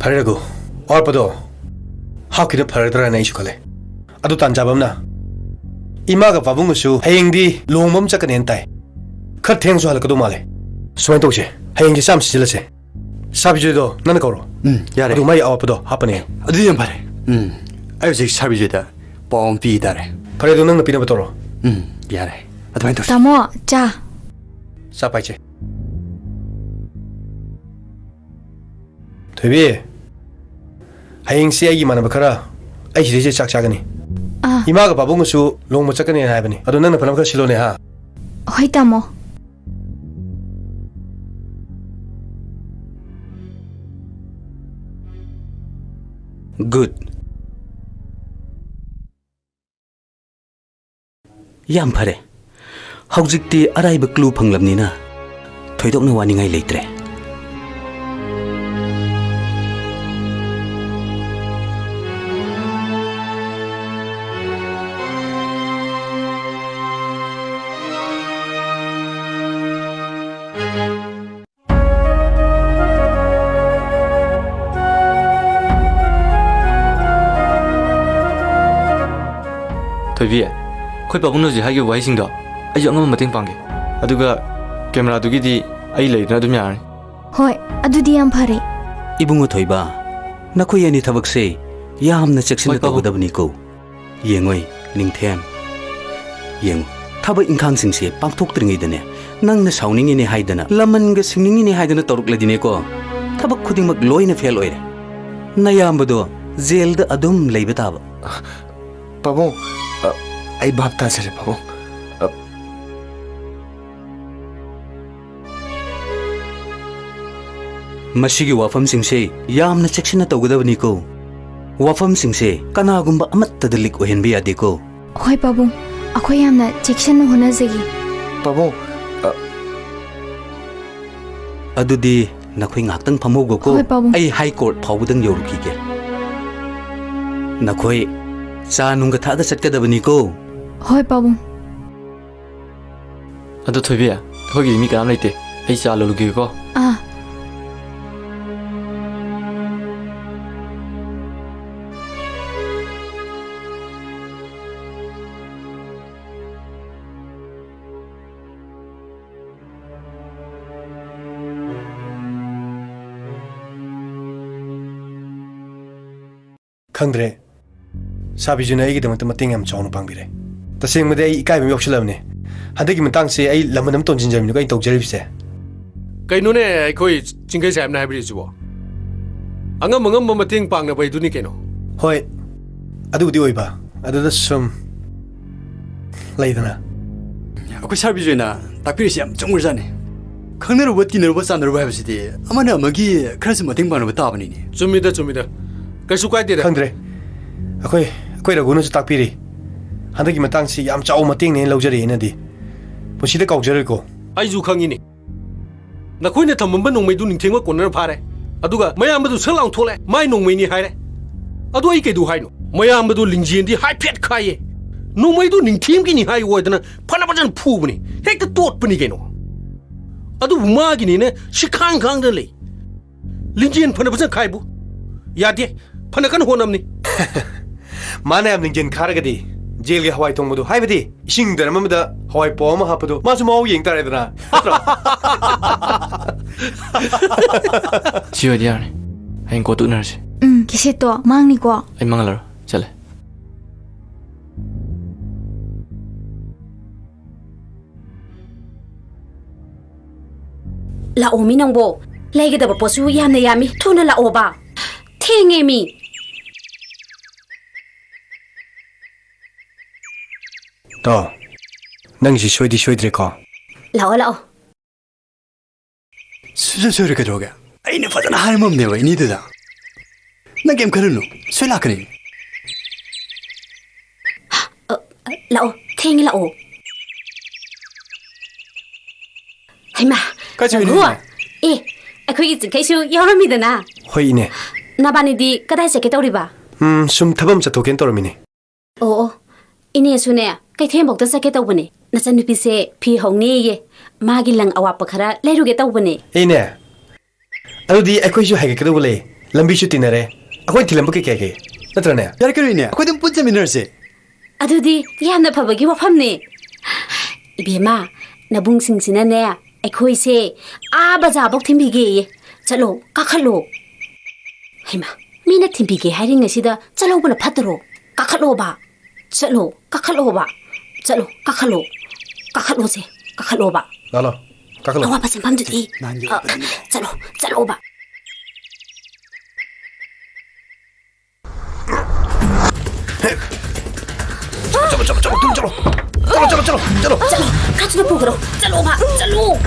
ꯐꯔꯦ ꯔꯘꯨ, ꯑꯋꯥꯠꯄꯗꯣ ꯍꯥꯞꯈꯤꯗ ꯐꯔꯗ꯭ꯔꯥꯅ ꯑꯩꯁꯨ ꯈꯜꯂꯦ꯫ ꯑꯗꯨ ꯇꯥꯟ ꯆꯥꯕ ꯑꯃꯅ ꯏꯃꯥꯒ ꯄꯥꯕꯨꯡꯒꯁꯨ ꯍꯌꯦꯡꯗꯤ ꯂꯨꯍꯣꯡꯕ ꯑꯃ ꯆꯠꯀꯅꯦꯅ ꯇꯥꯏ꯫ ꯈꯔ ꯊꯦꯡꯁꯨ ꯍꯜꯂꯛꯀꯗꯧ ꯃꯥꯜꯂꯦ꯫ ꯁꯨꯃꯥꯏꯅ ꯇꯧꯁꯦ, ꯍꯌꯦꯡꯁꯦ ꯆꯥꯝ ꯁꯤꯖꯤꯜꯂꯁꯦ꯫ ꯁꯥꯔ ꯕꯤꯖꯣꯏꯗꯣ ꯅꯪꯅ ꯀꯧꯔꯣ꯫ ꯎꯝ, ꯌꯥꯔꯦ꯫ ꯑꯗꯨ ꯃꯥꯒꯤ ꯑꯋꯥꯠꯄꯗꯣ ꯍꯥꯞꯄꯅꯦ꯫ ꯑꯗꯨꯗꯤ ꯌꯥꯝ ꯐꯔꯦ꯫ ꯎꯝ, ꯑꯩ ꯍꯧꯖꯤꯛ ꯁꯥꯔ ꯕꯤꯖꯣꯏꯗ ꯄꯥꯎ ꯑꯃ ꯄꯤ ꯇꯥꯔꯦ꯫ ꯐꯔꯦ, ꯑꯗꯨ ꯅꯪꯅ ꯄꯤꯅꯕ ꯇꯧꯔꯣ꯫ ꯎꯝ, ꯌꯥꯔꯦ꯫ ꯑꯗꯨꯃꯥꯏꯅ ꯇꯧꯁꯤ꯫ ꯇꯥꯃꯣ, ꯆꯥ꯫ ꯆꯥ ꯄꯥꯏꯁꯦ꯫ ꯕꯦꯕꯤ, ꯍꯌꯦꯡꯁꯤ ꯑꯩꯒꯤ ꯏꯃꯥꯟꯅꯕ ꯈꯔ ꯑꯩ ꯁꯤꯗꯩꯁꯤꯗ ꯆꯥꯛ ꯆꯥꯒꯅꯤ꯫ ꯑꯥ꯫ ꯏꯃꯥꯒ ꯄꯥꯕꯨꯡꯒꯁꯨ ꯂꯨꯍꯣꯡꯕ ꯆꯠꯀꯅꯤꯅ ꯍꯥꯏꯕꯅꯤ꯫ ꯑꯗꯣ ꯅꯪꯅ ꯐꯅꯕ ꯈꯔ ꯁꯤꯜꯂꯣꯅꯦ, ꯍꯥ? ꯍꯣꯏ, ꯇꯥꯃꯣ꯫ Good. ꯌꯥꯝ ꯐꯔꯦ꯫ ꯍꯧꯖꯤꯛꯇꯤ ꯑꯔꯥꯏꯕ clue ꯐꯪꯂꯕꯅꯤꯅ ꯊꯣꯏꯗꯣꯛꯅ ꯋꯥꯅꯤꯡꯉꯥꯏ ꯂꯩꯇ꯭ꯔꯦ꯫ ꯊꯣꯏꯕꯤ, ꯑꯩꯈꯣꯏ ꯄꯥꯕꯨꯡꯅ ꯍꯧꯖꯤꯛ ꯍꯥꯏꯈꯤꯕ ꯋꯥꯍꯩꯁꯤꯡꯗꯣ ꯑꯩꯁꯨ ꯑꯉꯝꯕ ꯃꯇꯦꯡ ꯄꯥꯡꯒꯦ꯫ ꯑꯗꯨꯒ cameraꯗꯨꯒꯤꯗꯤ ꯑꯩ ꯂꯩꯗꯅ ꯑꯗꯨꯝ ꯌꯥꯔꯅꯤ꯫ ꯍꯣꯏ, ꯑꯗꯨꯗꯤ ꯌꯥꯝ ꯐꯔꯦ꯫ ꯏꯕꯨꯡꯉꯣ ꯊꯣꯏꯕ, ꯅꯈꯣꯏ ꯑꯅꯤ ꯊꯕꯛꯁꯦ ꯌꯥꯝꯅ ꯆꯦꯛꯁꯤꯟꯅ ꯍꯣꯏ, ꯄꯥꯕꯨꯡ꯫ ꯇꯧꯒꯗꯕꯅꯤꯀꯣ꯫ ꯌꯦꯡꯉꯣꯏ, ꯅꯤꯡꯊꯦꯝ꯫ ꯌꯦꯡꯉꯨ, ꯊꯕꯛ ꯏꯪꯈꯥꯡꯁꯤꯡꯁꯦ ꯄꯥꯡꯊꯣꯛꯇ꯭ꯔꯤꯉꯩꯗꯅꯦ, ꯅꯪꯅ ꯁꯥꯎꯅꯤꯡꯉꯤꯅꯦ ꯍꯥꯏꯗꯅ, ꯂꯃꯟꯒ ꯁꯤꯡꯅꯤꯡꯉꯤꯅꯦ ꯍꯥꯏꯗꯅ ꯇꯧꯔꯛꯂꯗꯤꯅꯦꯀꯣ, ꯊꯕꯛ ꯈꯨꯗꯤꯡꯃꯛ ꯂꯣꯏꯅ fail ꯑꯣꯏꯔꯦ꯫ ꯅꯌꯥꯝꯕꯗꯣ jailꯗ ꯑꯗꯨꯝ ꯂꯩꯕ ꯇꯥꯕ꯫ ꯄꯥꯕꯨꯡ, ꯑ, ꯑꯩ ꯚꯥꯞ ꯇꯥꯖꯔꯦ, ꯄꯥꯕꯨꯡ꯫ ꯑ, ꯃꯁꯤꯒꯤ ꯋꯥꯐꯝꯁꯤꯡꯁꯦ ꯌꯥꯝꯅ ꯆꯦꯛꯁꯤꯟꯅ ꯇꯧꯒꯗꯕꯅꯤꯀꯣ꯫ ꯋꯥꯐꯝꯁꯤꯡꯁꯦ ꯀꯅꯥꯒꯨꯝꯕ ꯑꯃꯠꯇꯗ leak ꯑꯣꯏꯍꯟꯕ ꯌꯥꯗꯦꯀꯣ꯫ ꯍꯣꯏ, ꯄꯥꯕꯨꯡ꯫ ꯑꯩꯈꯣꯏ ꯌꯥꯝꯅ ꯆꯦꯛꯁꯤꯟꯅ ꯍꯣꯠꯅꯖꯒꯦ꯫ ꯄꯥꯕꯨꯡ, ꯑ, ꯑꯗꯨꯗꯤ ꯅꯈꯣꯏ ꯉꯥꯏꯍꯥꯛꯇꯪ ꯐꯝꯍꯧꯒꯣꯀꯣ꯫ ꯍꯣꯏ, ꯄꯥꯕꯨꯡ꯫ ꯑꯩ High Court ꯐꯥꯎꯕꯗꯪ ꯌꯧꯔꯨꯈꯤꯒꯦ꯫ ꯅꯈꯣꯏ ꯆꯥ ꯅꯨꯡꯒ ꯊꯛꯑꯒ ꯆꯠꯀꯗꯕꯅꯤꯀꯣ꯫ ꯍꯣꯏ, ꯄꯥꯕꯨꯡ꯫ ꯑꯗꯣ ꯊꯣꯏꯕꯤ, ꯑꯩꯈꯣꯏꯒꯤꯗꯤ ꯃꯤ ꯀꯅꯥꯝ ꯂꯩꯇꯦ꯫ ꯑꯩ ꯆꯥ ꯂꯣꯜꯂꯨꯒꯦꯀꯣ꯫ ꯑꯥ꯫ ꯈꯪꯗ꯭ꯔꯦ꯫ ꯁꯥꯕꯤꯖꯨꯅ ꯑꯩꯒꯤꯗꯃꯛꯇ ꯃꯇꯦꯡ ꯌꯥꯝ ꯆꯥꯎꯅ ꯄꯥꯡꯕꯤꯔꯦ꯫ ꯇꯁꯦꯡꯕꯗꯤ ꯑꯩ ꯏꯀꯥꯏꯕ ꯑꯃ ꯌꯥꯎꯁꯜꯂꯕꯅꯦ꯫ ꯍꯟꯗꯛꯀꯤ ꯃꯇꯥꯡꯁꯦ ꯑꯩ ꯂꯃꯟ ꯑꯃ ꯇꯣꯟꯁꯤꯟꯖꯕꯅꯤꯀꯣ ꯑꯩꯅ ꯇꯧꯖꯔꯤꯕꯁꯦ꯫ ꯀꯩꯅꯣꯅꯦ ꯑꯩꯈꯣꯏ ꯆꯤꯡꯈꯩ ꯁꯥꯍꯦꯕꯅ ꯍꯥꯏꯕꯤꯔꯤꯁꯤꯕꯣ? ꯑꯉꯝ ꯑꯉꯝꯕ ꯃꯇꯦꯡ ꯄꯥꯡꯅꯕ ꯍꯥꯏꯗꯨꯅꯤ ꯀꯩꯅꯣ꯫ ꯍꯣꯏ, ꯑꯗꯨꯕꯨꯗꯤ ꯑꯣꯏꯕ, ꯑꯗꯨꯗ ꯁꯨꯝ ꯂꯩꯗꯅ꯫ ꯑꯩꯈꯣꯏ ꯁꯥꯔ ꯕꯤꯖꯣꯏꯅ ꯇꯥꯛꯄꯤꯔꯤꯁꯤ ꯌꯥꯝ ꯆꯨꯝꯈ꯭ꯔꯖꯥꯠꯅꯤ꯫ ꯈꯪꯅꯔꯨꯕ, ꯇꯤꯟꯅꯔꯨꯕ, ꯆꯥꯟꯅꯔꯨꯕ ꯍꯥꯏꯕꯁꯤꯗꯤ ꯑꯃꯅ ꯑꯃꯒꯤ ꯈꯔꯁꯨ ꯃꯇꯦꯡ ꯄꯥꯡꯅꯕ ꯇꯥꯕꯅꯤꯅꯦ꯫ ꯆꯨꯝꯃꯤꯗ, ꯆꯨꯝꯃꯤꯗ꯫ ꯀꯩꯁꯨ ꯀꯥꯏꯗꯦꯗ꯫ ꯈꯪꯗ꯭ꯔꯦ꯫ ꯑꯩꯈꯣꯏ, ꯑꯩꯈꯣꯏ ꯔꯘꯨꯅꯁꯨ ꯇꯥꯛꯄꯤꯔꯤ꯫ ꯍꯟꯗꯛꯀꯤ ꯃꯇꯥꯡꯁꯤ ꯌꯥꯝ ꯆꯥꯎꯕ ꯃꯇꯦꯡꯅꯦꯅ ꯂꯧꯖꯔꯛꯑꯦꯅꯗꯤ꯫ ꯄꯨꯟꯁꯤꯗ ꯀꯥꯎꯖꯔꯣꯏꯀꯣ꯫ ꯑꯩꯁꯨ ꯈꯪꯉꯤꯅꯦ꯫ ꯅꯈꯣꯏꯅ ꯊꯝꯃꯝꯕ ꯅꯣꯡꯃꯩꯗꯨ ꯅꯤꯡꯊꯦꯡꯕ ꯀꯣꯟꯅꯔ ꯐꯥꯔꯦ꯫ ꯑꯗꯨꯒ ꯃꯌꯥꯝꯕꯗꯨ ꯁꯠ ꯂꯥꯎ ꯊꯣꯛꯂꯛꯑꯦ, ꯃꯥꯏ ꯅꯣꯡꯃꯩꯅꯤ ꯍꯥꯏꯔꯦ꯫ ꯑꯗꯨ ꯑꯩ ꯀꯩꯗꯧ ꯍꯥꯏꯅꯣ? ꯃꯌꯥꯝꯕꯗꯨ ꯂꯤꯡꯖꯦꯜꯗꯤ ꯍꯥꯏꯐꯦꯠ ꯈꯥꯏꯌꯦ꯫ ꯅꯣꯡꯃꯩꯗꯨ ꯅꯤꯡꯊꯦꯝꯒꯤꯅꯤ ꯍꯥꯏ ꯑꯣꯏꯗꯅ ꯐꯅ ꯐꯖꯅ ꯐꯨꯕꯅꯤ, ꯍꯦꯛꯇ ꯇꯣꯠꯄꯅꯤ ꯀꯩꯅꯣ꯫ ꯑꯗꯨꯕꯨ ꯃꯥꯒꯤꯅꯤꯅ ꯁꯤꯈꯥꯡ ꯈꯥꯡꯗꯅ ꯂꯩ꯫ ꯂꯤꯡꯖꯦꯜ ꯐꯅ ꯐꯖꯅ ꯈꯥꯏꯕꯨ꯫ ꯌꯥꯗꯦ, ꯐꯅ ꯀꯟꯅ ꯍꯣꯠꯅꯕꯅꯤ꯫ ꯃꯥꯅ ꯌꯥꯝ ꯂꯤꯡꯖꯦꯜ ꯈꯥꯔꯒꯗꯤ ꯖꯦꯜꯒꯤ ꯍꯋꯥꯏ ꯊꯣꯡꯕꯗꯣ, ꯍꯥꯏꯕꯗꯤ ꯏꯁꯤꯡ ꯗ꯭ꯔꯝ ꯑꯃꯗ ꯍꯋꯥꯏ ꯄꯣꯝ ꯑꯃ ꯍꯥꯞꯄꯗꯣ, ꯃꯥꯁꯨ ꯃꯍꯥꯎ ꯌꯦꯡ ꯇꯥꯔꯦꯗꯅ, ꯅꯠꯇ꯭ꯔꯣ? ꯁꯤ ꯑꯣꯏꯗꯤ ꯌꯥꯔꯅꯤ꯫ ꯍꯌꯦꯡ ꯀꯣꯠꯇ ꯎꯅꯔꯁꯤ꯫ ꯎꯝ, ꯀꯦꯁꯦꯠꯇꯣ ꯃꯥꯡꯅꯤꯀꯣ꯫ ꯑꯩ ꯃꯥꯡꯍꯜꯂꯔꯣꯏ꯫ ꯆꯠꯂꯦ꯫ ꯂꯥꯛꯑꯣ ꯃꯤ ꯅꯪꯕꯣ꯫ ꯂꯩꯒꯗꯕ ꯄꯣꯠꯁꯨ ꯌꯥꯝꯅ ꯌꯥꯝꯃꯤ꯫ ꯊꯨꯅ ꯂꯥꯛꯑꯣꯕ꯫ ꯊꯦꯡꯉꯦ ꯃꯤ꯫ ꯇꯣ, ꯅꯪꯁꯤ ꯁꯣꯏꯗꯤ ꯁꯣꯏꯗ꯭ꯔꯦꯀꯣ꯫ ꯂꯥꯛꯑꯣ, ꯂꯥꯛꯑꯣ꯫ ꯁꯨꯡꯁꯣꯏ ꯁꯣꯏꯔꯣꯏ ꯀꯩꯗꯧꯔꯒꯦ? ꯑꯩꯅ ꯐꯖꯅ ꯍꯥꯏꯔꯝꯃꯕꯅꯦꯕ ꯏꯅꯦꯗꯨꯗ꯫ ꯅꯪ ꯀꯩꯝ ꯈꯜꯂꯨꯅꯨ, ꯁꯣꯏ ꯂꯥꯛꯀꯅꯤ꯫ ꯑ, ꯑ, ꯂꯥꯛꯑꯣ, ꯊꯦꯡꯉꯦ, ꯂꯥꯛꯑꯣ꯫ ꯍꯩꯃꯥ, ꯀꯥꯏ ꯆꯠꯂꯨꯏꯅꯣ, ꯔꯘꯨ? ꯏꯅꯦ? ꯑꯦ, ꯑꯩꯈꯣꯏꯒꯤ ꯆꯤꯡꯈꯩꯁꯨ ꯌꯥꯎꯔꯝꯃꯤꯗꯅ꯫ ꯍꯣꯏ, ꯏꯅꯦ꯫ ꯅꯕꯥꯅꯤꯗꯤ ꯀꯗꯥꯏ ꯆꯠꯀꯦ ꯇꯧꯔꯤꯕ? ꯎꯝ, ꯁꯨꯝ ꯊꯕꯛ ꯑꯃ ꯆꯠꯊꯣꯛꯀꯦꯅ ꯇꯧꯔꯝꯃꯤꯅꯦ꯫ ꯑꯣ, ꯑꯣ꯫ ꯏꯅꯦꯁꯨꯅꯦ, ꯀꯩꯊꯦꯜꯐꯥꯎꯗ ꯆꯠꯀꯦ ꯇꯧꯕꯅꯦ꯫ ꯅꯆꯟꯅꯨꯄꯤꯁꯦ ꯐꯤ ꯍꯧꯅꯦꯌꯦ꯫ ꯃꯥꯒꯤ ꯂꯪ ꯑꯋꯥꯠꯄ ꯈꯔ ꯂꯩꯔꯨꯒꯦ ꯇꯧꯕꯅꯦ꯫ ꯏꯅꯦ, ꯑꯗꯨꯗꯤ ꯑꯩꯈꯣꯏꯁꯨ ꯍꯥꯏꯒꯠꯀꯗꯧꯕ ꯂꯩ꯫ ꯂꯝꯕꯤꯁꯨ ꯇꯤꯟꯅꯔꯦ꯫ ꯑꯩꯈꯣꯏ ꯊꯤꯜꯂꯝꯕ ꯀꯩ ꯀꯥꯏꯒꯦ? ꯅꯠꯇ꯭ꯔꯅꯦ? ꯌꯥꯔꯦ ꯀꯩꯅꯣ ꯏꯅꯦ, ꯑꯩꯈꯣꯏ ꯑꯗꯨꯝ ꯄꯨꯟ ꯆꯠꯃꯤꯟꯅꯔꯁꯦ꯫ ꯑꯗꯨꯗꯤ ꯌꯥꯝꯅ ꯐꯕꯒꯤ ꯋꯥꯐꯝꯅꯦ꯫ ꯏꯕꯦꯝꯃ, ꯅꯕꯨꯡꯁꯤꯡꯁꯤꯅꯅꯦ, ꯑꯩꯈꯣꯏꯁꯦ ꯑꯥ ꯕꯖꯥꯔꯐꯥꯎ ꯊꯤꯟꯕꯤꯒꯦꯌꯦ꯫ ꯆꯠꯂꯣ, ꯀꯥꯈꯠꯂꯣ꯫ ꯍꯩꯃꯥ, ꯃꯤꯅ ꯊꯤꯟꯕꯤꯒꯦ ꯍꯥꯏꯔꯤꯉꯩꯁꯤꯗ ꯆꯠꯍꯧꯕꯅ ꯐꯠꯇꯔꯣ? ꯀꯥꯈꯠꯂꯣꯕ꯫ ꯆꯠꯂꯣ, ꯀꯥꯈꯠꯂꯣꯕ꯫ ꯆꯠꯂꯣ, ꯀꯥꯈꯠꯂꯣ꯫ ꯀꯥꯈꯠꯂꯣꯁꯦ, ꯀꯥꯈꯠꯂꯣꯕ꯫ ꯂꯥꯛꯂꯣ, ꯀꯥꯈꯠꯂꯣ꯫ ꯑꯋꯥꯠꯄ ꯁꯦꯟꯐꯝꯗꯨꯗꯤ, ꯅꯍꯥꯟ ꯑ, ꯌꯧꯔꯛꯄꯗꯨꯅꯤꯀꯣ꯫ ꯆꯠꯂꯣ, ꯆꯠꯂꯣꯕ꯫ ꯆꯠꯂꯣ, ꯆꯠꯂꯣ, ꯑꯗꯨꯝ ꯆꯠꯂꯣ꯫ ꯆꯠꯂꯣ, ꯆꯠꯂꯣ, ꯆꯠꯂꯣ, ꯆꯠꯂꯣ꯫ ꯆꯠꯂꯣ, ꯈꯔ ꯊꯨꯅ ꯄꯨꯈ꯭ꯔꯣ꯫ ꯆꯠꯂꯣꯕ, ꯆꯠꯂꯣ꯫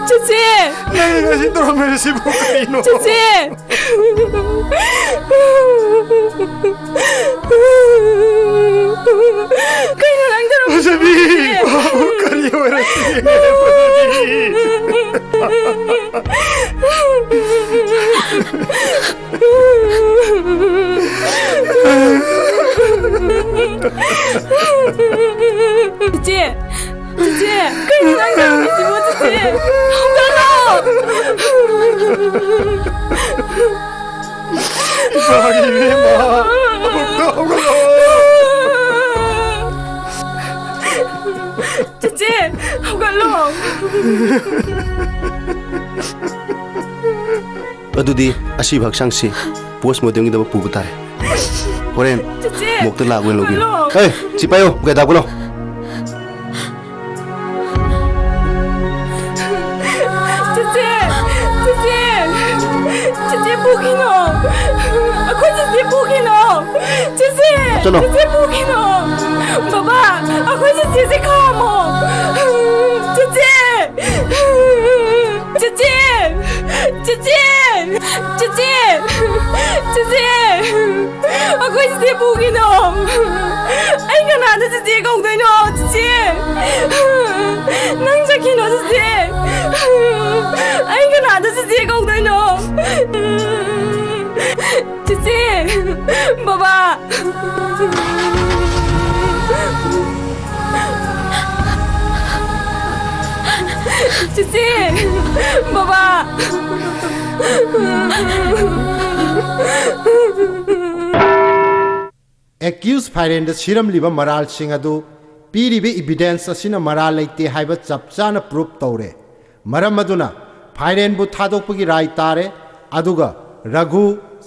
ꯆꯦꯆꯦ! ꯅꯪꯅ ꯉꯁꯤ ꯇꯧꯔꯝꯃꯤꯕꯁꯤꯕꯨ ꯀꯔꯤꯅꯣ? ꯆꯦꯆꯦ! ꯀꯩꯅꯣ ꯅꯪ ꯇꯧꯔꯝꯃꯤꯁꯤꯕꯣ, ꯐꯖꯕꯤ! ꯆꯦꯆꯦ? ꯀꯔꯤ ꯑꯣꯏꯔꯒꯦ? ꯆꯦꯆꯦ! ꯆꯦꯆꯦ! ꯀꯩꯅꯣ ꯅꯪ ꯇꯧꯔꯝꯃꯤꯁꯤꯕꯣ, ꯆꯦꯆꯦ? ꯍꯧꯒꯠꯂꯣ! ꯏꯕꯥꯒꯤ ꯏꯕꯦꯝꯃ! ꯑꯃꯨꯛꯇ ꯍꯧꯒꯠꯂꯣ! ꯆꯦꯆꯦ! ꯍꯧꯒꯠꯂꯣ! ꯑꯗꯨꯗꯤ ꯑꯁꯤꯕ ꯍꯛꯆꯥꯡꯁꯤ ꯄꯣꯁꯃꯣꯔꯇꯦꯝꯒꯤꯗꯃꯛ ꯄꯨꯕ ꯇꯥꯔꯦ꯫ ꯍꯣꯔꯦꯟ ꯆꯦꯆꯦ! ꯃꯣꯛꯇ ꯂꯥꯛꯄ ꯑꯣꯏꯅ ꯂꯧꯕꯤꯔꯣ꯫ ꯍꯜꯂꯣ! ꯑꯦ, ꯁꯤ ꯄꯥꯏꯌꯣ, ꯒꯥꯔꯤ ꯇꯥꯛꯄꯅꯣ꯫ ꯆꯦꯆꯦ! ꯆꯦꯆꯦ! ꯆꯦꯆꯦ ꯄꯨꯈꯤꯅꯣ! ꯑꯩꯈꯣꯏ ꯆꯦꯆꯦ ꯄꯨꯈꯤꯅꯣ! ꯆꯦꯆꯦ! ꯆꯠꯂꯣ꯫ ꯆꯦꯆꯦ ꯄꯨꯈꯤꯅꯣ! ꯕꯕꯥ, ꯑꯩꯈꯣꯏ ꯆꯦꯆꯦꯁꯦ ꯈꯥꯝꯃꯣ! ꯆꯦꯆꯦ! ꯆꯦꯆꯦ! ꯆꯦꯆꯦ! ꯆꯦꯆꯦ! ꯆꯦꯆꯦ! ꯑꯩꯈꯣꯏ ꯆꯦꯆꯦ ꯄꯨꯈꯤꯅꯣ! ꯑꯩ ꯀꯅꯥꯗ ꯆꯦꯆꯦ ꯀꯧꯗꯣꯏꯅꯣ? ꯆꯦꯆꯦ! ꯅꯪ ꯆꯠꯈꯤꯅꯣ, ꯆꯦꯆꯦ! ꯑꯩ ꯀꯅꯥꯗ ꯆꯦꯆꯦ ꯀꯧꯗꯣꯏꯅꯣ? ꯆꯦꯆꯦ! ꯕꯕꯥ! ꯆꯦꯆꯦ! ꯕꯕꯥ! ꯑꯦꯀ꯭ꯌꯨꯁ ꯐꯥꯏꯔꯦꯟꯗ ꯁꯤꯔꯝꯂꯤꯕ ꯃꯔꯥꯜꯁꯤꯡ ꯑꯗꯨ ꯄꯤꯔꯤꯕ ꯏꯕꯤꯗꯦꯟꯁ ꯑꯁꯤꯅ ꯃꯔꯥꯜ ꯂꯩꯇꯦ ꯍꯥꯏꯕ ꯆꯞ ꯆꯥꯅ ꯄ꯭ꯔꯨꯐ ꯇꯧꯔꯦ꯫ ꯃꯔꯝ ꯑꯗꯨꯅ ꯐꯥꯏꯔꯦꯟꯕꯨ ꯊꯥꯗꯣꯛꯄꯒꯤ ꯔꯥꯏ ꯇꯥꯔꯦ꯫ ꯑꯗꯨꯒ ꯔꯘꯨ,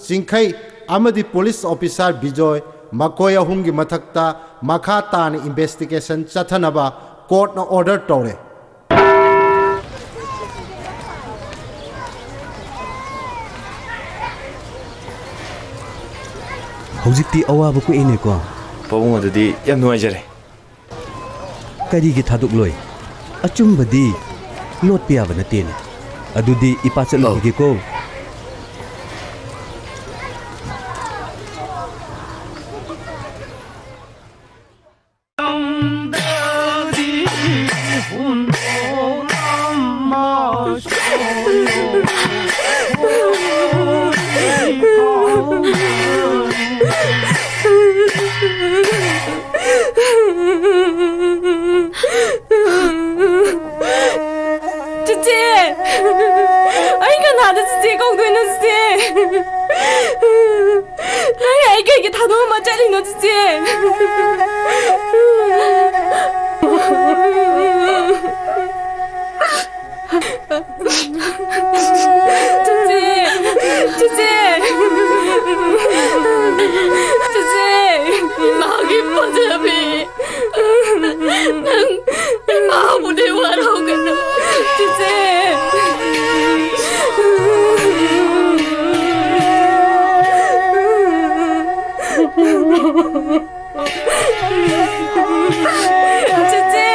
ꯆꯤꯡꯈꯩ ꯑꯃꯗꯤ ꯄꯨꯂꯤꯁ ꯑꯣꯐꯤꯁꯥꯔ ꯕꯤꯖꯣꯏ, ꯃꯈꯣꯏ ꯑꯍꯨꯝꯒꯤ ꯃꯊꯛꯇ ꯃꯈꯥ ꯇꯥꯅ ꯏꯟꯚꯦꯁꯇꯤꯒꯦꯁꯟ ꯆꯠꯊꯅꯕ ꯀꯣꯔꯠꯅ ꯑꯣꯔꯗꯔ ꯇꯧꯔꯦ꯫ ꯍꯧꯖꯤꯛꯇꯤ ꯑꯋꯥꯕ ꯀꯣꯛꯏꯅꯦꯀꯣ꯫ ꯄꯥꯕꯨꯡ ꯑꯗꯨꯗꯤ ꯌꯥꯝ ꯅꯨꯡꯉꯥꯏꯖꯔꯦ꯫ ꯀꯔꯤꯒꯤ ꯊꯥꯗꯣꯛꯂꯣꯏ? ꯑꯆꯨꯝꯕꯗꯤ ꯂꯣꯠꯄ ꯌꯥꯕ ꯅꯠꯇꯦꯅꯦ꯫ ꯑꯗꯨꯗꯤ ꯏꯄꯥ ꯆꯠꯂꯨꯈꯤꯒꯦꯀꯣ꯫ ꯆꯤꯆꯦ! ꯑꯩ ꯀꯅꯥꯗ ꯆꯤꯆꯦ ꯀꯧꯗꯣꯏꯅꯣ, ꯆꯤꯆꯦ? ꯅꯪ ꯑꯩ ꯀꯩꯒꯤ ꯊꯥꯗꯣꯛꯑꯝꯃ ꯆꯠꯂꯤꯅꯣ, ꯆꯤꯆꯦ? ꯆꯤꯆꯦ! ꯆꯤꯆꯦ! ꯆꯤꯆꯦ! ꯏꯃꯥꯒꯤ ꯐꯖꯕꯤ! ꯅꯪ ꯏꯃꯥꯕꯨꯗꯤ ꯋꯥꯔꯧꯒꯅꯨ꯫ ꯆꯤꯆꯦ! ꯆꯤꯆꯦ!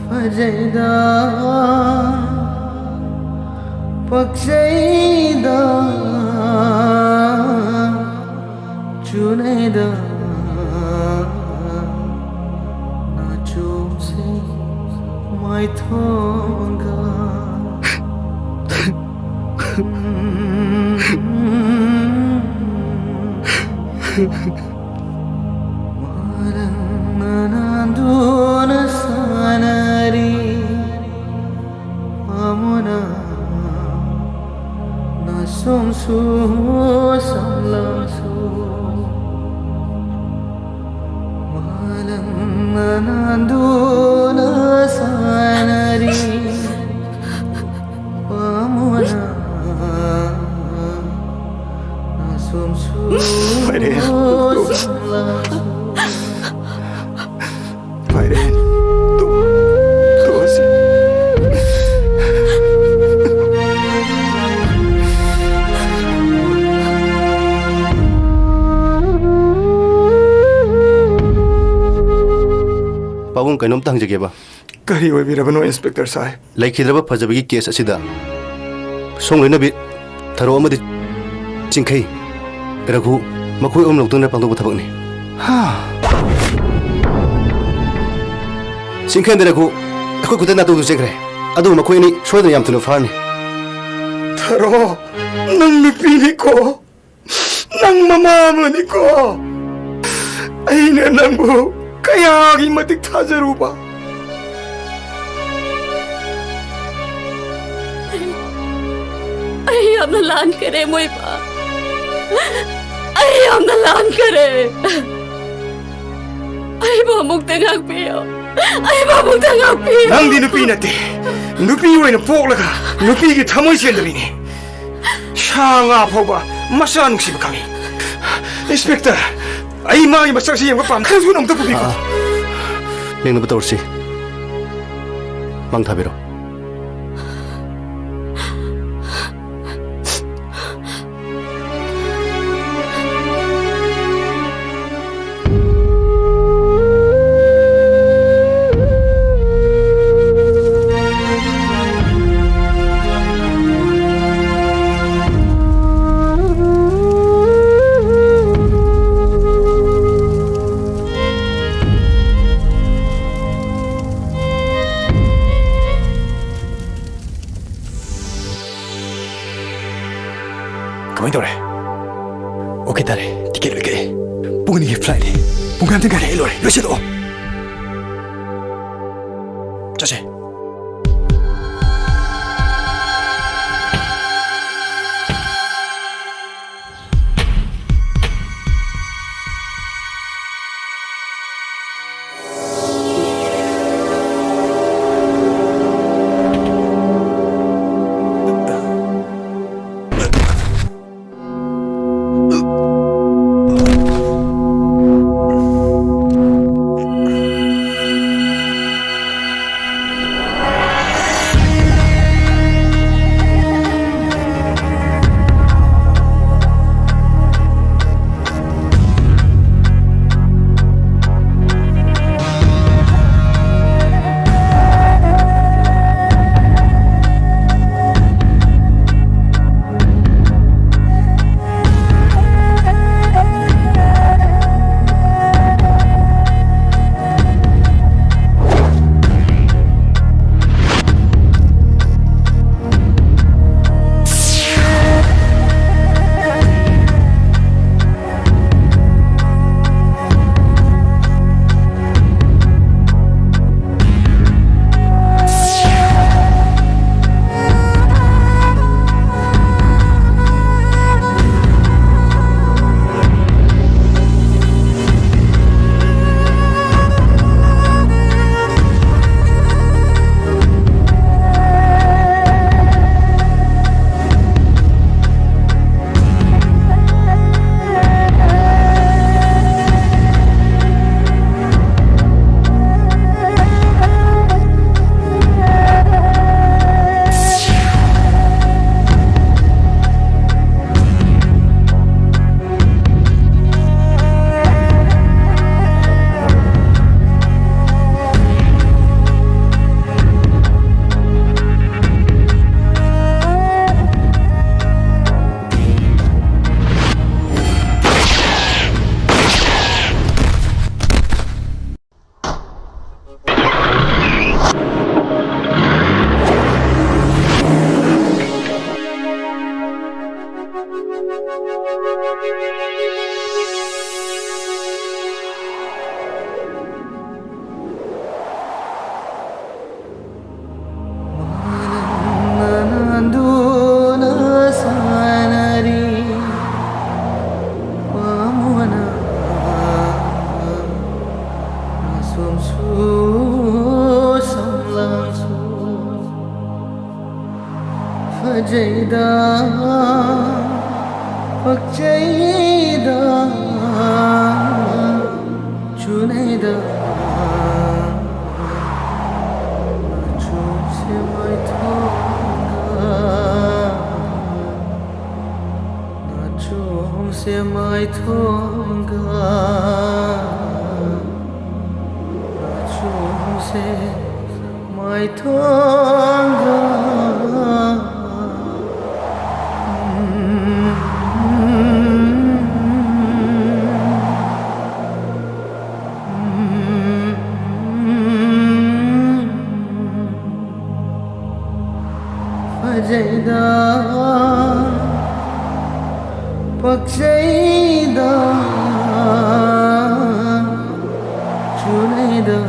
ꯐꯖꯩꯗ, ꯄꯛꯆꯩꯗ ꯆꯨꯅꯩꯗ ꯅꯥꯆꯣꯝꯁꯦ ꯃꯥꯏꯊꯣꯡꯒ꯫ ꯃꯥꯂꯪꯅ ꯅꯥꯟꯗꯨꯅ ꯁꯥꯟꯅꯔꯤ ꯄꯥꯝꯃꯨꯅ ꯅꯥꯆꯣꯝꯁꯨ ꯁꯝꯂꯥꯡꯁꯨ꯫ ꯃꯥꯂꯪꯅ ꯅꯥꯟꯗꯨꯅ ꯁꯥꯟꯅꯔꯤ ꯄꯥꯝꯃꯨꯅ ꯅꯥꯆꯣꯝꯁꯨ ꯐꯔꯦ꯫ ꯁꯝꯂꯥꯡꯁꯨ꯫ ꯐꯔꯦ꯫ ꯇꯣꯛ-, ꯇꯣꯛꯑꯁꯤ꯫ ꯄꯥꯕꯨꯡ, ꯀꯩꯅꯣꯝꯇ ꯍꯪꯖꯒꯦꯕ꯫ ꯀꯔꯤ ꯑꯣꯏꯕꯤꯔꯕꯅꯣ, ꯏꯟꯁꯄꯦꯛꯇꯔ ꯁꯥꯍꯦꯕ? ꯂꯩꯈꯤꯗ꯭ꯔꯕ ꯐꯖꯕꯒꯤ ꯀꯦꯁ ꯑꯁꯤꯗ ꯁꯣꯡ ꯂꯣꯏꯅꯕꯤ ꯊꯔꯣ ꯑꯃꯗꯤ ꯆꯤꯡꯈꯩ ꯔꯘꯨ ꯃꯈꯣꯏ ꯑꯍꯨꯝ ꯂꯧꯗꯨꯅ ꯄꯥꯡꯊꯣꯛꯄ ꯊꯕꯛꯅꯤ꯫ ꯍꯥ? ꯆꯤꯡꯈꯩ ꯑꯃꯗꯤ ꯔꯘꯨ ꯑꯩꯈꯣꯏ ꯈꯨꯠꯇ ꯅꯥꯇꯩꯗꯨ ꯆꯦꯟꯈ꯭ꯔꯦ꯫ ꯑꯗꯨꯕꯨ ꯃꯈꯣꯏ ꯑꯅꯤ ꯁꯣꯏꯗꯅ ꯌꯥꯝ ꯊꯨꯅ ꯐꯥꯔꯅꯤ꯫ ꯊꯔꯣ, ꯅꯪ ꯅꯨꯄꯤꯅꯤꯀꯣ꯫ ꯅꯪ ꯃꯃꯥ ꯑꯃꯅꯤꯀꯣ꯫ ꯑꯩꯅ ꯅꯪꯕꯨ ꯀꯌꯥꯒꯤ ꯃꯇꯤꯛ ꯊꯥꯖꯔꯨꯕ꯫ ꯑꯩ, ꯑꯩ ꯌꯥꯝꯅ ꯂꯥꯟꯈꯔꯦ, ꯃꯣꯏꯕ꯫ ꯑꯩ ꯌꯥꯝꯅ ꯂꯥꯟꯈꯔꯦ꯫ ꯑꯩꯕꯨ ꯑꯃꯨꯛꯇ ꯉꯥꯛꯄꯤꯌꯨ꯫ ꯑꯩꯕꯨ ꯑꯃꯨꯛꯇ ꯉꯥꯛꯄꯤꯌꯨ꯫ ꯅꯪꯗꯤ ꯅꯨꯄꯤ ꯅꯠꯇꯦ꯫ ꯅꯨꯄꯤ ꯑꯣꯏꯅ ꯄꯣꯛꯂꯒ ꯅꯨꯄꯤꯒꯤ ꯊꯃꯣꯏ ꯆꯦꯟꯗꯔꯤꯅꯦ꯫ ꯁꯥ ꯉꯥ ꯐꯥꯎꯕ ꯃꯆꯥ ꯅꯨꯡꯁꯤꯕ ꯈꯪꯉꯤ꯫ ꯏꯟꯁꯄꯦꯛꯇꯔ, ꯑꯩ ꯃꯥꯒꯤ ꯃꯁꯛꯁꯤ ꯌꯦꯡꯕ ꯄꯥꯝꯃꯤ꯫ ꯈꯔ ꯊꯨꯅ ꯑꯃꯨꯛꯇ ꯄꯨꯕꯤꯈꯣ꯫ ꯑꯥ, ꯌꯦꯡꯅꯕ ꯇꯧꯔꯁꯤ꯫ ꯃꯥꯡ ꯊꯥꯕꯤꯔꯣ꯫ ꯂꯥꯛꯑꯦ꯫ ꯄꯨꯡꯈꯥꯏ ꯑꯃꯇꯪ ꯉꯥꯏꯔꯦ꯫ ꯑꯩ ꯂꯣꯏꯔꯦ꯫ ꯂꯣꯏꯁꯤꯜꯂꯛꯑꯣ꯫ ꯆꯠꯁꯦ꯫ ꯐꯖꯩꯗ, ꯄꯛꯆꯩꯗ, ꯆꯨꯅꯩꯗ, ꯅꯥꯆꯣꯝꯁꯦ ꯃꯥꯏꯊꯣꯡꯒ, ꯅꯥꯆꯣꯝꯁꯦ ꯃꯥꯏꯊꯣꯡꯒ, ꯅꯥꯆꯣꯝꯁꯦ ꯃꯥꯏꯊꯣꯡꯒ꯫ ꯐꯖꯩꯗ, ꯄꯛꯆꯩꯗ, ꯆꯨꯅꯩꯗ,